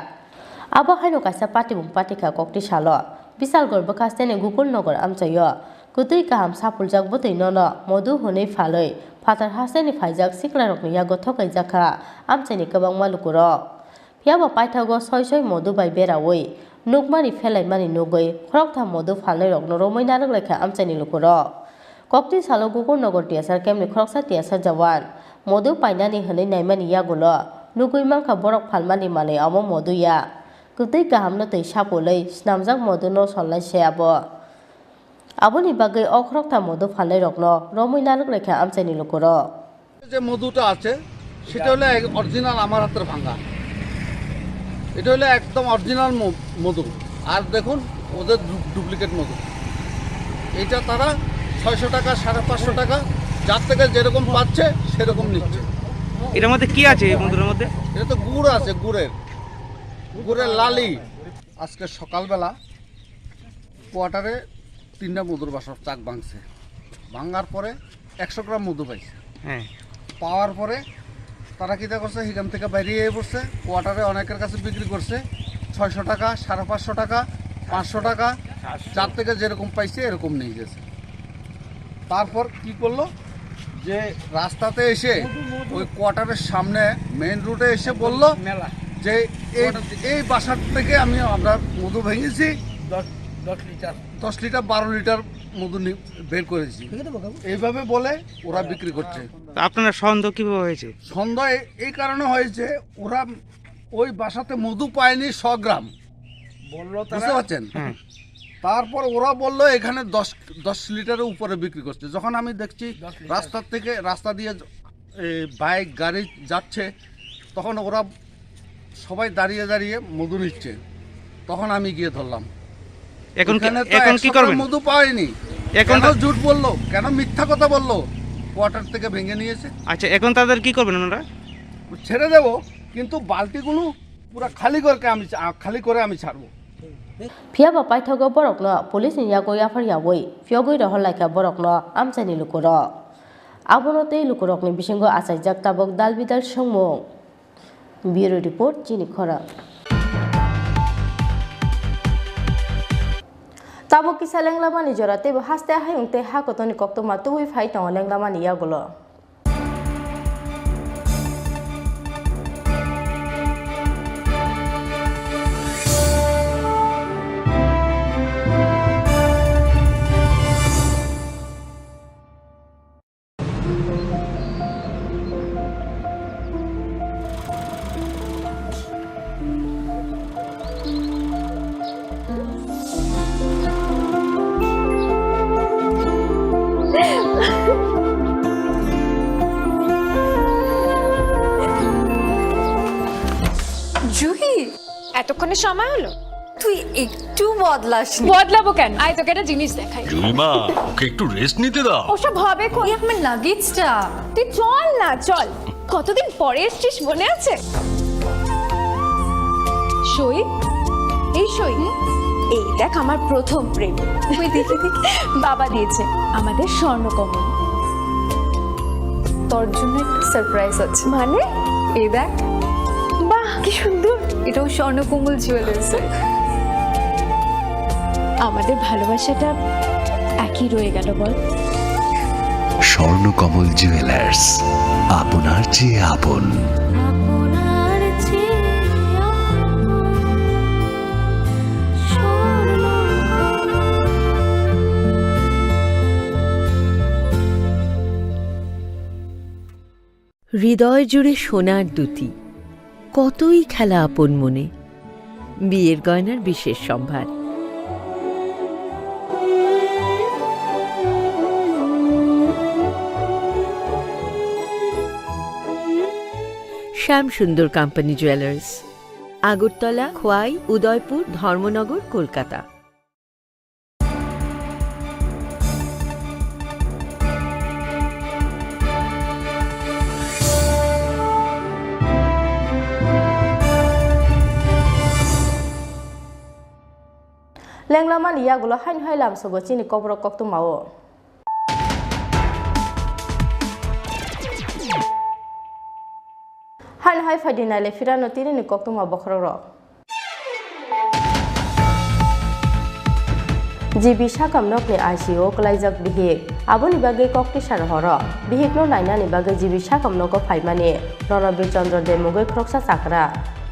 Abo haino kaisa patimung patikha kokti salo Bisalgor bwkhasteni Gokul Nogor amchaio kwtwi kaham sapuljak bwtwi nono modu hwnwi phalwi phatar hasteni phaijak siklarokni yago thokaijakha amchaini kwbangma lukurok. Phiya ba paithago soi soi modu bai beraui nukmani phelaimani nugwi khoroktham modu phalnairokno romwi narwk laikha amchaini lukurok. Kokti salo Gokul Nogor T S R campni khoroksa T S R jawan modu painani hwnwi naimani yagulo nugwi mankha borok phalmani manwi omo modu ya. Kwtwi kahamno twi sapulwi snamjak moduno solnai se abo. Aboni bagwi o khoroktham modu phalnairokno romwi narwk laikha amchaini lukurok. যে মধুটা আছে, সেটা হলো এক অরিজিনাল আমার হাতের ভাঙা। এটা হলো একদম অরিজিনাল ম-, মধু। আর দেখুন, ওদের ডু-, ডুপ্লিকেট মধু। এটা তারা ছয়শো টাকা, সাড়ে পাঁচশো টাকা, যার থেকে যেরকম পাচ্ছে, সেরকম নিচ্ছে। এটার মধ্যে কি আছে, এই মধুর মধ্যে? এটা তো গুড় আছে, গুড়ের, গুড়ের লালি। আজকে সকালবেলা কোয়ার্টারে তিনটা মধুর বাসা চাক ভাঙছে। ভাঙার পরে একশো গ্রাম মধু পাইছে। হ্যাঁ। পাওয়ার পরে তারা কিতা করছে, সেখান থেকে বাইরে এসে পড়ছে, কোয়ার্টারে অনেকের কাছে বিক্রি করছে ছয়শো টাকা, সাড়ে পাঁচশো টাকা, পাঁচশো টাকা, যার থেকে যেরকম পাইছে এরকম নিয়ে গেছে। তারপর কি করলো, যে রাস্তাতে এসে ওই কোয়ার্টারের সামনে মেইন রোডে এসে বলল যে এই, এই বাসার থেকে আমি, আমরা মধু ভেঙেছি, দশ, দশ লিটার। দশ লিটার, বারো লিটার মধু নি-, বের করেছি। এইভাবে বলে ওরা বিক্রি করছে। তো আপনার সন্দেহ কিভাবে হয়েছে? সন্দেহ এ-, এই কারণে হয়েছে, ওরা ওই বাসাতে মধু পায়নি শ গ্রাম। বললো তারা। বুঝতে পারছেন? হ্যাঁ। তারপর ওরা বললো এখানে দশ, দশ লিটারের উপরে বিক্রি করছে। যখন আমি দেখছি দশ লিটার। রাস্তার থেকে, রাস্তা দিয়ে য-, এই বাইক, গাড়ি যাচ্ছে, তখন ওরা সবাই দাঁড়িয়ে দাঁড়িয়ে মধু নিচ্ছে। তখন আমি গিয়ে ধরলাম। এখন কি, এখানে তো এখন এক কি সপ্তাহ করবেন? মধু পাইনি। এখন কেন তো ঝুট বললো? কেন মিথ্যা কথা বললো? কোয়ার্টার থেকে ভেঙে নিয়েছে। আচ্ছা, এখন তাদের কি করবেন আপনারা? ছেড়ে দেবো, কিন্তু বালতিগুলো পুরো খালি করে আমি চা-, খালি করে আমি ছাড়বো। Phiya ba paithago borokno police ni yago yaphar yaui phiyogwi rohor laikha borokno amchaini lukurok. Abono tei lukurokni bisingo achaijak tabuk dal bidal swngmung. Bureau report, chini khorang. Tabuk kisa lenglamani jora teibo haste hayung tei ha kotorni koktwma tubui phai tongo lenglamani yagulo. Juhi, এতক্ষণে সময় হলো? তুই একটু বদলাসনি। বদলাবো কেন? আয়, তোকে একটা জিনিস দেখাই। জুলিমা, ওকে একটু রেস্ট নিতে দাও। ওসব হবে কোন? এই আমার লাগেজটা। তুই চল না, চল। কতদিন পরে এসছিস, মনে আছে? সই, এই সই। এই দেখ, আমার প্রথম প্রেম। ওই দেখে দেখে বাবা দিয়েছে আমাদের স্বর্ণকমল। তোর জন্য একটা সারপ্রাইজ আছে। মানে? এই দেখ। বাহ, কি সুন্দর। এটাও স্বর্ণকমল জুয়েলার্স। আমাদের ভালোবাসাটা একই রয়ে গেল, বল। স্বর্ণকমল জুয়েলার্স, আপনার চেয়ে আপন। হৃদয় জুড়ে সোনার দ্যুতি, কতই খেলা আপন মনে। বিয়ের গয়নার বিশেষ সম্ভার। শ্যাম সুন্দর কোম্পানি জুয়েলার্স, আগরতলা, খোয়াই, উদয়পুর, ধর্মনগর, Kolkata. Lenglamani yagulo haino hai lamsogo chini kokborok koktwmao. Haino hai phaidi naile phirano tinini koktwma bokhorokrok. G B sakam nokni I C U o kwlaijak bihik. Aboni bagwi kok tisa rohoro. Bihikno nainani bagwi G B sakam nogo phaimani Ronobir Chandra Debbarma mungwi khoroksa chakra.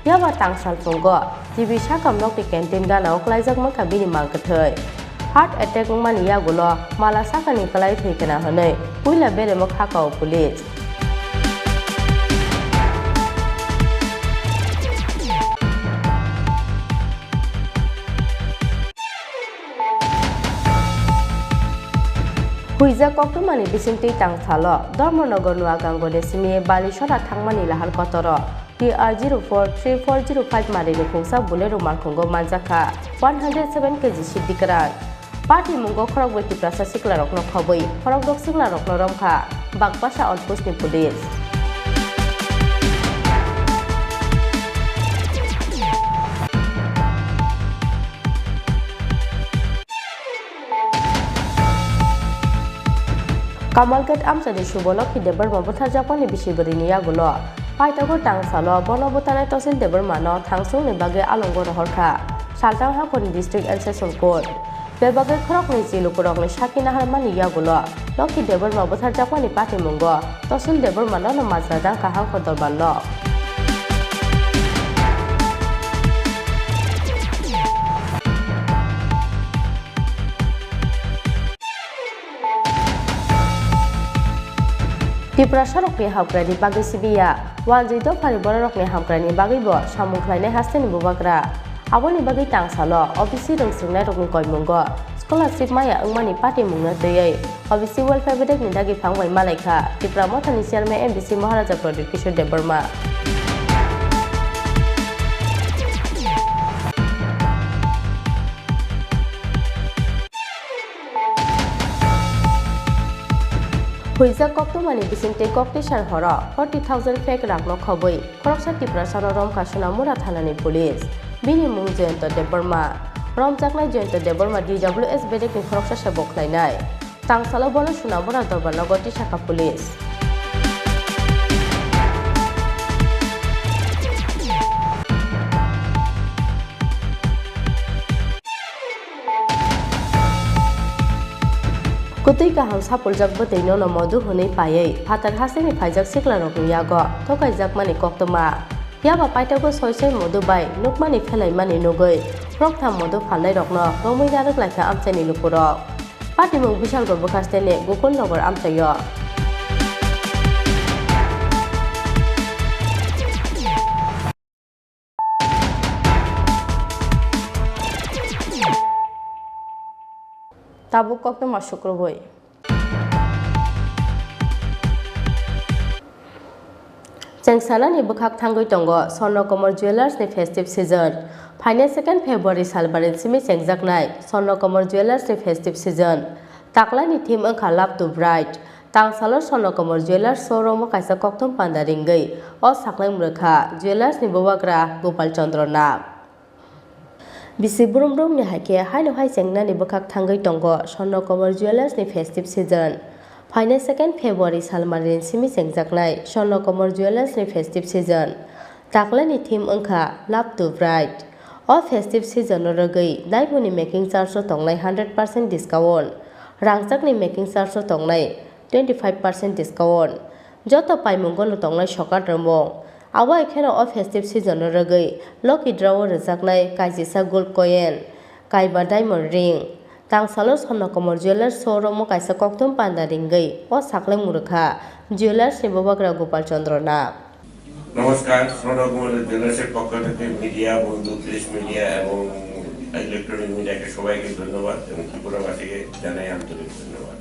Phiya ba tangsal phungo G B sakam nokni canteen gana o kwlaijak mankha bini mang kwthwi. Heart attack wngmani yagulo mala sakani kwlai thwi khna hwnwi puila beremo kha kao police. Huijak koktwmani bisingtwi tangsalo Dharmanagar Nuagangoni simi Balisora thangmani lahar kotoro T R zero four three four zero five marini khungsa Bolero malkhungo manjakha one hundred seven K G siddi kwran. Patimungo khorokbrwi Tiprasa siklarokno khobwi, khorokdok siklarokno romkha Bagpasa outpostni police. Kamalghat amchaini Suboloki Debbarma butharjakmani bisi bwrwini yagulo paithago tangsalo bono bwtharnai Tosil Debbarmano thangsongni bagwi alongo rohorkha Salthang hakhorni District and Session Court. Bebagwi khoroknwi chi lukurokni sakhi naharmani yagulo Loki Debbarma butharjakmani patimungo Tosil Debbarmano no majra dangkha hangkor dorbarno. Tiprasarokni hamkraini bagwi sibiya, wanjwi dophani bororokni hamkraini bagwibo samung khlainai hasteni bubagra. Aboni bagwi tangsalo O B C rwngswrwngnairokni koimungo scholarship maya wngmani patimungno twiwi O B C welfare bedekni dagi phang bai malaikha Tipra Mothani chairman M D C Maharaja Pradyot Kishore Debbarma. Huijak koktwmani bisingtwi kok tisar horo forty thousand fake rangno khobwi khoroksa Tiprasano romkha Sonamura thanani police. Bini mung Jayanta Debbarma. Romjaknai Jayanta Debbarma D W S bedekni khoroksa se bo khlainai. Tangsalo bono Sonamura dorbarnogo tisakha police. Kwtwi kaham sapuljak bwtwi nono modu hwnwi paiwi phatar hasteni phaijak siklarokni yago thokaijakmani koktwma. Phiya ba paithago soi soi modu bai nukmani phelaimani nugwi khoroktham modu phalnairokno romwi narwk laikha amchaini lukurok. Patimung Bisalgor bwkha stele Gokul Nogor amchaio. Tabuk koktwma sukrubwi. Chengsanani bwkhak thangwi tongo Swarnakamar Jewellers ni festive season. Phainai second February salbarini simi chengjaknai Swarnakamar Jewellers ni festive season. Taklani theme wngkha Love to Bright. Tangsalo Swarnakamar Jewellers showroom o kaisa kokthum panda ringwi o saklai mwrwkha Jewellers ni bubagra Gopal Chandra Nag. Bisi brum brumni hai khe haino hai chengnani bwkhak thangwi tongo Swarnakamar Jewellers ni festive season. Phainai second February salmarini simi chengjaknai Swarnakamar Jewellers ni festive season. Taklaini theme wngkha Love to Bride. O festive season-o rwgwi diamond-ni making charge-o tongnai hundred percent discount, rangchakni making charge-o tongnai twenty five percent discount. Joto paimungo no tongnai sokat rwmung. Abo hai kheno o festive season-o rwgwi lucky draw-o rwjaknai kaisisa gold coin, kaiba diamond ring. Tangsalo Swarnakomor Jewellers showroom-o kaisa kokthum panda ringwi o saklai murwkha Jewellers-ni bubagra Gopal Chandra Nag. নমস্কার, স্বর্ণকমল জুয়েলার্সের পক্ষ থেকে মিডিয়া বন্ধু, press media এবং ইলেকট্রনিক মিডিয়াকে সবাইকে ধন্যবাদ এবং ত্রিপুরাবাসীকে জানাই আন্তরিক ধন্যবাদ।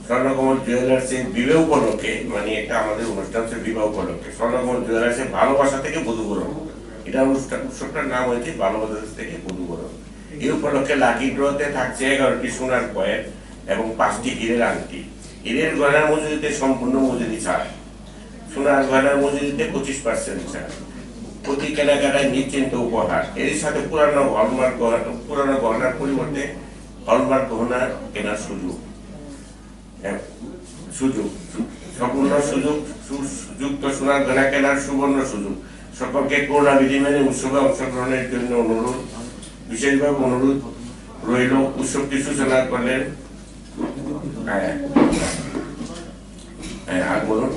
স্বর্ণকমল জুয়েলার্সের বিবাহ উপলক্ষে, মানে একটা আমাদের অনুষ্ঠান হচ্ছে বিবাহ উপলক্ষে, স্বর্ণকমল জুয়েলার্সের ভালোবাসা থেকে বধুবরণ, এটা অনুষ্ঠান, উৎসবটার নাম হয়েছে ভালোবাসা থেকে বধুবরণ। এই উপলক্ষে লাকি ড্রতে থাকছে এগারোটি সোনার কয়েন এবং পাঁচটি হীরের আংটি। হীরের গয়নার মজুরিতে সম্পূর্ণ মজুরি ছাড়, সোনার গয়নার মজুরিতে পঁচিশ পার্সেন্ট ছাড়, প্রতি কেনাকাটায় নিশ্চিন্ত উপহার, এর সাথে পুরানো হলমার্ক গহনা, পুরানো গহনার পরিবর্তে হলমার্ক গহনা কেনার সুযোগ। এক সুযোগ, সু-, সম্পূর্ণ সুযোগ, সু-, যুক্ত সোনার গয়না কেনার সুবর্ণ সুযোগ। সকলকে করোনা বিধি মেনে উৎসবে অংশগ্রহণের জন্য অনুরোধ, বিশেষভাবে অনুরোধ রইল। উৎসবটি সূচনা করলেন, হ্যাঁ, হ্যাঁ, আর বলুন।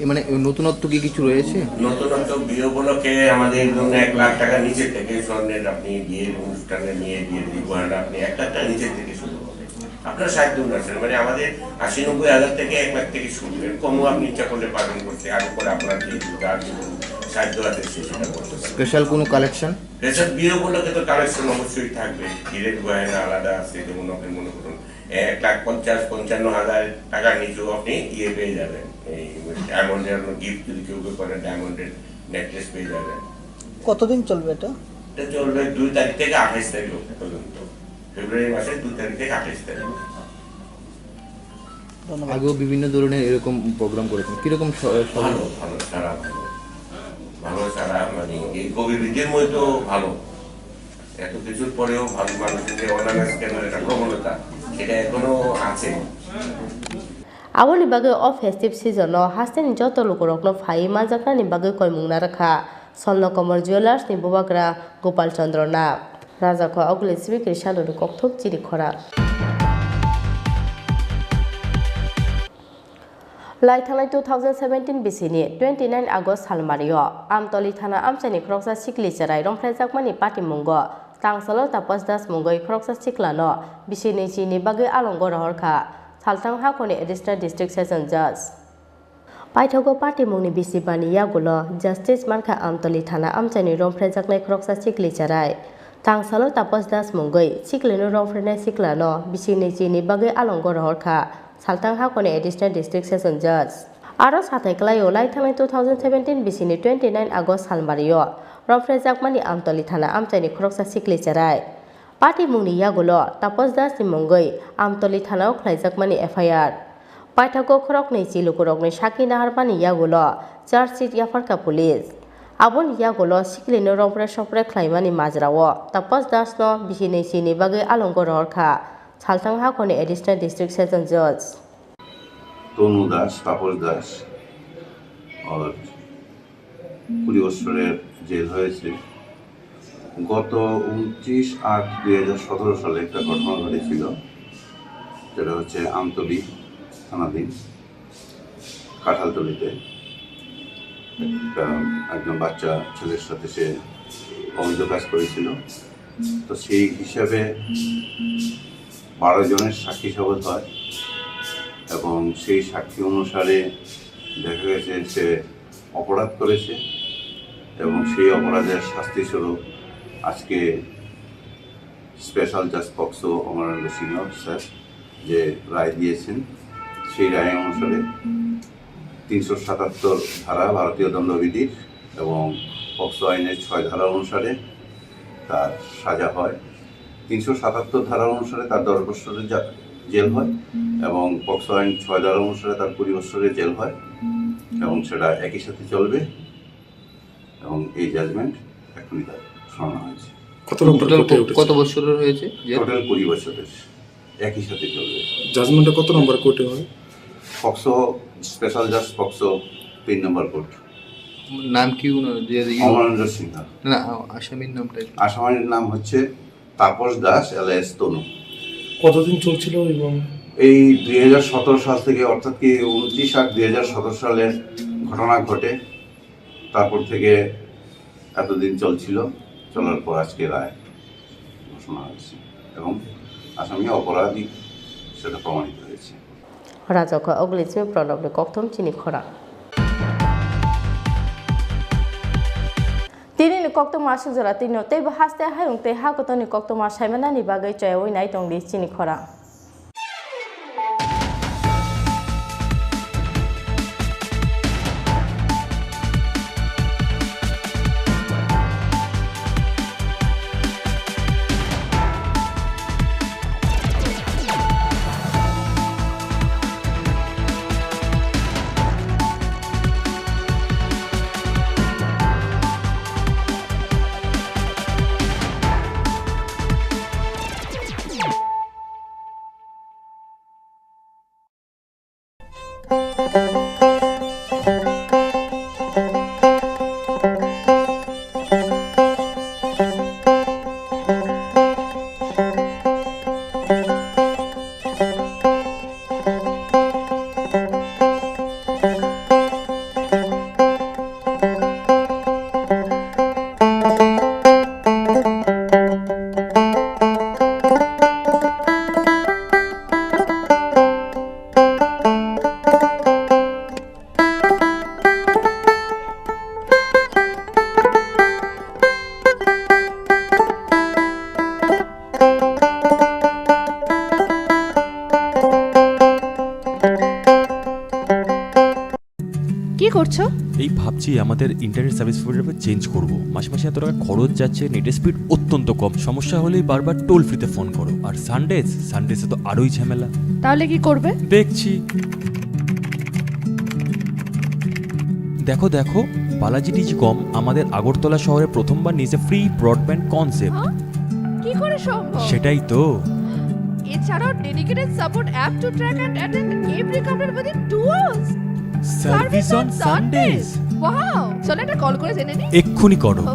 এ, মানে, নতুনত্ব কি কিছু রয়েছে? নতুনত্ব বিয়ে উপলক্ষে আমাদের জন্য এক লাখ টাকা নিচে থেকে স্বর্ণের আপনি বিয়ের অনুষ্ঠানে নিয়ে বিয়ের উপহার আপনি একটা একটা নিচে থেকে শুরু হবে। আপনার সাধ্য অনুসারে, মানে, আমাদের আশি নব্বই হাজার থেকে এক লাখ থেকে শুরু, এর কমও আপনি ইচ্ছা করলে পাবেন করতে, আর উপরে আপনার যে যার যে সাধ্য আছে সে সেটা করতে পারেন। স্পেশাল কোনো কালেকশন? স্পেশাল বিয়ে উপলক্ষে তো কালেকশন অবশ্যই থাকবে, হীরের গয়না আলাদা আছে, যেমন আপনি মনে করুন এক লাখ পঞ্চাশ পঞ্চান্ন হাজার টাকার নিচেও আপনি ইয়ে পেয়ে যাবেন, এই ডায়মন্ডের গিফট যদি কেউ কেউ করেন, ডায়মন্ডের নেকলেস পেয়ে যাবেন। কতদিন চলবে এটা? এটা চলবে দুই তারিখ থেকে আঠাশ তারিখ পর্যন্ত, ফেব্রুয়ারি মাসের দুই তারিখ থেকে আঠাশ তারিখ। ধন্যবাদ। আগেও বিভিন্ন ধরনের এরকম প্রোগ্রাম করেছেন, কিরকম স-, স-, ভালো, ভালো, সারা ভালো, ভালো সারা, মানে, এই কোভিড বিধির মধ্যে তো ভালো, এত কিছুর পরেও ভালো মানুষের যে অনানাস কেনার একটা প্রবণতা, সেটা এখনো আছে। Aboni bagwi o festive season-o hasteni joto lukurokno phaiwi manjaknani bagwi koimung narwkha Swarnakomor Jewellers-ni bubagra Gopal Chandra Nag. Rajakho Oguli Sibikri Saluni kokthok chiri khorang. Lai thangnai two thousand seventeen bisini twenty nine August salmario Amtoli thana amchaini khoroksa sikli cherai romphrejakmani patimungo Tangsalo Tapas Das mungwi khoroksa siklano bisini chini bagwi alongo rohorkha Salthang hakhorni Additional District Session Judge. Paithago patimungni bisibani yagulo Justice mankha Amtoli thana amchaini romphrejaknai khoroksa sikli cherai. Tangsalo Tapas Das mungwi siklino romphrenai siklano bisini chini bagwi alongo rohorkha Salthang hakhorni Additional District Session Judge. Aro sathai kwlaio lai thangnai two thousand seventeen bisini twenty nine August salmario romphrejakmani Amtoli thana amchaini khoroksa sikli cherai. Patimungni yagulo Tapas Das ni mungwi Amtoli thanao khlaijakmani F I R. Paithago khoroknwi chilukurokni sakhi naharmani yagulo charge sheet yapharkha police. Aboni yagulo siklino rompre sopre khlaimani majrao Tapas Das no bisini chini bagwi alongo rohorkha Salthang hakhorni Additional District Session Judge. তনু দাস, তাপস দাস, ওর কুড়ি বছরের জেল হয়েছে। গত ঊনত্রিশ আট দুই হাজার সতেরো সালে একটা ঘটনা ঘটেছিল, যেটা হচ্ছে আমতলী থানাধীন কাঁঠালতলীতে একটা, একজন বাচ্চা ছেলের সাথে সে অবৈধ কাজ করেছিল। তো সেই হিসাবে বারো জনের সাক্ষী শপথ হয় এবং সেই সাক্ষী অনুসারে দেখা গেছে সে অপরাধ করেছে এবং সেই অপরাধের শাস্তি স্বরূপ আজকে স্পেশাল জাজ পক্সো অমরেন্দ্র সিংহ স্যার যে রায় দিয়েছেন, সেই রায় অনুসারে তিনশো সাতাত্তর ধারা ভারতীয় দণ্ডবিধির এবং পক্সো আইনের ছয় ধারা অনুসারে তার সাজা হয়। তিনশো সাতাত্তর ধারা অনুসারে তার দশ বছরের জা-, জেল হয় এবং পক্সো আইন ছয় ধারা অনুসারে তার কুড়ি বছরের জেল হয় এবং সেটা একই সাথে চলবে এবং এই জাজমেন্ট এখনই তার শোনানো হয়েছে। কত নম্বর কোর্টে উঠেছে? কত বছরের হয়েছে জেল? টোটাল কুড়ি বছরের, একই সাথে চলবে। জাজমেন্টটা কত নম্বর কোর্টে হয়? পক্সো, স্পেশাল জাজ পক্সো, তিন নম্বর কোর্ট। নাম কি ওনার? যে, যে, অমরেন্দ্র সিংহ। না, আসামির নামটা একটু। আসামির নাম হচ্ছে তাপস দাস, এলিয়াস তনু। কতদিন চলছিল এবং এই দুই হাজার সতেরো সাল থেকে, অর্থাৎ কি ঊনত্রিশ আট দুই হাজার সতেরো সালের ঘটনা ঘটে, তারপর থেকে এতদিন চলছিল, চলার পর আজকে রায় ঘোষণা হয়েছে এবং আসামি অপরাধী সেটা প্রমাণিত হয়েছে। Rajokha Oglismi Pranobni kokthom chini khorang. Tini ni koktwma aswk jora tino teibo haste hayung tei ha kotorni koktwma saimanani bagwi choyaui nai tongdi chini khorang. কি করছো? এই ভাবছি আমাদের ইন্টারনেট সার্ভিস প্রোভাইডার চেঞ্জ করব। মাসে মাসে এত টাকা খরচ যাচ্ছে, নেটের স্পিড অত্যন্ত কম। সমস্যা হলেই বারবার টোল ফ্রিতে ফোন করো। আর সানডেজ, সানডেজে তো আরোই ঝামেলা। তাহলে কি করবে? দেখছি। দেখো, দেখো, বালাজি টেলিকম আমাদের আগরতলা শহরে প্রথমবার নিয়েছে ফ্রি ব্রডব্যান্ড কনসেপ্ট। হ্যাঁ? কি করে সম্ভব? সেটাই তো। এছাড়াও dedicated support app to track and attend every counter within two hours. Service on Sundays. Wow! চলো একটা কল করে জেনে নিই। এক্ষুনি করো। ও।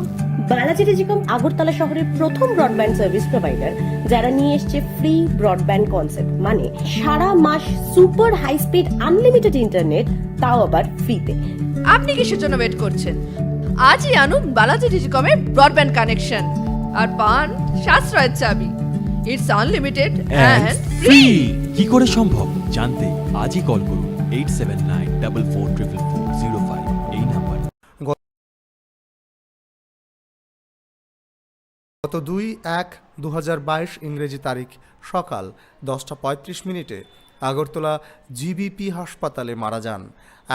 বালাজি টেলিকম আগরতলা শহরের প্রথম ব্রডব্যান্ড সার্ভিস প্রোভাইডার, যারা নিয়ে এসছে ফ্রি ব্রডব্যান্ড কনসেপ্ট, মানে সারা মাস super high speed unlimited internet, তাও আবার ফ্রিতে। আপনি কিসের জন্য ওয়েট করছেন? আজই আনুন বালাজি টেলিকমের ব্রডব্যান্ড কানেকশন আর পান সাশ্রয়ের চাবি। It's unlimited and free. কি করে সম্ভব জানতে আজই কল করুন eight seven nine double four triple four zero five এই নাম্বারে। গত দুই এক দু হাজার বাইশ ইংরেজি তারিখ সকাল দশটা পঁয়ত্রিশ মিনিটে আগরতলা জিবিপি হাসপাতালে মারা যান।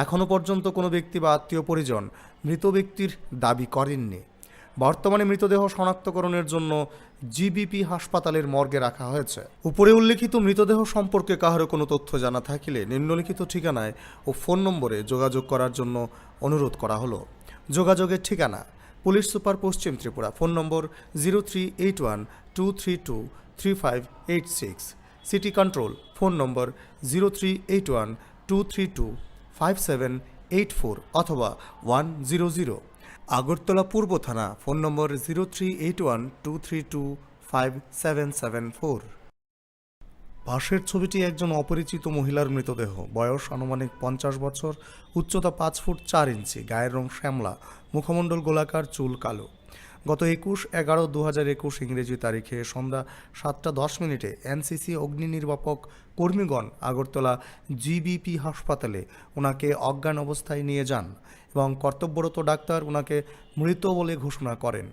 এখনও পর্যন্ত কোনো ব্যক্তি বা আত্মীয় পরিজন মৃত ব্যক্তির দাবি করেননি। বর্তমানে মৃতদেহ শনাক্তকরণের জন্য জিবিপি হাসপাতালের মর্গে রাখা হয়েছে। উপরে উল্লেখিত মৃতদেহ সম্পর্কে কাহারও কোনো তথ্য জানা থাকিলে নিম্নলিখিত ঠিকানায় ও ফোন নম্বরে যোগাযোগ করার জন্য অনুরোধ করা হলো। যোগাযোগের ঠিকানা: পুলিশ সুপার, পশ্চিম Tripura, phone number zero three eight one two three two three five eight six. City control, phone number zero three eight one two three two five seven eight four অথবা ওয়ান জিরো জিরো। আগরতলা পূর্ব থানা, phone number zero three eight one two three two five seven seven four. পাশের ছবিটি একজন অপরিচিত মহিলার মৃতদেহ। বয়স আনুমানিক পঞ্চাশ বছর, উচ্চতা পাঁচ ফুট চার ইঞ্চি, গায়ের রং শ্যামলা, মুখমণ্ডল গোলাকার, চুল কালো। গত একুশ এগারো দু হাজার একুশ ইংরেজি তারিখে সন্ধ্যা সাতটা দশ মিনিটে এনসিসি অগ্নি নির্বাপক কর্মীগণ আগরতলা জিবিপি হাসপাতালে ওনাকে অজ্ঞান অবস্থায় নিয়ে যান এবং কর্তব্যরত ডাক্তার ওনাকে মৃত বলে ঘোষণা করেন।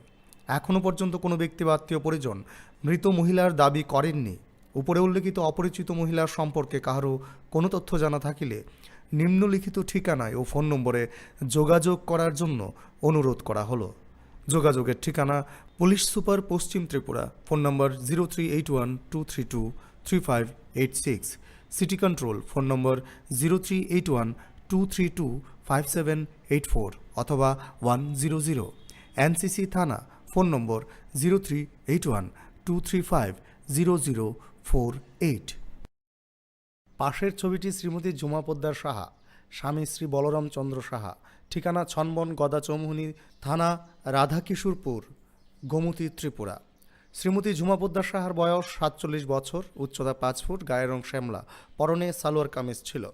এখনও পর্যন্ত কোনো ব্যক্তি বা আত্মীয় পরিজন মৃত মহিলার দাবি করেননি। উপরে উল্লেখিত অপরিচিত মহিলার সম্পর্কে কাহারও কোনো তথ্য জানা থাকিলে নিম্নলিখিত ঠিকানায় ও ফোন নম্বরে যোগাযোগ করার জন্য অনুরোধ করা হলো। যোগাযোগের ঠিকানা: পুলিশ সুপার, পশ্চিম Tripura, phone number zero three eight one two three two three five eight six. City control, phone number zero three eight one two three two five seven eight four অথবা ওয়ান জিরো জিরো। এনসিসি থানা, phone number zero three eight one two three five zero zero four eight. পাশের ছবিটি শ্রীমতী জুমা পোদ্দার সাহা, স্বামী শ্রী বলরাম চন্দ্র সাহা, ঠিকানা ছনবন গদাচৌমুহনী থানা রাধাকিশোরপুর, গোমতী, ত্রিপুরা। শ্রীমতী ঝুমা পোদ্দার সাহার বয়স সাতচল্লিশ বছর, উচ্চতা পাঁচ ফুট, গায়ের রং শ্যামলা, পরনে সালোয়ার কামিজ ছিল।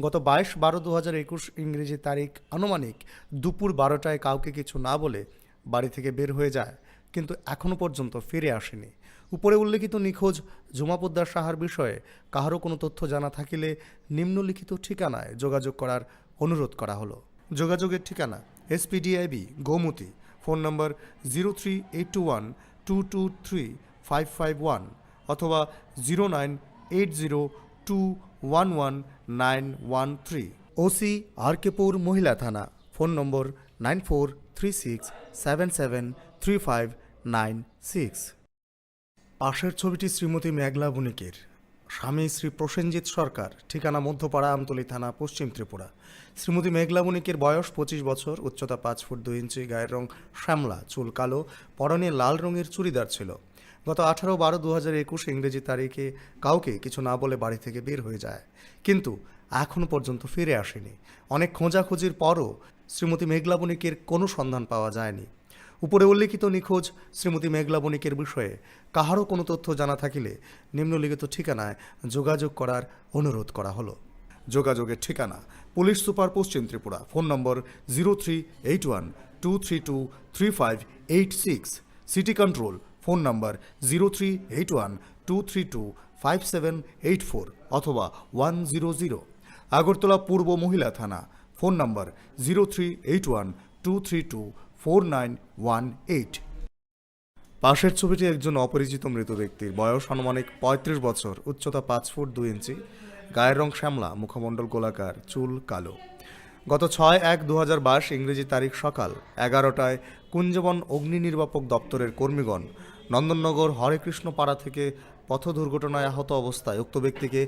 গত বাইশ বারো দু হাজার একুশ ইংরেজি তারিখ আনুমানিক দুপুর বারোটায় কাউকে কিছু না বলে বাড়ি থেকে বের হয়ে যায়, কিন্তু এখনও পর্যন্ত ফিরে আসেনি। উপরে উল্লেখিত নিখোঁজ ঝুমা পোদ্দার সাহার বিষয়ে কাহারও কোনো তথ্য জানা থাকিলে নিম্নলিখিত ঠিকানায় যোগাযোগ করার অনুরোধ করা হলো। যোগাযোগের ঠিকানা SP DIB Gomati, phone number zero three eight two one two two three five five one অথবা zero nine eight zero two one one nine one three. OC RKPur মহিলা থানা, phone number nine four three six seven seven three five nine six. পাশের ছবিটি শ্রীমতী মেঘলা বণিকের। স্বামী শ্রী প্রসেনজিৎ সরকার, ঠিকানা মধ্যপাড়া, আমতলী থানা, পশ্চিম ত্রিপুরা। শ্রীমতী মেঘলা বণিকের বয়স পঁচিশ বছর, উচ্চতা পাঁচ ফুট দুই ইঞ্চি, গায়ের রং শ্যামলা, চুল কালো, পরনে লাল রঙের চুড়িদার ছিল। গত আঠারো বারো দু হাজার একুশ ইংরেজি তারিখে কাউকে কিছু না বলে বাড়ি থেকে বের হয়ে যায়, কিন্তু এখনও পর্যন্ত ফিরে আসেনি। অনেক খোঁজাখুঁজির পরও শ্রীমতী মেঘলা বণিকের কোনো সন্ধান পাওয়া যায়নি। উপরে উল্লেখিত নিখোঁজ শ্রীমতী মেঘলা বণিকের বিষয়ে কাহারও কোনো তথ্য জানা থাকিলে নিম্নলিখিত ঠিকানায় যোগাযোগ করার অনুরোধ করা হলো। যোগাযোগের ঠিকানা পুলিশ সুপার পশ্চিম Tripura, phone number zero three eight one two three two three five eight six. City control, phone number zero three eight one two three two five seven eight four অথবা ওয়ান জিরো জিরো। আগরতলা পূর্ব মহিলা থানা, phone number zero three eight one two three two four nine one eight. পাশের ছবিটি একজন অপরিচিত মৃত ব্যক্তির, বয়স আনুমানিক পঁয়ত্রিশ বছর, উচ্চতা পাঁচ ফুট দুই ইঞ্চি, গায়ের রং শ্যামলা, মুখমণ্ডল গোলাকার, চুল কালো। গত ছয় এক দু হাজার বাইশ ইংরেজি তারিখ সকাল এগারোটায় কুঞ্জবন অগ্নি নির্বাপক দপ্তরের কর্মীগণ নন্দননগর হরেকৃষ্ণ পাড়া থেকে পথ দুর্ঘটনায় আহত অবস্থায় উক্ত ব্যক্তিকে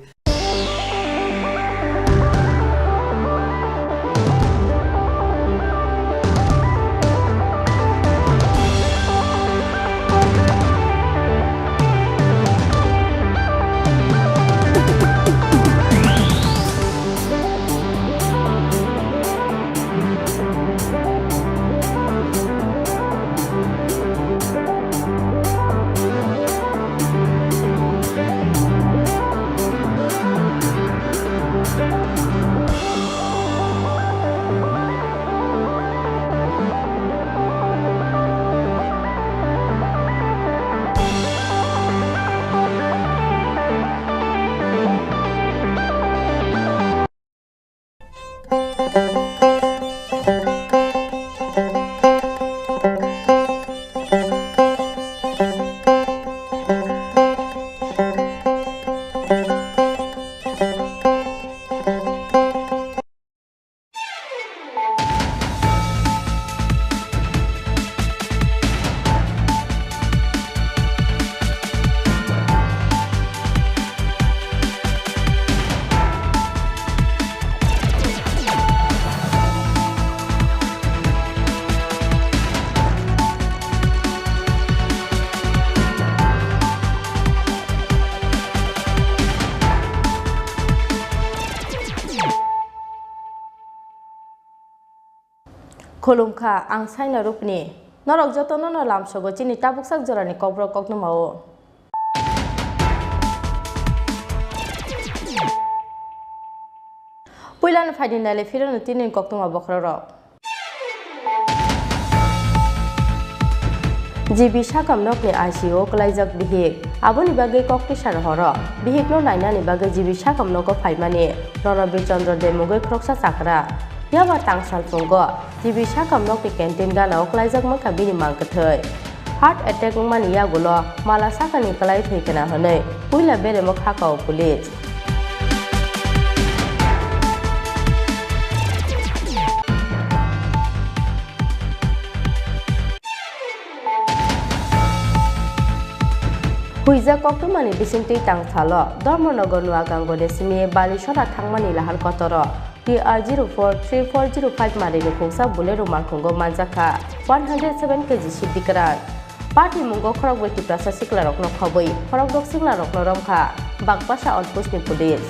Khulumkha, ang Saina Rupni. Norok jotono no lamsogo chini tabuksak jorani kokborok koktwmao. Puilano phaidi naile phirano tini koktwma bokhorok. G B sakam nokni I C U o kwlaijak bihik. Aboni bagwi koktwisa rohoro. Bihikno nainani bagwi G B sakam nogo phaimani Ronobir Chandra de mungwi khoroksa chakra. Phiya ba tang salphungo G B sakam nokni canteen gana o kwlaijak mankha bini mang kwthwi. Heart attack wngmani yagulo mala sakani kwlai thwi khna hwnwi puila beremo kha kao police. Huijak koktwmani bisingtwi tang salo Dharmanagar Nuagango de simi Balisora thangmani lahar kotoro T R zero four three four zero five marini khungsa Bolero malkhungo manjakha one hundred seven K G sibdi kwran. Pathi mungo khorokbrwi Tiprasa siklarokno khobwi khorokdok siklarokno romkha Bagpasa outpostni police.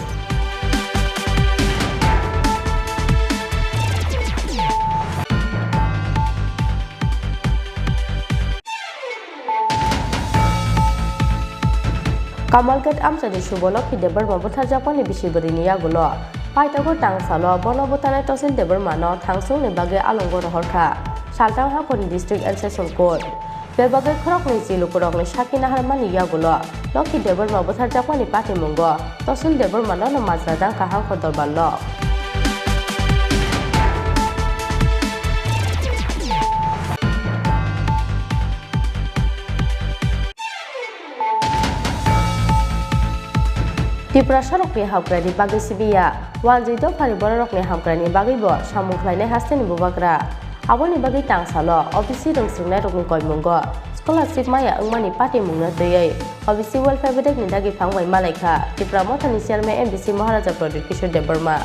Kamalghat amchaini subo Lokhi Debbarma butharjakmani bisi bwrwini yagulo paithago tangsalo bono butharnai Tosil Debbarmano thangsungni bagwi alongo rohorkha Saltang hakhorni District and Session Court. Bebagwi khoroknwi chi lukurokni sakhi naharmani yagulo Lokhi Debbarma butharjakmani patimungo Tosil Debbarmano no majra dangkha hangkho dorbarno. Tiprasarokni hamkraini bagwi sibiya, wanjwi dophani bororokni hamkraini bagwibo samung khlainai hasteni bubagra. Aboni bagwi tangsalo O B C rwngswrwngnairokni koimungo scholarship maya wngmani patimungno twiwi O B C Welfare Bedekni dagi phang bai malaikha Tipra Mothani Chairman M D C Maharaja Pradyut Kishore Debbarma.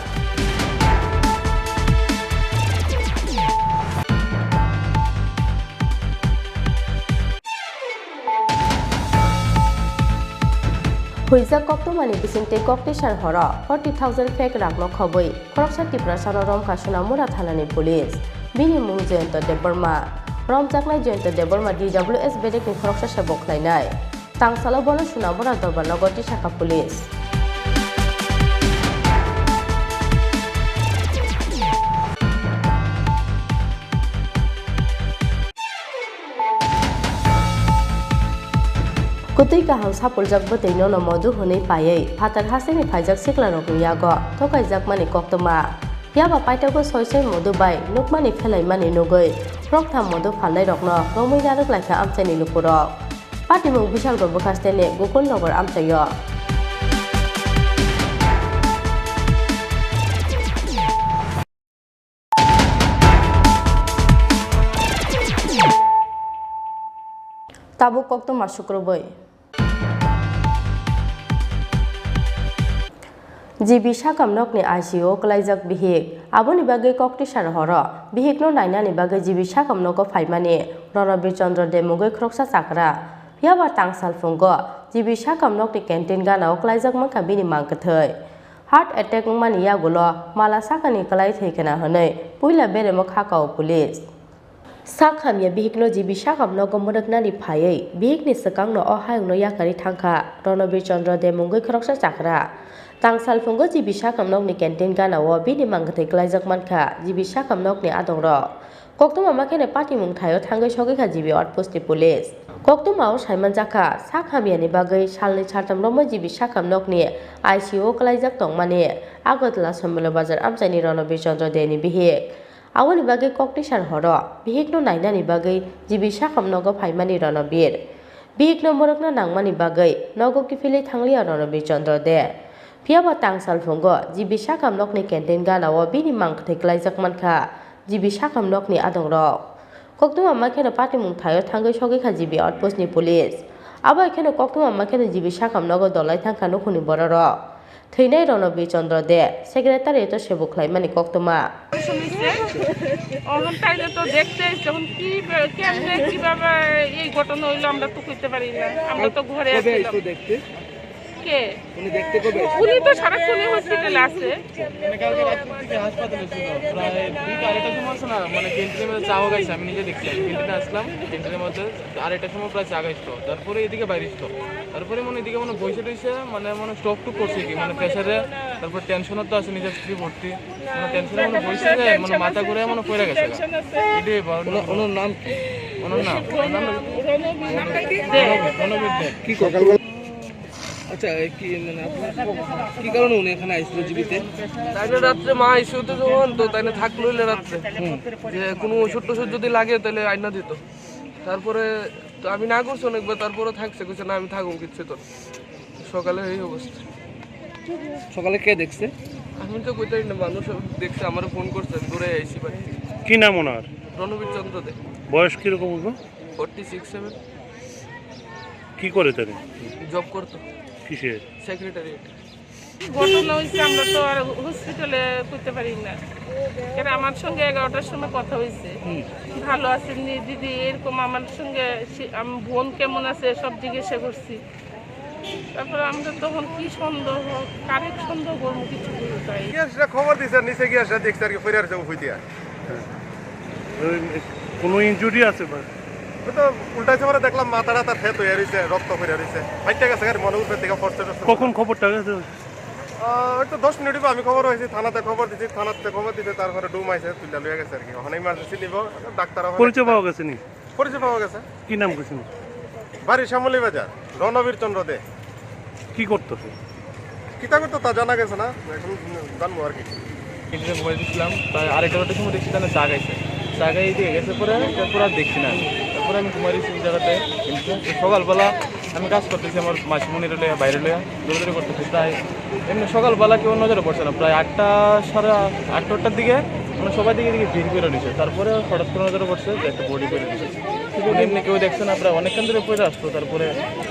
Huijak koktwmani bisingtwi kok tisar horo forty thousand fake rakno khobwi khoroksa Tiprasano romkha Sonamura thanani police. Bini mung Jayanta Debbarma. Romjaknai Jayanta Debbarma D W S bedekni khoroksa se bo khlainai. Tangsalo bono Sonamura dorbarnogo tisakha police. Kwtwi kaham sapuljak bwtwi nono modu hwnwi paiwi phatar hasteni phaijak siklarokni yago thokaijakmani koktwma. Phiya ba paithago soi soi modu bai nukmani phelaimani nugwi roktham modu phalnairokno romwi narwk laikha amchaini lukurok. Patimung Bishalpur bwkhasteni Gokulnagar amchaio. Tabuk koktwma sukrubwi. G B sakam nokni I C U o kwlaijak bihik. Aboni bagwi kok tisar horo bihikno nainani bagwi G B sakam nogo phaimani Ronobir Chandra Debbarma mungwi khoroksa chakra. Phiya ba tangsal phungo G B sakam nokni canteen gana o kwlaijak mankha bini mang kwthwi. Heart attack wngmani yagulo mala sakani kwlai thwi khna hwnwi puila beremo kha kao police. Sak hamya bihikno G B sakam nogo mwrwknani phaiwi bihikni swkangno o hayungno yakarwi thangkha Ronobir Chandra Debbarma mungwi khoroksa chakra. Tangsal phungo G B sakam nokni canteen gana o bini mang kwthwi kwlaijak mankha G B sakam nokni adongrok. Koktwma ma kheno patimung thaio thangwi sogwi kha G B outpost ni police. Koktwma o saimanjakha sak hamyani bagwi salni saltham romwi G B sakam nokni I C U o kwlaijak tongmani Agartala Somilo Bazar amchaini Ronobir Chandra Debbarma ni bihik. Aboni bagwi kok tisar horo bihikno nainani bagwi G B sakam nogo phaimani Ronobir. Bihikno mwrwkna nangmani bagwi nogo kiphilwi thangliya Ronobir Chandra Debbarma. Phiya ba tangsal phungo G B sakam nokni canteen gana o bini mang kwthwi kwlaijak mankha G B sakam nokni adongrok. Koktwma ma kheno patimung thaio thangwi sogwi kha G B outpost ni police. Abo hai kheno koktwma ma kheno G B sakam nogo dolai thangkha nukhungni bororok. Thwinai Ronobir Chandra Debbarma secretariat o sebuk khlaimani koktwma. অখন তাইলে তো দেখতে এসছে, এখন কি বে-, কেমনে কিভাবে এই ঘটনা হইলো আমরা তো কইতে পারি না, আমরা তো ঘরে কবে আছিলাম। আইছো দেখতে? কে? উনি দেখতে কবে আইছো? উনি তো সারাক্ষণই হসপিটালে আছে। মানে কালকে রাত্রি থেকে হাসপাতালে ছিল, প্রায় দুইটা আড়াইটার সময় আছে না, মানে ক্যান্টিনের মধ্যে চা খাইছে, আমি নিজে দেখছি, আমি ক্যান্টিনে আসলাম, ক্যান্টিনের মধ্যে আড়াইটার সময় প্রায় চা খাইছিল, তারপরে এদিকে বাইরে ছিল, তারপরে মানে এদিকে মানে বসে রয়েছে, মানে মানে স্ট্রোক টুক করছে কি, মানে প্রেশারে, তারপর টেনশনও তো আছে, নিজের স্ত্রী ভর্তি, মানে টেনশনে মানে বসে যায়, মানে মাথা ঘুরে মানে পড়ে গেছে। এটাই বা ওনার, ওনার নাম কি? ওনার নাম, ওনার নাম রণবীর, রণবীর দে। কি সকালবেলা? আচ্ছা, এ, কি, মানে, আপনার কি কারণে উনি এখানে আইছিল জিবিতে? তাইলে রাত্রে মা আইসিইউতে যখন, তো তাইলে থাকলো হইলে রাত্রে। হুম। যে কোনো ওষুধ টষুধ যদি লাগে, তাহলে আইনা দিত। তারপরে তো আমি না করছি অনেকবার, তারপরে থাকছে, কইছে, "না, আমি থাকুম, কিচ্ছু তো।" সকালে এই অবস্থা। সকালে কে দেখছে? আমি তো কইতারি না, মানুষ দেখছে, আমারে ফোন করছে, আমি দৌড়ে আইছি বাড়ি। কি নাম ওনার? রণবীর চন্দ্র দে। বয়স কিরকম হইব? Forty six seven. কি করে তারা? জব করতো। কিসের? সেক্রেটারিয়েট। ঘটনা হইছে, আমরা তো আর হসপিটালে করতে পারি না। কারণ আমার সঙ্গে এগারোটার সময় কথা হইছে। হুম। "ভালো আছেননি দিদি?" এরকম আমার সঙ্গে সে, আম-, "বোন কেমন আছে?" সব জিজ্ঞাসা করছি। তারপরে আমরা তখন কি সন্দেহ, কারে সন্দেহ করবো, কিছু বুঝতে পারি না। গিয়ে সেটা খবর দিছে, নিচে গিয়ে সেটা দেখছে আর কি, ফিরে আর যাবো হইতে আর। ওই কোনো ইনজুরি আছে বা? আমি তো উল্টাইছে পরে দেখলাম মাথা টাথা ক্ষত হয়ে রয়েছে, রক্ত পড়ে রয়েছে। ফাইটটা গেছে গাড়ি মনে উপরে থেকে ফোর্সে ফোর্সে। কখন খবরটা গেছে? আহ, ওই তো দশ মিনিট হইবো আমি খবর হয়েছি, থানাতে খবর দিছি, থানাতে খবর দিতে তারপরে ডুম আইছে, তুইলা লইয়া গেছে আর কি। ওখানে ইমার্জেন্সি নিব, ডাক্তার ওখানে পরিচয় পাওয়া গেছে নি? পরিচয় পাওয়া গেছে। কি নাম কইছেন? বাড়ি শ্যামলী বাজার, রণবীর চন্দ্র দে। কি করতো সে? কিতা করতো তা জানা গেছে না, এখন জানবো আর কি। কিছুদিন ঘুমাই দিছিলাম, প্রায় আড়াইটা বারোটার সময় দেখছি তাহলে চা খাইছে। চা খাই দিয়ে গেছে পরে, তারপর আর দেখছি না। তারপরে আমি ঘুমাই দিচ্ছি ওই জায়গাতে। কিন্তু সকালবেলা আমি কাজ করতেছি আমার মাসিমণির লইয়া, বাইরে লইয়া দৌড়াদৌড়ি করতেছি। তাই এমনি সকালবেলা কেউ নজরে পড়ছে না, প্রায় আটটা, সাড়ে আটটার দিকে মানে সবাই দিকে দিকে ভিড় করে নিছে। তারপরে হঠাৎ করে নজরে পড়ছে যে একটা বডি করে দিছে। মানে এমনি কেউ দেখছে না, প্রায় অনেকক্ষণ ধরে পড়ে আসতো। তারপরে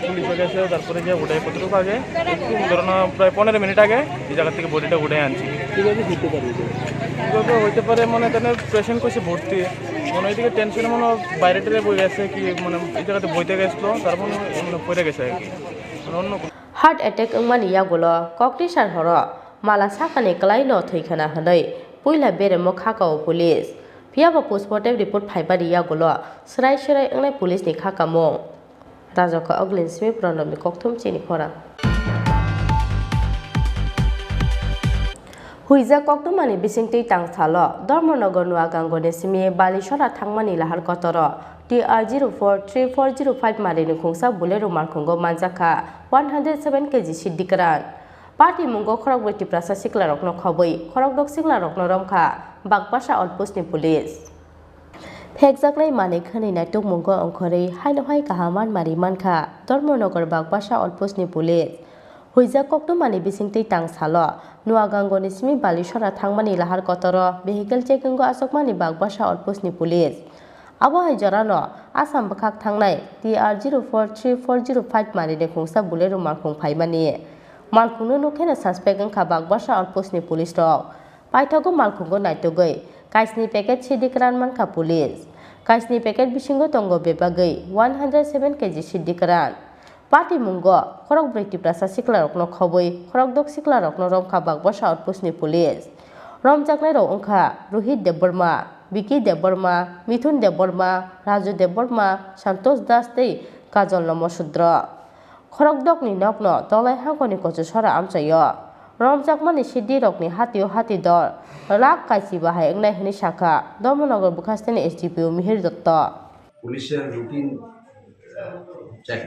পুলিশও গেছে, তারপরে গিয়ে ওটাই কতটুকু আগে, একটু ধরো না, প্রায় পনেরো মিনিট আগে এই জায়গা থেকে বডিটা উঠে আনছি। কীভাবে হতে পারে এটা? কীভাবে হইতে পারে, মানে তাহলে পেশেন্ট কইছে ভর্তি, মানে ওইদিকে টেনশনে মনে হয় বাইরে টেরে বই গেছে কি, মানে এই জায়গাতে বইতে গেছিলো, তার মানে মানে পড়ে গেছে আর কি, মানে অন্য কোনো Heart attack wngmani yagulo kokni sar horo mala sakani kwlaino thwi khna hwnwi puila beremo khakao police. Phiyaba postmortem report phaimani yagulo swrai swrai wngnai police ni khakamung. Rajokha Oglin simi Pranobni kokthum chini khorang. Huijak koktwmani bisingtwi tangsalo Dharmanagar Nuagangoni simi Balisora thangmani lahar kotoro T R zero four three four zero five marini khungsa Bolero malkhungo manjakha one hundred seven K G siddi kwran. Patimungo khorokbrwi Tiprasa siklarokno khobwi khorokdok siklarokno romkha Bakbasa outpostni police. Phekjaknai manwi khwnwi naitukmungo ongkhorwi haino hai kaham manmari mankha Dharmanagar Bakbasa outpostni police. Huijak koktwmani bisingtwi tangsalo Nuagangoni simi Balisora thangmani lahar kotoro vehicle checkingo achukmani Bakbasa outpostni police. Abo hai jorano Assam bwkhak thangnai T R zero four three four zero five marini khungsa Bolero malkhung phaimani. Malkhungno nukheno suspect wngkha Bakbasa outpostni police rok. Paithago malkhungo naitugwi kaisni packet siddi kwran mankha police. Kaisni packet bisingo tongo bebagwi one hundred seven K G siddi kwran. Patimungo khorokbrwi Tiprasa siklarokno khobwi khorokdok siklarokno romkha Bakbasa outpostni police. Romjaknairok wngkha Rohit Debbarma, Vicky Debbarma, Mithun Debbarma, Raju Debbarma, Santosh Das tei Kajol Nomo Sudro. Khorokdokni nokno Dolai hangkoni kochusora amchaio. Romjakmani siddirokni hatio hati dor lak kaisi bahai wngnai hwnwi sakha Dharmanagar bwkhasteni S D P O Mihir Dotto. পুলিশের routine check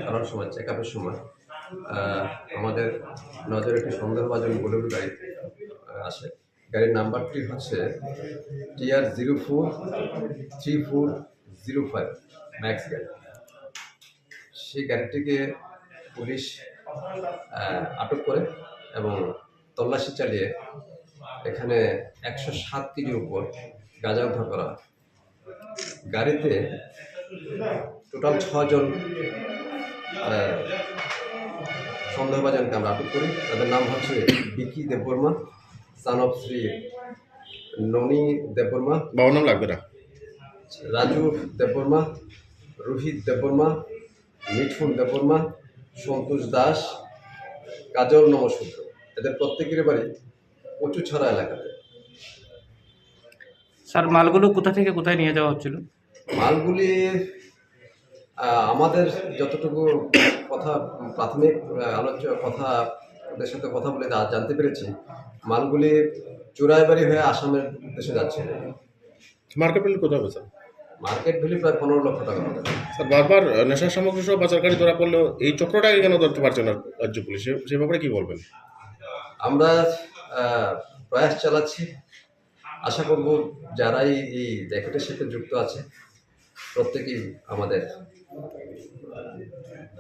করার সময়, চেক আপের সময়, আহ, আমাদের নজরে একটি সন্দেহভাজন বোলেরো গাড়ি, আহ, আসে। গাড়ির নাম্বারটি হচ্ছে T R zero four three four zero five max গাড়ি। সেই গাড়িটিকে পুলিশ, আহ, আটক করে এবং তল্লাশি চালিয়ে এখানে একশো সাত কেজির উপর গাঁজা উদ্ধার করা হয়। গাড়িতে টোটাল ছজন, আহ, সন্দেহভাজনকে আমরা আটক করি। তাদের নাম হচ্ছে বিকি দেববর্মা, সন অফ শ্রী ননী দেববর্মা। বাবার নাম লাগবে না। রাজু দেববর্মা, রোহিত দেববর্মা, মিঠুন দেববর্মা, সন্তোষ দাস, কাজল নমসূত্র। এদের প্রত্যেকের বাড়ি কচুছড়া এলাকাতে। স্যার, মালগুলো কোথা থেকে কোথায় নিয়ে যাওয়া হচ্ছিল? মালগুলি, আহ, আমাদের যতটুকু কথা, প্রাথমিক, আহ, আলোচ্য কথা, ওদের সাথে কথা বলে জা-, জানতে পেরেছি, মালগুলি চোরাইবাড়ি হয়ে আসামের উদ্দেশ্যে যাচ্ছিল। মার্কেট ভ্যালু কত হবে, স্যার? মার্কেট ভ্যালু প্রায় পনেরো লক্ষ টাকা হবে। স্যার, বারবার, আহ, নেশা সামগ্রী সহ পাচারকারী ধরা পড়লেও এই চক্রটাকে কেন ধরতে পারছে না রাজ্য পুলিশ? সে, সে ব্যাপারে কি বলবেন? আমরা, আহ, প্রয়াস চালাচ্ছি। আশা করব যারাই এই র্যাকেটের সাথে যুক্ত আছে, প্রত্যেকেই আমাদের, আহ,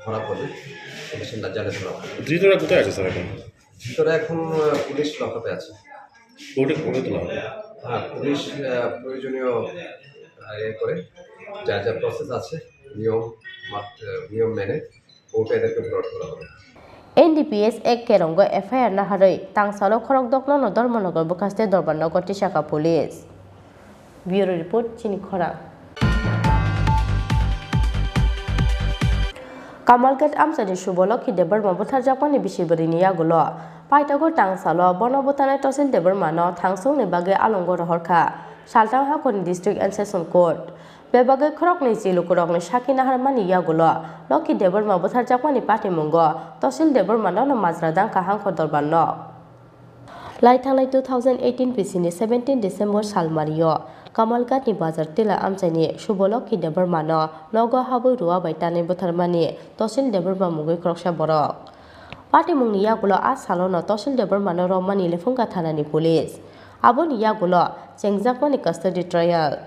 ধরা পড়বে, পুলিশের নজরে ধরা পড়বে। ধৃতরা কোথায় আছে, স্যার, এখন? ধৃতরা এখন, আহ, পুলিশ লকআপে আছে। কোর্টে, কোর্টে তোলা হবে? হ্যাঁ, পুলিশ, আহ, প্রয়োজনীয়, আহ, ইয়ে করে, যা যা প্রসেস আছে, নিয়ম মাত-, আহ, নিয়ম মেনে কোর্টে এদেরকে ব্রড করা হবে। N D P S Act kerongo F I R naharwi tangsalo khorokdokno no Dharmanagar bwkhaste Dorbar nogo tisaka police. Bureau report, chini khorang. Kamalghat amchaini Suboloki Debbarma butharjakmani bisi bwrwini yagulo paithago tangsalo bono bwtharnai Tosil Debbarmano thangsongni bagwi alongo rohorkha Salthang hakhorni District and Session Court. Bebagwi khoroknwi chi lukurokni sakhi naharmani yagulo Lokhi Debbarma butharjakmani patimungo Tosil Debbarmano no majra dangkha Hangkhor Dorbarno. Lai thangnai two thousand eighteen bisini seventeen December salmario Kamalghatni bazar tila amchaini Subholokhi Debbarmano nogo habwi rua bai tanwi butharmani Tosil Debbarma mungwi khoroksa borok. Patimungni yagulo a salono Tosil Debbarmano romani Lephunga thanani police. Aboni yagulo chengjakmani custody trial.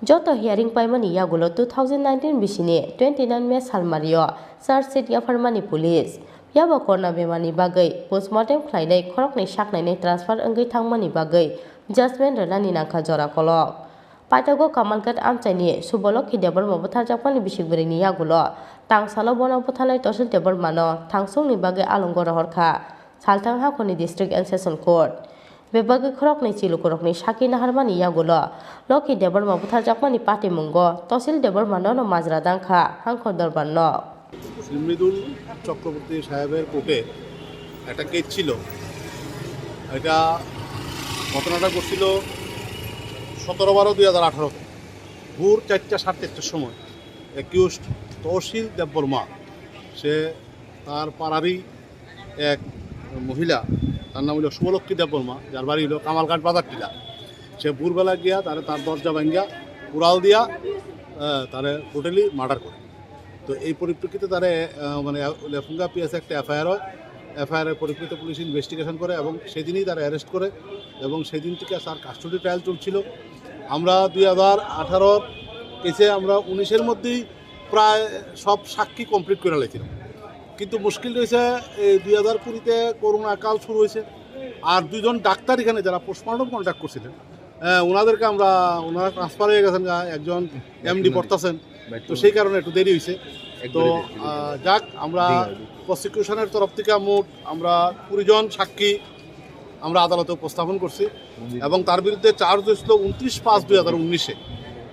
Joto hearing paimani yagulo two thousand nineteen bisini twenty nine May salmario charge sheet yapharmani police. Phiya bo corona bemarni bagwi postmortem khlainai khoroknwi saknainai transfer wngwi thangmani bagwi judgment rwnani nangkha jora kolok. Paithago Kamalghat amchaini Subholokhi Debbarma butharjakmani bisik bwrwini yagulo tangsalo bono butharnai Tosil Debbarmano thangsongni bagwi alongo rohorkha Salthang hakhorni District and Session Court. Bebagwi khoroknwi chi lukurokni sakhi naharmani yagulo Lokhi Debbarma butharjakmani patimungo Tosil Debbarmano no majra dangkha Hangkhor Dorbarno. Shri Mridul Chakraborty সাহেবের কোর্টে একটা কেস ছিল। এটা ঘটনাটা ঘটছিল সতেরো বারো দুই হাজার আঠারোতে, ভোর চারটা সাড়ে চারটার সময় অ্যাকিউজড তহসিল দেববর্মা, সে তার পাড়ারই এক মহিলা, তার নাম হলো শুভলক্ষ্মী দেববর্মা, যার বাড়ি হলো কামালঘাট বাজার টিলা। সে ভোরবেলা গিয়া তারে তার দরজা ভাঙ্গিয়া কুড়াল দিয়া, আহ, তারে ব্রুটালি মার্ডার করে। তো এই পরিপ্রেক্ষিতে তারে, আহ, মানে, লেফুঙ্গা পিএস একটা এফআইআর হয়। এফআইআর এর পরিপ্রেক্ষিতে পুলিশ ইনভেস্টিগেশন করে এবং সেদিনই তারা অ্যারেস্ট করে এবং সেদিন থেকে তার কাস্টডি ট্রায়াল চলছিল। আমরা দুই হাজার আঠারোর কেসে আমরা উনিশের মধ্যেই প্রায় সব সাক্ষী কমপ্লিট করে লাইছিলাম। কিন্তু মুশকিল রয়েছে, এই দুই হাজার কুড়িতে করোনা কাল শুরু হয়েছে, আর দুইজন ডাক্তার এখানে যারা পোস্টমর্টম কন্ডাক্ট করছিলেন, আহ, ওনাদেরকে আমরা, ওনারা ট্রান্সফার হয়ে গেছেন গা, একজন এমডি পড়তাছেন, তো সেই কারণে একটু দেরি হয়েছে। তো, আহ, যাক, আমরা প্রসিকিউশনের তরফ থেকে মোট আমরা কুড়ি জন সাক্ষী আমরা আদালতে উপস্থাপন করছি এবং তার বিরুদ্ধে চার্জ হয়েছিল উনত্রিশ পাঁচ দুই হাজার উনিশে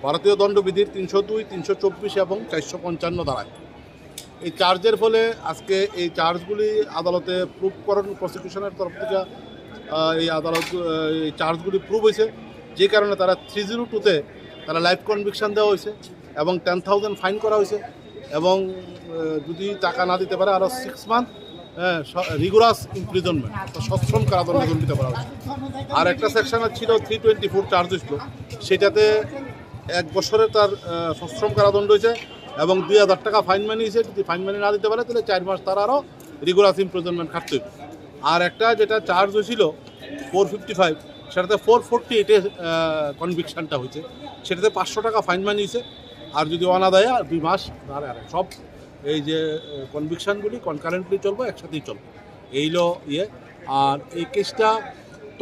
ভারতীয় দণ্ডবিধির তিনশো দুই, তিনশো চব্বিশ এবং চারশো পঞ্চান্ন ধারায়। এই চার্জের ফলে আজকে এই চার্জগুলি আদালতে প্রুভ করেন, প্রসিকিউশনের তরফ থেকে, আহ, এই আদালত, আহ, এই চার্জগুলি প্রুভ হয়েছে, যে কারণে তারা থ্রি জিরো টুতে তারা লাইফ কনভিকশন দেওয়া হয়েছে এবং টেন থাউজেন্ড ফাইন করা হয়েছে এবং, আহ, যদি টাকা না দিতে পারে আরও সিক্স মান্থ, হ্যাঁ, স-, রিগোরাস ইমপ্রিজনমেন্ট, অর্থাৎ সশ্রম কারাদণ্ড দণ্ডিত করা হয়েছে। আর একটা সেকশন ছিল থ্রি টোয়েন্টি ফোর চার্জ হয়েছিল, সেটাতে এক বছরের তার, আহ, সশ্রম কারাদণ্ড হয়েছে এবং দুই হাজার টাকা ফাইন মানি হয়েছে। যদি ফাইন মানি না দিতে পারে, তাহলে চার মাস তার আরও রিগোরাস ইমপ্রিজনমেন্ট খাটতে হবে। আর একটা যেটা চার্জ হয়েছিল ফোর ফিফটি ফাইভ, সেটাতে ফোর ফোরটি এইটে, আহ, কনভিকশনটা হয়েছে, সেটাতে পাঁচশো টাকা ফাইন মানি হয়েছে। আর যদি অনাদায়ে, আর দুই মাস তার আর সব এই যে, আহ, কনভিকশনগুলি কনকারেন্টলি চলবে, একসাথেই চলবে। এই হলো ইয়ে। আর এই কেসটা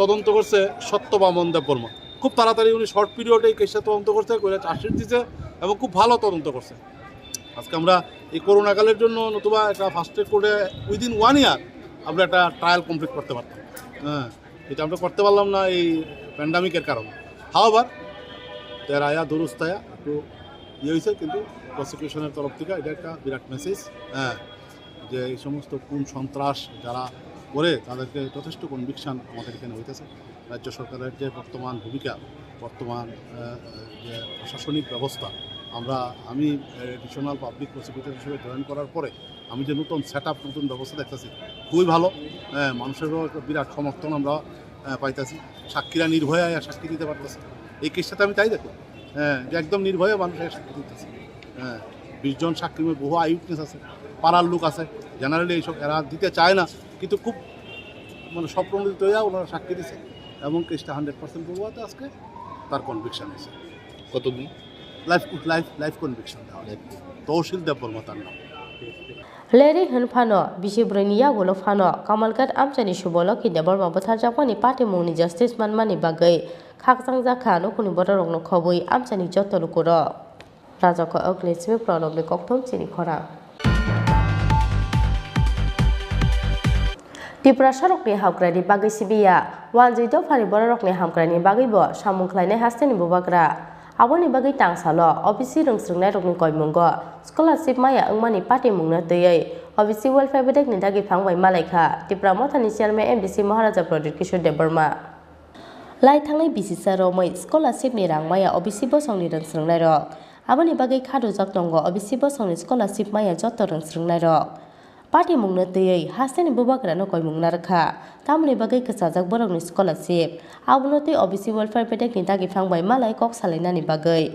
তদন্ত করছে সত্যবামন দেববর্মা। খুব তাড়াতাড়ি উনি শর্ট পিরিয়ডে এই কেসটা তদন্ত করছে, করে চার্জশিট দিছে এবং খুব ভালো তদন্ত করছে। আজকে আমরা এই করোনাকালের জন্য নতুবা একটা ফাস্ট ট্র্যাক কোর্টে উইদিন ওয়ান ইয়ার আমরা একটা ট্রায়াল কমপ্লিট করতে পারতাম। হ্যাঁ, এটা আমরা করতে পারলাম না এই প্যান্ডামিকের কারণে। হাওয়েভার, তেরা আয়া দুরুস্ত আয়া একটু ইয়ে হয়েছে, কিন্তু প্রসিকিউশনের তরফ থেকে এটা একটা বিরাট মেসেজ। হ্যাঁ, যে এই সমস্ত খুন সন্ত্রাস যারা করে, তাদেরকে যথেষ্ট কনভিকশন আমাদের এখানে হইতেছে। রাজ্য সরকারের যে বর্তমান ভূমিকা, বর্তমান, আহ, যে প্রশাসনিক ব্যবস্থা, আমরা, আমি অ্যাডিশনাল পাবলিক প্রসিকিউটর হিসেবে জয়েন করার পরে আমি যে নতুন সেট আপ, নতুন ব্যবস্থা দেখতেছি, খুবই ভালো। হ্যাঁ, মানুষেরও একটা বিরাট সমর্থন আমরা, আহ, পাইতেছি। সাক্ষীরা নির্ভয়ে আয়া সাক্ষী দিতে পারতেছে। এই কেসটাতে আমি তাই দেখলাম, হ্যাঁ, যে একদম নির্ভয়ে মানুষ আয়া সাক্ষী দিতেছে। হ্যাঁ, বিশ জন সাক্ষীর মধ্যে বহু আই উইটনেস আছে, পাড়ার লোক আছে, জেনারেলি এইসব এরা দিতে চায় না, কিন্তু খুব, মানে, স্বপ্রণোদিত হইয়া ওনারা সাক্ষী দিছে এবং কেসটা হান্ড্রেড পার্সেন্ট বলবো আজকে তার কনভিকশন হয়েছে। কতদিন? লাইফ, লাইফ, লাইফ কনভিকশন দেওয়া হয়েছে। তহসিল দেববর্মা তার নাম। Leri hwn phano, bisi brwi ni yagulo phano Kamalghat amchaini Subholokhi Debbarma butharjakmani patimungni justice manmani bagwi khakchangjakha nukhungni bororokno khobwi amchaini joto lukurok. Rajako Oklesmi Pranobni kokthum chini khorang. Tiprasarokni hamkraini bagwi sibiya, wanjwi dophani bororokni hamkraini bagwibo samung khlainai hasteni bubagra. Aboni bagwi tangsalo O B C rwngsrwngnairokni koimungo scholarship maya wngmani patimungno twiwi O B C Welfare Bedekni dagi phang bai malaikha Tipra Mothani Chairman M D C Maharaja Pradyut Kishore Debbarma. Lai thangnai bisisa romwi scholarship ni rang maya O B C bosongni rwngsrwngnairok. Aboni bagwi kha rwjak tongo O B C bosongni scholarship maya joto rwng swrwngnairok. Party mungno twiwi hasteni bubagrano koimung narwkha, tamoni bagwi kwchajak borokni scholarship. Abono twi O B C welfare bedekni dagi phang bai malai kok salainani bagwi.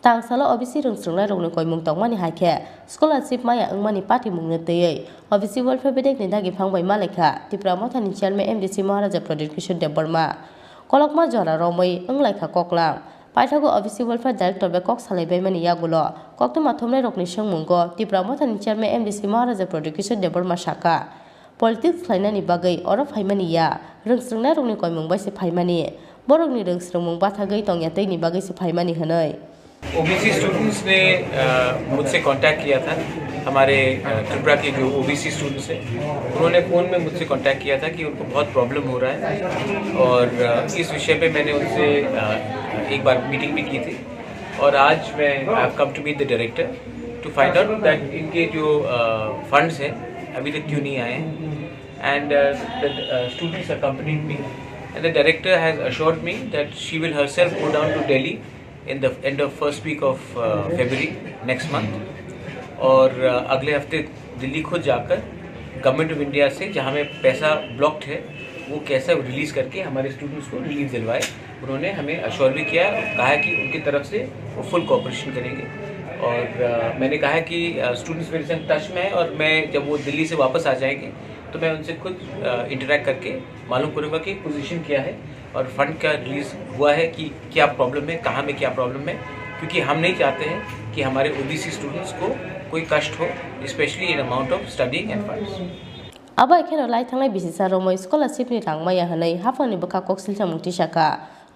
Tangsalo O B C rwng swrwngnairokni koimung tongmani hai khe scholarship maya wngmani party mungno twiwi O B C welfare bedekni dagi phang bai malaikha Tipra Mothani chairman M D C Maharaja Pradyut Kishore Debbarma. Kolokma jora romwi wnglaikha koklam. Paithago O B C Welfare Director bai kok salaibaimani yagulo koktwma thumnairokni swngmungo Tipra Mothani chairman M D C Maharaja Pradyut Kishore Debbarma sakha, politics khlainani bagwi oro phaimani ya, rwng swrwngnairokni koimung bai se phaimani, borokni rwng swrwngmung bathagwi tongya twini bagwi se phaimani hwnwi. OBC students ने अ, मुझसे कांटेक्ट किया था। हमारे अ, त्रिपुरा के जो OBC students हैं, उन्होंने फ़ोन में मुझसे कांटेक्ट किया था कि उनको बहुत प्रॉब्लम हो रहा है और अ, इस विषय पे मैंने उनसे अ, एक बार मीटिंग भी की थी। और आज मैं, I have come to meet the director to find out that इनके जो फंड्स हैं, अभी तक क्यों नहीं आए हैं। And the students accompanied me, and the director has assured me that she will herself go down to Delhi in the end of first week of February next month। और अ, अगले हफ्ते दिल्ली खुद जाकर गवर्नमेंट ऑफ इंडिया से, जहाँ में पैसा ब्लॉक्ड है, वो कैसा रिलीज करके हमारे स्टूडेंट्स को रिलीफ दिलवाए। उन्होंने हमें अश्योर भी किया, कहा है कि उनकी तरफ से वो फुल कोऑपरेशन करेंगे। और अ, मैंने कहा है कि स्टूडेंट्स मेरे संग टच में है और मैं, जब वो दिल्ली से वापस आ जाएंगे, तो मैं उनसे खुद इंटरेक्ट करके मालूम करूँगा कि पोजीशन क्या है और फंड का रिलीज हुआ है, कि क्या प्रॉब्लम है, कहाँ में क्या प्रॉब्लम है, क्योंकि हम नहीं चाहते हैं कि हमारे ओबीसी स्टूडेंट्स को कोई कष्ट हो, especially in amount of studying and funds। Abo hai kheno lai thangnai bisisa romwi scholarship ni rang maya hwnwi haphangni bwkha kok silsamung tisakha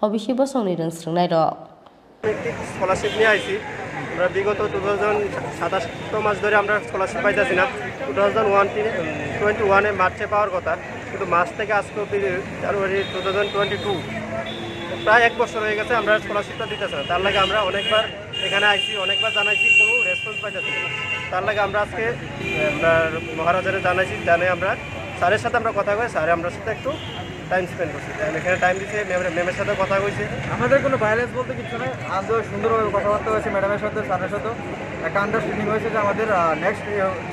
O B C bosongni rwng swrwngnairok. একটি স্কলারশিপ নিয়ে আইছি। আমরা বিগত two thousand সাতাশ মাস ধরে আমরা স্কলারশিপ পাইতেছি না। টু থাউজেন্ড ওয়ান টোয়েন্টি ওয়ানে মার্চে পাওয়ার কথা, কিন্তু মার্চ থেকে আজকে অব্দি, জানুয়ারি টু থাউজেন্ড টোয়েন্টি টু, প্রায় এক বছর হয়ে গেছে আমরা স্কলারশিপটা দিতেছে না। তার লাগে আমরা অনেকবার এখানে আইছি, অনেকবার জানাইছি, কোনো রেসপন্স পাইতেছি না। তার লাগে আমরা আজকে, আহ, আমরা মহারাজারে জানাইছি, জানে আমরা স্যারের সাথে আমরা কথা কই, স্যারে আমরা সাথে একটু টাইম স্পেন্ড করছি। আমি এখানে টাইম দিছি, ম্যামের, ম্যামের সাথে কথা কইছি। আমাদের কোনো ভায়োলেন্স বলতে কিছু নাই, আমরা সুন্দরভাবে কথাবার্তা হয়েছে ম্যাডামের সাথে, স্যারের সাথে। একটা আন্ডারস্ট্যান্ডিং হয়েছে যে আমাদের, আহ, নেক্সট,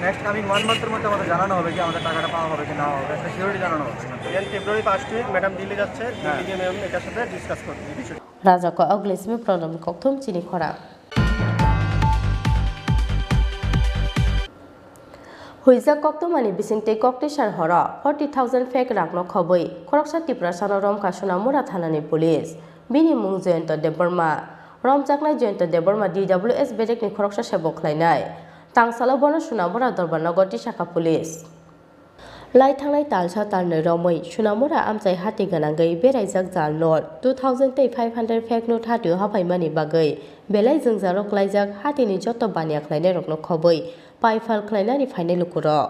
নেক্সট কামিং ওয়ান মান্থের মধ্যে আমাদের জানানো হবে কি আমাদের টাকাটা পাওয়া হবে কি না হবে, একটা সিওরিটি জানানো হবে। And February first week madam Delhi যাচ্ছে, হ্যাঁ। দিল্লি গিয়ে ম্যাম এটার সাথে ডিসকাস করবে এই বিষয়ে। Raja ko aglismi program kokthum chini khorang. Huijak koktwmani bisingtwi koktwisar horo forty thousand fake rangno khobwi khoroksa Tiprasano romkha Sonamura thanani police. Bini mung Jayanta Debbarma. Romjaknai Jayanta Debbarma D W S bedekni khoroksa sebo khlainai. Tangsalo bono Sonamura Dorbarnago tisakha police. Lai thangnai talsa talnwi romwi Sonamura amchai hati gwnangwi beraijak jal note two thousand tei five hundred fake note hatio haphaimani bagwi belai jwngjalo klaijak hatini joto baniya khlainairokno khobwi paifal khlainani phainai lukurok.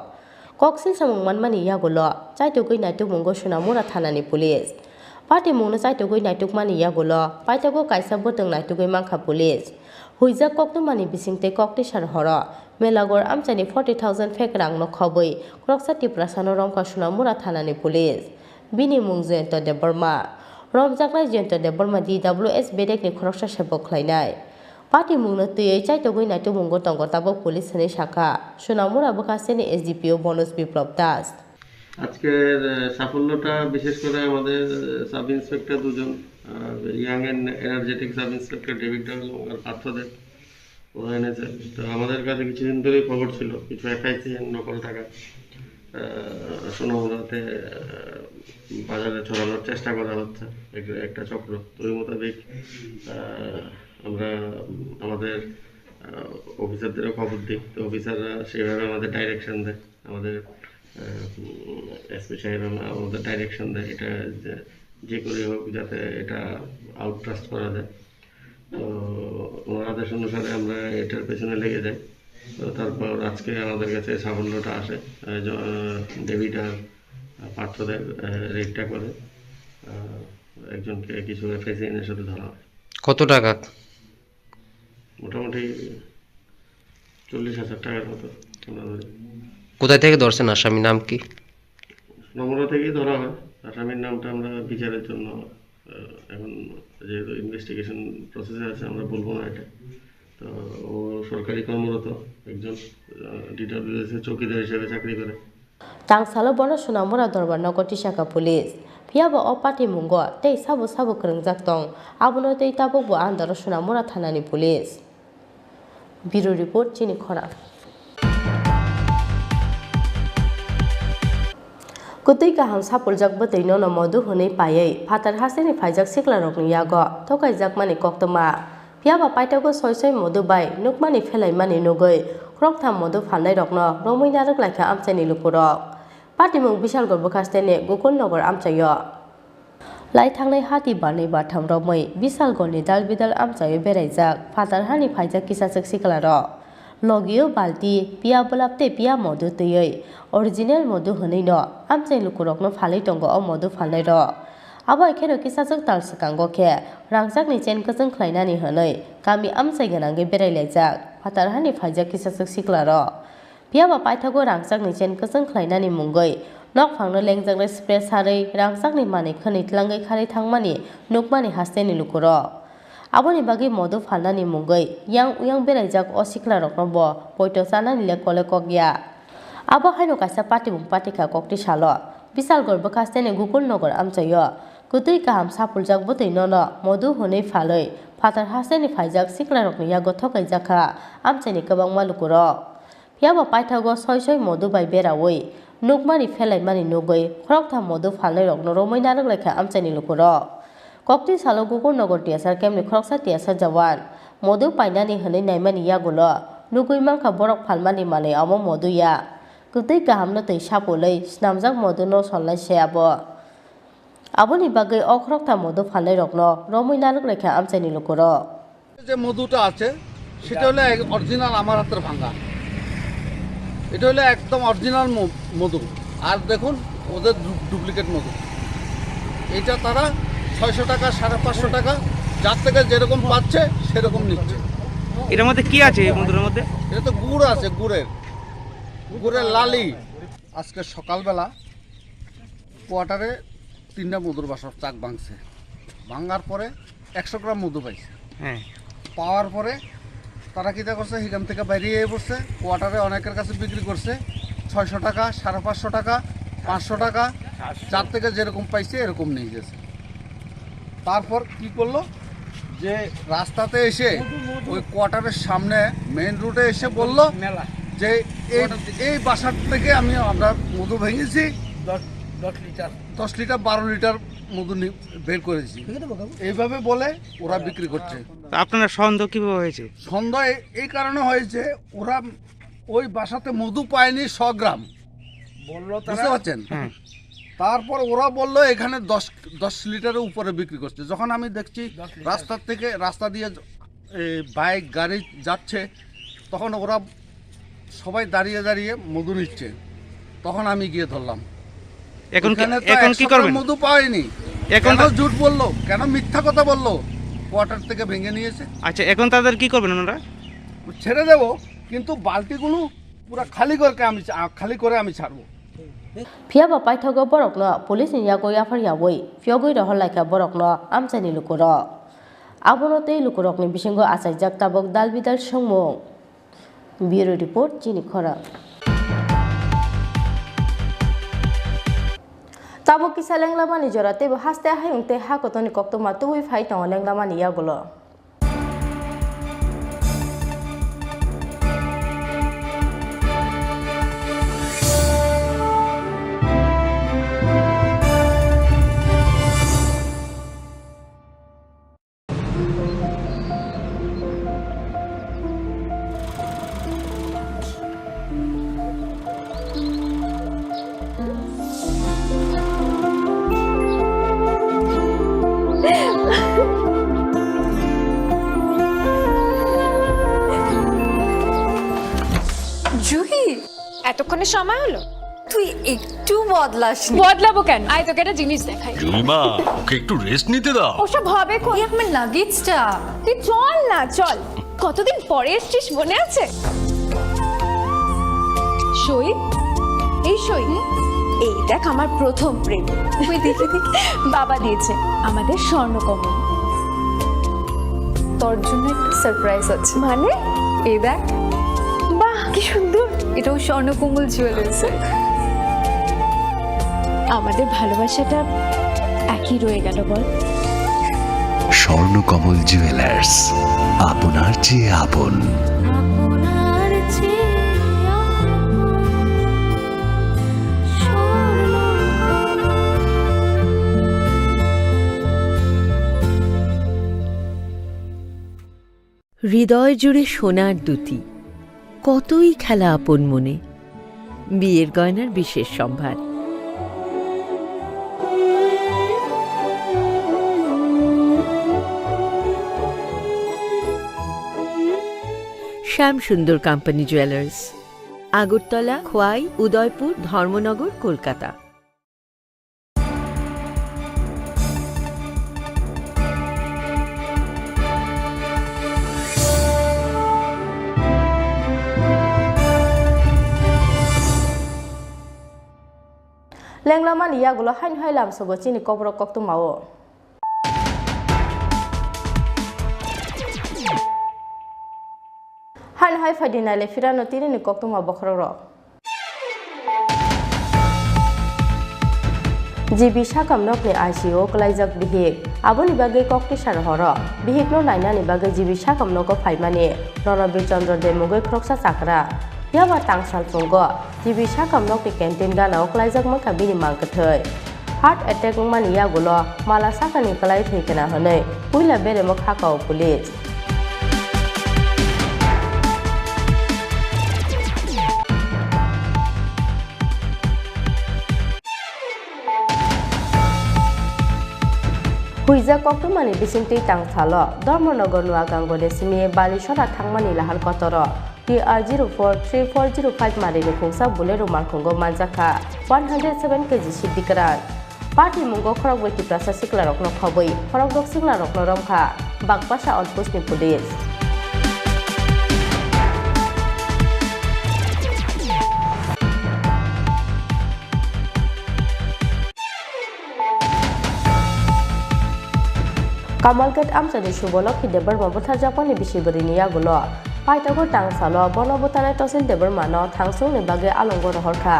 Koksil samung manmani yagulo chaitugwi naitukmungo Sonamura thanani police. Patimungno chaitugwi naitukmani yagulo paitago kaisa bwtwng naitugwi mankha police. Huijak koktwmani bisingtwi koktwisar horo Melagor amchaini forty thousand fake rangno khobwi khoroksa Tiprasano romkha Sonamura thanani police. Bini mung Jayanta Debbarma. Romjaknai Jayanta Debbarma D W S bedekni khoroksa sebo khlainai. Patimungno twiwi chaitugwi naitukmungo tongo tabuk police hwnwi sakha Sonamura bwkhasteni S D P O Bonoj Biplab Das. আজকের আহ, সাফল্যটা বিশেষ করে আমাদের sub inspector দুজন, young and energetic sub inspector David এবং আর পার্থদেব, ওরা এনেছে। তো আমাদের কাছে কিছুদিন ধরেই খবর ছিল কিছু এফআইসি নকল টাকা আহ, সোনামুড়াতে আহ, বাজারে ছড়ানোর চেষ্টা করা হচ্ছে একটা একটা চক্র। তো ওই মোতাবেক আহ, আমরা উম, আমাদের আহ, অফিসারদেরও খবর দিই। তো অফিসাররা সেভাবে আমাদের ডাইরেকশন দেয়। আমাদের এসপি সাহেব আমা- আমাদের ডাইরেকশন দেয়, এটা যে- যে করে হোক যাতে এটা আউটরাস্ট করা যায়। তো ওনার আদেশ অনুসারে আমরা এটার পেছনে লেগে যাই। তো তারপর আজকে আমাদের কাছে সাফল্যটা আসে। আহ, জ- আহ, ডেভিড আর পার্থদের রেডটা করে আহ, একজনকে কিছু এফআইসি এর সাথে ধরা হয়। কত টাকা? মোটামুটি চল্লিশ হাজার টাকার মতো আমরা ধরি। কোথায় থেকে ধরছেন আসামির নাম কি? নম্বর থেকেই ধরা হয়। আসামির নামটা আমরা বিচারের জন্য আহ, এখন যেহেতু ইনভেস্টিগেশন প্রসেসে আছে, আমরা বলবো না এটা। তো ও সরকারি কর্মরত, একজন, আহ, ডিডাব্লিউএস এ চৌকিদার হিসেবে চাকরি করে। Tangsalo bono Sonamura Dorbar nogo tisaka police. Phiya ba o patimungo tei sabo sabo kwrwngjak tong, abono tei tabukbo andaro Sonamura thanani police. Bureau report, chini khorang. Kwtwi kaham sapuljak bwtwi nono modu hwnwi paiwi phatar hasteni phaijak siklarokni yago thokaijakmani koktwma. Phiya ba paithago soi soi modu bai nukmani phelaimani nugwi khoroktham modu phalnairokno romwi narwk laikha amchaini lukurok. Patimung Bisalgor bwkhasteni Gokul Nogor amchaio. Lai thangnai hati barnai bartham romwi Bisalgorni dal bidal amchaio beraijak phatar hani phaijak kisachwk siklarok. Logio balti, piya bwlap tei piya modu twiwi original modu hwnwino amchai lukurokno phalwi tongo o modu phalnairok. Abo hai kheno kisachwk tal swkango khe rangchakni chen kwchwng khlainani hwnwi kami amchai gwnangwi berai laijak phatar hani phaijak kisachwk siklarok. Phiya ba paithago rangchakni chen kwchwng khlainani mungwi nokphangno lengjaknai spray sarwi rangchakni manwi khwnwi tlangwi kharwi thangmani nukmani hasteni lukurok. Aboni bagwi modu phalnani mungwi yang uyang beraijak o siklarokno bo poito chanani le kole kok ya. Abo haino kaisa patimung patikha kokti salo Bisalgor bwkhasteni Gokul Nogor amchaio kwtwi kaham sapuljak bwtwi nono modu hwnwi phalwi phatar hasteni phaijak siklarokni yago thokaijakha amchaini kwbangma lukurok. Phiya ba paithago soi soi modu bai beraui nukmani phelaimani nugwi khoroktham modu phalnairokno romwi narwk laikha amchaini lukurok. Kokti salo Gokul Nogor T S R camp ni khoroksa T S R jawan modu painani hwnwi naimani yagulo nugwi mankha borok phalmani manwi omo modu ya. Kwtwi kahamno twi sapulwi snamjak moduno solnai se abo. Aboni bagwi o khoroktham modu phalnairokno romwi narwk laikha amchaini lukurok. যে মধুটা আছে, সেটা হলো এক অরিজিনাল আমার হাতের ভাঙা। এটা হলো একদম অরিজিনাল ম-, মধু। আর দেখুন, ওদের ডু-, ডুপ্লিকেট মধু। এটা তারা ছয়শো টাকা, সাড়ে পাঁচশো টাকা, যার থেকে যেরকম পাচ্ছে, সেরকম নিচ্ছে। এটার মধ্যে কি আছে, এই মধুর মধ্যে? এটা তো গুড় আছে, গুড়ের, গুড়ের লালি। আজকে সকালবেলা কোয়ার্টারে তিনটা মধুর বাসা চাক ভাঙছে। ভাঙার পরে একশো গ্রাম মধু পাইছে। হ্যাঁ। পাওয়ার পরে তারা কিতা করছে, সেখান থেকে বাইরে এসে পড়ছে, কোয়ার্টারে অনেকের কাছে বিক্রি করছে, ছয়শো টাকা, সাড়ে পাঁচশো টাকা, পাঁচশো টাকা, যার থেকে যেরকম পাইছে এরকম নিয়ে গেছে। তারপর কি করলো, যে রাস্তাতে এসে ওই কোয়ার্টারের সামনে মেইন রোডে এসে বলল মেলা। যে এই, এই বাসার থেকে আমি, আমরা মধু ভেঙেছি, দশ, দশ লিটার। দশ লিটার, বারো লিটার মধু নি-, বের করেছি। এইভাবে বলে ওরা বিক্রি করছে। তা আপনার সন্দেহ কিভাবে হয়েছে? সন্দেহ এ-, এই কারণে হয়েছে, ওরা ওই বাসাতে মধু পায়নি শ গ্রাম। বললো তারা। বুঝতে পারছেন? হ্যাঁ। তারপর ওরা বললো এখানে দশ, দশ লিটারের উপরে বিক্রি করছে। যখন আমি দেখছি দশ লিটার। রাস্তার থেকে, রাস্তা দিয়ে, এ, বাইক, গাড়ি যাচ্ছে, তখন ওরা সবাই দাঁড়িয়ে দাঁড়িয়ে মধু নিচ্ছে। তখন আমি গিয়ে ধরলাম। এখন কি, এখানে তো এখন এক কি সপ্তাহ করবেন? মধু পাওয়া যায়নি। এখন কেন তা- ঝুট বললো? কেন মিথ্যা কথা বললো? কোয়ার্টার থেকে ভেঙে নিয়েছে। আচ্ছা, এখন তাদের কি করবেন আপনারা? ছেড়ে দেবো, কিন্তু বালতিগুলো পুরা খালি করে আমি চা-, খালি করে আমি ছাড়বো। Phiya ba paithago borokno police ni yago yaphar yaui phiyogwi rohor laikha borokno amchaini lukurok. Abono tei lukurokni bisingo achaijak tabuk dal bidal swngmung. Bureau report, chini khorang. Tabuk kisa lenglamani jora teibo haste hayung tei ha kotorni koktwma tubui phai tongo lenglamani yagulo. Juhi, এতক্ষণে সময় হলো? তুই একটু বদলাসনি। বদলাবো কেন? আয়, তোকে একটা জিনিস দেখাই। জুলিমা, ওকে একটু রেস্ট নিতে দাও। ওসব হবে কোন? এই আমার লাগেজটা। তুই চল না, চল। কতদিন পরে এসছিস, মনে আছে? সই, এই সই। এই দেখ, আমার প্রথম প্রেম। ওই দেখে দেখে। বাবা দিয়েছে আমাদের স্বর্ণকমল। তোর জন্য একটা সারপ্রাইজ আছে। মানে? এই দেখ। বাহ, কি সুন্দর। এটাও স্বর্ণকমল জুয়েলার্সের। আমাদের ভালোবাসাটা একই রয়ে গেল, বল? স্বর্ণকমল জুয়েলার্স, আপনার চেয়ে আপন। হৃদয় জুড়ে সোনার দুতি, কতই খেলা আপন মনে। বিয়ের গয়নার বিশেষ সম্ভার। শ্যাম সুন্দর কোম্পানি জুয়েলার্স, আগরতলা, খোয়াই, উদয়পুর, ধর্মনগর, Kolkata. Lenglamani yagulo haino hai lamsogo chini kokrok koktwmao. Haino hai phaidi naile phirano tinini koktwma bokhorokrok. G B sakam nokni I C U o kwlaijak bihik. Aboni bagwi kok tisa rohoro. Bihikno nainani bagwi G B sakam nogo phaimani Ronobir Chandra Debbarma mungwi khoroksa chakra. Phiya ba tangsal phungo G B sakam nokni canteen gana o kwlaijak mankha bini mang kwthwi. Heart attack wngmani yagulo mala sakani kwlai thwi khna hwnwi puila beremo kha kao police. Huijak koktwmani bisingtwi tangsalo Dharmanagar Nuagangode simi Balisora thangmani lahar kotoro T R zero four three four zero five marini khungsa Bolero malkhungo manjakha one hundred seven K G siddi kwran. Patimungo khorokbrwi Tiprasa siklarokno khobwi khorokdok siklarokno romkha Bagpasa outpostni police. Kamalghat amchaini subo Lokhi Debbarma butharjakmani bisi bwrwini yagulo paithago tangsalo bono butharnai Tosil Debbarmano thangsongni bagwi alongo rohorkha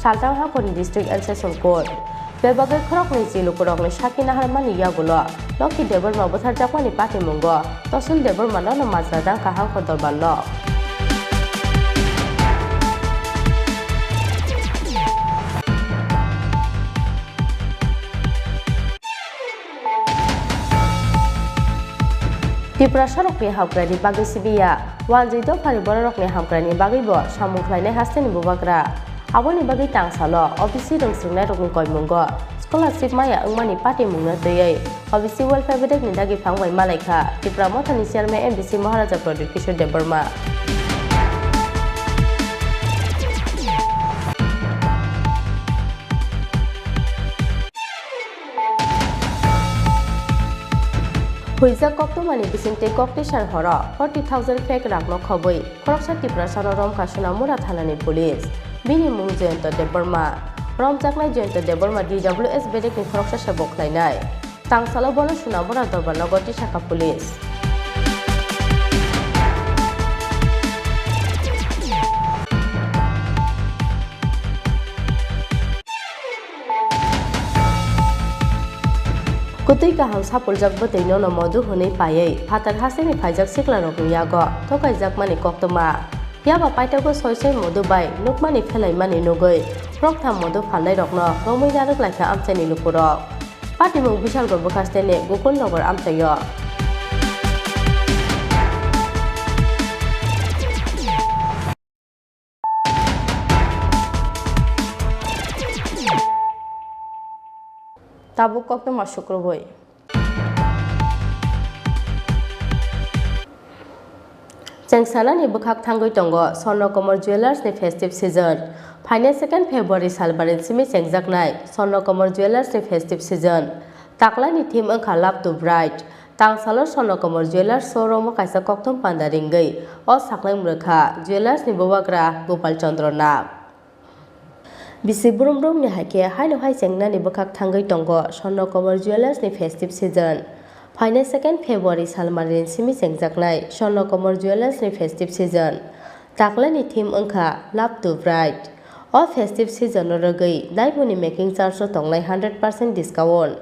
Salthang hakhorni District and Session Court. Bebagwi khoroknwi chi lukurokni sakki naharmani yagulo Lokhi Debbarma butharjakmani patimungo Tosil Debbarmano no majra dangkha hangkor dorbarno. Tiprasarokni hamkraini bagwi sibiya, wanjwi dophani bororokni hamkraini bagwibo samung khlainai hasteni bubagra. Aboni bagwi tangsalo O B C rwngswrwngnairokni koimungo scholarship maya wngmani patimungno twiwi O B C Welfare Bedekni dagi phang bai malaikha Tipra Mothani Chairman M D C Maharaja Pradyot Kishore Debbarma. Huijak koktwmani bisingtwi kok tisar horo forty thousand fake rakno khobwi khoroksa Tiprasano romkha Sonamura thanani police. Bini mung Jayanta Debbarma. Romjaknai Jayanta Debbarma D W S bedekni khoroksa se bo khlainai. Tangsalo bono Sonamura dorbarnogo tisakha police. Kwtwi kaham sapuljak bwtwi nono modu hwnwi paiwi phatar hasteni phaijak siklarokni yago thokaijakmani koktwma. Phiya ba paithago soi soi modu bai nukmani phelaimani nugwi roktham modu phalnairokno romwi narwk laikha amchaini lukurok. Patimung Bishalgarh bwkhasteni Gokulnagar amchaio. Tabuk koktwma sukrubwi. Chengsanani bwkhak thangwi tongo Swarnakamar Jewellers ni festive season. Phainai second February salbarni simi chengjaknai Swarnakamar Jewellers ni festive season. Taklaini theme wngkha Love to Bright. Tangsalo Swarnakamar Jewellers showroom o kaisa kokthum panda ringwi o saklai mwrwkha Jewellers ni bubagra Gopal Chandra Nag. Bisi brum brumni hai khe haino hai chengnani bwkhak thangwi tongo Swarnakamar Jewellers ni festive season. Phainai second February salmarini simi chengjaknai Swarnakomor Jewellers ni festive season. Taklaini theme wngkha Love to Bright. O festive season no rwgwi daimoni making charge o tongnai hundred percent discount,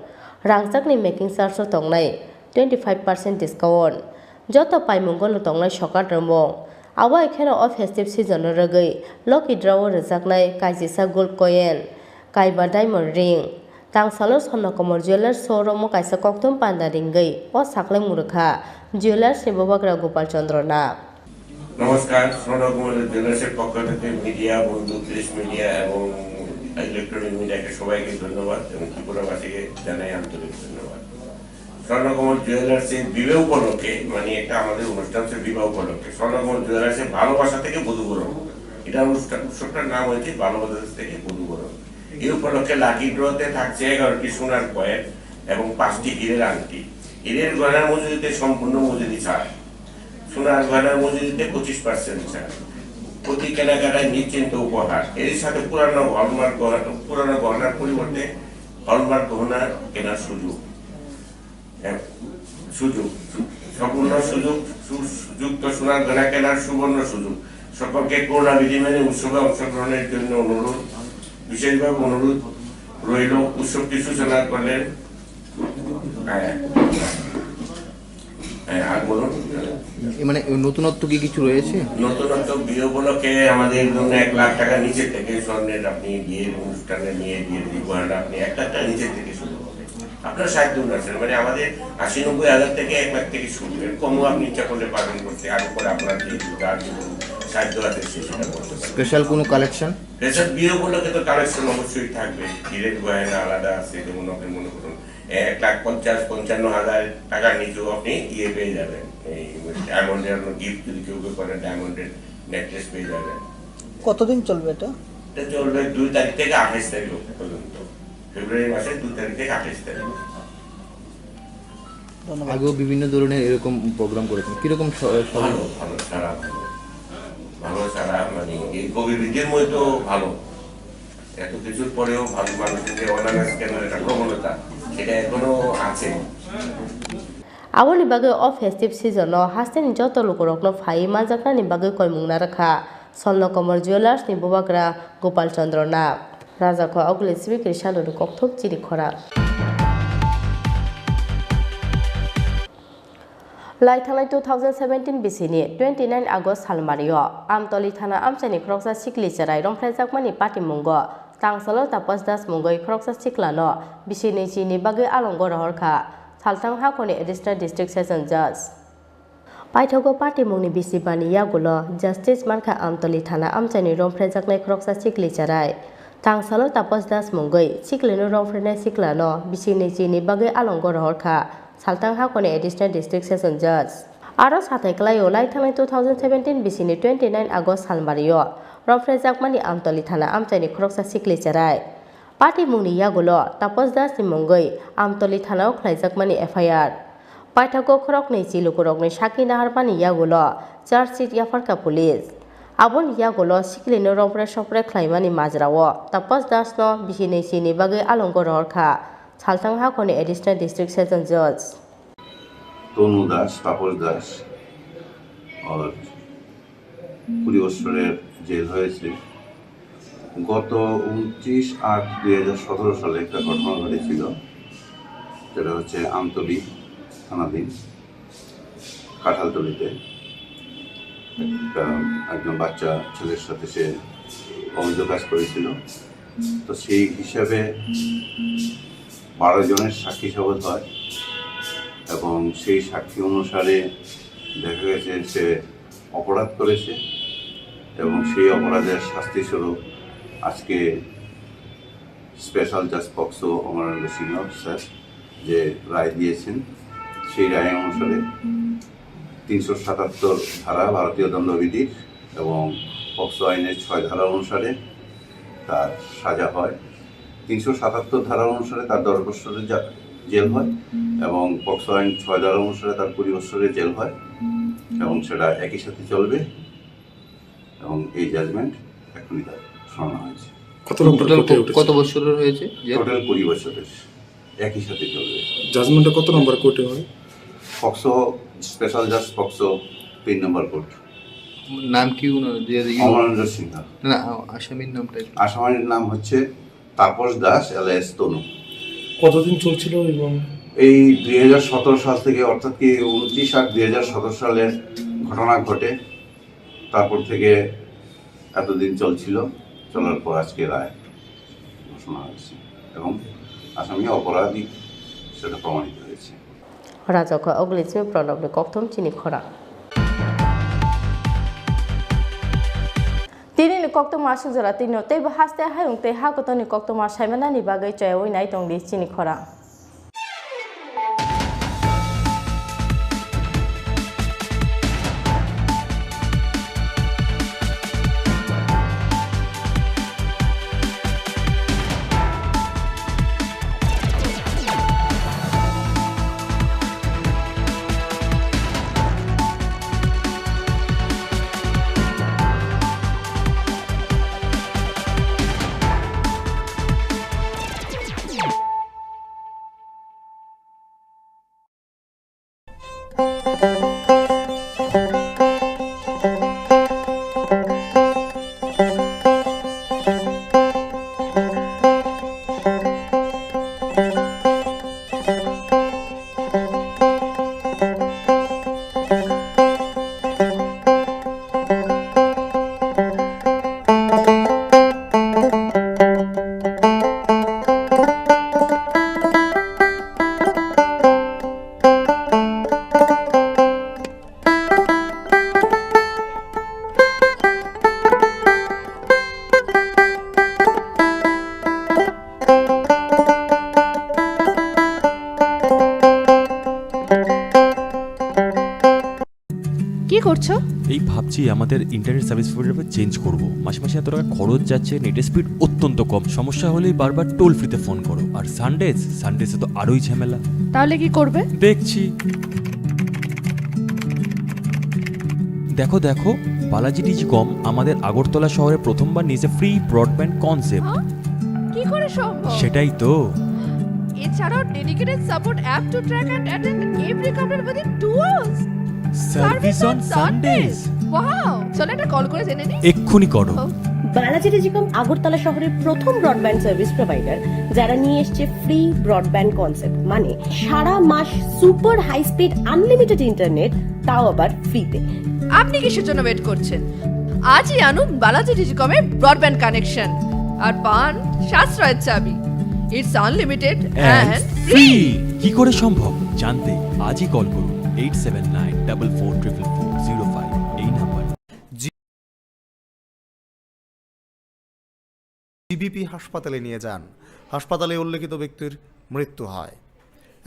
rangchakni making charge o tongnai twenty five percent discount. Joto paimungo no tongnai sokat rwmung. Abo hai kheno o festive season no rwgwi lucky draw o rwjaknai kaisisa gold coin, kaiba diamond ring. Tangsalo Swarnakomor Jewellers showroom o kaisa kokthum panda ringwi o saklai murwkha Jewellers ni bubagra Gopal Chandra Nath. নমস্কার, স্বর্ণকমল জুয়েলার্সের পক্ষ থেকে মিডিয়া বন্ধু, press media এবং ইলেকট্রনিক মিডিয়াকে সবাইকে ধন্যবাদ এবং ত্রিপুরাবাসীকে জানাই আন্তরিক ধন্যবাদ। স্বর্ণকমল জুয়েলার্সের বিবাহ উপলক্ষে, মানে একটা আমাদের অনুষ্ঠান হচ্ছে বিবাহ উপলক্ষে, স্বর্ণকমল জুয়েলার্সের ভালোবাসা থেকে বধূবরণ, এটা অনুষ্ঠান, উৎসবটার নাম হয়েছে ভালোবাসা থেকে বধূবরণ। এই উপলক্ষে লাকি ড্রতে থাকছে এগারোটি সোনার কয়েন এবং পাঁচটি হীরের আংটি। হীরের গয়নার মজুরিতে সম্পূর্ণ মজুরি ছাড়, সোনার গয়নার মজুরিতে পঁচিশ পার্সেন্ট ছাড়, প্রতি কেনাকাটায় নিশ্চিন্ত উপহার, এর সাথে পুরানো হলমার্ক গহনা, পুরানো গহনার পরিবর্তে হলমার্ক গহনা কেনার সুযোগ। এক, সুযোগ, সু-, সম্পূর্ণ সুযোগ, সু-, যুক্ত সোনার গয়না কেনার সুবর্ণ সুযোগ। সকলকে করোনা বিধি মেনে উৎসবে অংশগ্রহণের জন্য অনুরোধ, বিশেষভাবে অনুরোধ রইল। উৎসবটি সূচনা করলেন, হ্যাঁ, হ্যাঁ, আর বলুন। এ, মানে, নতুনত্ব কি কিছু রয়েছে? নতুনত্ব, বিয়ে উপলক্ষে আমাদের জন্য এক লাখ টাকা নিচে থেকে স্বর্ণের আপনি বিয়ের অনুষ্ঠানে নিয়ে বিয়ের উপহারটা আপনি এক লাখ টাকা নিচে থেকে শুরু হবে। আপনার সাধ্য অনুসারে, মানে, আমাদের আশি নব্বই হাজার থেকে এক লাখ থেকে শুরু। এর কমও আপনি ইচ্ছা করলে পাবেন করতে, আরো পরে আপনার যে যার যে সাধ্য আছে সে সেটা করতে পারেন। স্পেশাল কোনো কালেকশন? স্পেশাল বিয়ে উপলক্ষে তো কালেকশন অবশ্যই থাকবে। হীরের গয়না আলাদা আছে, যেমন আপনি মনে করুন এক লাখ পঞ্চাশ, পঞ্চান্ন হাজার টাকার নিচেও আপনি ইয়ে পেয়ে যাবেন। এই ডায়মন্ডের আপনার গিফট যদি কেউ কেউ করেন, ডায়মন্ডের নেকলেস পেয়ে যাবেন। কতদিন চলবে এটা? এটা চলবে দুই তারিখ থেকে আঠাশ তারিখ পর্যন্ত। ফেব্রুয়ারি মাসের দুই তারিখ থেকে আঠাশ তারিখ। ধন্যবাদ। আগেও বিভিন্ন ধরনের এরকম প্রোগ্রাম করেছেন, কিরকম স-, সব? ভালো, ভালো, সারা ভালো। ভালো সারা, মানে, এই কোভিড বিধির মধ্যে তো ভালো। এত কিছুর পরেও ভালো মানুষের যে অ্যাওয়ারনেস কেনার একটা প্রবণতা, সেটা এখনো আছে। Aboni bagwi o festive season-o hasteni joto lukurokno phaiwi manjaknani bagwi koimung narwkha Swarnakomor Jewellers-ni bubagra Gopal Chandra Nath. Rajakho August Simi Krishanoni kokthok chini khorang. Lai thangnai two thousand seventeen bisini twenty nine August salmario Amtoli thana amchaini khoroksa sikli cherai romphrejakmani patimungo Tangsalo Tapas Das mungwi khoroksa siklano bisini chini bagwi alongo rohorkha Salthang hakhorni Additional District Session Judge. Paithago patimungni bisibani yagulo Justice mankha Amtoli thana amchaini romphrejaknai khoroksa sikli cherai. Tangsalo Tapas Das mungwi siklino romphrwnai siklano bisini chini bagwi alongo rohorkha Salthang hakhorni Additional District Session Judge. Aro sathai kwlaio lai thangnai two thousand seventeen bisini twenty nine August salmario romphrwjakmani Amtoli thana amchaini khoroksa sikli cherai. Patimungni yagulo Tapas Das ni mungwi Amtoli thanao khlaijakmani F I R. Paithago khoroknwi chilukurokni sakhi naharmani yagulo charge sheet yapharkha police. Aboni yagulo siklino rompre sopre khlaimani majrao Tapas Das no bisini chini bagwi alongo rohorkha Salthang hakhorni Additional District Session Judge. তনু দাস, তাপস দাস, আর কুড়ি বছরের জেল হয়েছে। গত ঊনত্রিশ আট দুই হাজার সতেরো সালে একটা ঘটনা ঘটেছিল, যেটা হচ্ছে আমতলী থানাধীন কাঁঠালতলীতে একটা, একজন বাচ্চা ছেলের সাথে সে অবৈধ কাজ করেছিল। তো সেই হিসাবে বারো জনের সাক্ষী শপথ হয় এবং সেই সাক্ষী অনুসারে দেখা গেছে সে অপরাধ করেছে এবং সেই অপরাধের শাস্তি স্বরূপ আজকে স্পেশাল জাজ পক্সো অমরেন্দ্র সিংহ স্যার যে রায় দিয়েছেন, সেই রায় অনুসারে তিনশো সাতাত্তর ধারা ভারতীয় দণ্ডবিধির এবং পক্সো আইনের ছয় ধারা অনুসারে তার সাজা হয়। তিনশো সাতাত্তর ধারা অনুসারে তার দশ বছরের জা-, জেল হয় এবং পক্সো আইন ছয় ধারা অনুসারে তার কুড়ি বছরের জেল হয় এবং সেটা একই সাথে চলবে এবং এই জাজমেন্ট এখনই তার শোনানো হয়েছে। কত নম্বর টোটাল কোর্টে ক-, উঠেছে? কত বছরের হয়েছে জেল? টোটাল কুড়ি বছরের, একই সাথে চলবে। জাজমেন্টটা কত নম্বর কোর্টে হয়? পক্সো, স্পেশাল জাজ পক্সো, তিন নম্বর কোর্ট। নাম কি ওনার? যে, যে, অমরেন্দ্র সিংহ। না, আসামির নামটা একটু। আসামির নাম হচ্ছে তাপস দাস, এলিয়াস তনু। কতদিন চলছিল এবং এই দুই হাজার সতেরো সাল থেকে, অর্থাৎ কি ঊনত্রিশ আট দুই হাজার সতেরো সালের ঘটনা ঘটে, তারপর থেকে এতদিন চলছিল, চলার পর আজকে রায় ঘোষণা হয়েছে এবং আসামি অপরাধী সেটা প্রমাণিত হয়েছে। Rajokha Oglismi Pranobni kokthom chini khorang. Tinini koktwma aswk jora tino teibo haste hayung tei ha kotorni koktwma saimanani bagwi chayaui nai tongdi chini khorang. কি করছো? এই ভাবছি আমাদের ইন্টারনেট সার্ভিস প্রোভাইডার চেঞ্জ করব। মাসে মাসে এত টাকা খরচ যাচ্ছে, নেটের স্পিড অত্যন্ত কম, সমস্যা হলেই বারবার টোল ফ্রিতে ফোন করো। আর সানডেজ, সানডেজে তো আরোই ঝামেলা। তাহলে কি করবে? দেখছি। দেখো, দেখো, বালাজি টেলিকম আমাদের আগরতলা শহরে প্রথমবার নিয়েছে ফ্রি ব্রডব্যান্ড কনসেপ্ট। হ্যাঁ? কি করে সম্ভব? সেটাই তো। এছাড়াও dedicated support app to track and attend every complaint within two hours. Service on Sundays. Wow, চলো একটা কল করে জেনে নিই। এক্ষুনি করো। ও। বালাজি টেলিকম আগরতলা শহরের প্রথম ব্রডব্যান্ড সার্ভিস প্রোভাইডার, যারা নিয়ে এসছে ফ্রি ব্রডব্যান্ড কনসেপ্ট, মানে সারা মাস super high speed unlimited internet, তাও আবার ফ্রিতে। আপনি কিসের জন্য ওয়েট করছেন? আজই আনুন বালাজি টেলিকমে ব্রডব্যান্ড কানেকশন আর পান সাশ্রয়ের চাবি। It's unlimited and free। কি করে সম্ভব জানতে আজই কল করুন eight seven nine double four triple four zero five এই নাম্বার। জিবিপি হাসপাতালে নিয়ে যান। হাসপাতালে উল্লেখিত ব্যক্তির মৃত্যু হয়।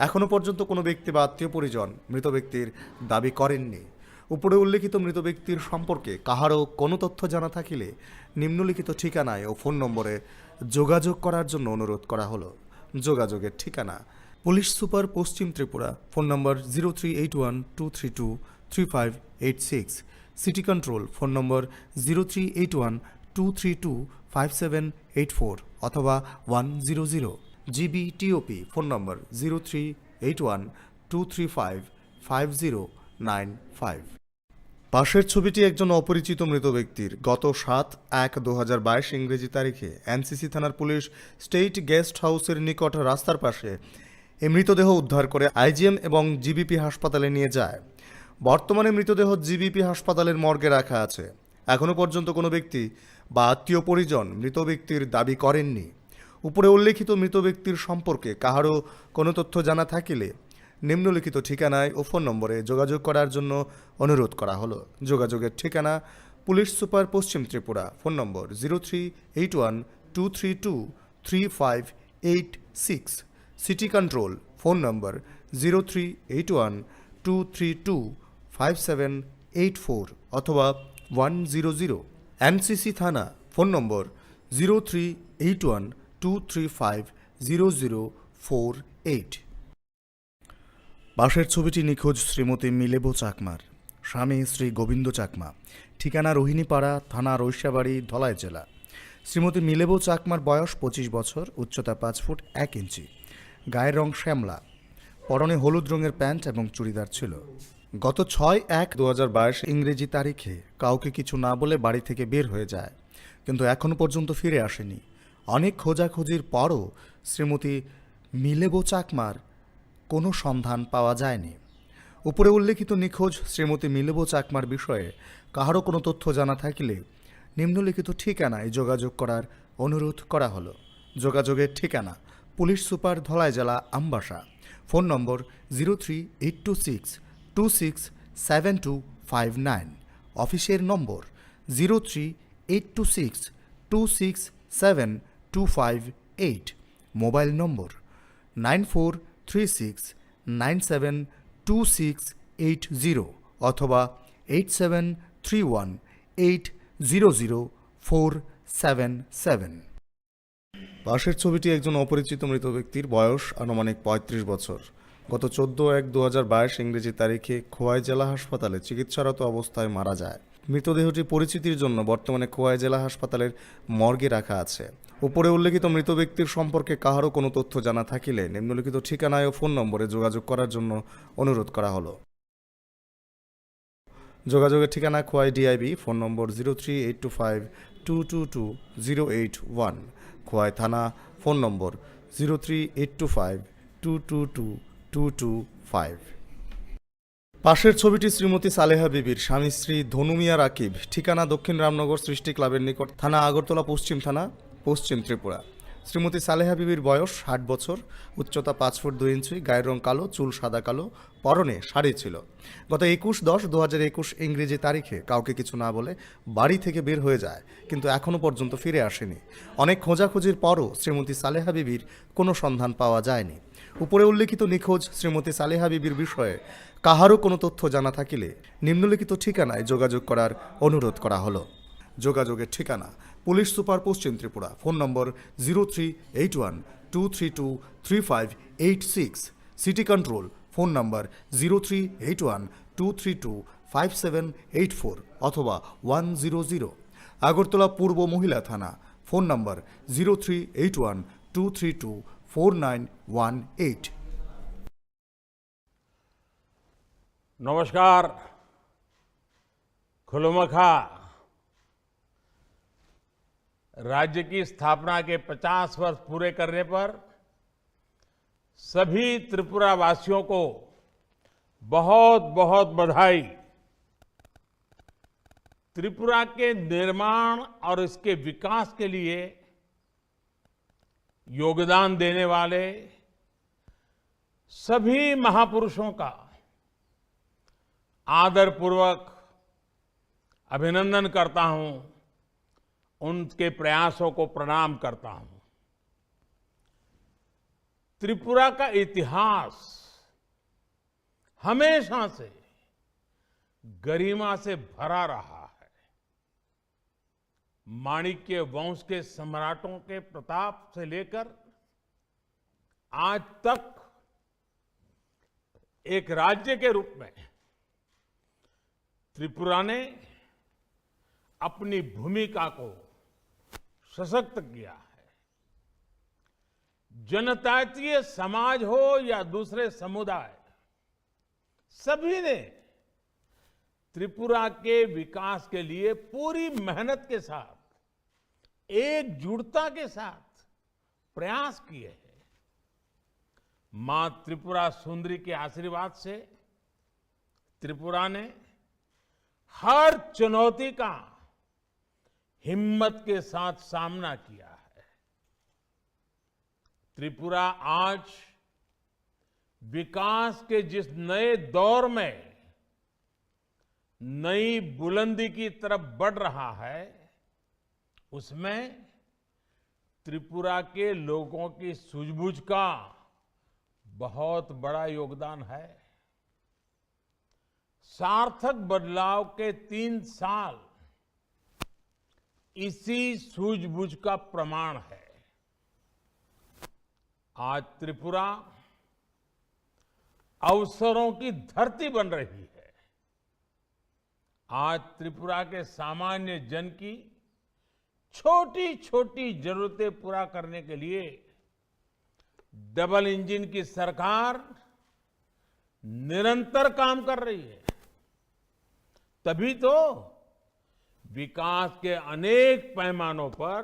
এখনও পর্যন্ত কোনো ব্যক্তি বা আত্মীয় পরিজন মৃত ব্যক্তির দাবি করেননি। উপরে উল্লেখিত মৃত ব্যক্তির সম্পর্কে কাহারও কোনো তথ্য জানা থাকিলে নিম্নলিখিত ঠিকানায় ও ফোন নম্বরে যোগাযোগ করার জন্য অনুরোধ করা হলো। যোগাযোগের ঠিকানা: পুলিশ সুপার, পশ্চিম Tripura, phone number zero three eight one two three two three five eight six, city control, phone number zero three eight one two three two five seven eight four অথবা one zero zero, GB TOP, phone number zero three eight one two three five five zero nine five. পাশের ছবিটি একজন অপরিচিত মৃত ব্যক্তির। গত সাত এক দু হাজার বাইশ ইংরেজি তারিখে এনসিসি থানার পুলিশ স্টেট গেস্ট হাউসের নিকট রাস্তার পাশে এই মৃতদেহ উদ্ধার করে আইজিএম এবং জিবিপি হাসপাতালে নিয়ে যায়। বর্তমানে মৃতদেহ জিবিপি হাসপাতালের মর্গে রাখা আছে। এখনও পর্যন্ত কোনো ব্যক্তি বা আত্মীয় পরিজন মৃত ব্যক্তির দাবি করেননি। উপরে উল্লেখিত মৃত ব্যক্তির সম্পর্কে কাহারও কোনো তথ্য জানা থাকিলে নিম্নলিখিত ঠিকানায় ও ফোন নম্বরে যোগাযোগ করার জন্য অনুরোধ করা হলো। যোগাযোগের ঠিকানা: পুলিশ সুপার, পশ্চিম Tripura, phone number zero three eight one two three two three five eight six, city control, phone number zero three eight one two three two five seven eight four অথবা ওয়ান জিরো জিরো, এনসিসি থানা, phone number zero three eight one two three five zero zero four eight. পাশের ছবিটি নিখোঁজ শ্রীমতী মিলেবো চাকমার। স্বামী শ্রী গোবিন্দ চাকমা, ঠিকানা রোহিণীপাড়া, থানা রৈশাবাড়ি, ধলাই জেলা। শ্রীমতী মিলেবো চাকমার বয়স পঁচিশ বছর, উচ্চতা পাঁচ ফুট এক ইঞ্চি, গায়ের রং শ্যামলা। পরনে হলুদ রঙের প্যান্ট এবং চুড়িদার ছিল। গত ছয় এক দু হাজার বাইশ ইংরেজি তারিখে কাউকে কিছু না বলে বাড়ি থেকে বের হয়ে যায়, কিন্তু এখনো পর্যন্ত ফিরে আসেনি। অনেক খোঁজাখুঁজির পরও শ্রীমতী মিলেবো চাকমার কোনো সন্ধান পাওয়া যায়নি। উপরে উল্লেখিত নিখোঁজ শ্রীমতী মিলেবো চাকমার বিষয়ে কাহারও কোনো তথ্য জানা থাকিলে নিম্নলিখিত ঠিকানায় যোগাযোগ করার অনুরোধ করা হলো। যোগাযোগের ঠিকানা: পুলিশ সুপার, ধলাই জেলা, Ambassa. Phone number: zero three eight two six two six seven two five nine. অফিসের number: zero three eight two six two six seven two five eight. Mobile number: nine four three six nine seven two six eight zero অথবা eight seven three one eight zero zero four seven seven. পাশের ছবিটি একজন অপরিচিত মৃত ব্যক্তির, বয়স আনুমানিক পঁয়ত্রিশ বছর। গত চোদ্দ এক দু হাজার বাইশ ইংরেজি তারিখে খোয়াই জেলা হাসপাতালে চিকিৎসারত অবস্থায় মারা যায়। মৃতদেহটি পরিচিতির জন্য বর্তমানে খোয়াই জেলা হাসপাতালের মর্গে রাখা আছে। উপরে উল্লেখিত মৃত ব্যক্তির সম্পর্কে কাহারও কোনো তথ্য জানা থাকিলে নিম্নলিখিত ঠিকানায় ও ফোন নম্বরে যোগাযোগ করার জন্য অনুরোধ করা হলো। যোগাযোগের ঠিকানা: Khowai DIB, phone number zero three eight two five two two two zero eight one. Khowai থানা, phone number zero three eight two five two two two two two five. পাশের ছবিটি শ্রীমতী সালেহা বিবির, স্বামী শ্রী ধনুমিয়া রাকিব, ঠিকানা দক্ষিণ রামনগর সৃষ্টি ক্লাবের নিকট, থানা আগরতলা, পশ্চিম থানা, পশ্চিম ত্রিপুরা। শ্রীমতী সালেহা বিবির বয়স ষাট বছর, উচ্চতা পাঁচ ফুট দুই ইঞ্চি, গায়ের রং কালো, চুল সাদা কালো, পরনে শাড়ি ছিল। গত একুশ দশ দু হাজার একুশ ইংরেজি তারিখে কাউকে কিছু না বলে বাড়ি থেকে বের হয়ে যায়, কিন্তু এখনও পর্যন্ত ফিরে আসেনি। অনেক খোঁজাখুঁজির পরও শ্রীমতী সালেহা বিবির কোনো সন্ধান পাওয়া যায়নি। উপরে উল্লেখিত নিখোঁজ শ্রীমতী সালেহা বিবির বিষয়ে কাহারও কোনো তথ্য জানা থাকিলে নিম্নলিখিত ঠিকানায় যোগাযোগ করার অনুরোধ করা হলো। যোগাযোগের ঠিকানা: পুলিশ সুপার, পশ্চিম Tripura, phone number zero three eight one two three two three five eight six. City control, phone number zero three eight one two three two five seven eight four অথবা ওয়ান জিরো জিরো। আগরতলা পূর্ব মহিলা থানা, phone number zero three eight one two three two four nine one eight. नमस्कार। खुलमखा। राज्य की स्थापना के पचास वर्ष पूरे करने पर सभी त्रिपुरा वासियों को बहुत बहुत बधाई। त्रिपुरा के निर्माण और इसके विकास के लिए योगदान देने वाले सभी महापुरुषों का आदरपूर्वक अभिनंदन करता हूं, उनके प्रयासों को प्रणाम करता हूं। त्रिपुरा का इतिहास हमेशा से गरिमा से भरा रहा है। माणिक्य वंश के सम्राटों के प्रताप से लेकर आज तक एक राज्य के रूप में त्रिपुरा ने अपनी भूमिका को सशक्त किया है। जनजातीय समाज हो या दूसरे समुदाय, सभी ने त्रिपुरा के विकास के लिए पूरी मेहनत के साथ, एकजुटता के साथ प्रयास किए हैं। मां त्रिपुरा सुंदरी के आशीर्वाद से त्रिपुरा ने हर चुनौती का हिम्मत के साथ सामना किया है। त्रिपुरा आज विकास के जिस नए दौर में नई बुलंदी की तरफ बढ़ रहा है, उसमें त्रिपुरा के लोगों की सूझबूझ का बहुत बड़ा योगदान है। सार्थक बदलाव के तीन साल इसी सूझबूझ का प्रमाण है। आज त्रिपुरा अवसरों की धरती बन रही है। आज त्रिपुरा के सामान्य जन की छोटी-छोटी जरूरतें पूरा करने के लिए डबल इंजन की सरकार निरंतर काम कर रही है, तभी तो विकास के अनेक पैमानों पर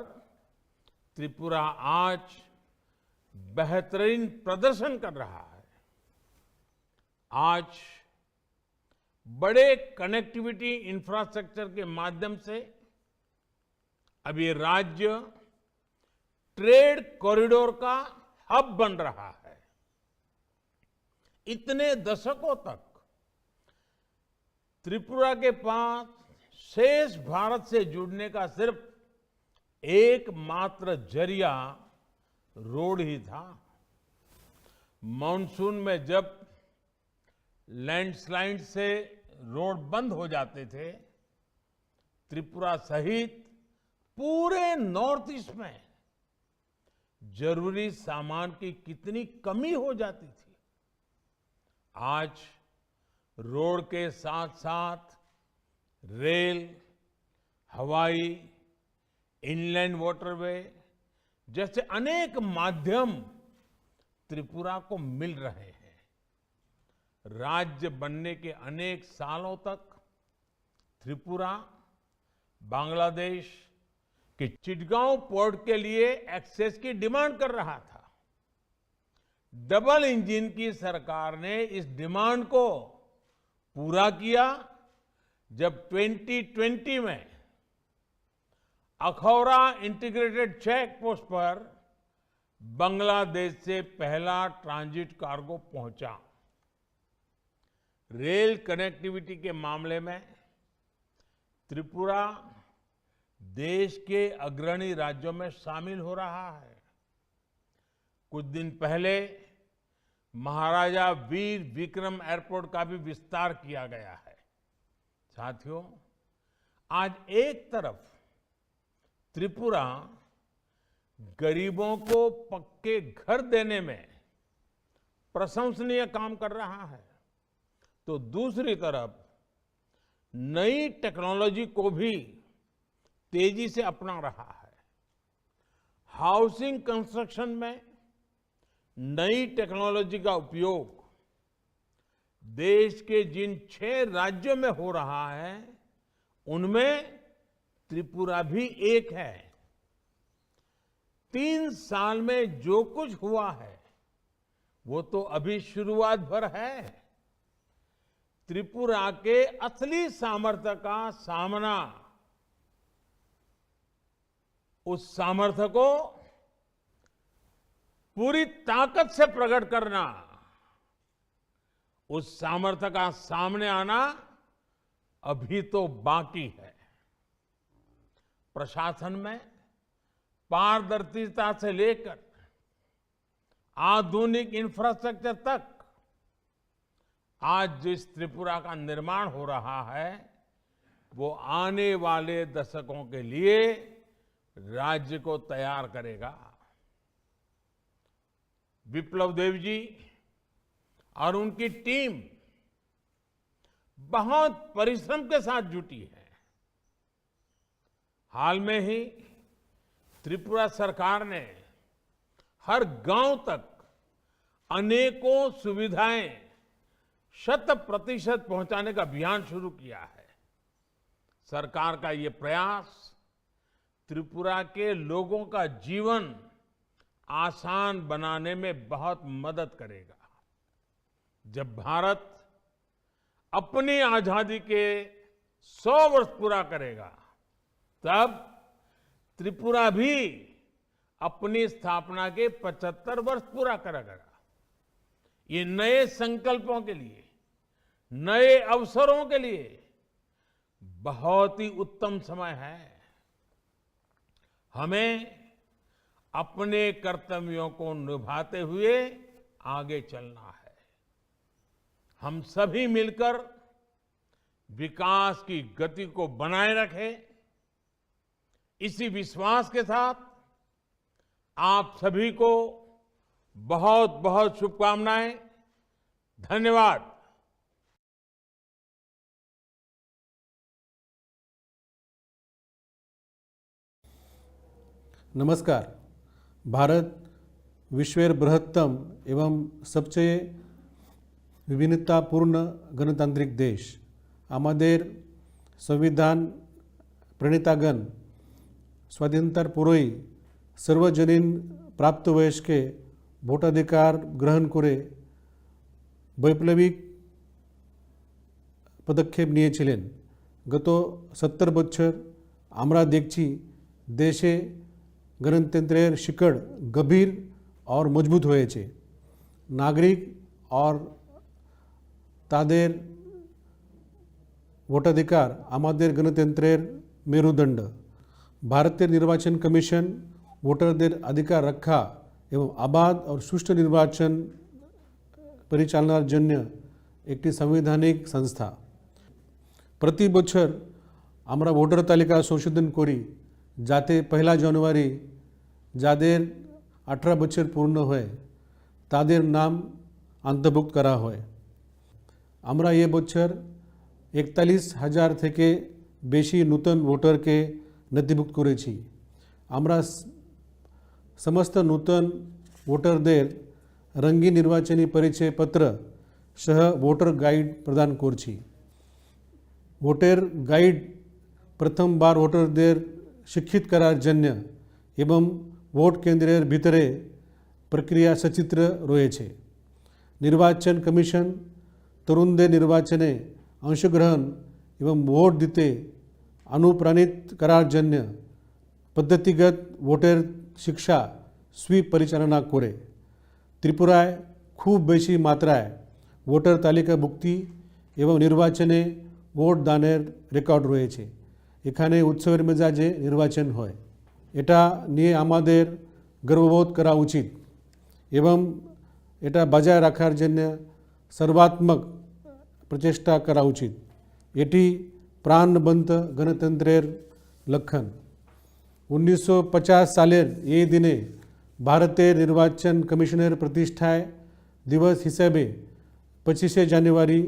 त्रिपुरा आज बेहतरीन प्रदर्शन कर रहा है। आज बड़े कनेक्टिविटी इंफ्रास्ट्रक्चर के माध्यम से अब ये राज्य ट्रेड कॉरिडोर का हब बन रहा है। इतने दशकों तक त्रिपुरा के पास शेष भारत से जुड़ने का सिर्फ एकमात्र जरिया रोड ही था। मानसून में जब लैंडस्लाइड से रोड बंद हो जाते थे, त्रिपुरा सहित पूरे नॉर्थ ईस्ट में जरूरी सामान की कितनी कमी हो जाती थी। आज रोड के साथ-साथ रेल, हवाई, इनलैंड वाटरवे जैसे अनेक माध्यम त्रिपुरा को मिल रहे हैं। राज्य बनने के अनेक सालों तक त्रिपुरा बांग्लादेश के चिटगांव पोर्ट के लिए एक्सेस की डिमांड कर रहा था। डबल इंजन की सरकार ने इस डिमांड को पूरा किया, जब ट्वेंटी ट्वेंटी में अखौरा इंटीग्रेटेड चेक पोस्ट पर बांग्लादेश से पहला ट्रांजिट कार्गो पहुंचा। रेल कनेक्टिविटी के मामले में त्रिपुरा देश के अग्रणी राज्यों में शामिल हो रहा है। कुछ दिन पहले महाराजा वीर विक्रम एयरपोर्ट का भी विस्तार किया गया है। साथियों, आज एक तरफ त्रिपुरा गरीबों को पक्के घर देने में प्रशंसनीय काम कर रहा है, तो दूसरी तरफ नई टेक्नोलॉजी को भी तेजी से अपना रहा है। हाउसिंग कंस्ट्रक्शन में नई टेक्नोलॉजी का उपयोग देश के जिन छह राज्यों में हो रहा है, उनमें त्रिपुरा भी एक है। तीन साल में जो कुछ हुआ है, वो तो अभी शुरुआत भर है। त्रिपुरा के असली सामर्थ्य का सामना, उस सामर्थ्य को पूरी ताकत से प्रकट करना, उस सामर्थ्य का सामने आना अभी तो बाकी है। प्रशासन में पारदर्शिता से लेकर आधुनिक इंफ्रास्ट्रक्चर तक आज जिस त्रिपुरा का निर्माण हो रहा है, वो आने वाले दशकों के लिए राज्य को तैयार करेगा। विप्लव देव जी और उनकी टीम बहुत परिश्रम के साथ जुटी है। हाल में ही त्रिपुरा सरकार ने हर गांव तक अनेकों सुविधाएं शत प्रतिशत पहुंचाने का अभियान शुरू किया है। सरकार का ये प्रयास त्रिपुरा के लोगों का जीवन आसान बनाने में बहुत मदद करेगा। जब भारत अपनी आजादी के सौ वर्ष पूरा करेगा, तब त्रिपुरा भी अपनी स्थापना के पचहत्तर वर्ष पूरा करेगा। ये नए संकल्पों के लिए, नए अवसरों के लिए बहुत ही उत्तम समय है। हमें अपने कर्तव्यों को निभाते हुए आगे चलना है। हम सभी मिलकर विकास की गति को बनाए रखें। इसी विश्वास के साथ आप सभी को बहुत बहुत शुभकामनाएं। धन्यवाद। नमस्कार। भारत विश्वेर बृहत्तम एवं सबसे विविधतापूर्ण गणतांत्रिक देश। আমাদের সংবিধান প্রণেতাগণ স্বাধীনতার পরেই সার্বজনীন প্রাপ্তবয়স্কে ভোটাধিকার গ্রহণ করে বৈপ্লবিক পদক্ষেপ নিয়েছিলেন। গত সত্তর বছর আমরা দেখছি দেশে গণতন্ত্রের শিকড় গভীর আর মজবুত হয়েছে। নাগরিক আর তাদের ভোটাধিকার আমাদের গণতন্ত্রের মেরুদণ্ড। ভারতের নির্বাচন কমিশন ভোটারদের অধিকার রক্ষা এবং অবাধ ও সুষ্ঠু নির্বাচন পরিচালনার জন্য একটি সাংবিধানিক সংস্থা। প্রতি বছর আমরা ভোটার তালিকা সংশোধন করি, যাতে পয়লা জানুয়ারি যাদের আঠারো বছর পূর্ণ হয়, তাদের নাম অন্তর্ভুক্ত করা হয়। আমরা এ বছর একতাল্লিশ হাজার থেকে বেশি নতুন ভোটারকে নথিভুক্ত করেছি। আমরা স-, সমস্ত নতুন ভোটারদের রঙিন নির্বাচনী পরিচয় পত্র সহ ভোটার গাইড প্রদান করছি। ভোটার গাইড প্রথমবার ভোটারদের শিক্ষিত করার জন্য এবং ভোট কেন্দ্রের ভিতরে প্রক্রিয়া সচিত্র রয়েছে। নির্বাচন কমিশন তরুণদের নির্বাচনে অংশগ্রহণ এবং ভোট দিতে অনুপ্রাণিত করার জন্য পদ্ধতিগত ভোটের শিক্ষা সুইপ পরিচালনা করে। ত্রিপুরায় খুব বেশি মাত্রায় ভোটার তালিকাভুক্তি এবং নির্বাচনে ভোট দানের রেকর্ড রয়েছে। এখানে উৎসবের মেজাজে নির্বাচন হয়। এটা নিয়ে আমাদের গর্ববোধ করা উচিত এবং এটা বজায় রাখার জন্য সর্বাত্মক প্রচেষ্টা করা উচিত। এটি প্রাণবন্ত গণতন্ত্রের লক্ষণ। উনিশশো পঞ্চাশ সালের এই দিনে ভারতের নির্বাচন কমিশনের প্রতিষ্ঠায় দিবস হিসেবে পঁচিশে জানুয়ারি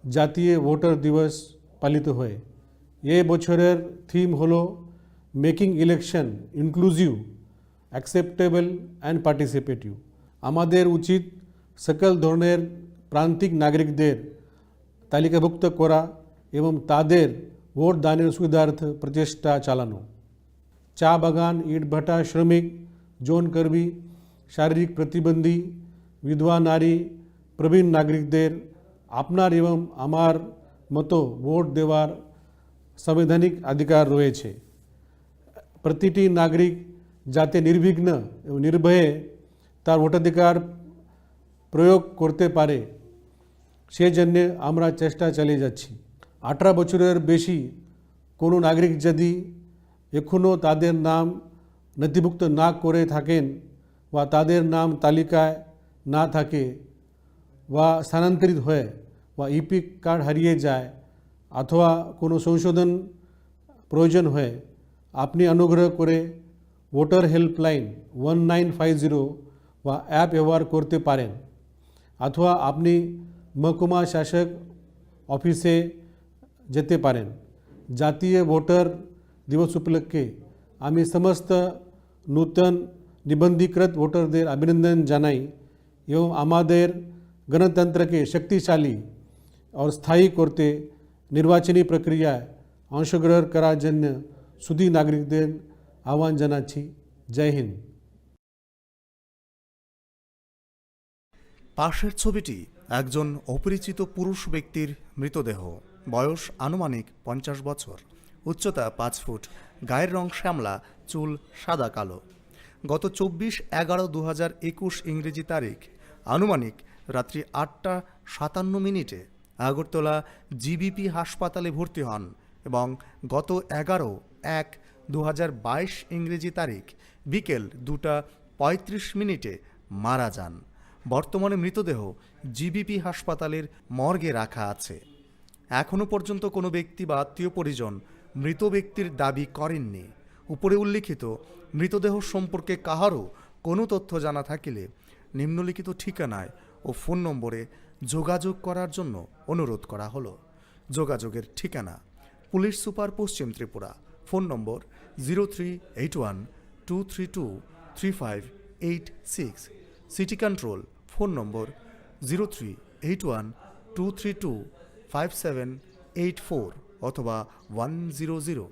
জাতীয় ভোটার দিবস পালিত হয়। এই বছরের থিম হলো making election inclusive, acceptable and participative. আমাদের উচিত সকল ধরনের প্রান্তিক নাগরিকদের তালিকাভুক্ত করা এবং তাদের ভোট দানের সুবিধার্থে প্রচেষ্টা চালানো। চা বাগান, ইটভাটা শ্রমিক, যৌন কর্মী, শারীরিক প্রতিবন্ধী, বিধবা নারী, প্রবীণ নাগরিকদের আপনার এবং আমার মতো ভোট দেওয়ার সাংবিধানিক অধিকার রয়েছে। প্রতিটি নাগরিক যাতে নির্বিঘ্ন এবং নির্ভয়ে তার ভোটাধিকার প্রয়োগ করতে পারে, সেজন্য আমরা চেষ্টা চালিয়ে যাচ্ছি। আঠারো বছরের বেশি কোনো নাগরিক যদি এখনও তাদের নাম নথিভুক্ত না করে থাকেন বা তাদের নাম তালিকায় না থাকে বা স্থানান্তরিত হয় বা ইপিক কার্ড হারিয়ে যায় অথবা কোনো সংশোধন প্রয়োজন হয়, আপনি অনুগ্রহ করে voter helpline one nine five zero বা অ্যাপ ব্যবহার করতে পারেন, অথবা আপনি মহকুমা শাসক অফিসে যেতে পারেন। জাতীয় ভোটার দিবস উপলক্ষে আমি সমস্ত নূতন নিবন্ধীকৃত ভোটারদের অভিনন্দন জানাই এবং আমাদের গণতন্ত্রকে শক্তিশালী ও স্থায়ী করতে নির্বাচনী প্রক্রিয়ায় অংশগ্রহণ করার জন্য সুধী নাগরিকদের আহ্বান জানাচ্ছি। জয় হিন্দ। পাশের ছবিটি একজন অপরিচিত পুরুষ ব্যক্তির মৃতদেহ। বয়স আনুমানিক পঞ্চাশ বছর, উচ্চতা পাঁচ ফুট, গায়ের রং শ্যামলা, চুল সাদা কালো। গত চব্বিশ এগারো দু হাজার একুশ ইংরেজি তারিখ আনুমানিক রাত্রি আটটা সাতান্ন মিনিটে আগরতলা জিবিপি হাসপাতালে ভর্তি হন এবং গত এগারো এক দু হাজার বাইশ ইংরেজি তারিখ বিকেল দুটা পঁয়ত্রিশ মিনিটে মারা যান। বর্তমানে মৃতদেহ জিবিপি হাসপাতালের মর্গে রাখা আছে। এখনও পর্যন্ত কোনো ব্যক্তি বা আত্মীয় পরিজন মৃত ব্যক্তির দাবি করেননি। উপরে উল্লিখিত মৃতদেহ সম্পর্কে কাহারও কোনো তথ্য জানা থাকিলে নিম্নলিখিত ঠিকানায় ও ফোন নম্বরে যোগাযোগ করার জন্য অনুরোধ করা হলো। যোগাযোগের ঠিকানা: পুলিশ সুপার, পশ্চিম Tripura, phone number zero three eight one two three two three five eight six, city control, phone number zero three eight one two three two five seven eight four অথবা ওয়ান জিরো জিরো।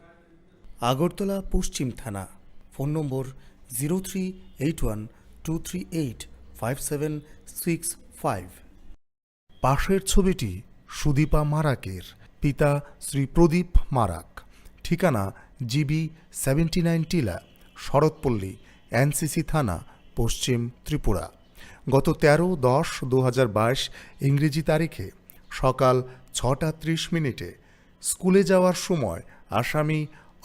আগরতলা পশ্চিম থানা, phone number zero three eight one two three eight five seven six five. পাশের ছবিটি সুদীপা মারাকের, পিতা শ্রী প্রদীপ মারাক, ঠিকানা GB seventy nine টিলা, শরৎপল্লী, এনসিসি থানা, পশ্চিম ত্রিপুরা। গত তেরো দশ দু হাজার বাইশ ইংরেজি তারিখে সকাল ছটা ত্রিশ মিনিটে স্কুলে যাওয়ার সময় আসামি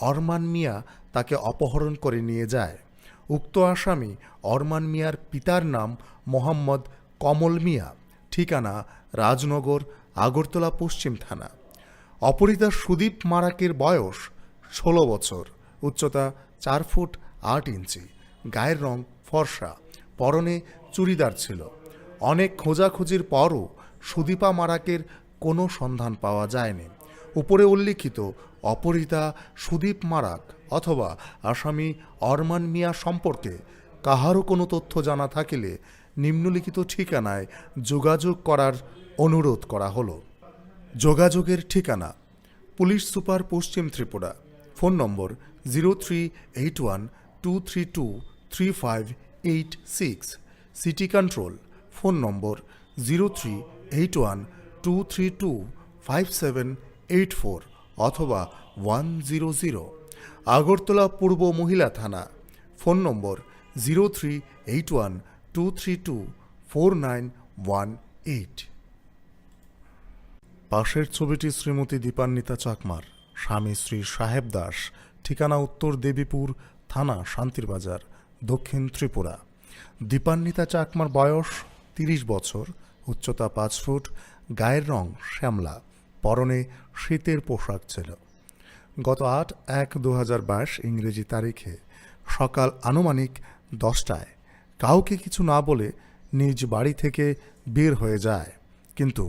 অরমান মিয়া তাকে অপহরণ করে নিয়ে যায়। উক্ত আসামি অরমান মিয়ার পিতার নাম মোহাম্মদ কমল মিয়া, ঠিকানা রাজনগর, আগরতলা পশ্চিম থানা। অপহৃতা সুদীপ মারাকের বয়স ষোলো বছর, উচ্চতা চার ফুট আট ইঞ্চি, গায়ের রং ফর্সা, পরনে চুড়িদার ছিল। অনেক খোঁজাখুঁজির পরও সুদীপা মারাকের কোনো সন্ধান পাওয়া যায়নি। উপরে উল্লিখিত অপহৃতা সুদীপ মারাক অথবা আসামি অরমান মিয়া সম্পর্কে কাহারও কোনো তথ্য জানা থাকিলে নিম্নলিখিত ঠিকানায় যোগাযোগ করার অনুরোধ করা হলো। যোগাযোগের ঠিকানা: পুলিশ সুপার, পশ্চিম Tripura, phone number zero three eight one two three two three five eight six, city control, phone number zero three eight one two three two five seven eight four অথবা ওয়ান জিরো জিরো। আগরতলা পূর্ব মহিলা থানা, phone number zero three eight one two three two four nine one eight. পাশের ছবিটি শ্রীমতী দীপান্বিতা চাকমার, স্বামী শ্রী সাহেব দাস, ঠিকানা উত্তর দেবীপুর থানা, শান্তির বাজার, দক্ষিণ ত্রিপুরা। দীপান্বিতা চাকমার বয়স তিরিশ বছর, উচ্চতা পাঁচ ফুট, গায়ের রং শ্যামলা, পরনে শীতের পোশাক ছিল। গত আট এক দু হাজার বাইশ ইংরেজি তারিখে সকাল আনুমানিক দশটায় কাউকে কিছু না বলে নিজ বাড়ি থেকে বের হয়ে যায়, কিন্তু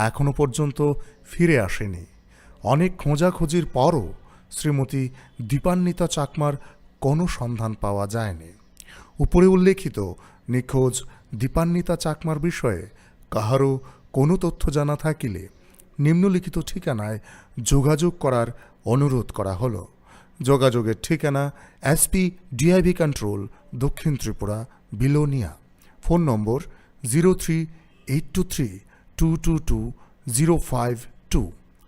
এখনো পর্যন্ত ফিরে আসেনি। অনেক খোঁজাখুঁজির পরও শ্রীমতী দীপান্বিতা চাকমার কোনো সন্ধান পাওয়া যায়নি। উপরে উল্লেখিত নিখোঁজ দীপান্বিতা চাকমার বিষয়ে কাহারও কোনো তথ্য জানা থাকিলে নিম্নলিখিত ঠিকানায় যোগাযোগ করার অনুরোধ করা হলো। যোগাযোগের ঠিকানা: এসপি ডিআইবি কন্ট্রোল, দক্ষিণ Tripura, Belonia. Phone number zero three eight two three two two two zero five two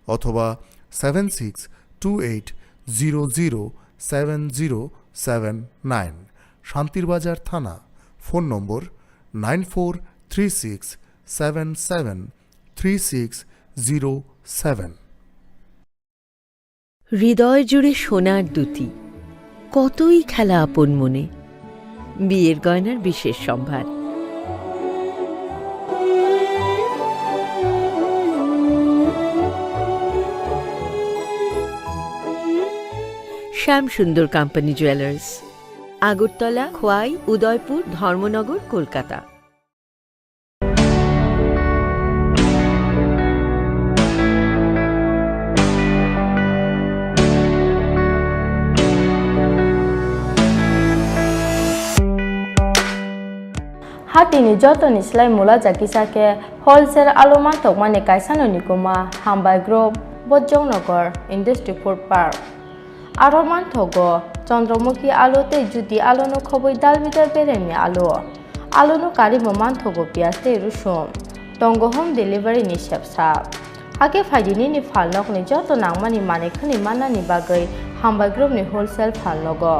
অথবা seven six two eight zero zero seven zero seven nine. Santirbazar থানা, phone number nine four three six seven seven three six zero seven. হৃদয় জুড়ে সোনার দ্যুতি, কতই খেলা আপন মনে। বিয়ের গয়নার বিশেষ সম্ভার। শ্যাম সুন্দর কোম্পানি জুয়েলার্স, আগরতলা, খোয়াই, উদয়পুর, ধর্মনগর, Kolkata. Hatini jotoni slai mula jakisa khe wholesale alu manthokmani kaisano nikuma Hambai Group, Bojongnagar Industry Food Park. Aro manthogo Chandramukhi alu tei Jyoti alu no khobwi dal bidal beremni alu. Alu no karwi bo manthogo piyaj tei rusum. Tongo home delivery ni sepsa. Hakhe phaidi nini phalnokni joto nangmani manwi khwnwi mannani bagwi Hambai Group ni wholesale phalnogo.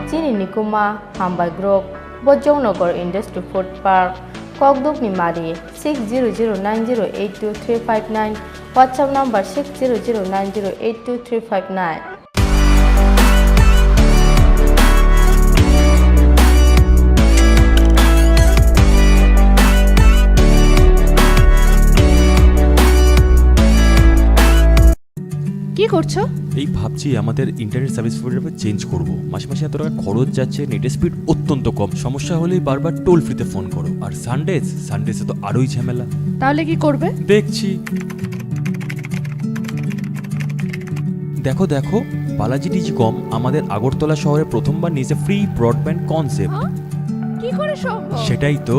Chini nikuma Hambai Group, Bojongnagar Industry Food Park, Kokdukni Mari, six zero zero nine zero eight two three five nine, WhatsApp number six zero zero nine zero eight two three five nine. কি করছো? এই ভাবছি আমাদের internet service provider change করব। মাসে মাসে এত টাকা খরচ যাচ্ছে, নেটের স্পিড অত্যন্ত কম। সমস্যা হলেই বারবার টোল ফ্রিতে ফোন করো। আর সানডেজ, সানডেজে তো আরোই ঝামেলা। তাহলে কি করবে? দেখছি। দেখো, দেখো, বালাজি টেলিকম আমাদের আগরতলা শহরে প্রথমবার নিয়েছে ফ্রি ব্রডব্যান্ড কনসেপ্ট। হ্যাঁ? কি করে সম্ভব? সেটাই তো।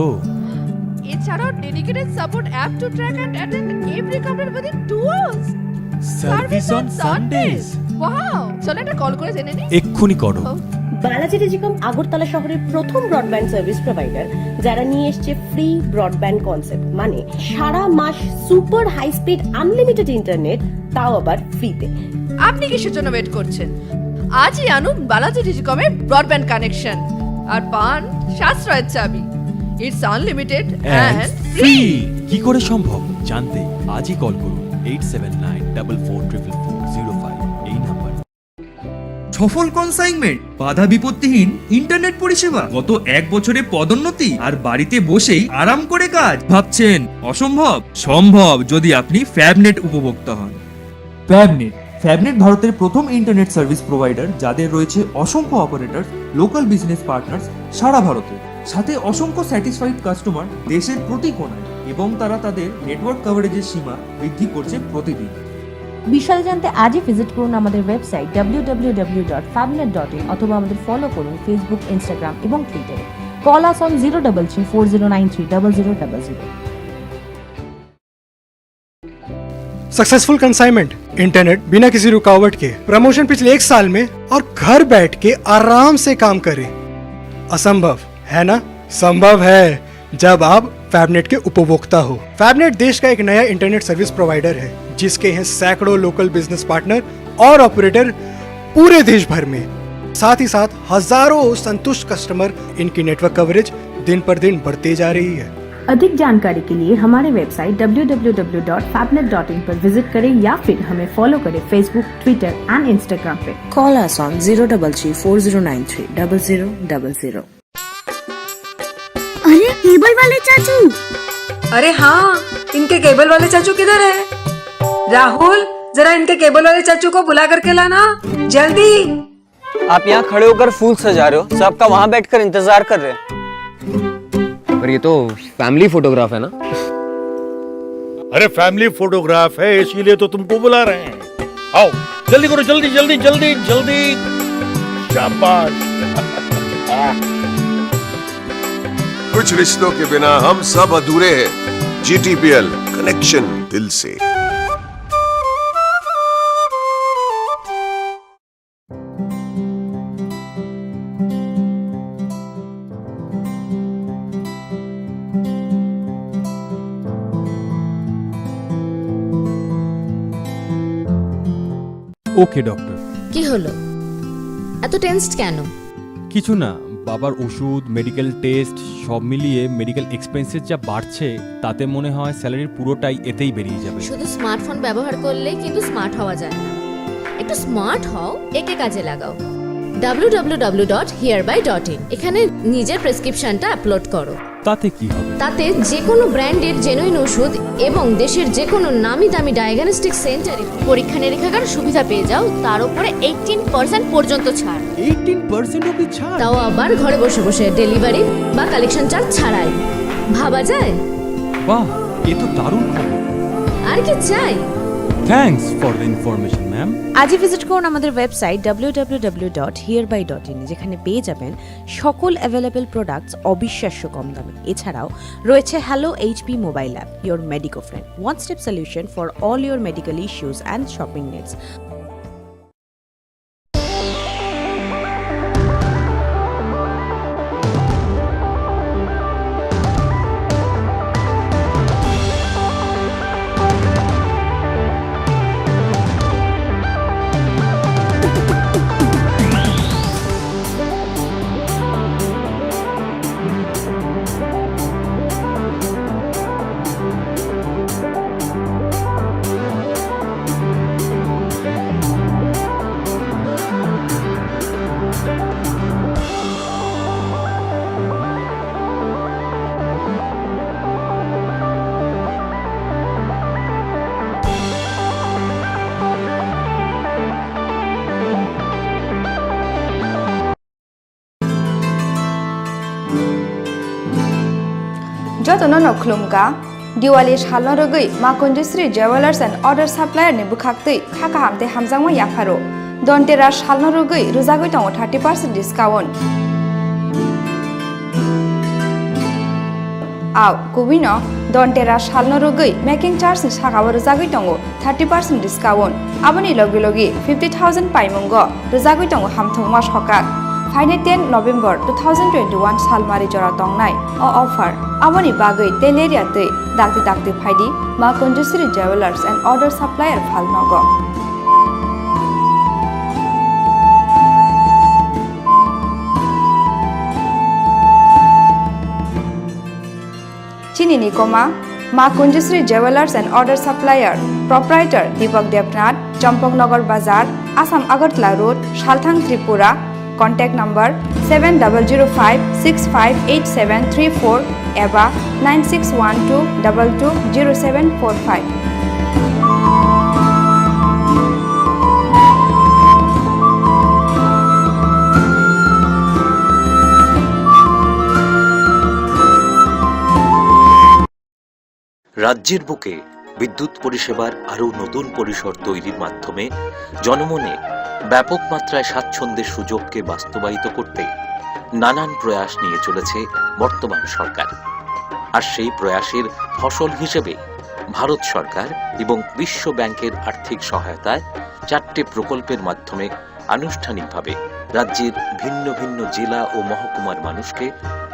এছাড়াও dedicated support app to track and attend every couple within two hours. Service on Sundays. Wow, চলো একটা কল করে জেনে নিই। এক্ষুনি করো। ও। বালাজি টেলিকম আগরতলা শহরের প্রথম ব্রডব্যান্ড সার্ভিস প্রোভাইডার, যারা নিয়ে এসছে ফ্রি ব্রডব্যান্ড কনসেপ্ট, মানে সারা মাস super high speed unlimited internet, তাও আবার ফ্রিতে। আপনি কিসের জন্য ওয়েট করছেন? আজই আনুন বালাজি টেলিকমের ব্রডব্যান্ড কানেকশন আর পান সাশ্রয়ের চাবি। It's unlimited and and free. কি করে সম্ভব জানতে আজই কল করুন eight seven nine double four triple four zero five এই নাম্বার। সফল কনসাইনমেন্ট, বাধা বিপত্তিহীন ইন্টারনেট পরিষেবা, গত এক বছরে পদোন্নতি আর বাড়িতে বসেই আরাম করে কাজ। ভাবছেন অসম্ভব? সম্ভব, যদি আপনি ফ্যাবনেট উপভোক্তা হন। ফ্যাবনেট ফ্যাবনেট ভারতের প্রথম ইন্টারনেট সার্ভিস প্রোভাইডার, যাদের রয়েছে অসংখ্য অপারেটর, লোকাল বিজনেস পার্টনার্স সারা ভারতে, সাথে অসংখ্য স্যাটিসফাইড কাস্টমার দেশের প্রতি কোণায়, এবং তারা তাদের নেটওয়ার্ক কভারেজের সীমা বৃদ্ধি করছে প্রতিদিন। বিশদে জানতে আজই ভিজিট করুন আমাদের website W W W dot ফ্যাবনেট ডট ইন অথবা আমাদের ফলো করুন ফেসবুক, ইনস্টাগ্রাম এবং টুইটারে। Call us on zero double three four zero nine three double zero double zero. Successful consignment, internet बिना किसी रुकावट के, प्रमोशन पिछले एक साल में, और घर बैठ के आराम से काम करें। असंभव है ना? संभव है, जब आप फैबनेट के उपभोक्ता हो। फैबनेट देश का एक नया इंटरनेट सर्विस प्रोवाइडर है, जिसके हैं सैकड़ों लोकल बिजनेस पार्टनर और ऑपरेटर पूरे देश भर में। साथ ही साथ हजारों संतुष्ट कस्टमर, इनकी नेटवर्क कवरेज दिन पर दिन बढ़ते जा रही है। अधिक जानकारी के लिए हमारे website W W W dot फैबनेट डॉट इन पर विजिट करें या फिर हमें फॉलो करें फेसबुक, ट्विटर एंड इंस्टाग्राम पे। Call us on zero double three four zero nine three double zero double zero. अरे, केबल वाले चाचू। अरे हाँ, इनके केबल वाले चाचू किधर है? राहुल, जरा इनके केबल वाले चाचू को बुला करके लाना, जल्दी। आप यहाँ खड़े होकर फूल सजा रहे हो, सबका वहाँ बैठकर इंतजार कर रहे हैं। पर ये तो फैमिली फोटोग्राफ है ना? अरे, फैमिली फोटोग्राफ है, इसीलिए तो तुमको बुला रहे हैं। आओ, जल्दी करो, जल्दी, जल्दी, जल्दी, जल्दी। शाबाश। कुछ रिश्तों के बिना हम सब अधूरे हैं। जीटीपीएल, कनेक्शन दिल से। ওকে ডক্টর। কি হলো, এত টেন্সড কেন? কিছু না, বাবার ওষুধ, মেডিকেল টেস্ট, সব মিলিয়ে মেডিকেল এক্সপেন্সেস যা বাড়ছে, তাতে মনে হয় স্যালারির পুরোটাই এতেই বেরিয়ে যাবে। শুধু স্মার্টফোন ব্যবহার করলে কিন্তু স্মার্ট হওয়া যায় না। একটু স্মার্ট হও, একে কাজে লাগাও। W W W dot here by dot in. এখানে নিজের প্রেসক্রিপশনটা আপলোড করো। তাতে কি হবে? তাতে যে কোনো ব্র্যান্ডের জেনুইন ওষুধ এবং দেশের যে কোনো নামি দামি ডায়াগনস্টিক সেন্টারে পরীক্ষা নিরীক্ষার সুবিধা পেয়ে যাও, তার উপরে এইটিন পার্সেন্ট পর্যন্ত ছাড়। এইটিন পার্সেন্ট অবধি ছাড়? তাও আবার ঘরে বসে বসে, ডেলিভারি বা কালেকশন চার্জ ছাড়াই। ভাবা যায়? বাহ, এ তো দারুণ খবর। আর কি চাই? Thanks for the information, ma'am. আজই ভিজিট করুন আমাদের website W W W dot here by dot in, যেখানে পেয়ে যাবেন সকল অ্যাভেলেবল প্রোডাক্টস অবিশ্বাস্য কম দামে। এছাড়াও রয়েছে hello HP mobile app, your Medico friend, one step solution for all your medical issues and shopping needs. Jotono no khulumkha, Diwali salno rwgwi Ma Kunjusri Jewellers and Other Supplier ni bwkhaktwi kha kaham tei hamjakma yapharo. Dhanteras salno rwgwi rwjagwi tongo thirty percent discount. Au, kubui no Dhanteras salno rwgwi making charge ni saka o rwjagwi tongo thirty percent discount. Aboni logi logi fifty thousand paimungo rwjagwi tongo hamthwngma sokak. Phainai ten November two thousand twenty-one salmari jora tongnai o offer. Aboni bagwi tei lerya twi dakti dakti phaidi Ma Kunjusri Jewellers and Other Supplier phalnogo. Chini ni koma, Ma Kunjusri Jewellers and Other Supplier, Proprietor Deepak Debnath, Champaknagar Bazar, Assam Agartala Road, Salthang, Tripura. Contact number seven double zero five six five eight seven three four eba nine six one two double two zero seven four five. রাজ্যের বুকে বিদ্যুৎ পরিষেবার আরও নতুন পরিসর তৈরির মাধ্যমে জনমনে ব্যাপক মাত্রায় স্বাচ্ছন্দ্যের সুযোগকে বাস্তবায়িত করতে নানান প্রয়াস নিয়ে চলেছে বর্তমান সরকার। আর সেই প্রয়াসের ফসল হিসেবে ভারত সরকার এবং বিশ্ব ব্যাংকের আর্থিক সহায়তায় চারটে প্রকল্পের মাধ্যমে আনুষ্ঠানিকভাবে রাজ্যের ভিন্ন ভিন্ন জেলা ও মহকুমার মানুষকে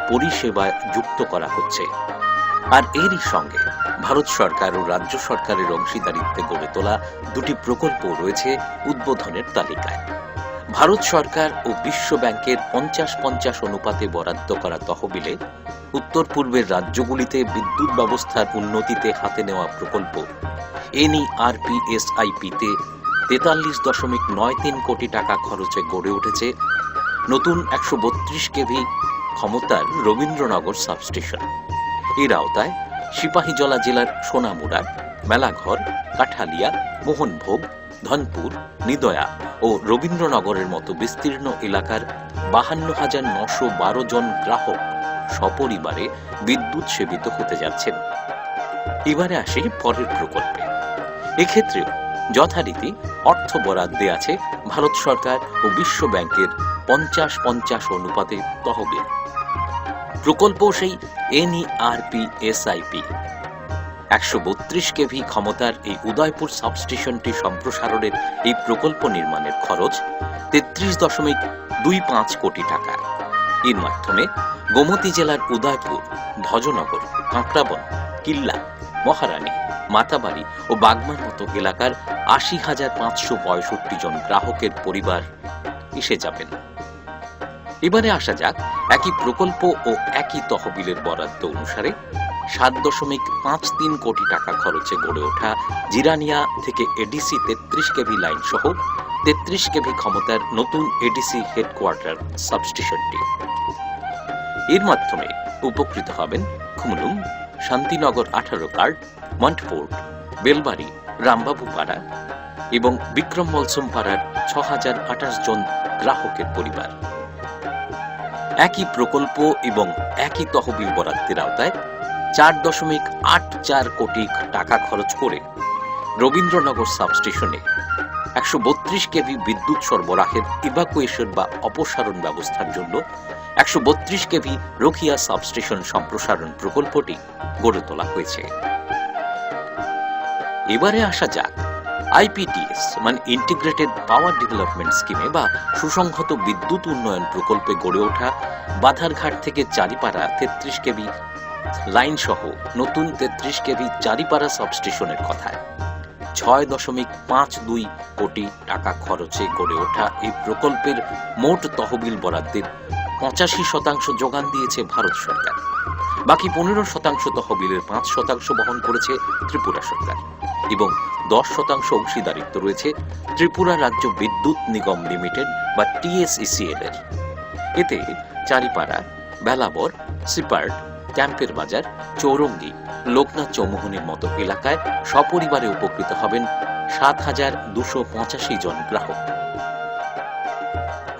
পরিষেবায় যুক্ত করা হচ্ছে। আর এরই সঙ্গে ভারত সরকার ও রাজ্য সরকারের অংশীদারিত্বে গড়ে তোলা দুটি প্রকল্প রয়েছে উদ্বোধনের তালিকায়। ভারত সরকার ও বিশ্ব ব্যাংকের পঞ্চাশ পঞ্চাশ অনুপাতে বরাদ্দ করা তহবিলে উত্তর পূর্বের রাজ্যগুলিতে বিদ্যুৎ ব্যবস্থার উন্নতিতে হাতে নেওয়া প্রকল্প এনইআরপিএসআইপিতে তেতাল্লিশ দশমিক নয় তিন কোটি টাকা খরচে গড়ে উঠেছে নতুন একশো বত্রিশ কেভি ক্ষমতার রবীন্দ্রনগর সাবস্টেশন। এর আওতায় সিপাহীজলা জেলার সোনামুড়া, মেলাঘর, কাঠালিয়া, মোহনভোগ, ধনপুর, নিদয়া ও রবীন্দ্রনগরের মতো বিস্তীর্ণ এলাকার বাহান্ন হাজার নশো বারো জন গ্রাহক সপরিবারে বিদ্যুৎ সেবিত হতে যাচ্ছেন। এবারে আসি পরের প্রকল্পে। এক্ষেত্রেও যথারীতি অর্থ বরাদ্দে আছে ভারত সরকার ও বিশ্ব ব্যাংকের পঞ্চাশ পঞ্চাশ অনুপাতে তহবিল। প্রকল্প সেই এনইআরপিএসআইপি। একশো বত্রিশ কেভি ক্ষমতার এই উদয়পুর সাবস্টেশনটি সম্প্রসারণের এই প্রকল্প নির্মাণের খরচ তেত্রিশ দশমিক দুই পাঁচ কোটি টাকা। এর মাধ্যমে গোমতী জেলার উদয়পুর, ভজনগর, কাঁকড়াবন, কিল্লা, মহারানী, মাতাবাড়ি ও বাগমার মতো এলাকার আশি হাজার পাঁচশো পঁয়ষট্টি জন গ্রাহকের পরিবার এসে যাবেন। এবারে আসা যাক একই প্রকল্প ও একই তহবিলের বরাদ্দ অনুসারে সাত দশমিক পাঁচ তিন কোটি টাকা খরচে গড়ে ওঠা জিরানিয়া থেকে এডিসি তেত্রিশ কেভি লাইন সহ তেত্রিশ কেভি ক্ষমতার নতুন এডিসি হেডকোয়ার্টার সাবস্টেশনটি। এর মাধ্যমে উপকৃত হবেন খুমলুং, শান্তিনগর আঠারো কার্ড, মন্টফোর্ড, বেলবাড়ি, রামবাবু পাড়া এবং বিক্রম মলসম পাড়ার ছ হাজার আঠাশ জন গ্রাহকের পরিবার। একই প্রকল্প এবং একই তহবিল বরাদ্দের আওতায় চার দশমিক আট চার কোটি টাকা খরচ করে রবীন্দ্রনগর সাবস্টেশনে একশো বত্রিশ কেভি বিদ্যুৎ সরবরাহের ইভাকুয়েশন বা অপসারণ ব্যবস্থার জন্য একশো বত্রিশ কেভি রোখিয়া সাবস্টেশন সম্প্রসারণ প্রকল্পটি গড়ে তোলা হয়েছে। এবারে আসা যাক আইপিডিএস মানে ইন্টিগ্রেটেড পাওয়ার ডেভেলপমেন্ট স্কিমে বা সুসংহত বিদ্যুৎ উন্নয়ন প্রকল্পে গড়ে ওঠা বাধারঘাট থেকে চারিপাড়া তেত্রিশ কেভি লাইন সহ নতুন তেত্রিশ কেভি চারিপাড়া সাবস্টেশনের কথায়। ছয় দশমিক পাঁচ দুই কোটি টাকা খরচে গড়ে ওঠা এই প্রকল্পের মোট তহবিল বরাদ্দের পঁচাশি শতাংশ যোগান দিয়েছে ভারত সরকার। বাকি পনেরো শতাংশ তহবিলের পাঁচ শতাংশ বহন করেছে ত্রিপুরা সরকার এবং দশ শতাংশ অংশীদারিত্ব রয়েছে ত্রিপুরা রাজ্য বিদ্যুৎ নিগম লিমিটেড বা টিএসইসিএল এর। এতে চারিপাড়া, বেলাবর, সিপার্ট, ক্যাম্পের বাজার, চৌরঙ্গি, লোকনাথ চৌমুহনীর মতো এলাকায় সপরিবারে উপকৃত হবেন সাত হাজার দুশো পঁচাশি জন গ্রাহক।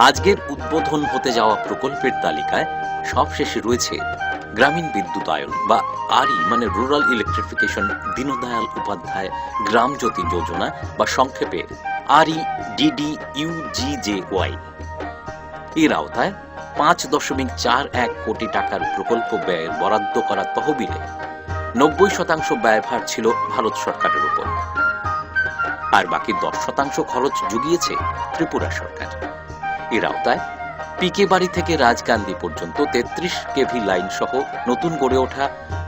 আজকের উদ্বোধন হতে যাওয়া প্রকল্পের তালিকায় সবশেষে রয়েছে গ্রামীণ বিদ্যুতায়ন বা আরই মানে রুরাল ইলেকট্রিফিকেশন দীনদয়াল উপাধ্যায় গ্রাম জ্যোতি যোজনা বা সংক্ষেপে আরই ডিডিইউজিজেওয়াই এর আওতায় পাঁচ দশমিক চার এক কোটি টাকার প্রকল্প ব্যয়ের বরাদ্দ করা তহবিলে নব্বই শতাংশ ব্যয়ভার ছিল ভারত সরকারের উপর, আর বাকি দশ শতাংশ খরচ জুগিয়েছে ত্রিপুরা সরকার। এর আওতায় পিকে বাড়ি থেকে রাজকান্দি পর্যন্ত তেত্রিশ কেভি লাইন সহ নতুন গড়ে ওঠা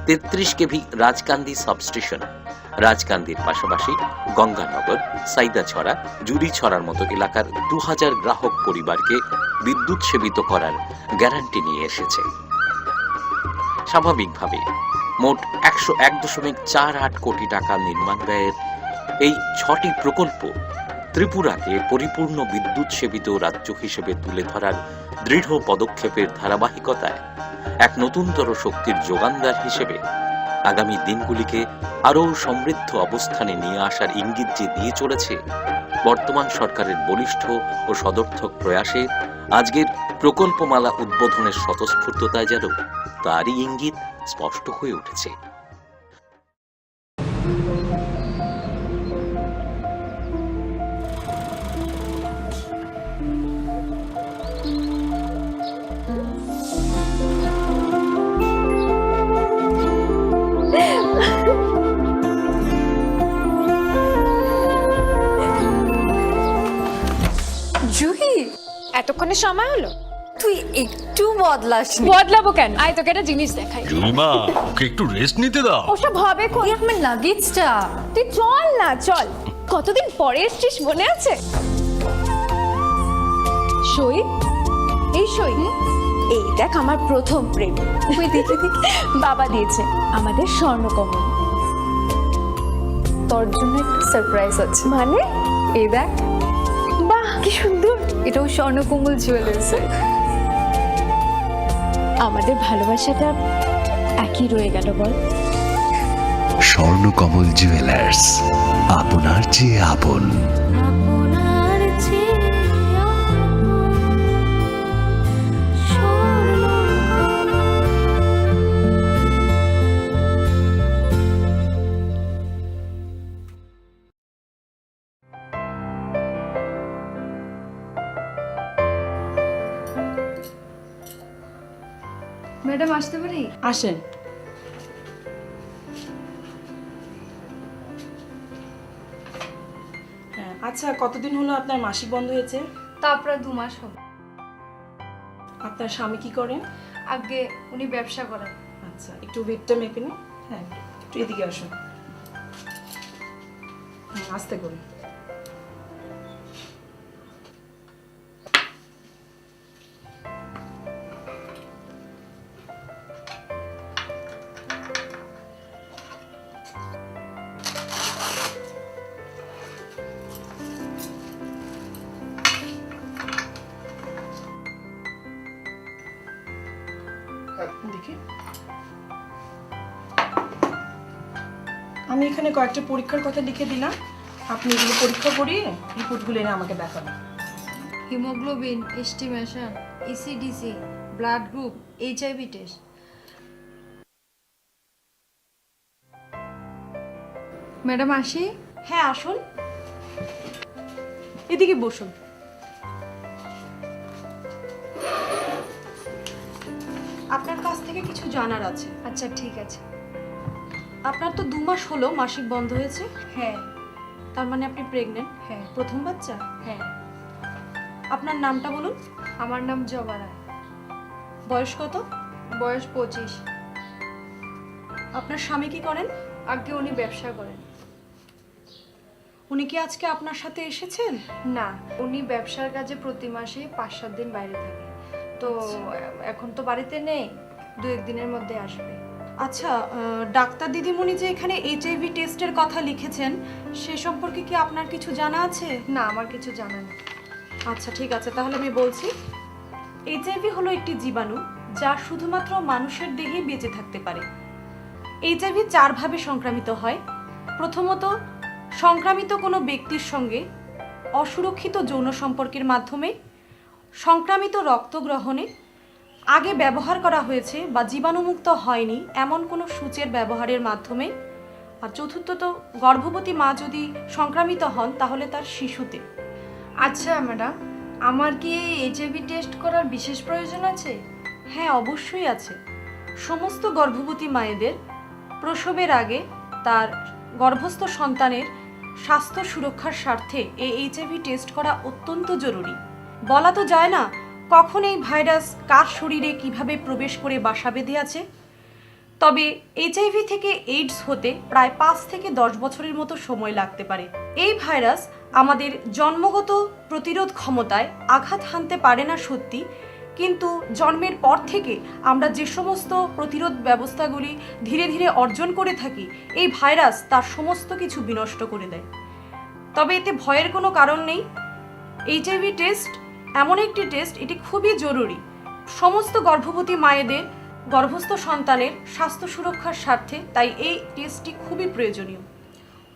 তেত্রিশ কেভি রাজকান্দি সাবস্টেশন, রাজকান্দির পাশাপাশি গঙ্গানগর, সাইদাছড়া, জুড়িছড়ার মতো এলাকার দু হাজার গ্রাহক পরিবারকে বিদ্যুৎ সেবিত করার গ্যারান্টি নিয়ে এসেছে। স্বাভাবিকভাবে মোট একশো এক দশমিক চার আট কোটি টাকা নির্মাণ ব্যয়ের এই ছটি প্রকল্প ত্রিপুরাকে পরিপূর্ণ বিদ্যুৎ সেবিত রাজ্য হিসেবে তুলে ধরার দৃঢ় পদক্ষেপের ধারাবাহিকতায় এক নতুনতর শক্তির যোগানদার হিসেবে আগামী দিনগুলিকে আরও সমৃদ্ধ অবস্থানে নিয়ে আসার ইঙ্গিত যে দিয়ে চলেছে, বর্তমান সরকারের বলিষ্ঠ ও সদর্থক প্রয়াসে আজকের প্রকল্পমালা উদ্বোধনের স্বতঃস্ফূর্ততায় যেন তারই ইঙ্গিত স্পষ্ট হয়ে উঠেছে। জুহি, এতক্ষণে সময় হলো? তুই একটু বদলাসনি। বদলাবো কেন? আয়, তোকে একটা জিনিস দেখাই। জুলিমা, ওকে একটু রেস্ট নিতে দাও। ওসব হবে কোন? এই আমার লাগেজটা। তুই চল না, চল। কতদিন পরে এসছিস, মনে আছে? সই, এই সই। এই দেখ, আমার প্রথম প্রেম। ওই দেখে দেখে বাবা দিয়েছে আমাদের স্বর্ণকমল। তোর জন্য একটা সারপ্রাইজ আছে। মানে? এই দেখ। বাহ, কি সুন্দর। এটাও স্বর্ণকমল জুয়েলার্সের। আমাদের ভালোবাসাটা একই রয়ে গেল, বল? স্বর্ণকমল জুয়েলার্স, আপনার চেয়ে আপন। আপনার চেয়ে আপন। ম্যাডাম, আসতে পারি? আসেন। হ্যাঁ, আচ্ছা, কতদিন হলো আপনার মাসিক বন্ধ হয়েছে? তা প্রায় দু মাস হবে। আপনার স্বামী কি করেন? আগে উনি ব্যবসা করেন। আচ্ছা, একটু ওয়েটটা মেপে নিন। হ্যাঁ, একটু এদিকে আসুন। হুম, আস্তে করুন। দেখি, আমি এখানে কয়েকটা পরীক্ষার কথা লিখে দিলাম, আপনি এগুলো পরীক্ষা করিয়ে রিপোর্টগুলো এনে আমাকে দেখাবেন। Haemoglobin, estimation, ECDC, blood group, HIV test. Madam, আসি? হ্যাঁ, আসুন। এদিকে বসুন। আপনার কাছ থেকে কিছু জানার আছে। আচ্ছা, ঠিক আছে। আপনার তো দু মাস হলো মাসিক বন্ধ হয়েছে। হ্যাঁ। তার মানে আপনি প্রেগন্যান্ট? হ্যাঁ। প্রথম বাচ্চা? হ্যাঁ। আপনার নামটা বলুন। আমার নাম জবা রায়। বয়স কত? বয়স পঁচিশ। আপনার স্বামী কি করেন? আগে উনি ব্যবসা করেন। উনি কি আজকে আপনার সাথে এসেছেন? না, উনি ব্যবসার কাজে প্রতি মাসে পাঁচ সাত দিন বাইরে থাকে। তো আচ্ছা। এখন তো বাড়িতে নেই, দু এক দিনের মধ্যে আসবে। আচ্ছা, আহ, ডাক্তার দিদিমণি যে এখানে এইচআইভি টেস্টের কথা লিখেছেন, সে সম্পর্কে কি আপনার কিছু জানা আছে? না, আমার কিছু জানা নেই। আচ্ছা, ঠিক আছে, তাহলে আমি বলছি। এইচআইভি হলো একটি জীবাণু, যা শুধুমাত্র মানুষের দেহেই বেঁচে থাকতে পারে। এইচআইভি চারভাবে সংক্রামিত হয়। প্রথমত, সংক্রামিত কোনো ব্যক্তির সঙ্গে অসুরক্ষিত যৌন সম্পর্কের মাধ্যমে, সংক্রামিত রক্ত গ্রহণে, আগে ব্যবহার করা হয়েছে বা জীবাণুমুক্ত হয়নি এমন কোনো সূচের ব্যবহারের মাধ্যমে। আর চতুর্থত, গর্ভবতী মা যদি সংক্রামিত হন, তাহলে তার শিশুতে। আচ্ছা ম্যাডাম, আমার কি এই এইচআইভি টেস্ট করার বিশেষ প্রয়োজন আছে? হ্যাঁ, অবশ্যই আছে। সমস্ত গর্ভবতী মায়েদের প্রসবের আগে তার গর্ভস্থ সন্তানের স্বাস্থ্য সুরক্ষার স্বার্থে এই এইচআইভি টেস্ট করা অত্যন্ত জরুরি। বলা তো যায় না কখন এই ভাইরাস কার শরীরে কিভাবে প্রবেশ করে বাসা বেঁধে আছে। তবে এইচআইভি থেকে এইডস হতে প্রায় পাঁচ থেকে দশ বছরের মতো সময় লাগতে পারে। এই ভাইরাস আমাদের জন্মগত প্রতিরোধ ক্ষমতায় আঘাত হানতে পারে না সত্যি, কিন্তু জন্মের পর থেকে আমরা যে সমস্ত প্রতিরোধ ব্যবস্থাগুলি ধীরে ধীরে অর্জন করে থাকি, এই ভাইরাস তার সমস্ত কিছু বিনষ্ট করে দেয়। তবে এতে ভয়ের কোনো কারণ নেই। এইচআইভি টেস্ট এমন একটি টেস্ট, এটি খুবই জরুরি। সমস্ত গর্ভবতী মায়েদের গর্ভস্থ সন্তানের স্বাস্থ্য সুরক্ষার স্বার্থে তাই এই টেস্টটি খুবই প্রয়োজনীয়।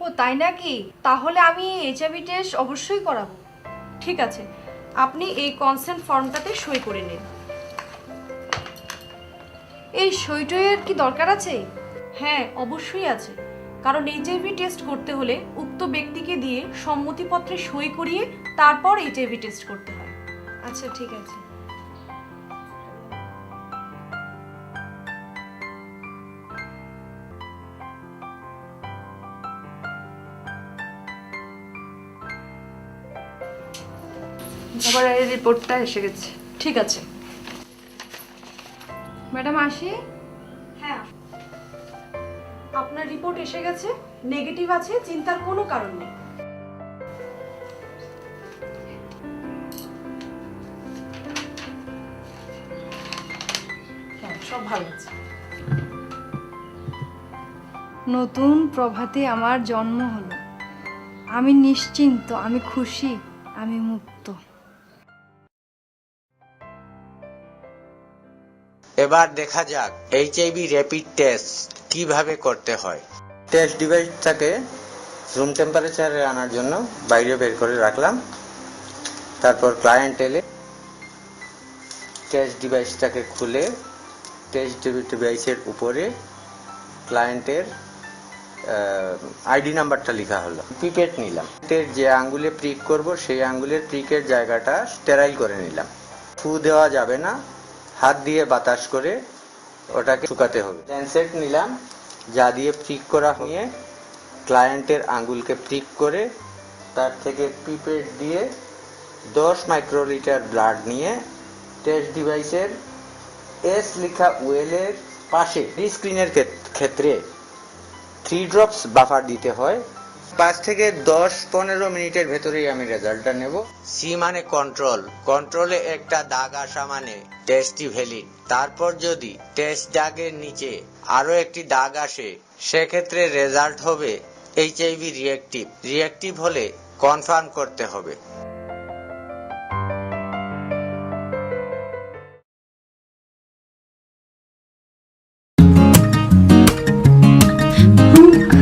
ও তাই নাকি? তাহলে আমি এইচআইভি টেস্ট অবশ্যই করাবো। ঠিক আছে, আপনি এই কনসেন্ট ফর্মটাতে সই করে নিন। এই সইটইয়ের কি দরকার আছে? হ্যাঁ, অবশ্যই আছে, কারণ এইচআইভি টেস্ট করতে হলে উক্ত ব্যক্তিকে দিয়ে সম্মতিপত্রে সই করিয়ে তারপর এইচআইভি টেস্ট করতে হয়। আচ্ছা, ঠিক আছে। বাবার এই রিপোর্টটা এসে গেছে। ঠিক আছে। ম্যাডাম, আসি? হ্যাঁ, আসুন। আপনার রিপোর্ট এসে গেছে, নেগেটিভ আছে, চিন্তার কোনো কারণ নেই। হ্যাঁ, সব ভালো আছে। নতুন প্রভাতে আমার জন্ম হলো। আমি নিশ্চিন্ত, আমি খুশি, আমি মুক্ত। এবার দেখা যাক এইচআইভি র‍্যাপিড টেস্ট কিভাবে করতে হয়। টেস্ট ডিভাইসটাকে রুম টেম্পারেচারে আনার জন্য বাইরে বের করে রাখলাম। তারপর ক্লায়েন্ট এলে টেস্ট ডিভাইসটাকে খুলে টেস্ট ডিভাইসের উপরে ক্লায়েন্টের আইডি নাম্বারটা লেখা হলো। পিপেট নিলাম। টের যে আঙ্গুলে প্রিক করব, সেই আঙ্গুলের প্রিকের জায়গাটা স্টেরাইল করে নিলাম। ফু দেওয়া যাবে না, হাত দিয়ে বাতাস করে ওটাকে শুকাতে হবে। ল্যান্সেট নিলাম, যা দিয়ে প্রিক করা নিয়ে ক্লায়েন্টের আঙ্গুলকে প্রিক করে তার থেকে পিপেট দিয়ে দশ মাইক্রোলিটার ব্লাড নিয়ে টেস্ট ডিভাইসের এস লেখা ওয়েলের পাশে স্ক্রিনের ক্ষেত-, ক্ষেত্রে থ্রি ড্রপস বাফার দিতে হয়। পাঁচ থেকে দশ পনেরো মিনিটের ভেতরেই আমি রেজাল্টটা নেব। সি মানে কন্ট্রোল, কন্ট্রোলে একটা দাগ আসা মানে টেস্টটি ভ্যালিড। তারপর যদি টেস্ট দাগের নিচে আরও একটি দাগ আসে, সেক্ষেত্রে রেজাল্ট হবে এইচআইভি রিয়েক্টিভ। রিয়েক্টিভ হলে কনফার্ম করতে হবে।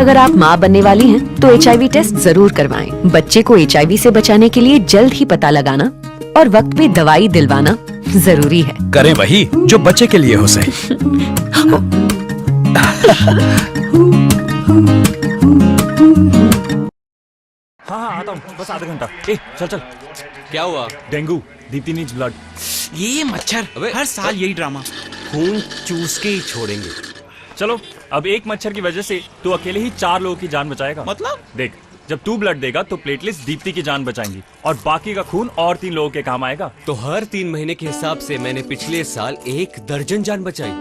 अगर आप माँ बनने वाली हैं, तो एचआईवी टेस्ट जरूर करवाएं। बच्चे को एचआईवी से बचाने के लिए जल्द ही पता लगाना और वक्त पे दवाई दिलवाना जरूरी है। करें वही जो बच्चे के लिए हो सही। हाँ, हाँ, आता हूँ, बस आधा घंटा। ए, चल, चल। क्या हुआ? डेंगू। Deepti needs blood. ये मच्छर अबे, हर साल यही ड्रामा। खून चूस के ही छोड़ेंगे। चलो, अब एक मच्छर की वजह से तू अकेले ही चार लोगों की जान बचाएगा। मतलब? देख, जब तू ब्लड देगा तो प्लेटलेट्स दीप्ति की जान बचाएंगी और बाकी का खून और तीन लोगों के काम आएगा। तो हर तीन महीने के हिसाब से मैंने पिछले साल एक दर्जन जान बचाई।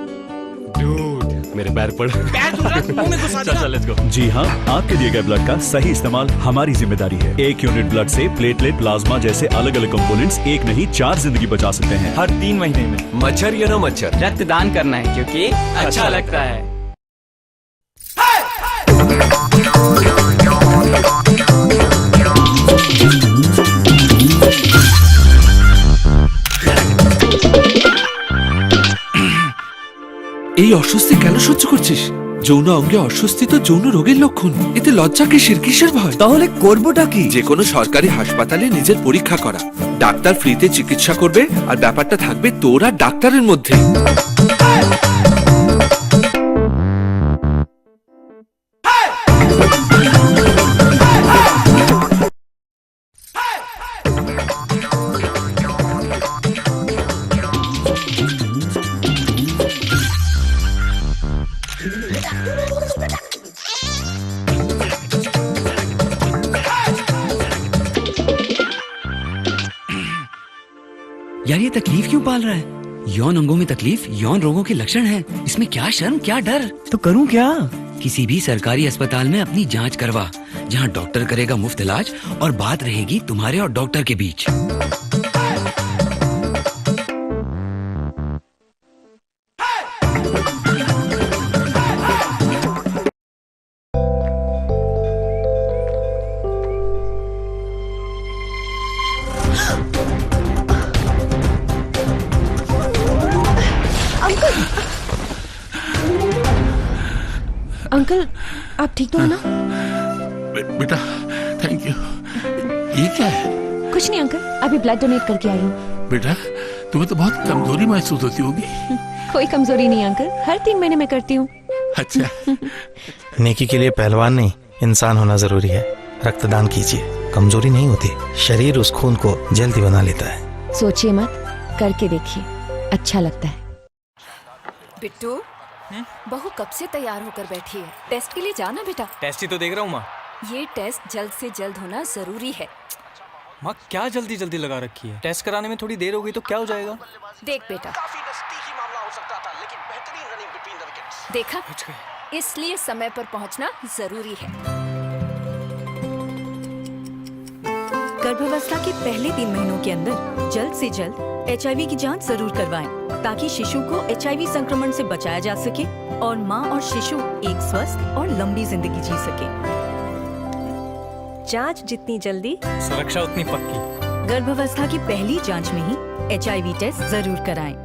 डूड, मेरे पैर पड़। पैर धुला, मुंह में घुसा चल, दिया। चल, लेट्स गो। जी हाँ, आपके दिए गए ब्लड का सही इस्तेमाल हमारी जिम्मेदारी है। एक यूनिट ब्लड से प्लेटलेट, प्लाज्मा जैसे अलग-अलग कंपोनेंट्स एक नहीं, चार जिंदगी बचा सकते हैं। हर तीन महीने में। मच्छर या ना मच्छर, रक्तदान करना है, क्योंकि अच्छा अच्छा लगता लगता है। এই অস্বস্তি কেন সহ্য করছিস? যৌন অঙ্গে অস্বস্তি তো যৌন রোগের লক্ষণ। এতে লজ্জা কিসের, কিসের ভয়? তাহলে করবোটা কি? যে কোনো সরকারি হাসপাতালে নিজের পরীক্ষা করা। ডাক্তার ফ্রিতে চিকিৎসা করবে, আর ব্যাপারটা থাকবে তোর আর ডাক্তারের মধ্যে। यार, ये तकलीफ क्यों पाल रहा है? यौन अंगों में तकलीफ यौन रोगों के लक्षण है। इसमें क्या शर्म, क्या डर? तो करूं क्या? किसी भी सरकारी अस्पताल में अपनी जांच करवा, जहां डॉक्टर करेगा मुफ्त इलाज और बात रहेगी तुम्हारे और डॉक्टर के बीच। अंकल, अंकल, आप ठीक तो है ना? बे-, बेटा, थैंक यू। ये क्या है? कुछ नहीं अंकल, अभी ब्लड डोनेट करके आई हूँ। बेटा, तुम्हें तो बहुत कमजोरी महसूस होती होगी। कोई कमजोरी नहीं अंकल, हर तीन महीने में करती हूँ। अच्छा। नेकी के लिए पहलवान नहीं, इंसान होना जरूरी है। रक्तदान कीजिए, कमजोरी नहीं होती, शरीर उस खून को जल्दी बना लेता है। सोचिए मत, करके देखिए, अच्छा लगता है। बिट्टू, हम्म? बहू कब से तैयार होकर बैठी है? टेस्ट के लिए जाना बेटा। टेस्ट ही तो देख रहा हूँ माँ। ये टेस्ट जल्द से जल्द होना जरूरी है। माँ, क्या जल्दी जल्दी लगा रखी है? टेस्ट कराने में थोड़ी देर हो गई तो क्या हो जाएगा? देख बेटा, काफी नजदीकी मामला हो सकता था, लेकिन बेहतरीन रनिंग बिटवीन द विकेट्स। देखा, बच गए। इसलिए समय पर पहुंचना जरूरी है। गर्भावस्था के पहले तीन महीनों के अंदर जल्द से जल्द एचआईवी की जांच जरूर करवाएं, ताकि शिशु को एचआईवी संक्रमण से बचाया जा सके और मां और शिशु एक स्वस्थ और लंबी जिंदगी जी सके। जांच जितनी जल्दी, सुरक्षा उतनी पक्की। गर्भावस्था की पहली जांच में ही एचआईवी टेस्ट जरूर कराएं।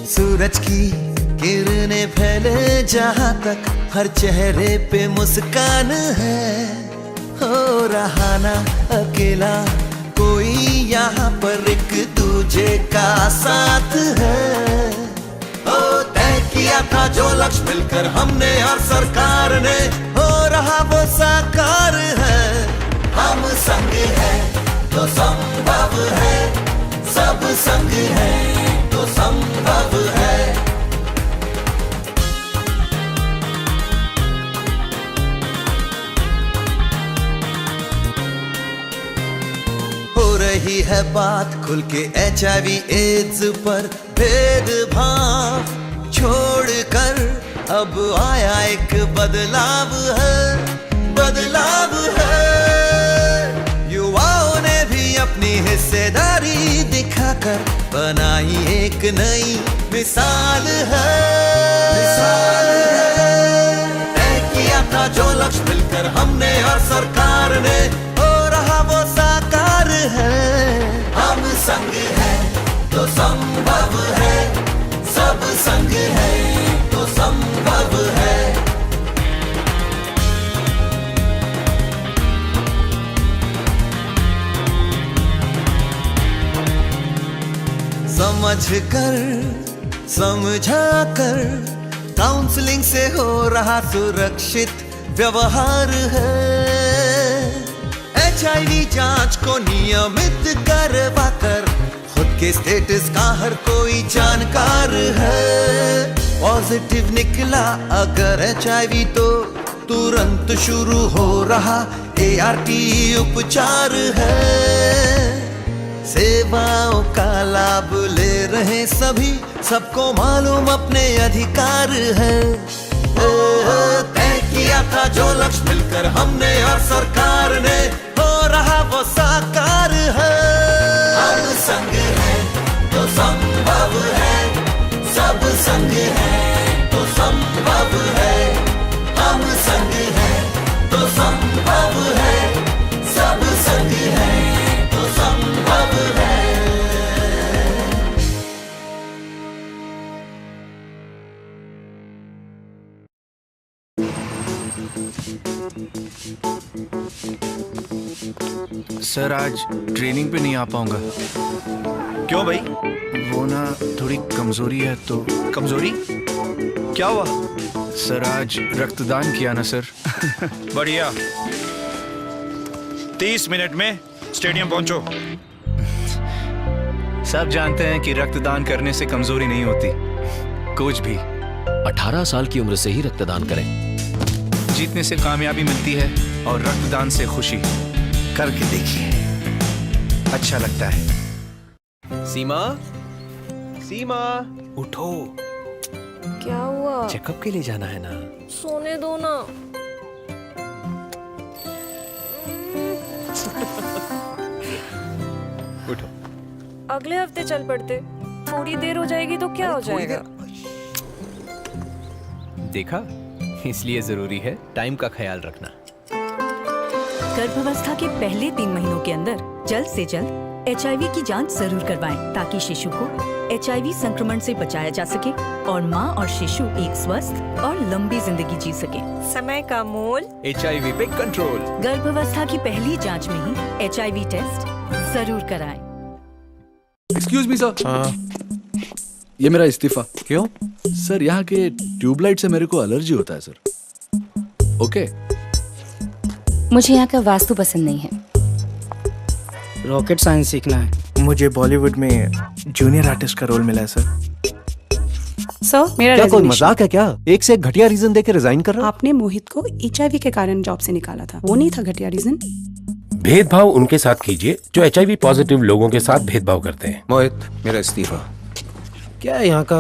सूरज की किरणें फैले जहां तक, हर चेहरे पे मुस्कान है। हो रहा ना अकेला कोई यहाँ पर, एक दूजे का साथ है। ओ, तय किया था जो लक्ष्य मिलकर हमने और सरकार ने, हो रहा वो साकार है। हम संग हैं तो संभव है, सब संग हैं तो संभव है। हो रही है बात खुल के एचआईवी एड्स पर, भेदभाव छोड़कर अब आया एक बदलाव है, बदलाव है। युवाओं ने भी अपनी हिस्सेदारी दिखाकर बनाई एक नई मिसाल है, मिसाल है। तय किया था जो लक्ष्य मिलकर हमने और सरकार ने, हो रहा वो साकार है। हम संग हैं तो संभव है, सब संग हैं तो संभव है। समझ कर, समझा कर, काउंसलिंग से हो रहा सुरक्षित व्यवहार है। एचआईवी जांच को नियमित करवा कर खुद के स्टेटस का हर कोई जानकार है। पॉजिटिव निकला अगर एचआईवी तो तुरंत शुरू हो रहा एआरटी उपचार है। सेवाओं का लाभ ले रहे सभी, सबको मालूम अपने अधिकार है। ओ, तय किया था जो लक्ष्य मिलकर हमने और सरकार ने, हो रहा वो साकार है। हम संग हैं तो संभव है, सब संग हैं तो संभव है। हम संग हैं तो संभव है, सब संग हैं सर, आज ट्रेनिंग पे नहीं आ पाऊंगा। क्यों भाई? वो ना, थोड़ी कमजोरी है तो। कमजोरी? क्या हुआ? सर, आज रक्तदान किया ना सर। बढ़िया। तीस मिनट में स्टेडियम पहुंचो। सब जानते हैं कि रक्तदान करने से कमजोरी नहीं होती, कुछ भी। अठारह साल की उम्र से ही रक्तदान करें। जीतने से कामयाबी मिलती है और रक्तदान से खुशी। करके देखिए, अच्छा लगता है। सीमा, सीमा, उठो। क्या हुआ? चेकअप के लिए जाना है ना। सोने दो ना। उठो। अगले हफ्ते चल पड़ते। थोड़ी देर हो जाएगी तो क्या हो जाएगा? देखा, इसलिए जरूरी है टाइम का ख्याल रखना। गर्भावस्था के पहले तीन महीनों के अंदर जल्द से जल्द एचआईवी की जांच जरूर करवाएं, ताकि शिशु को एचआईवी संक्रमण से बचाया जा सके और मां और शिशु एक स्वस्थ और लंबी जिंदगी जी सके। समय का मोल। एचआईवी पे कंट्रोल। गर्भावस्था की पहली जांच में ही एचआईवी टेस्ट जरूर कराएं। Excuse me sir. हाँ। ये मेरा इस्तीफा। क्यों? सर, यहाँ के ट्यूबलाइट से मेरे को एलर्जी होता है सर। ओके। मुझे यहाँ का वास्तु पसंद नहीं है। रॉकेट साइंस सीखना है। मुझे बॉलीवुड में जूनियर आर्टिस्ट का रोल मिला है सर। सर, मेरा क्या कोई रेजिग्नेशन। मजाक है क्या? एक से एक घटिया रीजन देके रिजाइन कर रहे हो? आपने मोहित को एचआईवी के कारण जॉब से निकाला था, वो नहीं था घटिया रीजन? भेदभाव उनके साथ कीजिए जो एचआईवी पॉजिटिव लोगों के साथ भेदभाव करते हैं। मोहित, मेरा इस्तीफा। क्या है यहाँ का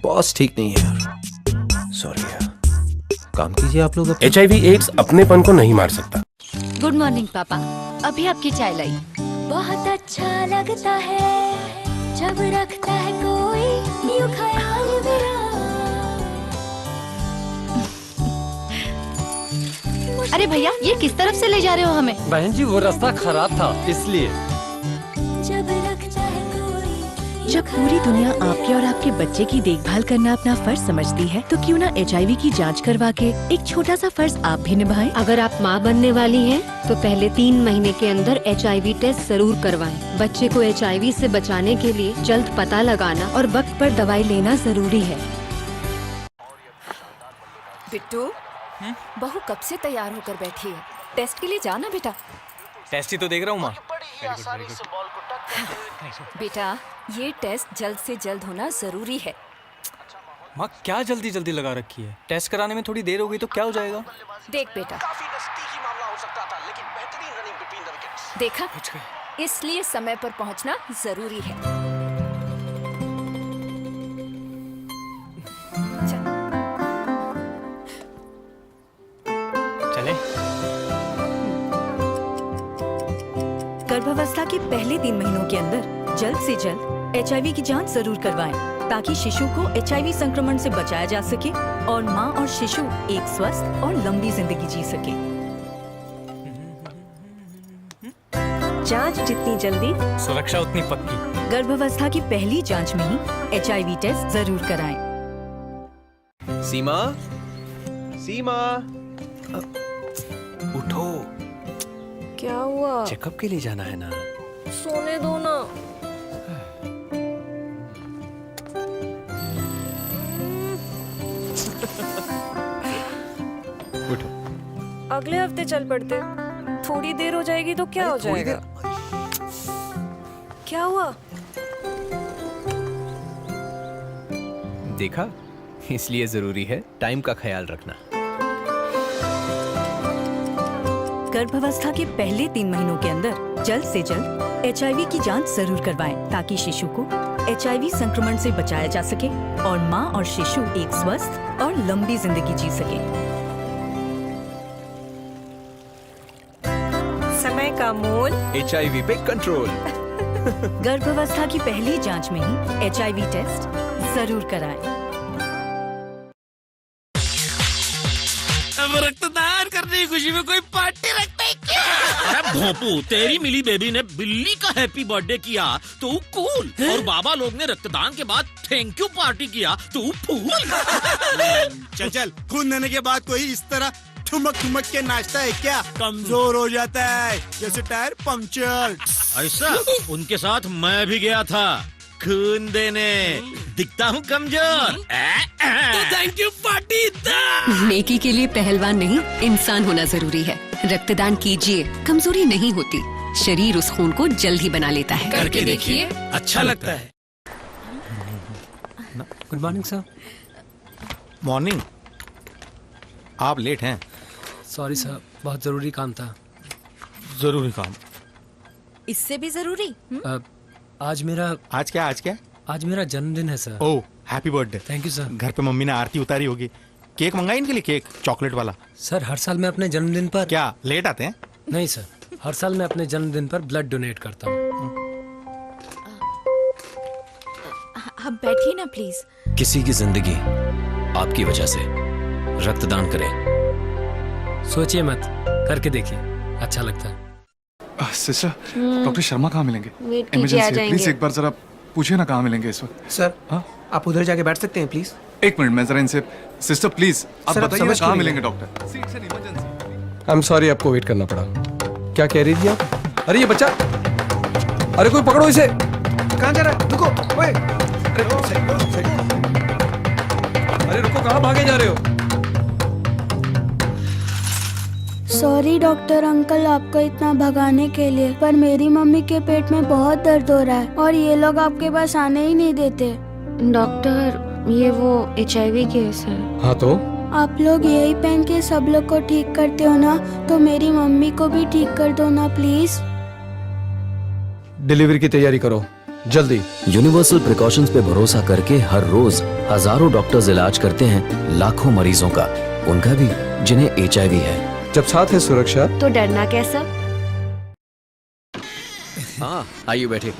बॉस ठीक नहीं है यार। सॉरी यार। काम कीजिए आप लोग अपना। एचआईवी एड्स अपनेपन को नहीं मार सकता। गुड मॉर्निंग पापा, अभी आपकी चाय लाई। बहुत अच्छा लगता है जब रखता है कोई यूं ख्याल मेरा। अरे भैया, ये किस तरफ से ले जा रहे हो हमें? बहन जी, वो रास्ता खराब था, इसलिए। जब रखता है कोई जब पूरी दुनिया आपके और आपके बच्चे की देखभाल करना अपना फर्ज समझती है, तो क्यों ना एचआईवी की जांच करवा के एक छोटा सा फर्ज आप भी निभाएं। अगर आप माँ बनने वाली हैं, तो पहले तीन महीने के अंदर एचआईवी टेस्ट जरूर करवाएं। बच्चे को एचआईवी से बचाने के लिए जल्द पता लगाना और वक्त पर दवाई लेना जरूरी है। बिट्टू, हम्म? बहू कब से तैयार होकर बैठी है? टेस्ट के लिए जाना बेटा। टेस्ट ही तो देख रहा हूँ माँ। बेटा, ये टेस्ट जल्द से जल्द होना जरूरी है। माँ, क्या जल्दी जल्दी लगा रखी है? टेस्ट कराने में थोड़ी देर हो गई तो क्या हो जाएगा? देख बेटा। काफी नजदीकी मामला हो सकता था, लेकिन बेहतरीन रनिंग बिटवीन द विकेट्स। देखा? बच गए। इसलिए समय पर पहुंचना जरूरी है। चल। चले। गर्भावस्था के पहले तीन महीनों के अंदर जल्द से जल्द एचआईवी की जांच जरूर करवाएं, ताकि शिशु को एचआईवी संक्रमण से बचाया जा सके और मां और शिशु एक स्वस्थ और लंबी जिंदगी जी सके। जांच जितनी जल्दी, सुरक्षा उतनी पक्की। गर्भावस्था की पहली जांच में ही एचआईवी टेस्ट जरूर कराएं। सीमा, सीमा, अ, उठो। क्या हुआ? चेकअप के लिए जाना है ना। सोने दो ना। उठो। अगले हफ्ते चल पड़ते। थोड़ी देर हो जाएगी तो क्या हो जाएगा? क्या हुआ? देखा, इसलिए जरूरी है टाइम का ख्याल रखना। गर्भावस्था के पहले तीन महीनों के अंदर जल्द से जल्द एचआईवी की जांच जरूर करवाएं, ताकि शिशु को एचआईवी संक्रमण से बचाया जा सके और मां और शिशु एक स्वस्थ और लंबी जिंदगी जी सके। समय का मोल। एचआईवी पे कंट्रोल। गर्भावस्था की पहली जांच में ही एचआईवी टेस्ट जरूर कराएं। अब रक्तदान करने की खुशी में कोई पार्टी रखता है क्या? अरे भोंपू, तेरी मिली बेबी ने बिल्ली का हैप्पी बर्थडे किया तो कूल, हैं? और बाबा लोग ने रक्तदान के बाद थैंक यू पार्टी किया तो फूल। चल चल, खून देने के बाद कोई इस तरह ठुमक ठुमक के नाचता है क्या? कमजोर हो जाता है, जैसे टायर पंक्चर। ऐसा? उनके साथ मैं भी गया था खून देने। दिखता हूँ कमजोर। तो थैंक यू पार्टी। नेकी के लिए पहलवान नहीं, इंसान होना जरूरी है। रक्तदान कीजिए, कमजोरी नहीं होती। शरीर उस खून को जल्द ही बना लेता है। करके देखिए, अच्छा लगता है। Good morning sir. मॉर्निंग। आप लेट हैं। सॉरी सर, बहुत जरूरी काम था। जरूरी काम? इससे भी जरूरी? हम्म? अ, आज मेरा आज क्या, आज क्या? आज मेरा जन्मदिन है sir. Oh, happy birthday. Thank you sir. घर पे मम्मी ने आरती उतारी होगी। केक मंगाई इनके लिए, केक, चॉकलेट वाला। सर, हर साल मैं अपने जन्मदिन पर क्या लेट आते हैं? नहीं सर, हर साल मैं अपने जन्मदिन पर ब्लड डोनेट करता हूँ। आप बैठिए ना प्लीज। किसी की जिंदगी आपकी वजह से। रक्तदान करें। सोचिए मत, करके देखिए, अच्छा लगता है। सिस्टर, डॉक्टर शर्मा कहाँ मिलेंगे? वेट कीजिए, आ इमरजेंसी है, प्लीज जाएंगे। एक बार जरा पूछिए ना कहाँ मिलेंगे इस वक्त। सर, हाँ? आप उधर जाके बैठ सकते हैं प्लीज? एक मिनट, मैं जरा इनसे, सिस्टर प्लीज, आप सर, आप बताइए ना समझ क्यों कहाँ नहीं मिलेंगे रहे? डॉक्टर? सीट से नहीं, इमरजेंसी। आई एम सॉरी, आपको वेट करना पड़ा। क्या कह रही थी आप? अरे ये बच्चा, अरे कोई पकड़ो इसे। कहाँ जा रहा है? रुको, ओए। अरे रुको, कहाँ भागे जा रहे हो? सॉरी डॉक्टर अंकल, आपको इतना भगाने के लिए, पर मेरी मम्मी के पेट में बहुत दर्द हो रहा है और ये लोग आपके पास आने ही नहीं देते। डॉक्टर, ये वो एचआईवी केस है। हाँ तो? आप लोग यही पहन के सब लोग को ठीक करते हो ना, तो मेरी मम्मी को भी ठीक कर दो ना प्लीज। डिलीवरी की तैयारी करो, जल्दी। यूनिवर्सल प्रिकॉशंस पे भरोसा करके हर रोज हजारों डॉक्टर्स इलाज करते हैं लाखों मरीजों का, उनका भी जिन्हें एचआईवी है। जब साथ है सुरक्षा, तो डरना कैसा? हाँ, आइए बैठिए।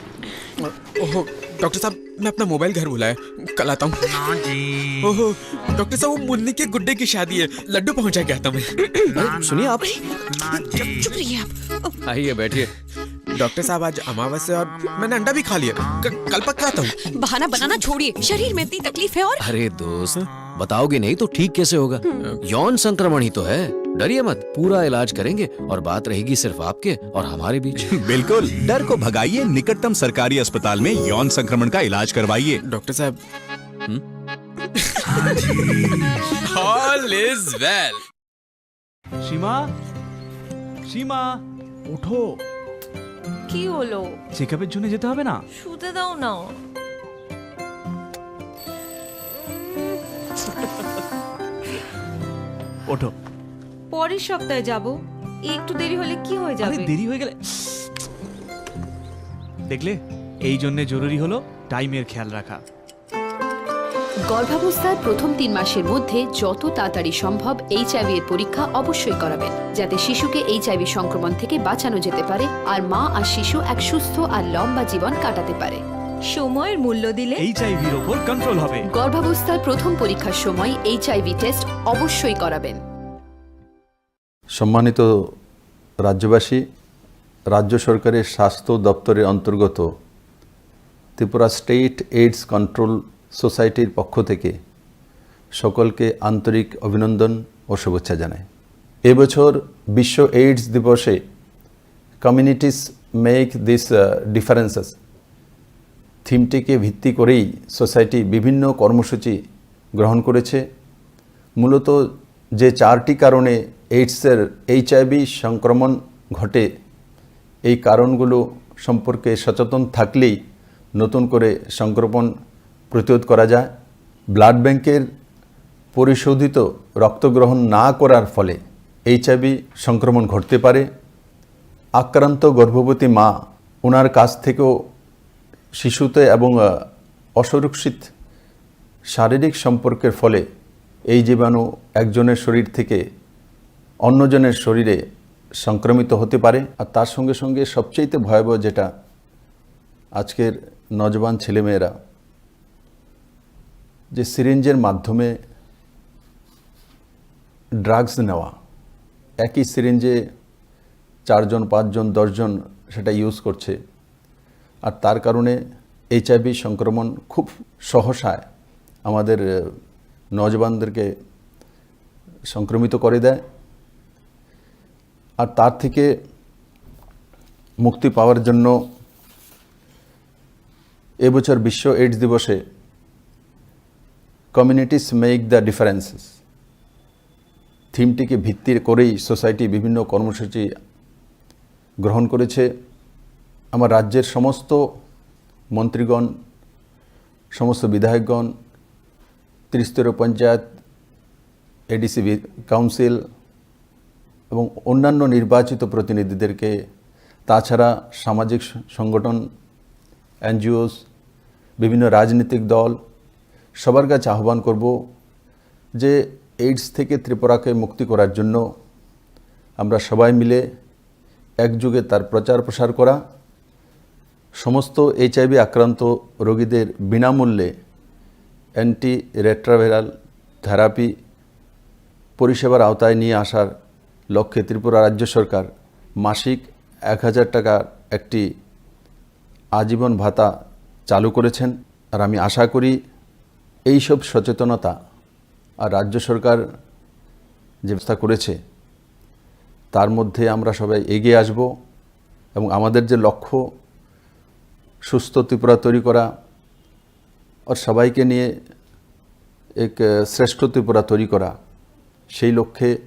ओहो, डॉक्टर साहब, मैं अपना मोबाइल घर भुलाया, कल आता हूँ। ओहो, डॉक्टर साहब, वो मुन्नी के गुड्डे की शादी है, लड्डू पहुंचा के आता हूँ मैं। अरे, सुनिए आप। चुप, चुप रहिए आप। आइए, बैठिए। डॉक्टर साहब, आज अमावस्या और मैंने अंडा भी खा लिया। क-, कल पक्का आता हूँ। बहाना बनाना छोड़िए, शरीर में इतनी तकलीफ है और अरे दोस्त, बताओगे नहीं तो ठीक कैसे होगा? यौन संक्रमण ही तो है। डरिए मत, पूरा इलाज करेंगे और बात रहेगी सिर्फ आपके और हमारे बीच। बिल्कुल, डर को भगाइए, निकटतम सरकारी अस्पताल में यौन संक्रमण का इलाज करवाइए। डॉक्टर साहब। हम्म? All is well। সীমা, সীমা, ওঠো। কি হলো? চেকআপের জন্য যেতে হবে না? শুতে দাও না। ওঠো। পরের সপ্তাহে যাব। একটু দেরি হলে কি হয়ে আরে, যাবে? দেরি হয়ে গেলে, দেখলে, এই জন্য জরুরি হলো টাইমের খেয়াল রাখা। গর্ভাবস্থার প্রথম তিন মাসের মধ্যে যত তাড়াতাড়ি সম্ভব এইচআইভি এর পরীক্ষা অবশ্যই করাবেন, যাতে শিশুকে এইচআইভি সংক্রমণ থেকে বাঁচানো যেতে পারে আর মা আর শিশু এক সুস্থ আর লম্বা জীবন কাটাতে পারে। সময়ের মূল্য দিলে এইচআইভির ওপর কন্ট্রোল হবে। গর্ভাবস্থার প্রথম পরীক্ষার সময় এইচআইভি টেস্ট অবশ্যই করাবেন। সম্মানিত রাজ্যবাসী, রাজ্য সরকারের স্বাস্থ্য দপ্তরের অন্তর্গত ত্রিপুরা স্টেট এইডস কন্ট্রোল সোসাইটির পক্ষ থেকে সকলকে আন্তরিক অভিনন্দন ও শুভেচ্ছা জানাই। এবছর বিশ্ব এইডস দিবসে Communities Make These Differences থিমটিকে ভিত্তি করেই সোসাইটি বিভিন্ন কর্মসূচি গ্রহণ করেছে। মূলত যে চারটি কারণে এইডসের, এইচআইভি সংক্রমণ ঘটে, এই কারণগুলো সম্পর্কে সচেতন থাকলেই নতুন করে সংক্রমণ প্রতিরোধ করা যায়। ব্লাড ব্যাংকের পরিশোধিত রক্ত গ্রহণ না করার ফলে এইচআইভি সংক্রমণ ঘটতে পারে। আক্রান্ত গর্ভবতী মা, ওনার কাছ থেকেও শিশুতে এবং, আহ, অসুরক্ষিত শারীরিক সম্পর্কের ফলে এই জীবাণু একজনের শরীর থেকে অন্যজনের শরীরে সংক্রমিত হতে পারে। আর তার সঙ্গে সঙ্গে সবচেয়ে ভয়াবহ যেটা, আজকের নজওয়ান ছেলেমেয়েরা যে সিরিঞ্জের মাধ্যমে ড্রাগস নেওয়া, একই সিরিঞ্জে চারজন, পাঁচজন, দশজন সেটা ইউজ করছে। আর তার কারণে এইচআইভি সংক্রমণ খুব সহসায় আমাদের, আহ, নজওয়ানদেরকে সংক্রমিত করে দেয়। আর তার থেকে মুক্তি পাওয়ার জন্য এবছর বিশ্ব এইডস দিবসে কমিউনিটিস মেক দ্য ডিফারেন্সেস থিমটিকে ভিত্তি করেই সোসাইটি বিভিন্ন কর্মসূচি গ্রহণ করেছে। আমার রাজ্যের সমস্ত মন্ত্রীগণ, সমস্ত বিধায়কগণ, ত্রিস্তরীয় পঞ্চায়েত, এডিসি বি-, কাউন্সিল এবং অন্যান্য নির্বাচিত প্রতিনিধিদেরকে, তাছাড়া সামাজিক স-, সংগঠন, এনজিওস, বিভিন্ন রাজনৈতিক দল, সবার কাছে আহ্বান করব যে এইডস থেকে ত্রিপুরাকে মুক্তি করার জন্য আমরা সবাই মিলে একযোগে তার প্রচার প্রসার করা, সমস্ত এইচআইভি আক্রান্ত রোগীদের বিনামূল্যে অ্যান্টি রেট্রোভাইরাল থেরাপি পরিষেবার আওতায় নিয়ে আসার লক্ষ্যে ত্রিপুরা রাজ্য সরকার মাসিক এক হাজার টাকার একটি আজীবন ভাতা চালু করেছেন। আর আমি আশা করি এইসব সচেতনতা আর রাজ্য সরকার যে ব্যবস্থা করেছে, তার মধ্যে আমরা সবাই এগিয়ে আসব এবং আমাদের যে লক্ষ্য সুস্থ ত্রিপুরা তৈরি করা আর সবাইকে নিয়ে এক, আহ, শ্রেষ্ঠ ত্রিপুরা তৈরি করা, সেই লক্ষ্যে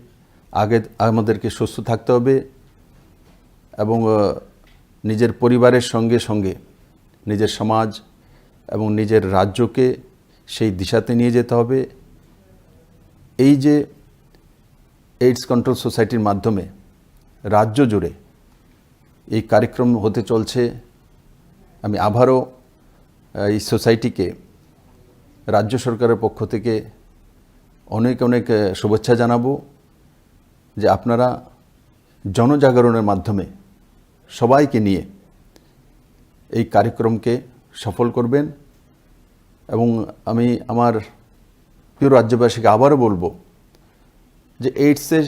আগে আমাদেরকে সুস্থ থাকতে হবে এবং, আহ, নিজের পরিবারের সঙ্গে সঙ্গে নিজের সমাজ এবং নিজের রাজ্যকে সেই দিশাতে নিয়ে যেতে হবে। এই যে এইডস কন্ট্রোল সোসাইটির মাধ্যমে রাজ্য জুড়ে এই কার্যক্রম হতে চলছে, আমি আবারও, আহ, এই সোসাইটিকে রাজ্য সরকারের পক্ষ থেকে অনেক অনেক, আহ, শুভেচ্ছা জানাবো যে আপনারা জনজাগরণের মাধ্যমে সবাইকে নিয়ে এই কার্যক্রমকে সফল করবেন। এবং আমি আমার প্রিয় রাজ্যবাসীকে আবারও বলবো যে এইডসে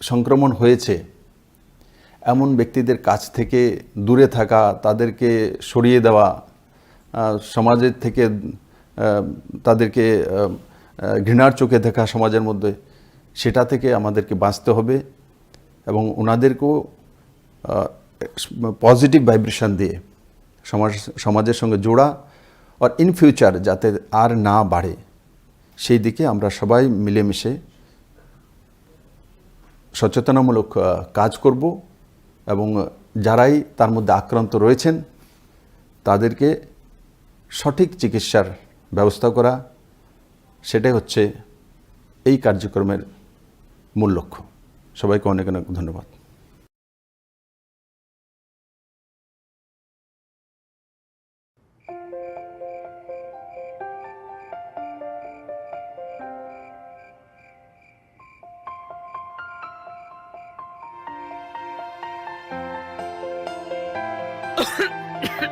সংক্রমণ হয়েছে এমন ব্যক্তিদের কাছ থেকে দূরে থাকা, তাদেরকে সরিয়ে দেওয়া, আহ, সমাজের থেকে, আহ, তাদেরকে, আহ, আহ, ঘৃণার চোখে দেখা সমাজের মধ্যে, সেটা থেকে আমাদেরকে বাঁচতে হবে এবং ওনাদেরকেও, আহ, পজিটিভ ভাইব্রেশন দিয়ে সমাজ, সমাজের সঙ্গে জোড়া আর ইন ফিউচার যাতে আর না বাড়ে, সেই দিকে আমরা সবাই মিলেমিশে সচেতনামূলক, আহ, কাজ করব এবং যারাই তার মধ্যে আক্রান্ত রয়েছেন তাদেরকে সঠিক চিকিৎসার ব্যবস্থা করা, সেটাই হচ্ছে এই কার্যক্রমের মূল লক্ষ্য। সবাইকে অনেক অনেক ধন্যবাদ।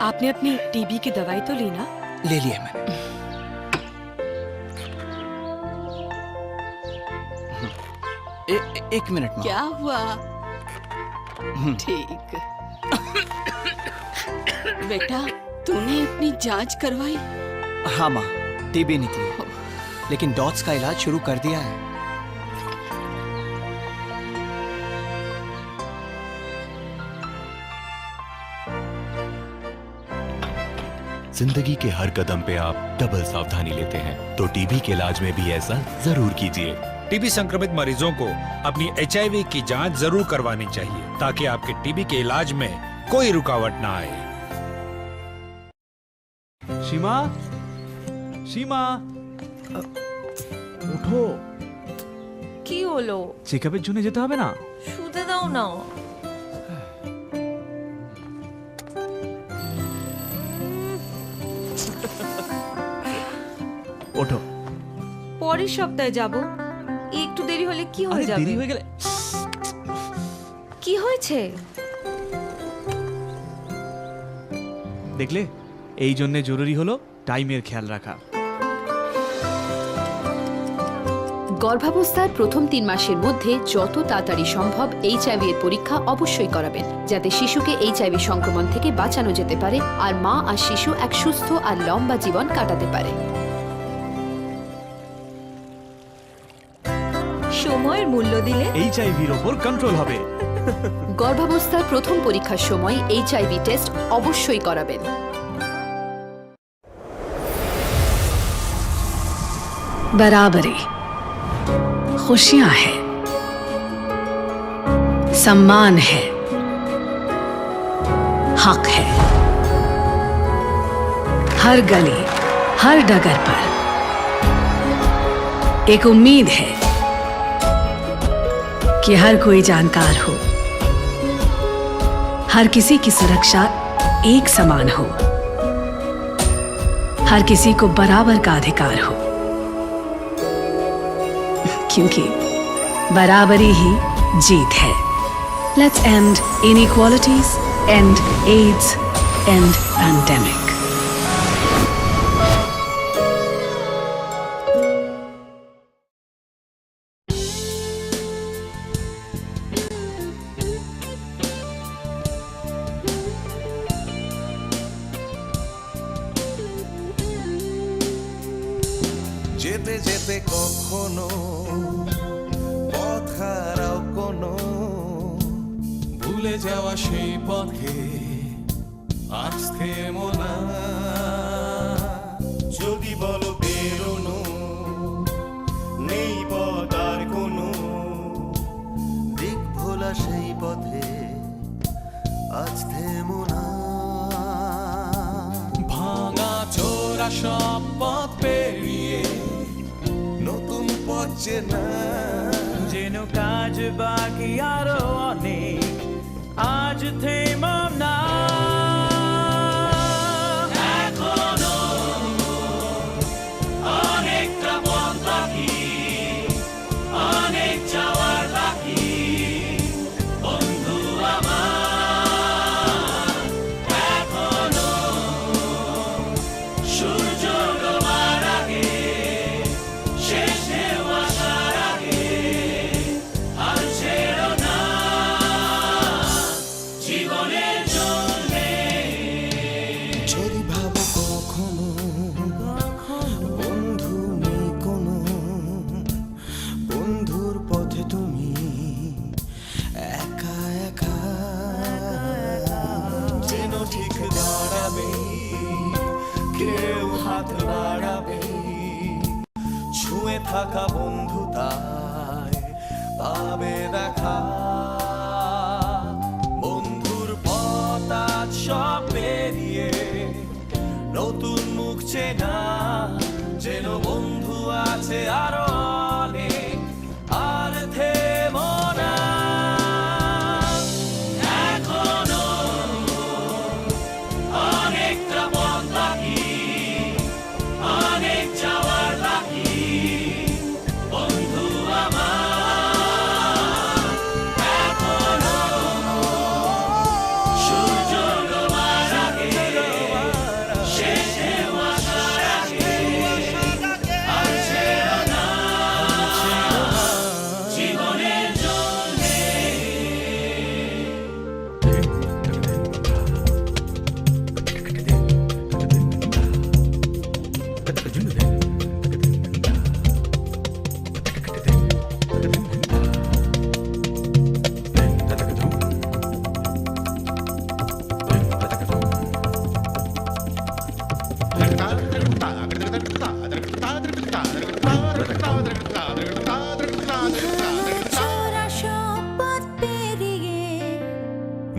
आपने अपनी टीबी की दवाई तो ली ना? ले ली है मैंने। ए, ए, एक मिनट, माँ। क्या हुआ? हम्म। ठीक। बेटा, तूने अपनी जांच करवाई? हाँ, माँ, टीबी निकली, लेकिन डॉट्स का इलाज शुरू कर दिया है। जिंदगी के हर कदम पे आप डबल सावधानी लेते हैं, तो टीबी के इलाज में भी ऐसा जरूर कीजिए। टीबी संक्रमित मरीजों को अपनी एचआईवी की जांच जरूर करवानी चाहिए, ताकि आपके टीबी के इलाज में कोई रुकावट ना आए। সীমা, সীমা, আ, ওঠো। কি হলো? চেকআপের জন্য যেতে হবে না? শুতে দাও না। ওঠো। পরের সপ্তাহে যাব। একটু দেরি হলে কি হয়ে আরে, যাবে? দেরি হয়ে গেলে কি হয়েছে? দেখলে, এই জন্য জরুরি হলো টাইমের খেয়াল রাখা। গর্ভাবস্থার প্রথম তিন মাসের মধ্যে যত তাড়াতাড়ি সম্ভব এইচআইভি এর পরীক্ষা অবশ্যই করাবেন, যাতে শিশুকে এইচআইভি সংক্রমণ থেকে বাঁচানো যেতে পারে আর মা আর শিশু এক সুস্থ আর লম্বা জীবন কাটাতে পারে। সময়ের মূল্য দিলে এইচআইভির ওপর কন্ট্রোল হবে। গর্ভাবস্থার প্রথম পরীক্ষার সময় এইচআইভি টেস্ট অবশ্যই করাবেন। बराबरी, खुशियां हैं, सम्मान है, हक है। हर गली, हर डगर पर एक उम्मीद है कि हर कोई जानकार हो, हर किसी की सुरक्षा एक समान हो, हर किसी को बराबर का अधिकार हो, क्योंकि बराबरी ही जीत है। Let's end inequalities, end AIDS, end pandemic. যেতে যেতে কখনো পথ হারাও কোনো, ভুলে যাওয়া সেই পথে আজ থেমো না। যদি বলো বেরোনো নেই পথ আর কোনো, দিক ভোলা সেই পথে আজ থেমো না। ভাঙা চোরা সব পথ পেরিয়ে নতুন পথ চেনা। যেন কাজ বাকি আরো অনেক, আজ থেমো না। এখনো অনেকটা পথ বাকি, অনেক যাওয়ার বাকি, বন্ধু আমার। এখনো সূর্য ডোবার আগে, শেষ ঢেউ আসার আগে, হাল ছেড়ো না জীবনের জন্যে। যদি ভাবো কখনো বন্ধু নেই কোনো, বন্ধুর পথে তুমি একা একা। যেন ঠিক দাঁড়াবে কেউ হাত বাড়াবে, ছুঁয়ে থাকা বন্ধু তাই পাবে দেখা। বন্ধুর পথ আজ সব পেরিয়ে নতুন মুখ চেনা, যেন বন্ধু আছে আরো অনেক, আর থেমো না। এখনো অনেকটা পথ বাকি, অনেক যাওয়ার বাকি, বন্ধু আমার। এখনো সূর্য ডোবার আগে, শেষ ঢেউ আসার আগে, আর ছেড়ো না জীবনের জন্যে। ভাঙা চোরা সব পথ পেরিয়ে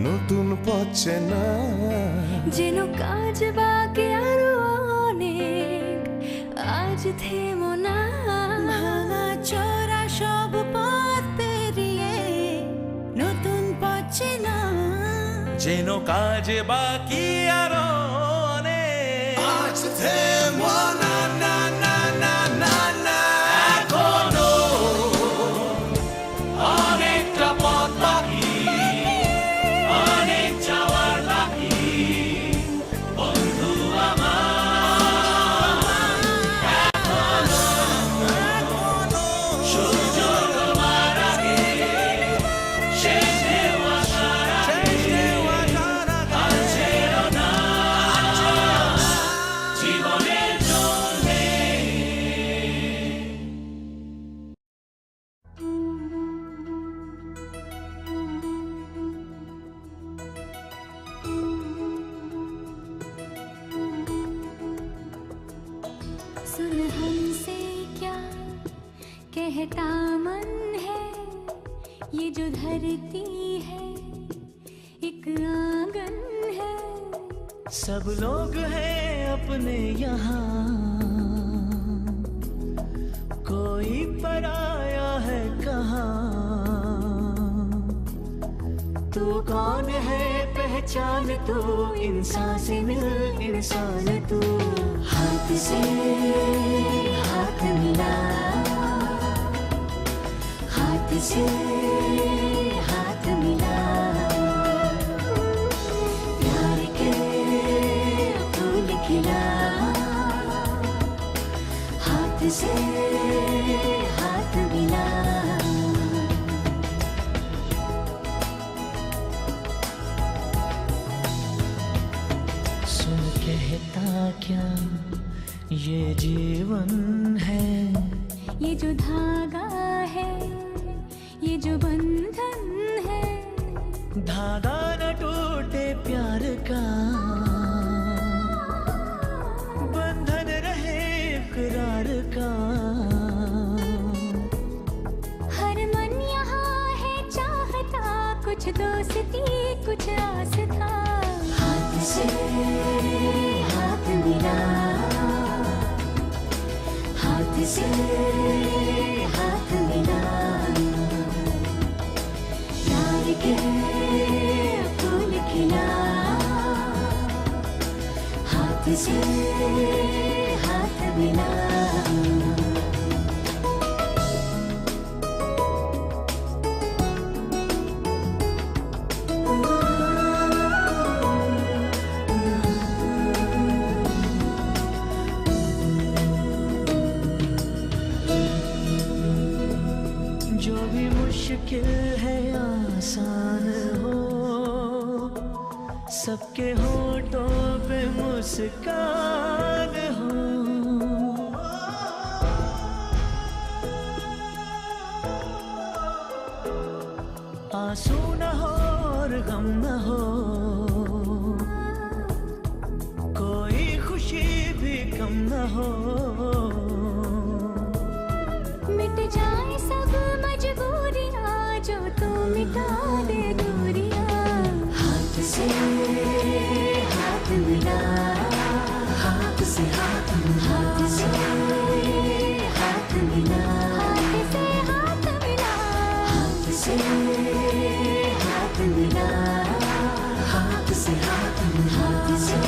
নতুন পথ চেনা। যেন কাজ বাকি আরো অনেক, আজ থেমো না। ভাঙা চোরা সব পথ পেরিয়ে নতুন পথ চেনা। যেন কাজ বাকি আরো অনেক। আজ থেমো না, না, না, না, না, না। এখনো অনেকটা পথ বাকি, অনেক যাওয়ার বাকি, বন্ধু আমার। এখনো সূর্য ডোবার আগে, শেষ ঢেউ আসার আগে, আর ছেড়ো না জীবনের জন্যে। है, एक आंगन है। सब लोग हैं अपने यहाँ, कोई पराया है कहाँ। तू कौन है पहचान तू, इंसान से मिल इंसान तू। हाथ से हाथ मिला, हाथ से हाथ मिला, प्यार के फूल खिला, हाथ से हाथ मिला। सुन कहता क्या ये जीवन है, ये जो धागा है, ये जो बंधन है। धागा न टूटे प्यार का, बंधन रहे इकरार का। हर मन यहाँ है चाहता, कुछ दोस्ती कुछ आस था। हाथ से हाथ मिला, हाथ से हाथ मिला, प्यार के फूल खिला, हाथ से हाथ मिला। जो भी मुश्किल है आसान हो, सबके होठों पे मुस्कान हो। आंसू न हो और गम न हो, कोई खुशी भी कम न हो। मिट जाए सब मजबूरियां, जो तू मिटा दे दूरियां। हाथ से हाथ मिला, हाथ से हाथ मिला, हाथ से हाथ मिला, हाथ से हाथ मिला, हाथ से हाथ मिला, हाथ से हाथ मिला, हाथ से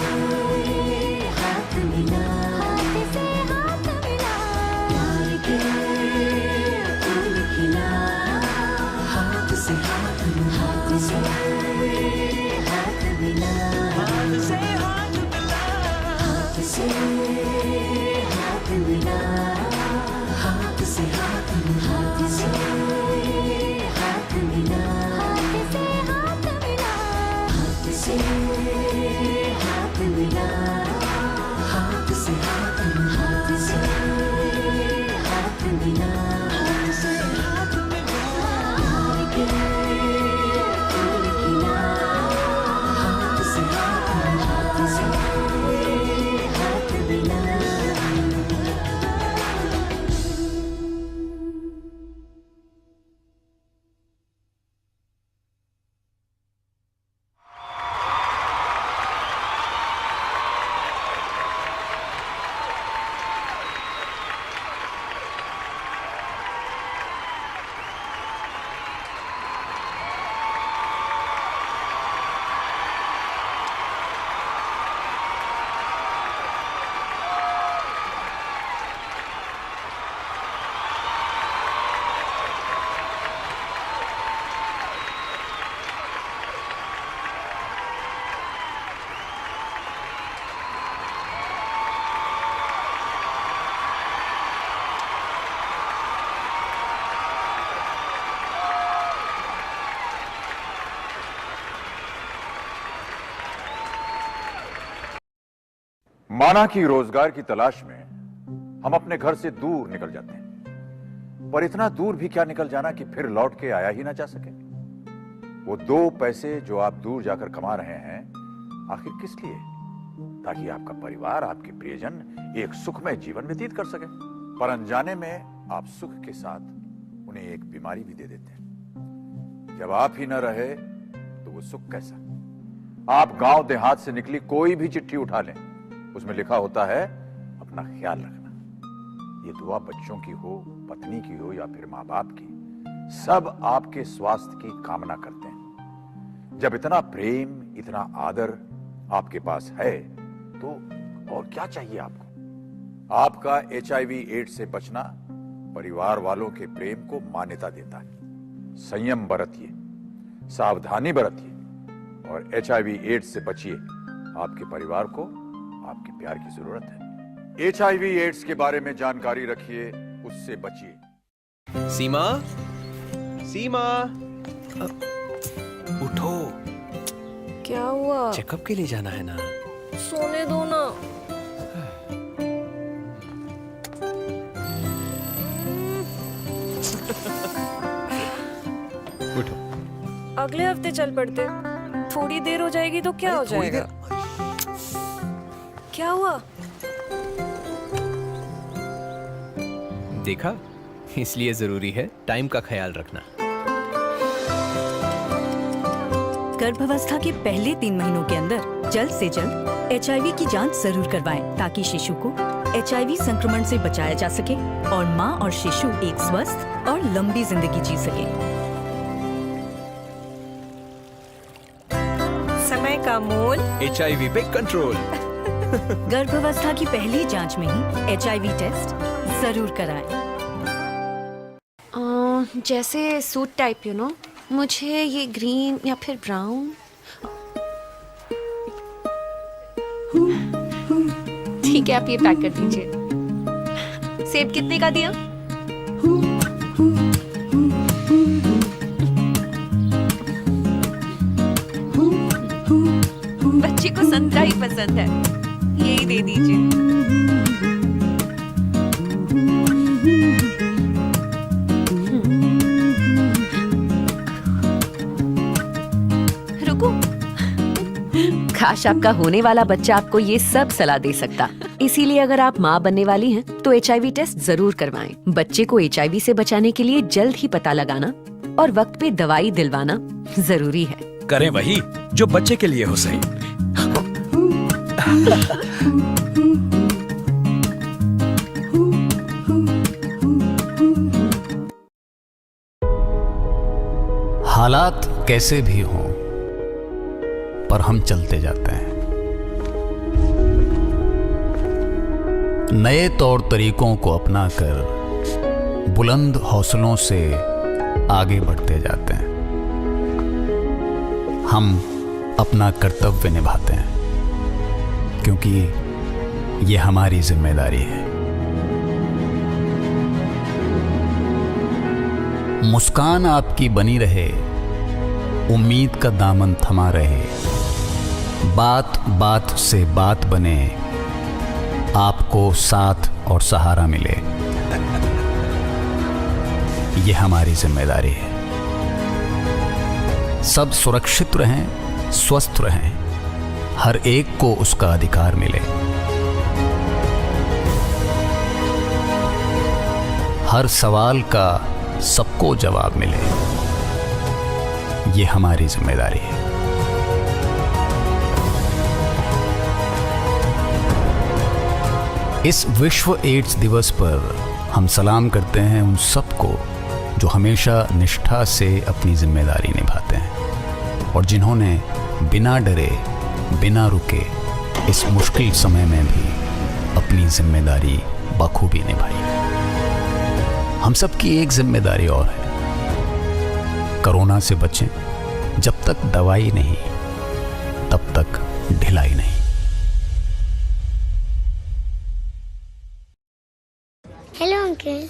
हाथ मिला, हाथ से हाथ मिला, प्यार के फूल खिला, हाथ से हाथ मिला, हाथ से हाथ मिला, हाथ से हाथ मिला, हाथ से हाथ मिला, हाथ से हाथ मिला, हाथ से हाथ मिला, हाथ से हाथ मिला, हाथ से हाथ मिला, हाथ से हाथ मिला, हाथ से हाथ मिला, हाथ से हाथ मिला, हाथ के फूल खिला, हाथ से हाथ मिला, हाथ से हाथ मिला। माना कि रोजगार की तलाश में हम अपने घर से दूर निकल जाते हैं, पर इतना दूर भी क्या निकल जाना कि फिर लौट के आया ही ना जा सके। वो दो पैसे जो आप दूर जाकर कमा रहे हैं, आखिर किस लिए? ताकि आपका परिवार, आपके प्रियजन एक सुखमय जीवन व्यतीत कर सके। पर अनजाने में आप सुख के साथ उन्हें एक बीमारी भी दे देते हैं। जब आप ही न रहे, तो वो सुख कैसा? आप गांव देहात से निकली कोई भी चिट्ठी उठा लें, उसमें लिखा होता है, "अपना ख्याल रखना।" ये दुआ बच्चों की हो, पत्नी की हो या फिर माँ बाप की, सब आपके स्वास्थ्य की कामना करते हैं। जब इतना प्रेम, इतना आदर आपके पास है, तो और क्या चाहिए आपको? आपका एचआईवी एड्स से बचना परिवार वालों के प्रेम को मान्यता देता है। संयम बरतिए, सावधानी बरतिए और एचआईवी एड्स से बचिए। आपके परिवार को आपके प्यार की जरूरत है। एचआईवी एड्स के बारे में जानकारी रखिए, उससे बचिए। सीमा, सीमा, अ, उठो। क्या हुआ? चेकअप के लिए जाना है ना। सोने दो ना। उठो। अगले हफ्ते चल पड़ते। थोड़ी देर हो जाएगी तो क्या अरे, हो थोड़ी जाएगा? देर। क्या हुआ? देखा, इसलिए जरूरी है टाइम का ख्याल रखना। गर्भावस्था के पहले तीन महीनों के अंदर जल्द से जल्द एचआईवी की जांच जरूर करवाएं, ताकि शिशु को एचआईवी संक्रमण से बचाया जा सके और मां और शिशु एक स्वस्थ और लंबी जिंदगी जी सके। समय का मोल। एचआईवी पे कंट्रोल। गर्भावस्था की पहली जांच में ही एचआईवी टेस्ट जरूर कराएं। अ, जैसे सूट टाइप, यू नो, मुझे ये ग्रीन या फिर ब्राउन। ठीक है, आप ये पैक कर दीजिए। सेब कितने का दिया? बच्चे को संतरा ही पसंद है, यही दे दीजिए। रुको। काश, आपका होने वाला बच्चा आपको ये सब सलाह दे सकता। इसीलिए अगर आप माँ बनने वाली हैं, तो एचआईवी टेस्ट जरूर करवाएं। बच्चे को एचआईवी से बचाने के लिए जल्द ही पता लगाना और वक्त पे दवाई दिलवाना जरूरी है। करें वही जो बच्चे के लिए हो सही। हालात कैसे भी हों, पर हम चलते जाते हैं। नए तौर तरीकों को अपनाकर बुलंद हौसलों से आगे बढ़ते जाते हैं। हम अपना कर्तव्य निभाते हैं, क्योंकि ये हमारी जिम्मेदारी है। मुस्कान आपकी बनी रहे, उम्मीद का दामन थमा रहे, बात बात से बात बने, आपको साथ और सहारा मिले, ये हमारी जिम्मेदारी है। सब सुरक्षित रहें, स्वस्थ रहें, हर एक को उसका अधिकार मिले। हर सवाल का सबको जवाब मिले, ये हमारी जिम्मेदारी है। इस विश्व एड्स दिवस पर हम सलाम करते हैं उन सबको, जो हमेशा निष्ठा से अपनी जिम्मेदारी निभाते हैं और जिन्होंने बिना डरे, बिना रुके इस मुश्किल समय में भी अपनी जिम्मेदारी बखूबी निभाई। हम सबकी एक जिम्मेदारी और है, कोरोना से बचें। जब तक दवाई नहीं, तब तक ढिलाई नहीं। Hello uncle.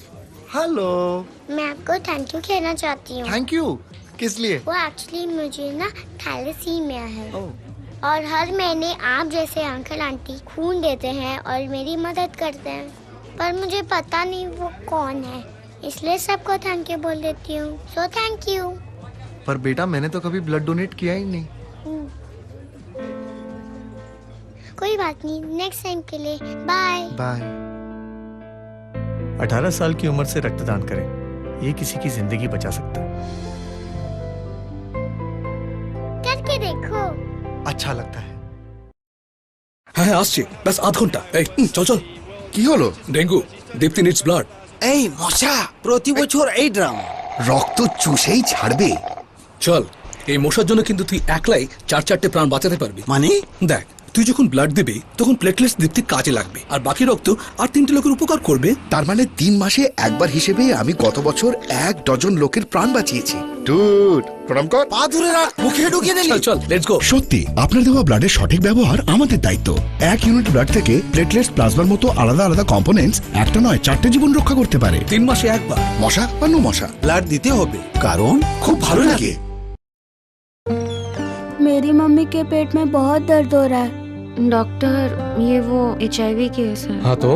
हेलो। मैं आपको थैंक यू कहना चाहती हूँ। Thank you? किस लिए? वो एक्चुअली मुझे ना थैलेसीमिया है। ओह। और हर महीने आप जैसे अंकल आंटी खून देते हैं और मेरी मदद करते हैं, पर मुझे पता नहीं वो कौन है, इसलिए सबको थैंक यू बोल देती हूँ। So thank you. पर बेटा, मैंने तो कभी ब्लड डोनेट किया ही नहीं। हम्म। कोई बात नहीं, नेक्स्ट टाइम के लिए बाय। बाय। अठारह साल की उम्र से रक्तदान करें, ये किसी की जिंदगी बचा सकता है। देखो। अच्छा लगता है। হ্যাঁ, হ্যাঁ, আসছি। ব্যাস আধ ঘন্টা। এই, হুম, চল, চল। কি হলো? ডেঙ্গু। দীপ্তি নিডস ব্লাড। এই মশা, প্রতি বছর এই ড্রামা। রক্ত চুষেই ছাড়বে। চল, এই মশার জন্য কিন্তু তুই একলাই চার চারটে প্রাণ বাঁচাতে পারবি। মানে? দেখ, তুই যখন ব্লাড দিবি, তখন প্লেটলেটস দীপ্তির কাজে লাগবে, আর বাকি রক্ত আর তিনটে লোকের উপকার করবে। তার মানে তিন মাসে একবার হিসেবে আমি গত বছর এক ডজন লোকের প্রাণ বাঁচিয়েছি। ডুড, প্রণাম কর। পা ধরে রাখ, মুখে ঢুকিয়ে দিলি। চল, চল, লেটস গো। সত্যি, আপনার দেওয়া ব্লাডের সঠিক ব্যবহার আমাদের দায়িত্ব। এক ইউনিট ব্লাড থেকে প্লেটলেটস, প্লাজমার মতো আলাদা আলাদা কম্পোনেন্টস একটা নয়, চারটে জীবন রক্ষা করতে পারে। তিন মাসে একবার। মশা আর নো মশা। ব্লাড দিতে হবে, কারণ খুব ভালো লাগে। मेरी मम्मी के पेट में बहुत दर्द हो रहा है। डॉक्टर, ये वो एचआईवी केस है। हाँ तो?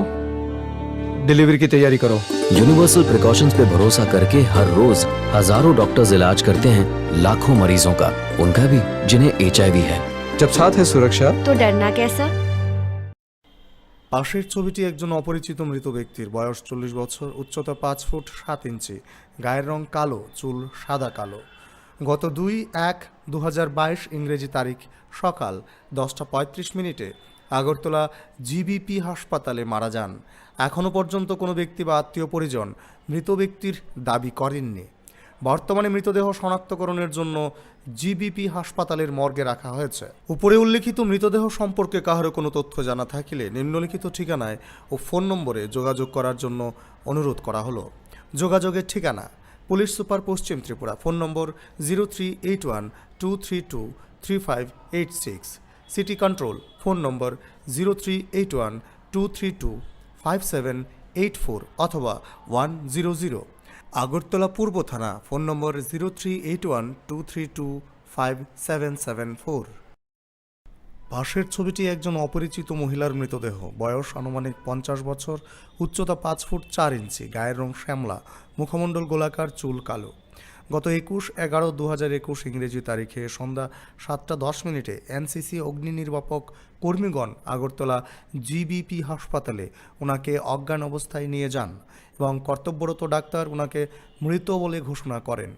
डिलीवरी की तैयारी करो। यूनिवर्सल प्रिकॉशंस पे भरोसा करके हर रोज हजारों डॉक्टर्स इलाज करते हैं लाखों मरीजों का, उनका भी जिन्हें एचआईवी है। जब साथ है सुरक्षा। तो डरना कैसा? পাশের ছবিটি একজন অপরিচিত মৃত ব্যক্তির, বয়স চল্লিশ বছর, উচ্চতা পাঁচ ফুট সাত ইঞ্চি, গায়ের রং কালো, চুল সাদা কালো। গত দুই এক দু হাজার বাইশ ইংরেজি তারিখ সকাল দশটা পঁয়ত্রিশ মিনিটে আগরতলা জিবিপি হাসপাতালে মারা যান। এখনও পর্যন্ত কোনো ব্যক্তি বা আত্মীয় পরিজন মৃত ব্যক্তির দাবি করেননি। বর্তমানে মৃতদেহ শনাক্তকরণের জন্য জিবিপি হাসপাতালের মর্গে রাখা হয়েছে। উপরে উল্লেখিত মৃতদেহ সম্পর্কে কাহারও কোনো তথ্য জানা থাকিলে নিম্নলিখিত ঠিকানায় ও ফোন নম্বরে যোগাযোগ করার জন্য অনুরোধ করা হলো। যোগাযোগের ঠিকানা: পুলিশ সুপার, পশ্চিম Tripura, phone number zero three eight one two three two three five eight six. City control, phone number zero three eight one two three two five seven eight four অথবা ওয়ান জিরো জিরো। আগরতলা পূর্ব থানা, phone number zero three eight one two three two five seven seven four. পাশের ছবিটি একজন অপরিচিত মহিলার মৃতদেহ, বয়স আনুমানিক পঞ্চাশ বছর, উচ্চতা পাঁচ ফুট চার ইঞ্চি, গায়ের রং শ্যামলা, মুখমণ্ডল গোলাকার, চুল কালো। গত একুশ এগারো দু হাজার একুশ ইংরেজি তারিখে সন্ধ্যা সাতটা দশ মিনিটে এনসিসি অগ্নি নির্বাপক কর্মীগণ আগরতলা জিবিপি হাসপাতালে ওনাকে অজ্ঞান অবস্থায় নিয়ে যান এবং কর্তব্যরত ডাক্তার ওনাকে মৃত বলে ঘোষণা করেন।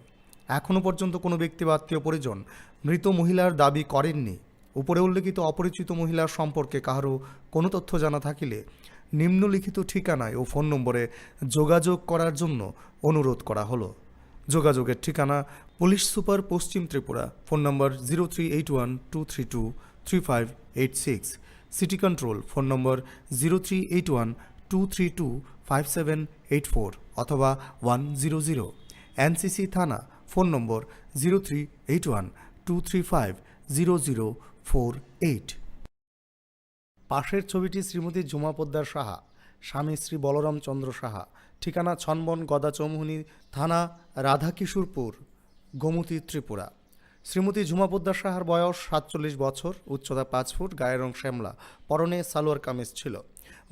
এখনও পর্যন্ত কোনো ব্যক্তি বা আত্মীয় পরিজন মৃত মহিলার দাবি করেননি। উপরে উল্লেখিত অপরিচিত মহিলার সম্পর্কে কাহারও কোনো তথ্য জানা থাকিলে নিম্নলিখিত ঠিকানায় ও ফোন নম্বরে যোগাযোগ করার জন্য অনুরোধ করা হলো। যোগাযোগের ঠিকানা: পুলিশ সুপার, পশ্চিম Tripura, phone number zero three eight one two three two three five eight six. City control, phone number zero three eight one two three two five seven eight four অথবা ওয়ান জিরো জিরো। এনসিসি থানা, phone number zero three eight one two three five zero zero four eight. পাশের ছবিটি শ্রীমতী ঝুমা পোদ্দার সাহা, স্বামী শ্রী বলরাম চন্দ্র সাহা, ঠিকানা ছনবন, গদা চৌমুহনী থানা, রাধাকিশোরপুর, গোমতী, ত্রিপুরা। শ্রীমতী ঝুমা পোদ্দার সাহার বয়স সাতচল্লিশ বছর, উচ্চতা পাঁচ ফুট, গায়ের রং শ্যামলা, পরনে সালোয়ার কামিজ ছিল।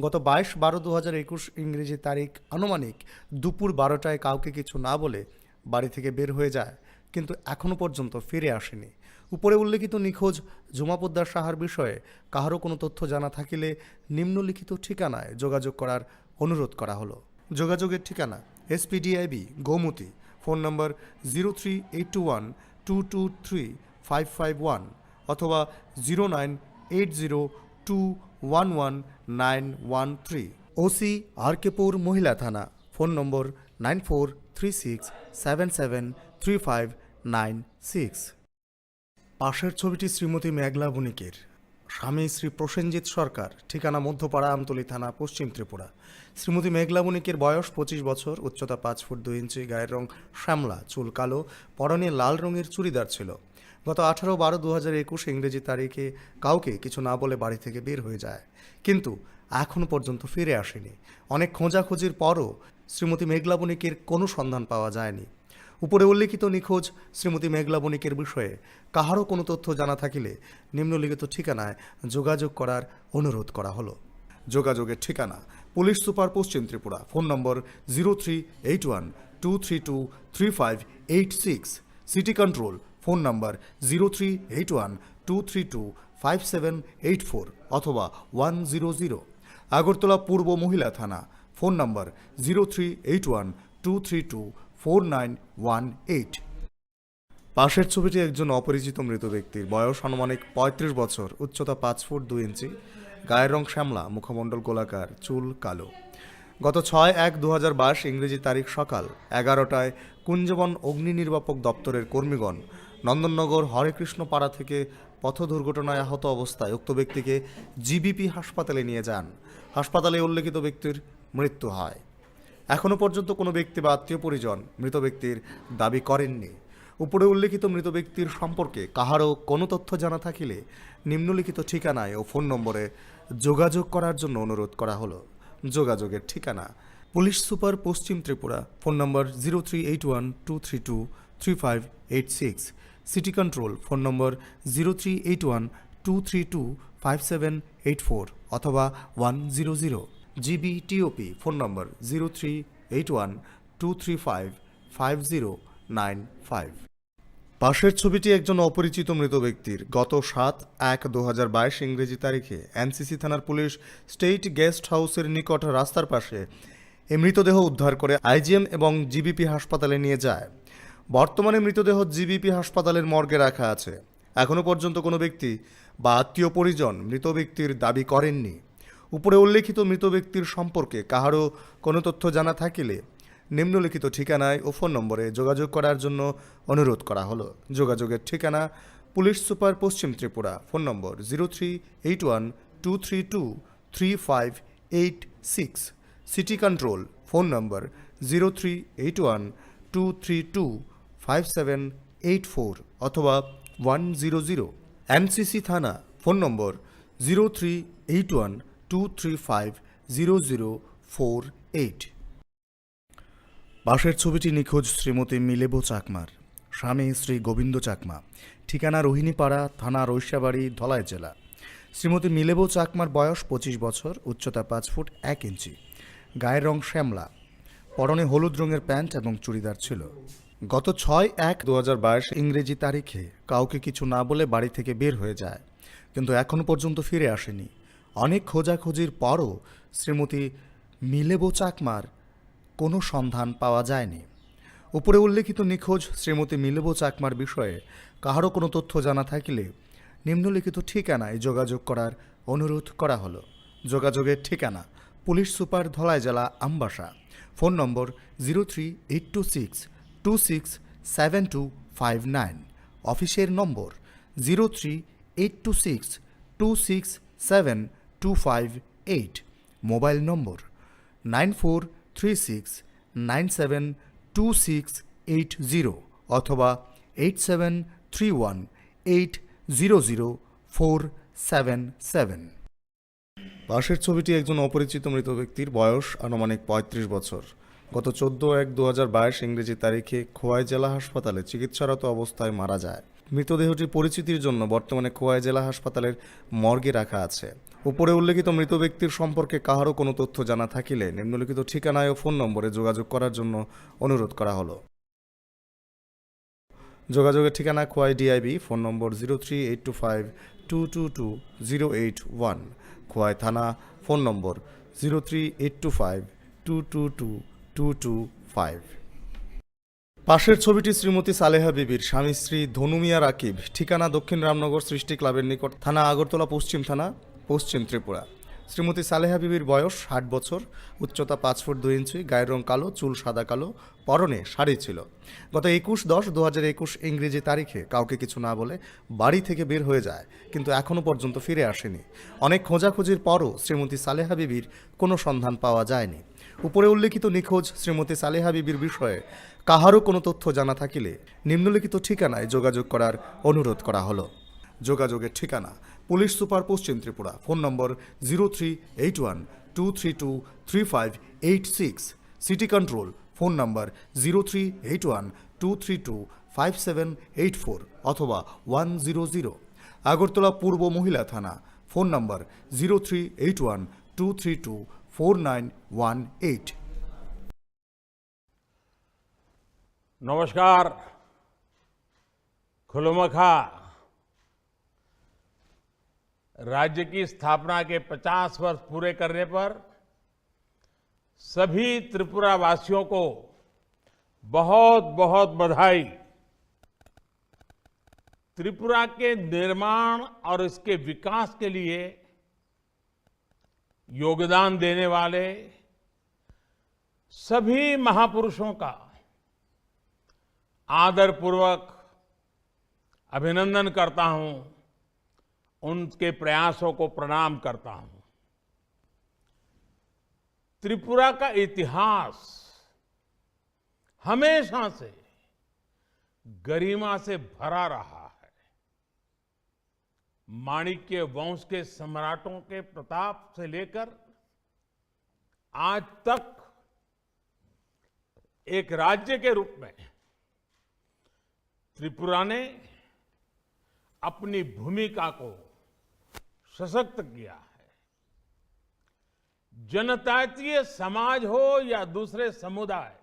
গত বাইশ বারো দু হাজার একুশ ইংরেজি তারিখ আনুমানিক দুপুর বারোটায় কাউকে কিছু না বলে বাড়ি থেকে বের হয়ে যায়, কিন্তু এখনও পর্যন্ত ফিরে আসেনি। উপরে উল্লেখিত নিখোঁজ ঝুমা পোদ্দার সাহার বিষয়ে কাহারও কোনো তথ্য জানা থাকিলে নিম্নলিখিত ঠিকানায় যোগাযোগ করার অনুরোধ করা হলো। যোগাযোগের ঠিকানা: SP DIB, Gomati, phone number zero three eight two one two two three five five one অথবা zero nine eight zero two one one nine one three. OC, RKPur মহিলা থানা, phone number nine four three six seven seven three five nine six. পাশের ছবিটি শ্রীমতী মেঘলা বণিকের, স্বামী শ্রী প্রসেনজিৎ সরকার, ঠিকানা মধ্যপাড়া, আমতলী থানা, পশ্চিম ত্রিপুরা। শ্রীমতী মেঘলা বণিকের বয়স পঁচিশ বছর, উচ্চতা পাঁচ ফুট দুই ইঞ্চি, গায়ের রং শ্যামলা, চুল কালো, পরনে লাল রঙের চুড়িদার ছিল। গত আঠারো বারো দু হাজার একুশ ইংরেজি তারিখে কাউকে কিছু না বলে বাড়ি থেকে বের হয়ে যায়, কিন্তু এখনও পর্যন্ত ফিরে আসেনি। অনেক খোঁজাখুঁজির পরও শ্রীমতী মেঘলা বণিকের কোনো সন্ধান পাওয়া যায়নি। উপরে উল্লেখিত নিখোঁজ শ্রীমতী মেঘলা বণিকের বিষয়ে কাহারও কোনো তথ্য জানা থাকিলে নিম্নলিখিত ঠিকানায় যোগাযোগ করার অনুরোধ করা হলো। যোগাযোগের ঠিকানা: পুলিশ সুপার, পশ্চিম Tripura, phone number zero three eight one two three two three five eight six. City control, phone number zero three eight one two three two five seven eight four অথবা ওয়ান জিরো জিরো। আগরতলা পূর্ব মহিলা থানা, phone number zero three eight one two three two four nine one eight. পাশের ছবিটি একজন অপরিচিত মৃত ব্যক্তির, বয়স আনুমানিক পঁয়ত্রিশ বছর, উচ্চতা পাঁচ ফুট দুই ইঞ্চি, গায়ের রং শ্যামলা, মুখমণ্ডল গোলাকার, চুল কালো। গত ছয় এক দু হাজার বাইশ ইংরেজি তারিখ সকাল এগারোটায় কুঞ্জবন অগ্নি নির্বাপক দপ্তরের কর্মীগণ নন্দননগর হরেকৃষ্ণ পাড়া থেকে পথ দুর্ঘটনায় আহত অবস্থায় উক্ত ব্যক্তিকে জিবিপি হাসপাতালে নিয়ে যান। হাসপাতালে উল্লেখিত ব্যক্তির মৃত্যু হয়। এখনও পর্যন্ত কোনো ব্যক্তি বা আত্মীয় পরিজন মৃত ব্যক্তির দাবি করেননি। উপরে উল্লেখিত মৃত ব্যক্তির সম্পর্কে কাহারও কোনো তথ্য জানা থাকিলে নিম্নলিখিত ঠিকানায় ও ফোন নম্বরে যোগাযোগ করার জন্য অনুরোধ করা হলো। যোগাযোগের ঠিকানা: পুলিশ সুপার, পশ্চিম Tripura, phone number zero three eight one two three two three five eight six, city control, phone number zero three eight one two three two five seven eight four অথবা one zero zero, GBTOP, phone number zero three eight one two three five five zero nine five. পাশের ছবিটি একজন অপরিচিত মৃত ব্যক্তির। গত সাত এক দু হাজার বাইশ ইংরেজি তারিখে এনসিসি থানার পুলিশ স্টেট গেস্ট হাউসের নিকট রাস্তার পাশে এই মৃতদেহ উদ্ধার করে আইজিএম এবং জিবিপি হাসপাতালে নিয়ে যায়। বর্তমানে মৃতদেহ জিবিপি হাসপাতালের মর্গে রাখা আছে। এখনও পর্যন্ত কোনো ব্যক্তি বা আত্মীয় পরিজন মৃত ব্যক্তির দাবি করেননি। উপরে উল্লেখিত মৃত ব্যক্তির সম্পর্কে কাহারও কোনো তথ্য জানা থাকিলে নিম্নলিখিত ঠিকানায় ও ফোন নম্বরে যোগাযোগ করার জন্য অনুরোধ করা হলো। যোগাযোগের ঠিকানা: পুলিশ সুপার, পশ্চিম Tripura, phone number zero three eight one two three two three five eight six, city control, phone number zero three eight one two three two five seven eight four অথবা ওয়ান জিরো জিরো, এনসিসি থানা, phone number zero three eight one two three five zero zero four eight. পাশের ছবিটি নিখোঁজ শ্রীমতী মিলেবো চাকমার, স্বামী শ্রী গোবিন্দ চাকমা, ঠিকানা রোহিণীপাড়া, থানা রৈশাবাড়ি, ধলাই জেলা। শ্রীমতী মিলেবো চাকমার বয়স পঁচিশ বছর, উচ্চতা পাঁচ ফুট এক ইঞ্চি, গায়ের রং শ্যামলা, পরনে হলুদ রঙের প্যান্ট এবং চুড়িদার ছিল। গত ছয় এক দু হাজার বাইশ ইংরেজি তারিখে কাউকে কিছু না বলে বাড়ি থেকে বের হয়ে যায়, কিন্তু এখনও পর্যন্ত ফিরে আসেনি। অনেক খোঁজাখুঁজির পরও শ্রীমতী মিলেবো চাকমার কোনো সন্ধান পাওয়া যায়নি। উপরে উল্লেখিত নিখোঁজ শ্রীমতী মিলেবো চাকমার বিষয়ে কাহারও কোনো তথ্য জানা থাকিলে নিম্নলিখিত ঠিকানায় যোগাযোগ করার অনুরোধ করা হলো। যোগাযোগের ঠিকানা: পুলিশ সুপার, ধলাই জেলা, Ambassa, phone number zero three eight two six two six seven two five nine, অফিসের number zero three eight two six two six seven two five eight, mobile number nine four three six nine seven two six eight zero অথবা eight seven three one eight zero zero four seven seven. পাশের ছবিটি একজন অপরিচিত মৃত ব্যক্তির, বয়স আনুমানিক পঁয়ত্রিশ বছর। গত চোদ্দ এক দু হাজার বাইশ ইংরেজি তারিখে খোয়াই জেলা হাসপাতালে চিকিৎসারত অবস্থায় মারা যায়। মৃতদেহটি পরিচিতির জন্য বর্তমানে খোয়াই জেলা হাসপাতালের মর্গে রাখা আছে। উপরে উল্লেখিত মৃত ব্যক্তির সম্পর্কে কাহারও কোনো তথ্য জানা থাকিলে নিম্নলিখিত ঠিকানায় ও ফোন নম্বরে যোগাযোগ করার জন্য অনুরোধ করা হলো। যোগাযোগের ঠিকানা: Khowai DIB, phone number zero three eight two five two two two zero eight one, Khowai থানা, phone number zero three eight two five two two two two two five. পাশের ছবিটি শ্রীমতী সালেহা বিবির, স্বামী শ্রী ধনুমিয়া রাকিব, ঠিকানা দক্ষিণ রামনগর সৃষ্টি ক্লাবের নিকট, থানা আগরতলা, পশ্চিম থানা, পশ্চিম ত্রিপুরা। শ্রীমতী সালেহা বিবির বয়স ষাট বছর, উচ্চতা পাঁচ ফুট দুই ইঞ্চি, গায়ের রং কালো, চুল সাদা কালো, পরনে শাড়ি ছিল। গত একুশ দশ দু হাজার একুশ ইংরেজি তারিখে কাউকে কিছু না বলে বাড়ি থেকে বের হয়ে যায়, কিন্তু এখনও পর্যন্ত ফিরে আসেনি। অনেক খোঁজাখুঁজির পরও শ্রীমতী সালেহা বিবির কোনো সন্ধান পাওয়া যায়নি। উপরে উল্লেখিত নিখোঁজ শ্রীমতী সালেহা বিবির বিষয়ে কাহারও কোনো তথ্য জানা থাকিলে নিম্নলিখিত ঠিকানায় যোগাযোগ করার অনুরোধ করা হলো। যোগাযোগের ঠিকানা: পুলিশ সুপার, পশ্চিম Tripura, phone number zero three eight one two three two three five eight six, city control, phone number zero three eight one two three two five seven eight four অথবা ওয়ান জিরো জিরো। আগরতলা পূর্ব মহিলা থানা, phone number zero three eight one two three two four nine one eight. नमस्कार। खुलुमखा। राज्य की स्थापना के पचास वर्ष पूरे करने पर सभी त्रिपुरा वासियों को बहुत बहुत बधाई। त्रिपुरा के निर्माण और इसके विकास के लिए योगदान देने वाले सभी महापुरुषों का आदरपूर्वक अभिनंदन करता हूं, उनके प्रयासों को प्रणाम करता हूं। त्रिपुरा का इतिहास हमेशा से गरिमा से भरा रहा है। माणिक्य वंश के सम्राटों के प्रताप से लेकर आज तक एक राज्य के रूप में त्रिपुरा ने अपनी भूमिका को सशक्त किया है। जनजातीय समाज हो या दूसरे समुदाय,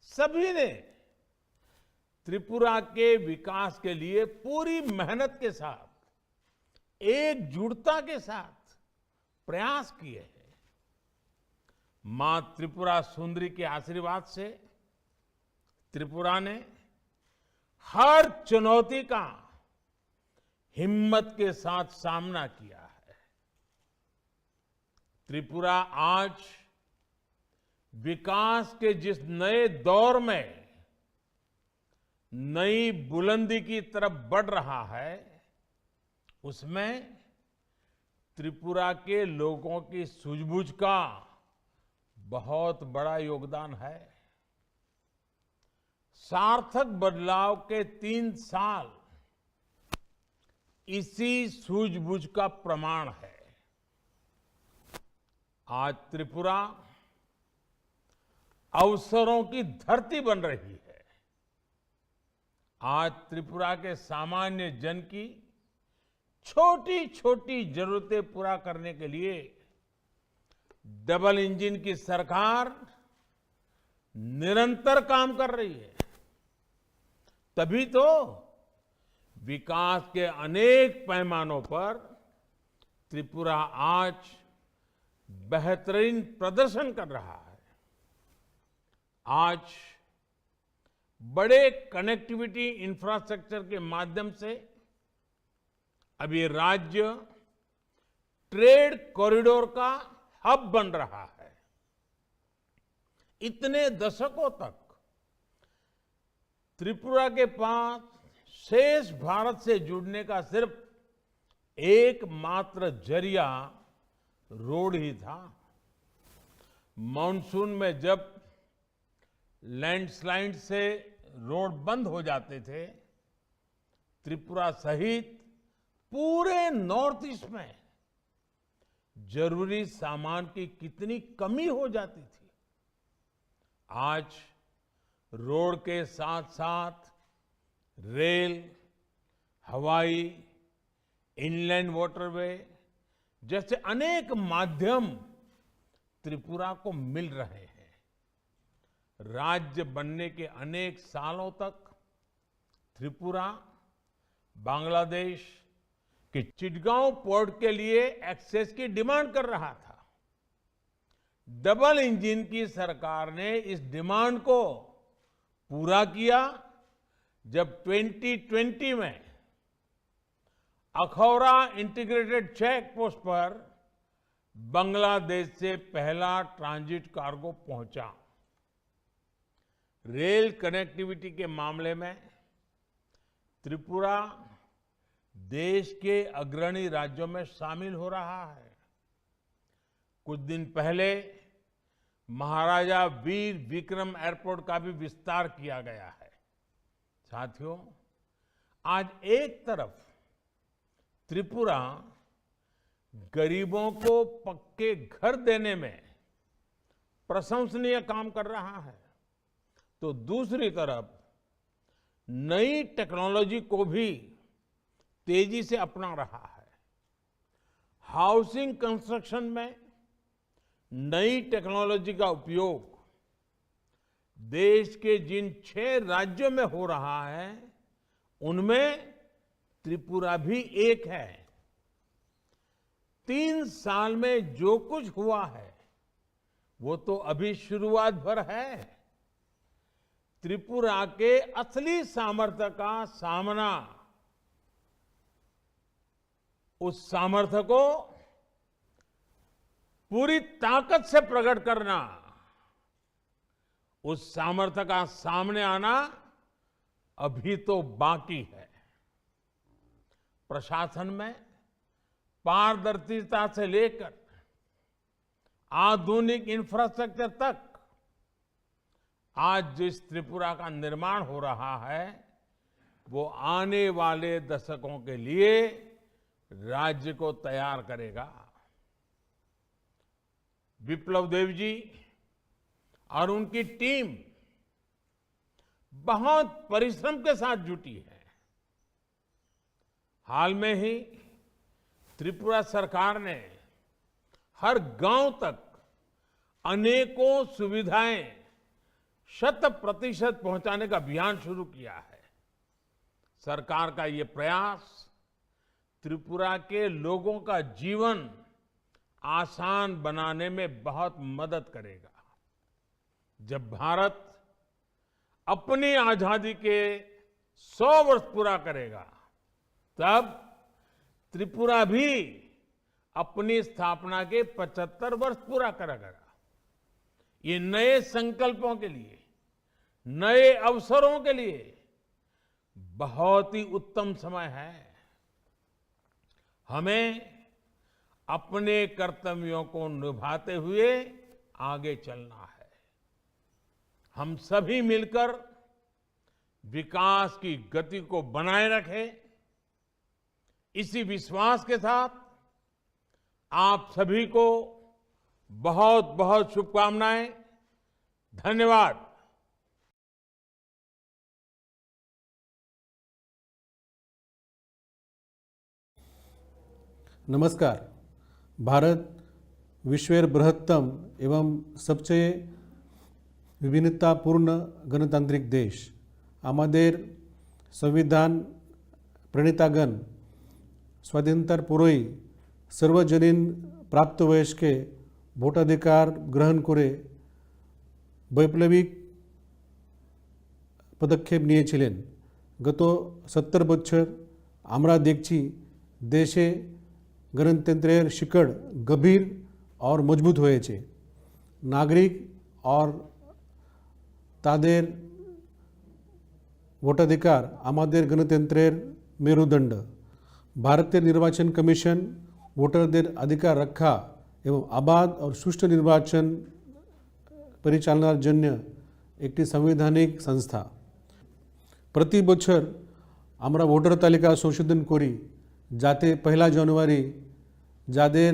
सभी ने त्रिपुरा के विकास के लिए पूरी मेहनत के साथ, एकजुटता के साथ प्रयास किए हैं। मां त्रिपुरा सुंदरी के आशीर्वाद से त्रिपुरा ने हर चुनौती का हिम्मत के साथ सामना किया है। त्रिपुरा आज विकास के जिस नए दौर में नई बुलंदी की तरफ बढ़ रहा है, उसमें त्रिपुरा के लोगों की सूझबूझ का बहुत बड़ा योगदान है। सार्थक बदलाव के तीन साल इसी सूझबूझ का प्रमाण है। आज त्रिपुरा अवसरों की धरती बन रही है। आज त्रिपुरा के सामान्य जन की छोटी-छोटी जरूरतें पूरा करने के लिए डबल इंजन की सरकार निरंतर काम कर रही है। तभी तो विकास के अनेक पैमानों पर त्रिपुरा आज बेहतरीन प्रदर्शन कर रहा है। आज बड़े कनेक्टिविटी इंफ्रास्ट्रक्चर के माध्यम से अब ये राज्य ट्रेड कॉरिडोर का हब बन रहा है। इतने दशकों तक त्रिपुरा के पास शेष भारत से जुड़ने का सिर्फ एकमात्र जरिया रोड ही था। मानसून में जब लैंडस्लाइड से रोड बंद हो जाते थे, त्रिपुरा सहित पूरे नॉर्थ ईस्ट में जरूरी सामान की कितनी कमी हो जाती थी। आज रोड के साथ-साथ रेल, हवाई, इनलैंड वाटरवे जैसे अनेक माध्यम त्रिपुरा को मिल रहे हैं। राज्य बनने के अनेक सालों तक त्रिपुरा बांग्लादेश के चिटगांव पोर्ट के लिए एक्सेस की डिमांड कर रहा था। डबल इंजन की सरकार ने इस डिमांड को पूरा किया, जब ट्वेंटी ट्वेंटी में अखौरा इंटीग्रेटेड चेक पोस्ट पर बांग्लादेश से पहला ट्रांजिट कार्गो पहुंचा। रेल कनेक्टिविटी के मामले में त्रिपुरा देश के अग्रणी राज्यों में शामिल हो रहा है। कुछ दिन पहले महाराजा वीर विक्रम एयरपोर्ट का भी विस्तार किया गया है। साथियों, आज एक तरफ त्रिपुरा गरीबों को पक्के घर देने में प्रशंसनीय काम कर रहा है, तो दूसरी तरफ नई टेक्नोलॉजी को भी तेजी से अपना रहा है। हाउसिंग कंस्ट्रक्शन में नई टेक्नोलॉजी का उपयोग देश के जिन छह राज्यों में हो रहा है, उनमें त्रिपुरा भी एक है। तीन साल में जो कुछ हुआ है, वो तो अभी शुरुआत भर है। त्रिपुरा के असली सामर्थ्य का सामना उस सामर्थ्य को पूरी ताकत से प्रकट करना, उस सामर्थ्य का सामने आना अभी तो बाकी है। प्रशासन में पारदर्शिता से लेकर आधुनिक इंफ्रास्ट्रक्चर तक आज जिस त्रिपुरा का निर्माण हो रहा है, वो आने वाले दशकों के लिए राज्य को तैयार करेगा। विप्लव देव जी और उनकी टीम बहुत परिश्रम के साथ जुटी है। हाल में ही त्रिपुरा सरकार ने हर गांव तक अनेकों सुविधाएं शत प्रतिशत पहुंचाने का अभियान शुरू किया है। सरकार का ये प्रयास त्रिपुरा के लोगों का जीवन आसान बनाने में बहुत मदद करेगा। जब भारत अपनी आजादी के सौ वर्ष पूरा करेगा, तब त्रिपुरा भी अपनी स्थापना के पचहत्तर वर्ष पूरा करेगा। ये नए संकल्पों के लिए, नए अवसरों के लिए बहुत ही उत्तम समय है। हमें अपने कर्तव्यों को निभाते हुए आगे चलना है। हम सभी मिलकर विकास की गति को बनाए रखें। इसी विश्वास के साथ आप सभी को बहुत बहुत शुभकामनाएं। धन्यवाद। नमस्कार। भारत विश्वेर बृहत्तम एवं सबसे विभिन्नतापूर्ण गणतांत्रिक देश। আমাদের সংবিধান প্রণেতাগণ স্বাধীনতার পরেই সার্বজনীন প্রাপ্তবয়স্কে ভোটাধিকার গ্রহণ করে বৈপ্লবিক পদক্ষেপ নিয়েছিলেন। গত সত্তর বছর আমরা দেখছি দেশে গণতন্ত্রের শিকড় গভীর আর মজবুত হয়েছে। নাগরিক আর তাদের ভোটাধিকার আমাদের গণতন্ত্রের মেরুদণ্ড। ভারতের নির্বাচন কমিশন ভোটারদের অধিকার রক্ষা এবং অবাধ ও সুষ্ঠু নির্বাচন পরিচালনার জন্য একটি সাংবিধানিক সংস্থা। প্রতি বছর আমরা ভোটার তালিকা সংশোধন করি, যাতে পয়লা জানুয়ারি যাদের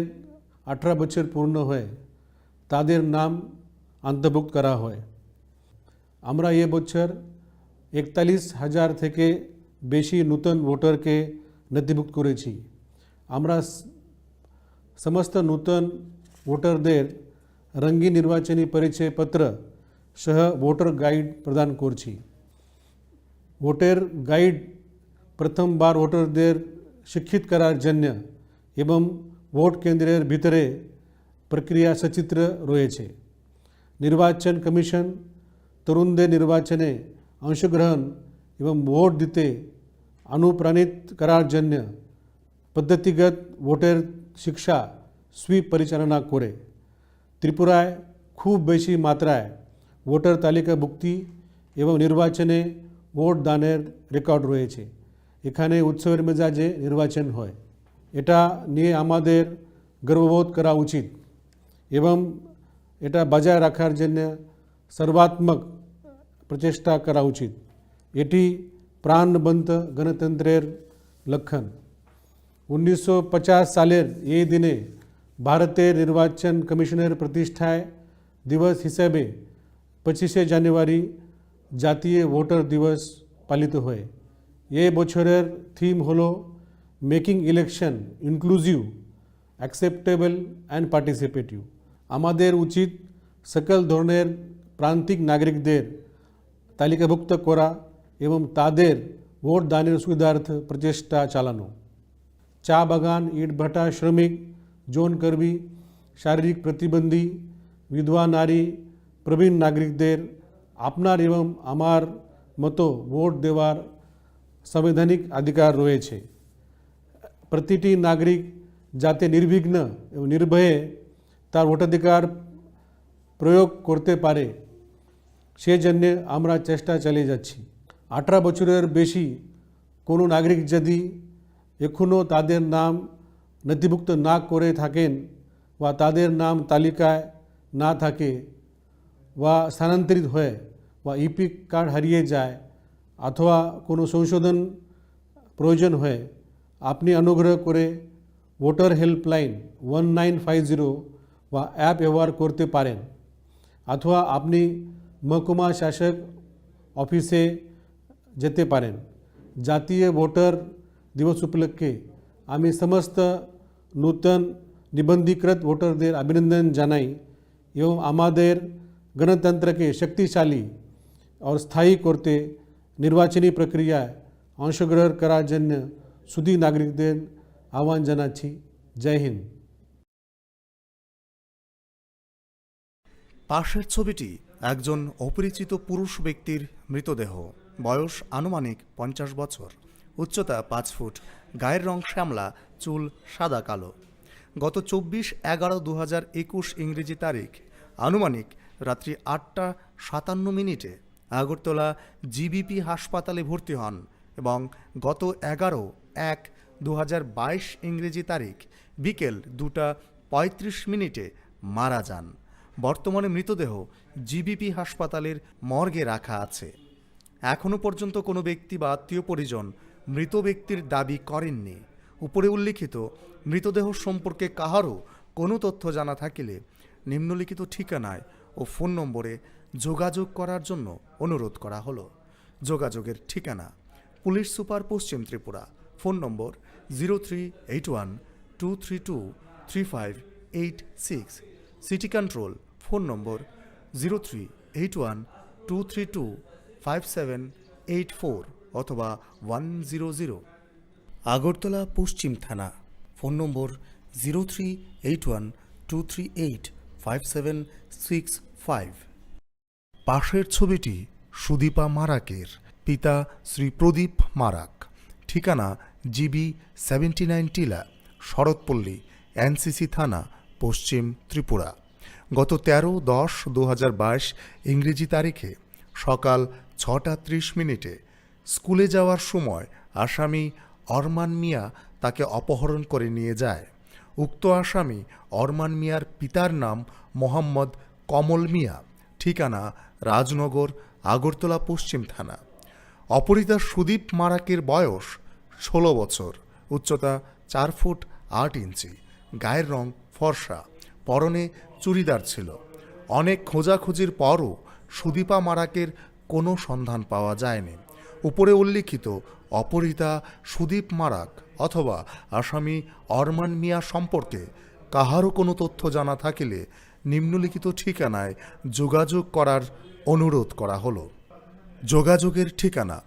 আঠারো বছর পূর্ণ হয়, তাদের নাম অন্তর্ভুক্ত করা হয়। আমরা এ বছর একতাল্লিশ হাজার থেকে বেশি নতুন ভোটারকে নথিভুক্ত করেছি। আমরা স-, সমস্ত নতুন ভোটারদের রঙিন নির্বাচনী পরিচয় পত্র সহ ভোটার গাইড প্রদান করছি। ভোটার গাইড প্রথমবার ভোটারদের শিক্ষিত করার জন্য এবং ভোট কেন্দ্রের ভিতরে প্রক্রিয়া সচিত্র রয়েছে। নির্বাচন কমিশন তরুণদের নির্বাচনে অংশগ্রহণ এবং ভোট দিতে অনুপ্রাণিত করার জন্য পদ্ধতিগত ভোটার শিক্ষা সুইপ পরিচালনা করে। ত্রিপুরায় খুব বেশি মাত্রায় ভোটার তালিকাভুক্তি এবং নির্বাচনে ভোট দানের রেকর্ড রয়েছে। এখানে উৎসবের মেজাজে নির্বাচন হয়। এটা নিয়ে আমাদের গর্ববোধ করা উচিত এবং এটা বজায় রাখার জন্য সর্বাত্মক প্রচেষ্টা করা উচিত। এটি প্রাণবন্ত গণতন্ত্রের লক্ষণ। উনিশশো পঞ্চাশ সালের এই দিনে ভারতের নির্বাচন কমিশনের প্রতিষ্ঠায় দিবস হিসেবে পঁচিশে জানুয়ারি জাতীয় ভোটার দিবস পালিত হয়। এই বছরের থিম হল making election inclusive, acceptable and participative. আমাদের উচিত সকল ধরনের প্রান্তিক নাগরিকদের তালিকাভুক্ত করা এবং তাদের ভোট দানের সুবিধার্থে প্রচেষ্টা চালানো। চা বাগান, ইটভাটা শ্রমিক, যৌন কর্মী, শারীরিক প্রতিবন্ধী, বিধবা নারী, প্রবীণ নাগরিকদের আপনার এবং আমার মতো ভোট দেওয়ার সাংবিধানিক অধিকার রয়েছে। প্রতিটি নাগরিক যাতে নির্বিঘ্ন এবং নির্ভয়ে তার ভোটাধিকার প্রয়োগ করতে পারে, সেজন্য আমরা চেষ্টা চালিয়ে যাচ্ছি। আঠারো বছরের বেশি কোনো নাগরিক যদি এখনও তাদের নাম নথিভুক্ত না করে থাকেন বা তাদের নাম তালিকায় না থাকে বা স্থানান্তরিত হয় বা ইপিক কার্ড হারিয়ে যায় অথবা কোনো সংশোধন প্রয়োজন হয়, আপনি অনুগ্রহ করে voter helpline one nine five zero বা অ্যাপ ব্যবহার করতে পারেন, অথবা আপনি মহকুমা শাসক অফিসে যেতে পারেন। জাতীয় ভোটার দিবস উপলক্ষে আমি সমস্ত নূতন নিবন্ধীকৃত ভোটারদের অভিনন্দন জানাই এবং আমাদের গণতন্ত্রকে শক্তিশালী ও স্থায়ী করতে নির্বাচনী প্রক্রিয়ায় অংশগ্রহণ করার জন্য সুধী নাগরিকদের আহ্বান জানাচ্ছি। জয় হিন্দ। পাশের ছবিটি একজন অপরিচিত পুরুষ ব্যক্তির মৃতদেহ। বয়স আনুমানিক পঞ্চাশ বছর, উচ্চতা পাঁচ ফুট, গায়ের রং শ্যামলা, চুল সাদা কালো। গত চব্বিশ এগারো দু হাজার একুশ ইংরেজি তারিখ আনুমানিক রাত্রি আটটা সাতান্ন মিনিটে আগরতলা জিবিপি হাসপাতালে ভর্তি হন এবং গত এগারো এক দু হাজার বাইশ ইংরেজি তারিখ বিকেল দুটা পঁয়ত্রিশ মিনিটে মারা যান। বর্তমানে মৃতদেহ জিবিপি হাসপাতালের মর্গে রাখা আছে। এখনও পর্যন্ত কোনো ব্যক্তি বা আত্মীয় পরিজন মৃত ব্যক্তির দাবি করেননি। উপরে উল্লিখিত মৃতদেহ সম্পর্কে কাহারও কোনো তথ্য জানা থাকিলে নিম্নলিখিত ঠিকানায় ও ফোন নম্বরে যোগাযোগ করার জন্য অনুরোধ করা হলো। যোগাযোগের ঠিকানা: পুলিশ সুপার, পশ্চিম Tripura. Phone number zero three eight one two three two three five eight six. City control, phone number zero three eight one two three two five seven eight four অথবা ওয়ান জিরো জিরো। আগরতলা পশ্চিম থানা, phone number zero three eight one two three eight five seven six five. পাশের ছবিটি সুদীপা মারাকের, পিতা শ্রী প্রদীপ মারাক, ঠিকানা GB seventy nine টিলা, শরৎপল্লী, এনসিসি থানা, পশ্চিম ত্রিপুরা। গত তেরো দশ দু হাজার বাইশ ইংরেজি তারিখে সকাল ছটা ত্রিশ মিনিটে স্কুলে যাওয়ার সময় আসামি অরমান মিয়া তাকে অপহরণ করে নিয়ে যায়। উক্ত আসামি অরমান মিয়ার পিতার নাম মোহাম্মদ কমল মিয়া, ঠিকানা রাজনগর, আগরতলা পশ্চিম থানা। অপহৃতা সুদীপ মারাকের বয়স ষোলো বছর, উচ্চতা চার ফুট আট ইঞ্চি, গায়ের রং ফর্সা, পরনে চুড়িদার ছিল। অনেক খোঁজাখুঁজির পরও সুদীপা মারাকের কোনো সন্ধান পাওয়া যায়নি। উপরে উল্লিখিত অপহৃতা সুদীপ মারাক অথবা আসামি অরমান মিয়া সম্পর্কে কাহারও কোনো তথ্য জানা থাকিলে নিম্নলিখিত ঠিকানায় যোগাযোগ করার অনুরোধ করা হলো। যোগাযোগের ঠিকানা: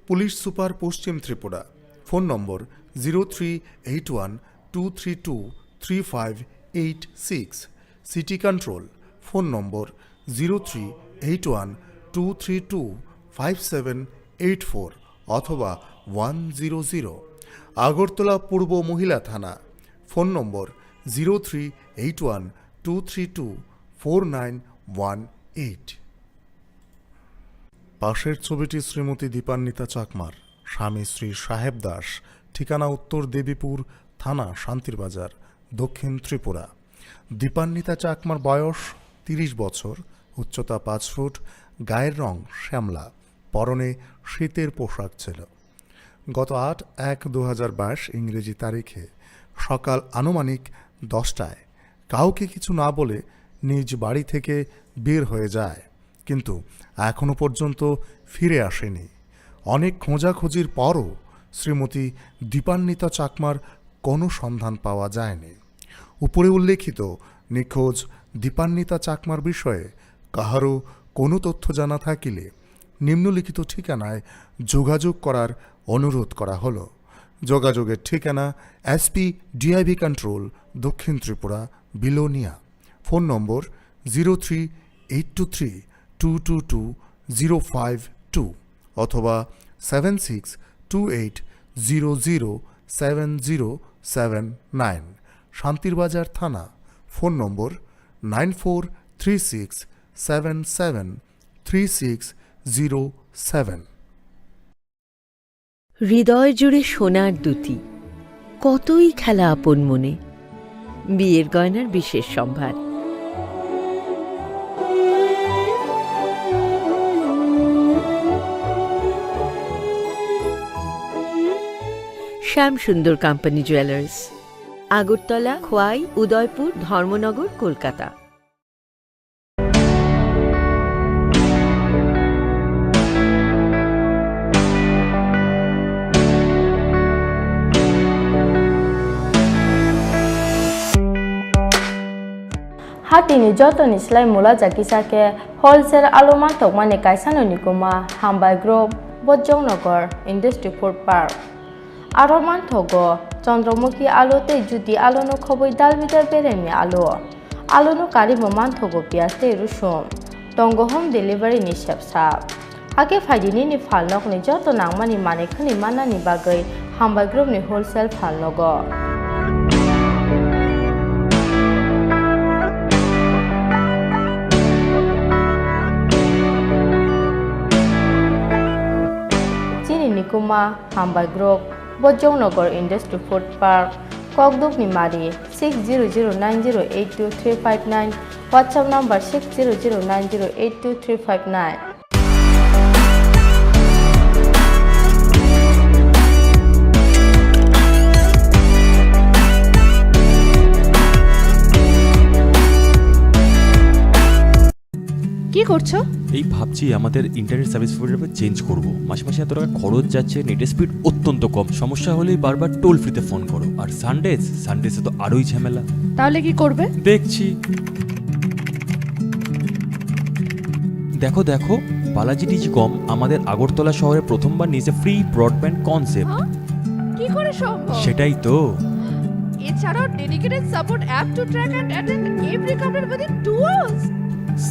পুলিশ সুপার, পশ্চিম Tripura. Phone number zero three eight one two three two three five eight six. City control, phone number zero three eight one two three two five seven eight four অথবা ওয়ান জিরো জিরো। আগরতলা পূর্ব মহিলা থানা, phone number zero three eight one two three two four nine one eight. পাশের ছবিটি শ্রীমতী দীপান্বিতা চাকমার, স্বামী শ্রী সাহেব দাস, ঠিকানা উত্তর দেবীপুর থানা, শান্তির বাজার, দক্ষিণ ত্রিপুরা। দীপান্বিতা চাকমার বয়স তিরিশ বছর, উচ্চতা পাঁচ ফুট, গায়ের রং শ্যামলা, পরনে শীতের পোশাক ছিল। গত আট এক দু হাজার বাইশ ইংরেজি তারিখে সকাল আনুমানিক দশটায় কাউকে কিছু না বলে নিজ বাড়ি থেকে বের হয়ে যায়, কিন্তু এখনও পর্যন্ত ফিরে আসেনি। অনেক খোঁজাখুঁজির পরও শ্রীমতী দীপান্বিতা চাকমার কোনো সন্ধান পাওয়া যায়নি। উপরে উল্লেখিত নিখোঁজ দীপান্বিতা চাকমার বিষয়ে কাহারও কোনো তথ্য জানা থাকিলে নিম্নলিখিত ঠিকানায় যোগাযোগ করার অনুরোধ করা হলো। যোগাযোগের ঠিকানা: এসপি ডিআইবি কন্ট্রোল, দক্ষিণ Tripura, Belonia. Phone number zero three eight two three two two two zero five two অথবা seven six two eight zero zero seven zero seven nine. Shantir Bazar Thana, phone number nine four three six seven seven three six zero seven. হৃদয় জুড়ে সোনার দুতি, কতই খেলা আপন মনে। বিয়ের গয়নার বিশেষ সম্ভার। শ্যাম সুন্দর কোম্পানি জুয়েলার্স, আগরতলা, খোয়াই, উদয়পুর, ধর্মনগর, Kolkata. Hatini jotoni slai mula jakisa khe wholesale alu manthokmani kaisano nikuma Hambai Group, Bojongnagar Industry Food Park. Aro manthogo Chandramukhi alu tei Jyoti aluno khobwi dal bidal beremni alu. Aluno karwi bo manthogo piyaj tei rusum. Tongo home delivery ni sepsa. Hakhe phaidi nini phalnokni joto nangmani manwi khwnwi mannani bagwi Hambai Group ni wholesale phalnogo. Chini nikuma Hambai Group, Bojongnagar Industry Food Park, Kokdukni Mari, six zero zero nine zero eight two three five nine, WhatsApp number six zero zero nine zero eight two three five nine. কি করছো? এই ভাবছি আমাদের internet service provider change করব। মাসে মাসে এত টাকা খরচ যাচ্ছে, নেটের স্পিড অত্যন্ত কম, সমস্যা হলেই বারবার টোল ফ্রিতে ফোন করো। আর সানডেজ, সানডেজে তো আরোই ঝামেলা। তাহলে কি করবে? দেখছি। দেখো দেখো, বালাজি টিজিকম আমাদের আগরতলা শহরে প্রথমবার নিয়েছে ফ্রি ব্রডব্যান্ড কনসেপ্ট। হ্যাঁ? কি করে সম্ভব? সেটাই তো। এছাড়াও dedicated support app to track and attend every couple within two hours.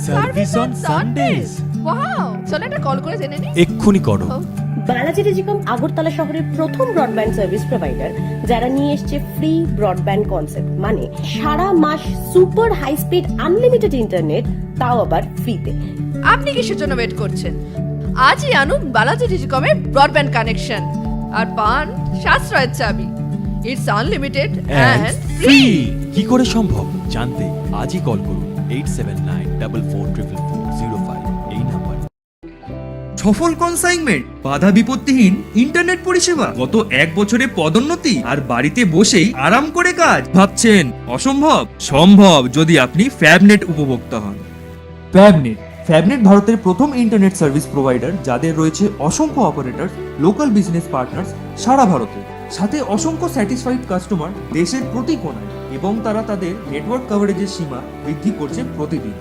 Service on Sundays. Wow, চলো একটা কল করে জেনে নিই। এক্ষুনি করো। ও। বালাজি টেলিকম আগরতলা শহরের প্রথম ব্রডব্যান্ড সার্ভিস প্রোভাইডার, যারা নিয়ে এসছে ফ্রি ব্রডব্যান্ড কনসেপ্ট, মানে সারা মাস super high speed unlimited internet, তাও আবার ফ্রিতে। আপনি কিসের জন্য ওয়েট করছেন? আজই আনুন বালাজি টেলিকমে ব্রডব্যান্ড কানেকশন আর পান সাশ্রয়ের চাবি। It's unlimited and and free. Free. কি করে সম্ভব জানতে আজই কল করুন eight seven nine double four triple four zero five এই নাম্বারে। সফল কনসাইনমেন্ট, বাধা বিপত্তিহীন ইন্টারনেট পরিষেবা, গত এক বছরে পদোন্নতি আর বাড়িতে বসেই আরাম করে কাজ। ভাবছেন অসম্ভব? সম্ভব, যদি আপনি ফ্যাবনেট উপভোক্তা হন। ফ্যাবনেট। ফ্যাবনেট ভারতের প্রথম ইন্টারনেট সার্ভিস প্রোভাইডার, যাদের রয়েছে অসংখ্য অপারেটর, লোকাল বিজনেস পার্টনার্স সারা ভারতে, সাথে অসংখ্য স্যাটিসফাইড কাস্টমার দেশের প্রতি কোণায়, এবং তারা তাদের নেটওয়ার্ক কভারেজের সীমা বৃদ্ধি করছে প্রতিদিন।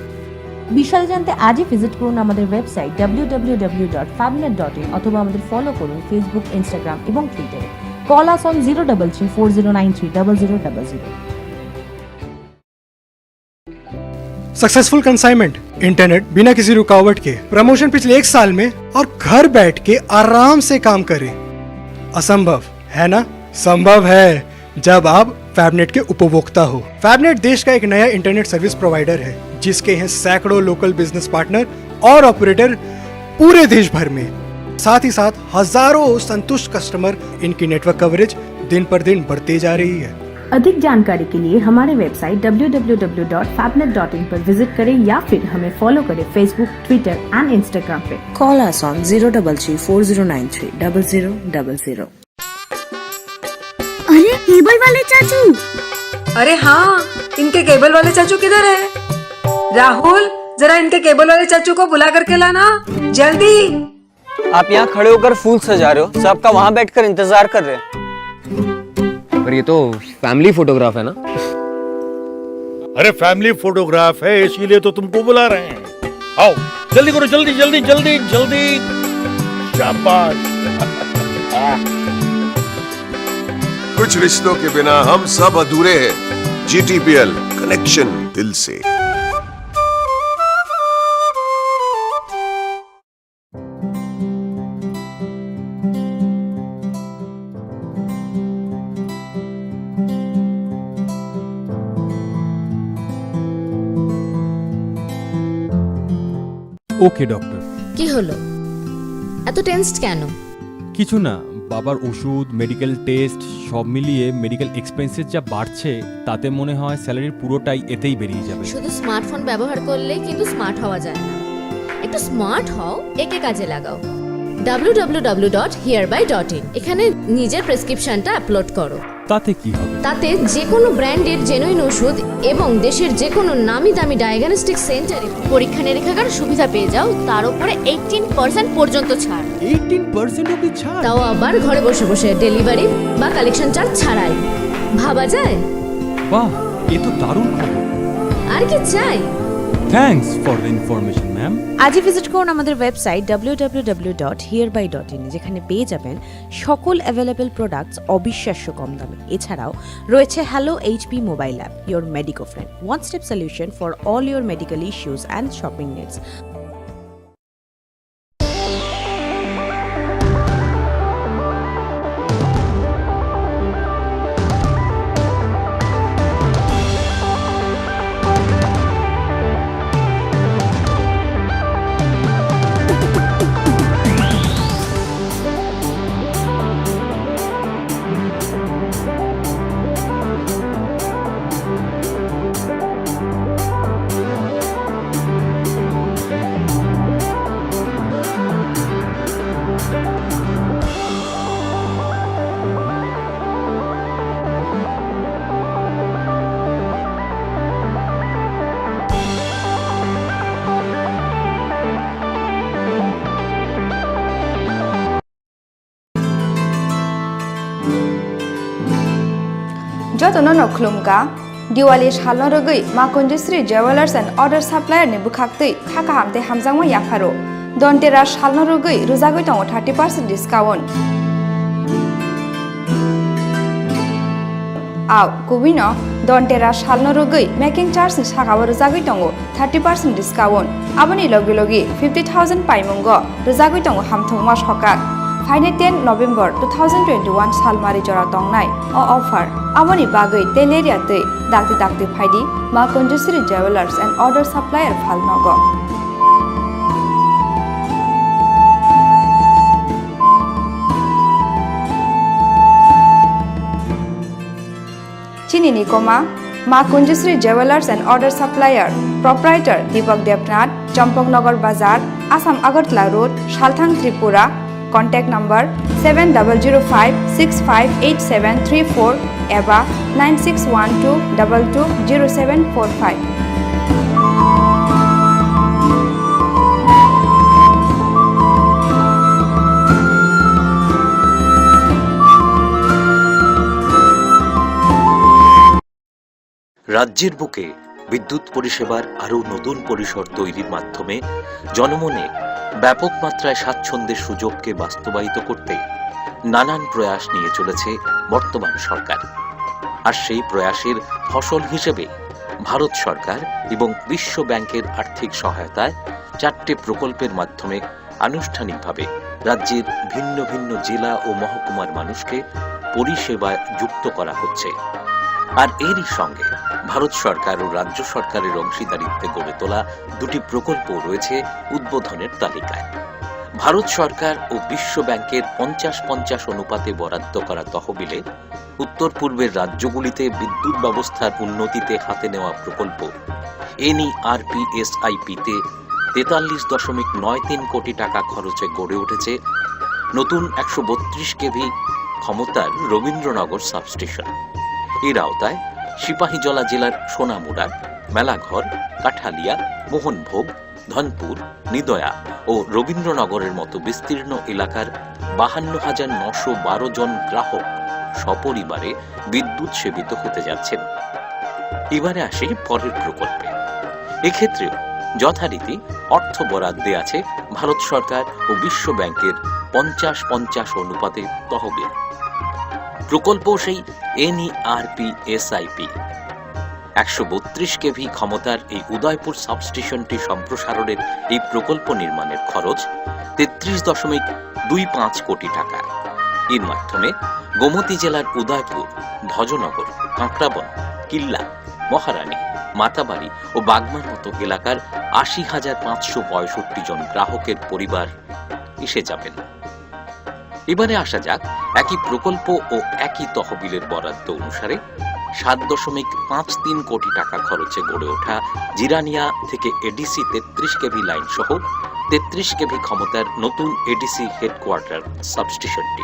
বিশদে জানতে আজই ভিজিট করুন আমাদের website W W W dot ফ্যাবনেট ডট ইন অথবা আমাদের ফলো করুন ফেসবুক, ইনস্টাগ্রাম এবং টুইটারে। Call us on zero double three four zero nine three double zero double zero। Successful consignment, internet बिना किसी रुकावट के, प्रमोशन पिछले एक साल में, और घर बैठ के आराम से काम करें। असंभव है ना? संभव है, जब आप फैबनेट के उपभोक्ता हो। फैबनेट देश का एक नया इंटरनेट सर्विस प्रोवाइडर है, जिसके हैं सैकड़ों लोकल बिजनेस पार्टनर और ऑपरेटर पूरे देश भर में। साथ ही साथ हजारों संतुष्ट कस्टमर, इनकी नेटवर्क कवरेज दिन पर दिन बढ़ते जा रही है। अधिक जानकारी के लिए हमारे website W W W dot फैबनेट डॉट इन पर विजिट करें या फिर हमें फॉलो करें Facebook, Twitter and Instagram पे। Call us on zero double three four zero nine three double zero double zero। अरे, केबल वाले चाचू। अरे हाँ, इनके केबल वाले चाचू किधर है? राहुल, जरा इनके केबल वाले चाचू को बुला करके लाना, जल्दी। आप यहाँ खड़े होकर फूल सजा रहे हो, सब आपका वहाँ बैठकर इंतजार कर रहे हैं। पर ये तो फैमिली फोटोग्राफ है ना? अरे, फैमिली फोटोग्राफ है, इसीलिए तो तुमको बुला रहे हैं। आओ, जल्दी करो, जल्दी, जल्दी, जल्दी, जल्दी। शाबाश। कुछ रिश्तों के बिना हम सब अधूरे हैं। जीटीपीएल, कनेक्शन दिल से। ওকে ডক্টর। কি হলো? এত টেন্সড কেন? কিছু না, বাবার ওষুধ, মেডিকেল টেস্ট, সব মিলিয়ে মেডিকেল এক্সপেন্সেস যা বাড়ছে, তাতে মনে হয় স্যালারির পুরোটাই এতেই বেরিয়ে যাবে। শুধু স্মার্টফোন ব্যবহার করলে কিন্তু স্মার্ট হওয়া যায় না। একটু স্মার্ট হও, একে কাজে লাগাও। ডাব্লিউ ডাব্লিউ ডাব্লিউ ডট হিয়ারবাই ডট ইন, এখানে নিজের প্রেসক্রিপশনটা আপলোড করো। তাতে কি হবে? তাতে যে কোনো ব্র্যান্ডের জেনুইন ওষুধ এবং দেশের যে কোনো নামি দামি ডায়াগনস্টিক সেন্টারে পরীক্ষা নিরীক্ষার সুবিধা পেয়ে যাও, তার উপরে এইটিন পার্সেন্ট পর্যন্ত ছাড়। এইটিন পার্সেন্ট অবধি ছাড়? তাও আবার ঘরে বসে বসে, ডেলিভারি বা কালেকশন চার্জ ছাড়াই। ভাবা যায়? বাহ, এ তো দারুণ খবর। আর কি চাই? Thanks for the information, ma'am. আজই ভিজিট করুন আমাদের website W W W dot হিয়ারবাই ডট ইন, যেখানে পেয়ে যাবেন সকল অ্যাভেলেবল প্রোডাক্টস অবিশ্বাস্য কম দামে। এছাড়াও রয়েছে hello HP mobile app, your Medico friend, one step solution for all your medical issues and shopping needs. Jotono no khulumkha, Diwali salno rwgwi Ma Kunjusri Jewellers and Other Supplier ni bwkhaktwi kha kaham tei hamjakma yapharo. Dhanteras salno rwgwi rwjagwi tongo thirty percent discount. Au, kubui no Dhanteras salno rwgwi making charge ni saka o rwjagwi tongo thirty percent discount. Aboni logi logi fifty thousand paimungo rwjagwi tongo hamthwngma sokak. Phainai ten November two thousand twenty-one salmari jora tongnai o offer. Aboni bagwi teleria twi dakti dakti phaidi Ma Kunjusri Jewellers and Other Supplier phalnogo. Chini ni koma, Ma Kunjusri Jewellers and Other Supplier, Proprietor Deepak Debnath, Champaknagar Bazar, Assam Agartala Road, Salthang, Tripura. Contact number seven double zero five six five eight seven three four eba nine six one two double two zero seven four five. রাজ্যের বুকে বিদ্যুৎ পরিষেবার আরও নতুন পরিসর তৈরির মাধ্যমে জনমনে ব্যাপক মাত্রায় স্বাচ্ছন্দ্যের সুযোগকে বাস্তবায়িত করতে নানান প্রয়াস নিয়ে চলেছে বর্তমান সরকার। আর সেই প্রয়াসের ফসল হিসেবে ভারত সরকার এবং বিশ্ব ব্যাংকের আর্থিক সহায়তায় চারটে প্রকল্পের মাধ্যমে আনুষ্ঠানিকভাবে রাজ্যের ভিন্ন ভিন্ন জেলা ও মহকুমার মানুষকে পরিষেবায় যুক্ত করা হচ্ছে। আর এরই সঙ্গে ভারত সরকার ও রাজ্য সরকারের অংশীদারিত্বে গড়ে তোলা দুটি প্রকল্প রয়েছে উদ্বোধনের তালিকায়। ভারত সরকার ও বিশ্ব ব্যাংকের পঞ্চাশ পঞ্চাশ অনুপাতে বরাদ্দ করা তহবিলে উত্তর পূর্বের রাজ্যগুলিতে বিদ্যুৎ ব্যবস্থার উন্নতিতে হাতে নেওয়া প্রকল্প এনইআরপিএসআইপিতে তেতাল্লিশ দশমিক নয় তিন কোটি টাকা খরচে গড়ে উঠেছে নতুন একশো বত্রিশ কেভি ক্ষমতার রবীন্দ্রনগর সাবস্টেশন। এর আওতায় সিপাহীজলা জেলার সোনামুড়া, মেলাঘর, কাঠালিয়া, মোহনভোগ, ধনপুর, নিদয়া ও রবীন্দ্রনগরের মতো বিস্তীর্ণ এলাকার বাহান্ন হাজার নশো বারো জন গ্রাহক সপরিবারে বিদ্যুৎ সেবিত হতে যাচ্ছেন। এবারে আসি পরের প্রকল্পে। এক্ষেত্রে যথারীতি অর্থ বরাদ্দে আছে ভারত সরকার ও বিশ্ব ব্যাংকের পঞ্চাশ পঞ্চাশ অনুপাতে তহবিল। প্রকল্প সেই এনইআরপিএসআইপি। একশো বত্রিশ কেভি ক্ষমতার এই উদয়পুর সাবস্টেশনটি সম্প্রসারণের এই প্রকল্প নির্মাণের খরচ তেত্রিশ দশমিক দুই পাঁচ কোটি টাকা। এর মাধ্যমে গোমতী জেলার উদয়পুর, ভজনগর, কাঁকড়াবন, কিল্লা, মহারানী, মাতাবাড়ি ও বাগমার মতো এলাকার আশি হাজার পাঁচশো পঁয়ষট্টি জন গ্রাহকের পরিবার এসে যাবেন। এবারে আসা যাক একই প্রকল্প ও একই তহবিলের বরাদ্দ অনুসারে সাত দশমিক পাঁচ তিন কোটি টাকা খরচে গড়ে ওঠা জিরানিয়া থেকে এডিসি তেত্রিশ কেভি লাইন সহ তেত্রিশ কেভি ক্ষমতার নতুন এডিসি হেডকোয়ার্টার সাবস্টেশনটি।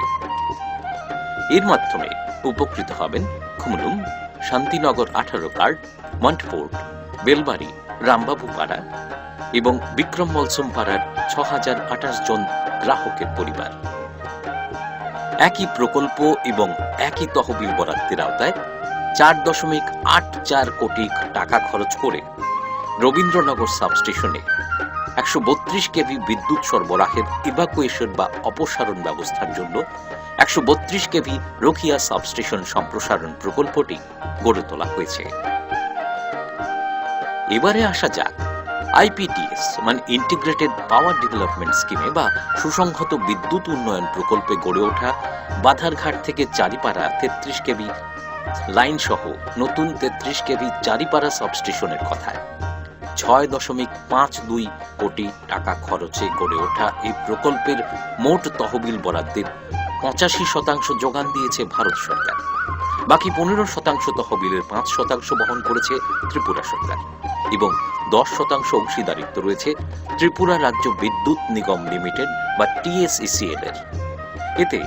এর মাধ্যমে উপকৃত হবেন খুমুলুং, শান্তিনগর আঠারো কার্ড, মন্টফোর্ড, বেলবাড়ি, রামবাবু পাড়া এবং বিক্রম মলসুম পাড়ার ছ হাজার আঠাশ জন গ্রাহকের পরিবার। একই প্রকল্প এবং একই তহবিল বরাদ্দের আওতায় চার দশমিক আট চার কোটি টাকা খরচ করে রবীন্দ্রনগর সাবস্টেশনে একশো বত্রিশ কেভি বিদ্যুৎ সরবরাহের ইভাকুয়েশন বা অপসারণ ব্যবস্থার জন্য একশো বত্রিশ কেভি রোকিয়া সাবস্টেশন সম্প্রসারণ প্রকল্পটি গড়ে তোলা হয়েছে। এবারে আসা যাক আইপিডিএস, মানে ইন্টিগ্রেটেড পাওয়ার ডেভেলপমেন্ট স্কিমে বা সুসংহত বিদ্যুৎ উন্নয়ন প্রকল্পে গড়ে ওঠা বাধারঘাট থেকে চারিপাড়া তেত্রিশ কেভি লাইন সহ নতুন তেত্রিশ কেভি চারিপাড়া সাবস্টেশনের কথায়। ছয় দশমিক পাঁচ দুই কোটি টাকা খরচে গড়ে ওঠা এই প্রকল্পের মোট তহবিল বরাদ্দের পঁচাশি শতাংশ যোগান দিয়েছে ভারত সরকার। বাকি পনেরো শতাংশ তহবিলের পাঁচ শতাংশ বহন করেছে ত্রিপুরা সরকার এবং দশ শতাংশ অংশীদারিত্ব রয়েছে ত্রিপুরা রাজ্য বিদ্যুৎ নিগম লিমিটেড বা টিএসইসিএল এর। এতে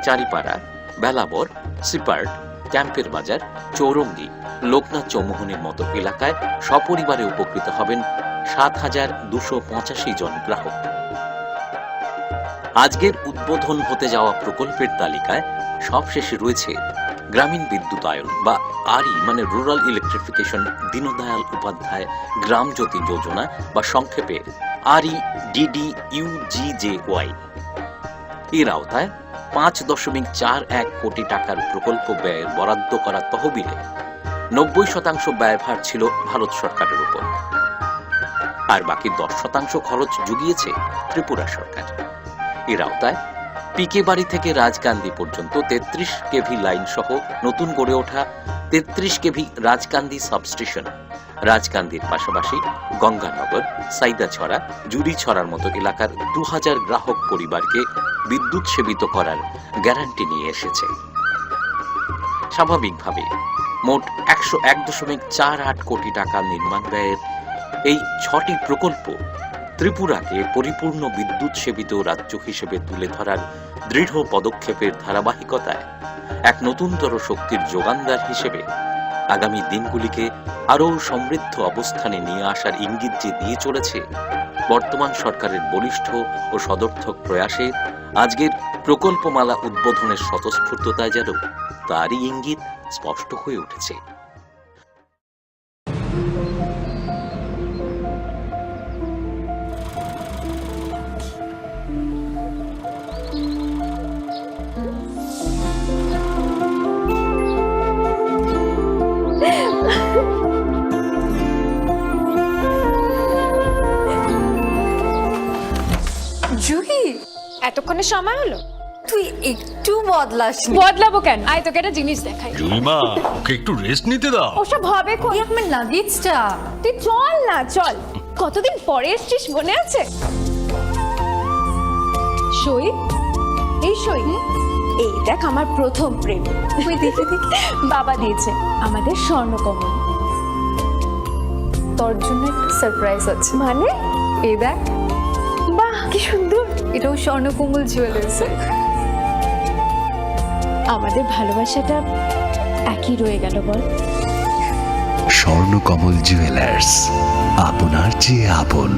চারিপাড়া, বেলাবর, সিপার্ট, ক্যাম্পের বাজার, চৌরঙ্গি, লোকনাথ চৌমুহনীর মতো এলাকায় সপরিবারে উপকৃত হবেন সাত হাজার দুশো পঁচাশি জন গ্রাহক। আজকের উদ্বোধন হতে যাওয়া প্রকল্পের তালিকায় সবশেষে রয়েছে গ্রামীণ বিদ্যুতায়ন বা আরই, মানে রুরাল ইলেকট্রিফিকেশন, দীনদয়াল উপাধ্যায় গ্রাম জ্যোতি যোজনা বা সংক্ষেপে আরই ডিডিইউজিজেওয়াই। এর আওতায় পাঁচ দশমিক চার এক কোটি টাকার প্রকল্প ব্যয়ের বরাদ্দ করা তহবিলে নব্বই শতাংশ ব্যয়ভার ছিল ভারত সরকারের উপর, আর বাকি দশ শতাংশ খরচ জুগিয়েছে ত্রিপুরা সরকার। এর আওতায় পিকে বাড়ি থেকে রাজকান্দি পর্যন্ত তেত্রিশ কেভি লাইন সহ নতুন গড়ে ওঠা তেত্রিশ কেভি রাজকান্দি সাবস্টেশন রাজকান্দির পাশাপাশি গঙ্গানগর, সাইদাছড়া, জুড়িছড়ার মতো এলাকার দু হাজার গ্রাহক পরিবারকে বিদ্যুৎ সেবিত করার গ্যারান্টি নিয়ে এসেছে। স্বাভাবিকভাবে মোট একশো এক দশমিক চার আট কোটি টাকা নির্মাণ ব্যয়ের এই ছটি প্রকল্প ত্রিপুরাকে পরিপূর্ণ বিদ্যুৎ সেবিত রাজ্য হিসেবে তুলে ধরার দৃঢ় পদক্ষেপের ধারাবাহিকতায় এক নতুনতর শক্তির যোগানদার হিসেবে আগামী দিনগুলিকে আরও সমৃদ্ধ অবস্থানে নিয়ে আসার ইঙ্গিত যে দিয়ে চলেছে বর্তমান সরকারের বলিষ্ঠ ও সদর্থক প্রয়াসে, আজকের প্রকল্পমালা উদ্বোধনের স্বতঃস্ফূর্ততায় যেন তারই ইঙ্গিত স্পষ্ট হয়ে উঠেছে। জুহি, এতক্ষণে সময় হলো? তুই একটু বদলাসনি। বদলাবো কেন? আয়, তোকে একটা জিনিস দেখাই। জুলিমা, ওকে একটু রেস্ট নিতে দাও। ওসব হবে কোন? এই আমার লাগেজটা। তুই চল না, চল। কতদিন পরে এসছিস, মনে আছে? সই, এই সই। এই দেখ, আমার প্রথম প্রেম। ওই দেখে দেখে বাবা দিয়েছে আমাদের স্বর্ণকমল। তোর জন্য একটা সারপ্রাইজ আছে। মানে? এই দেখ। বাহ, কি সুন্দর। এটাও স্বর্ণকমল জুয়েলার্স। আমাদের ভালোবাসাটা একই রয়ে গেল, বল? স্বর্ণকমল জুয়েলার্স, আপনার চেয়ে আপন।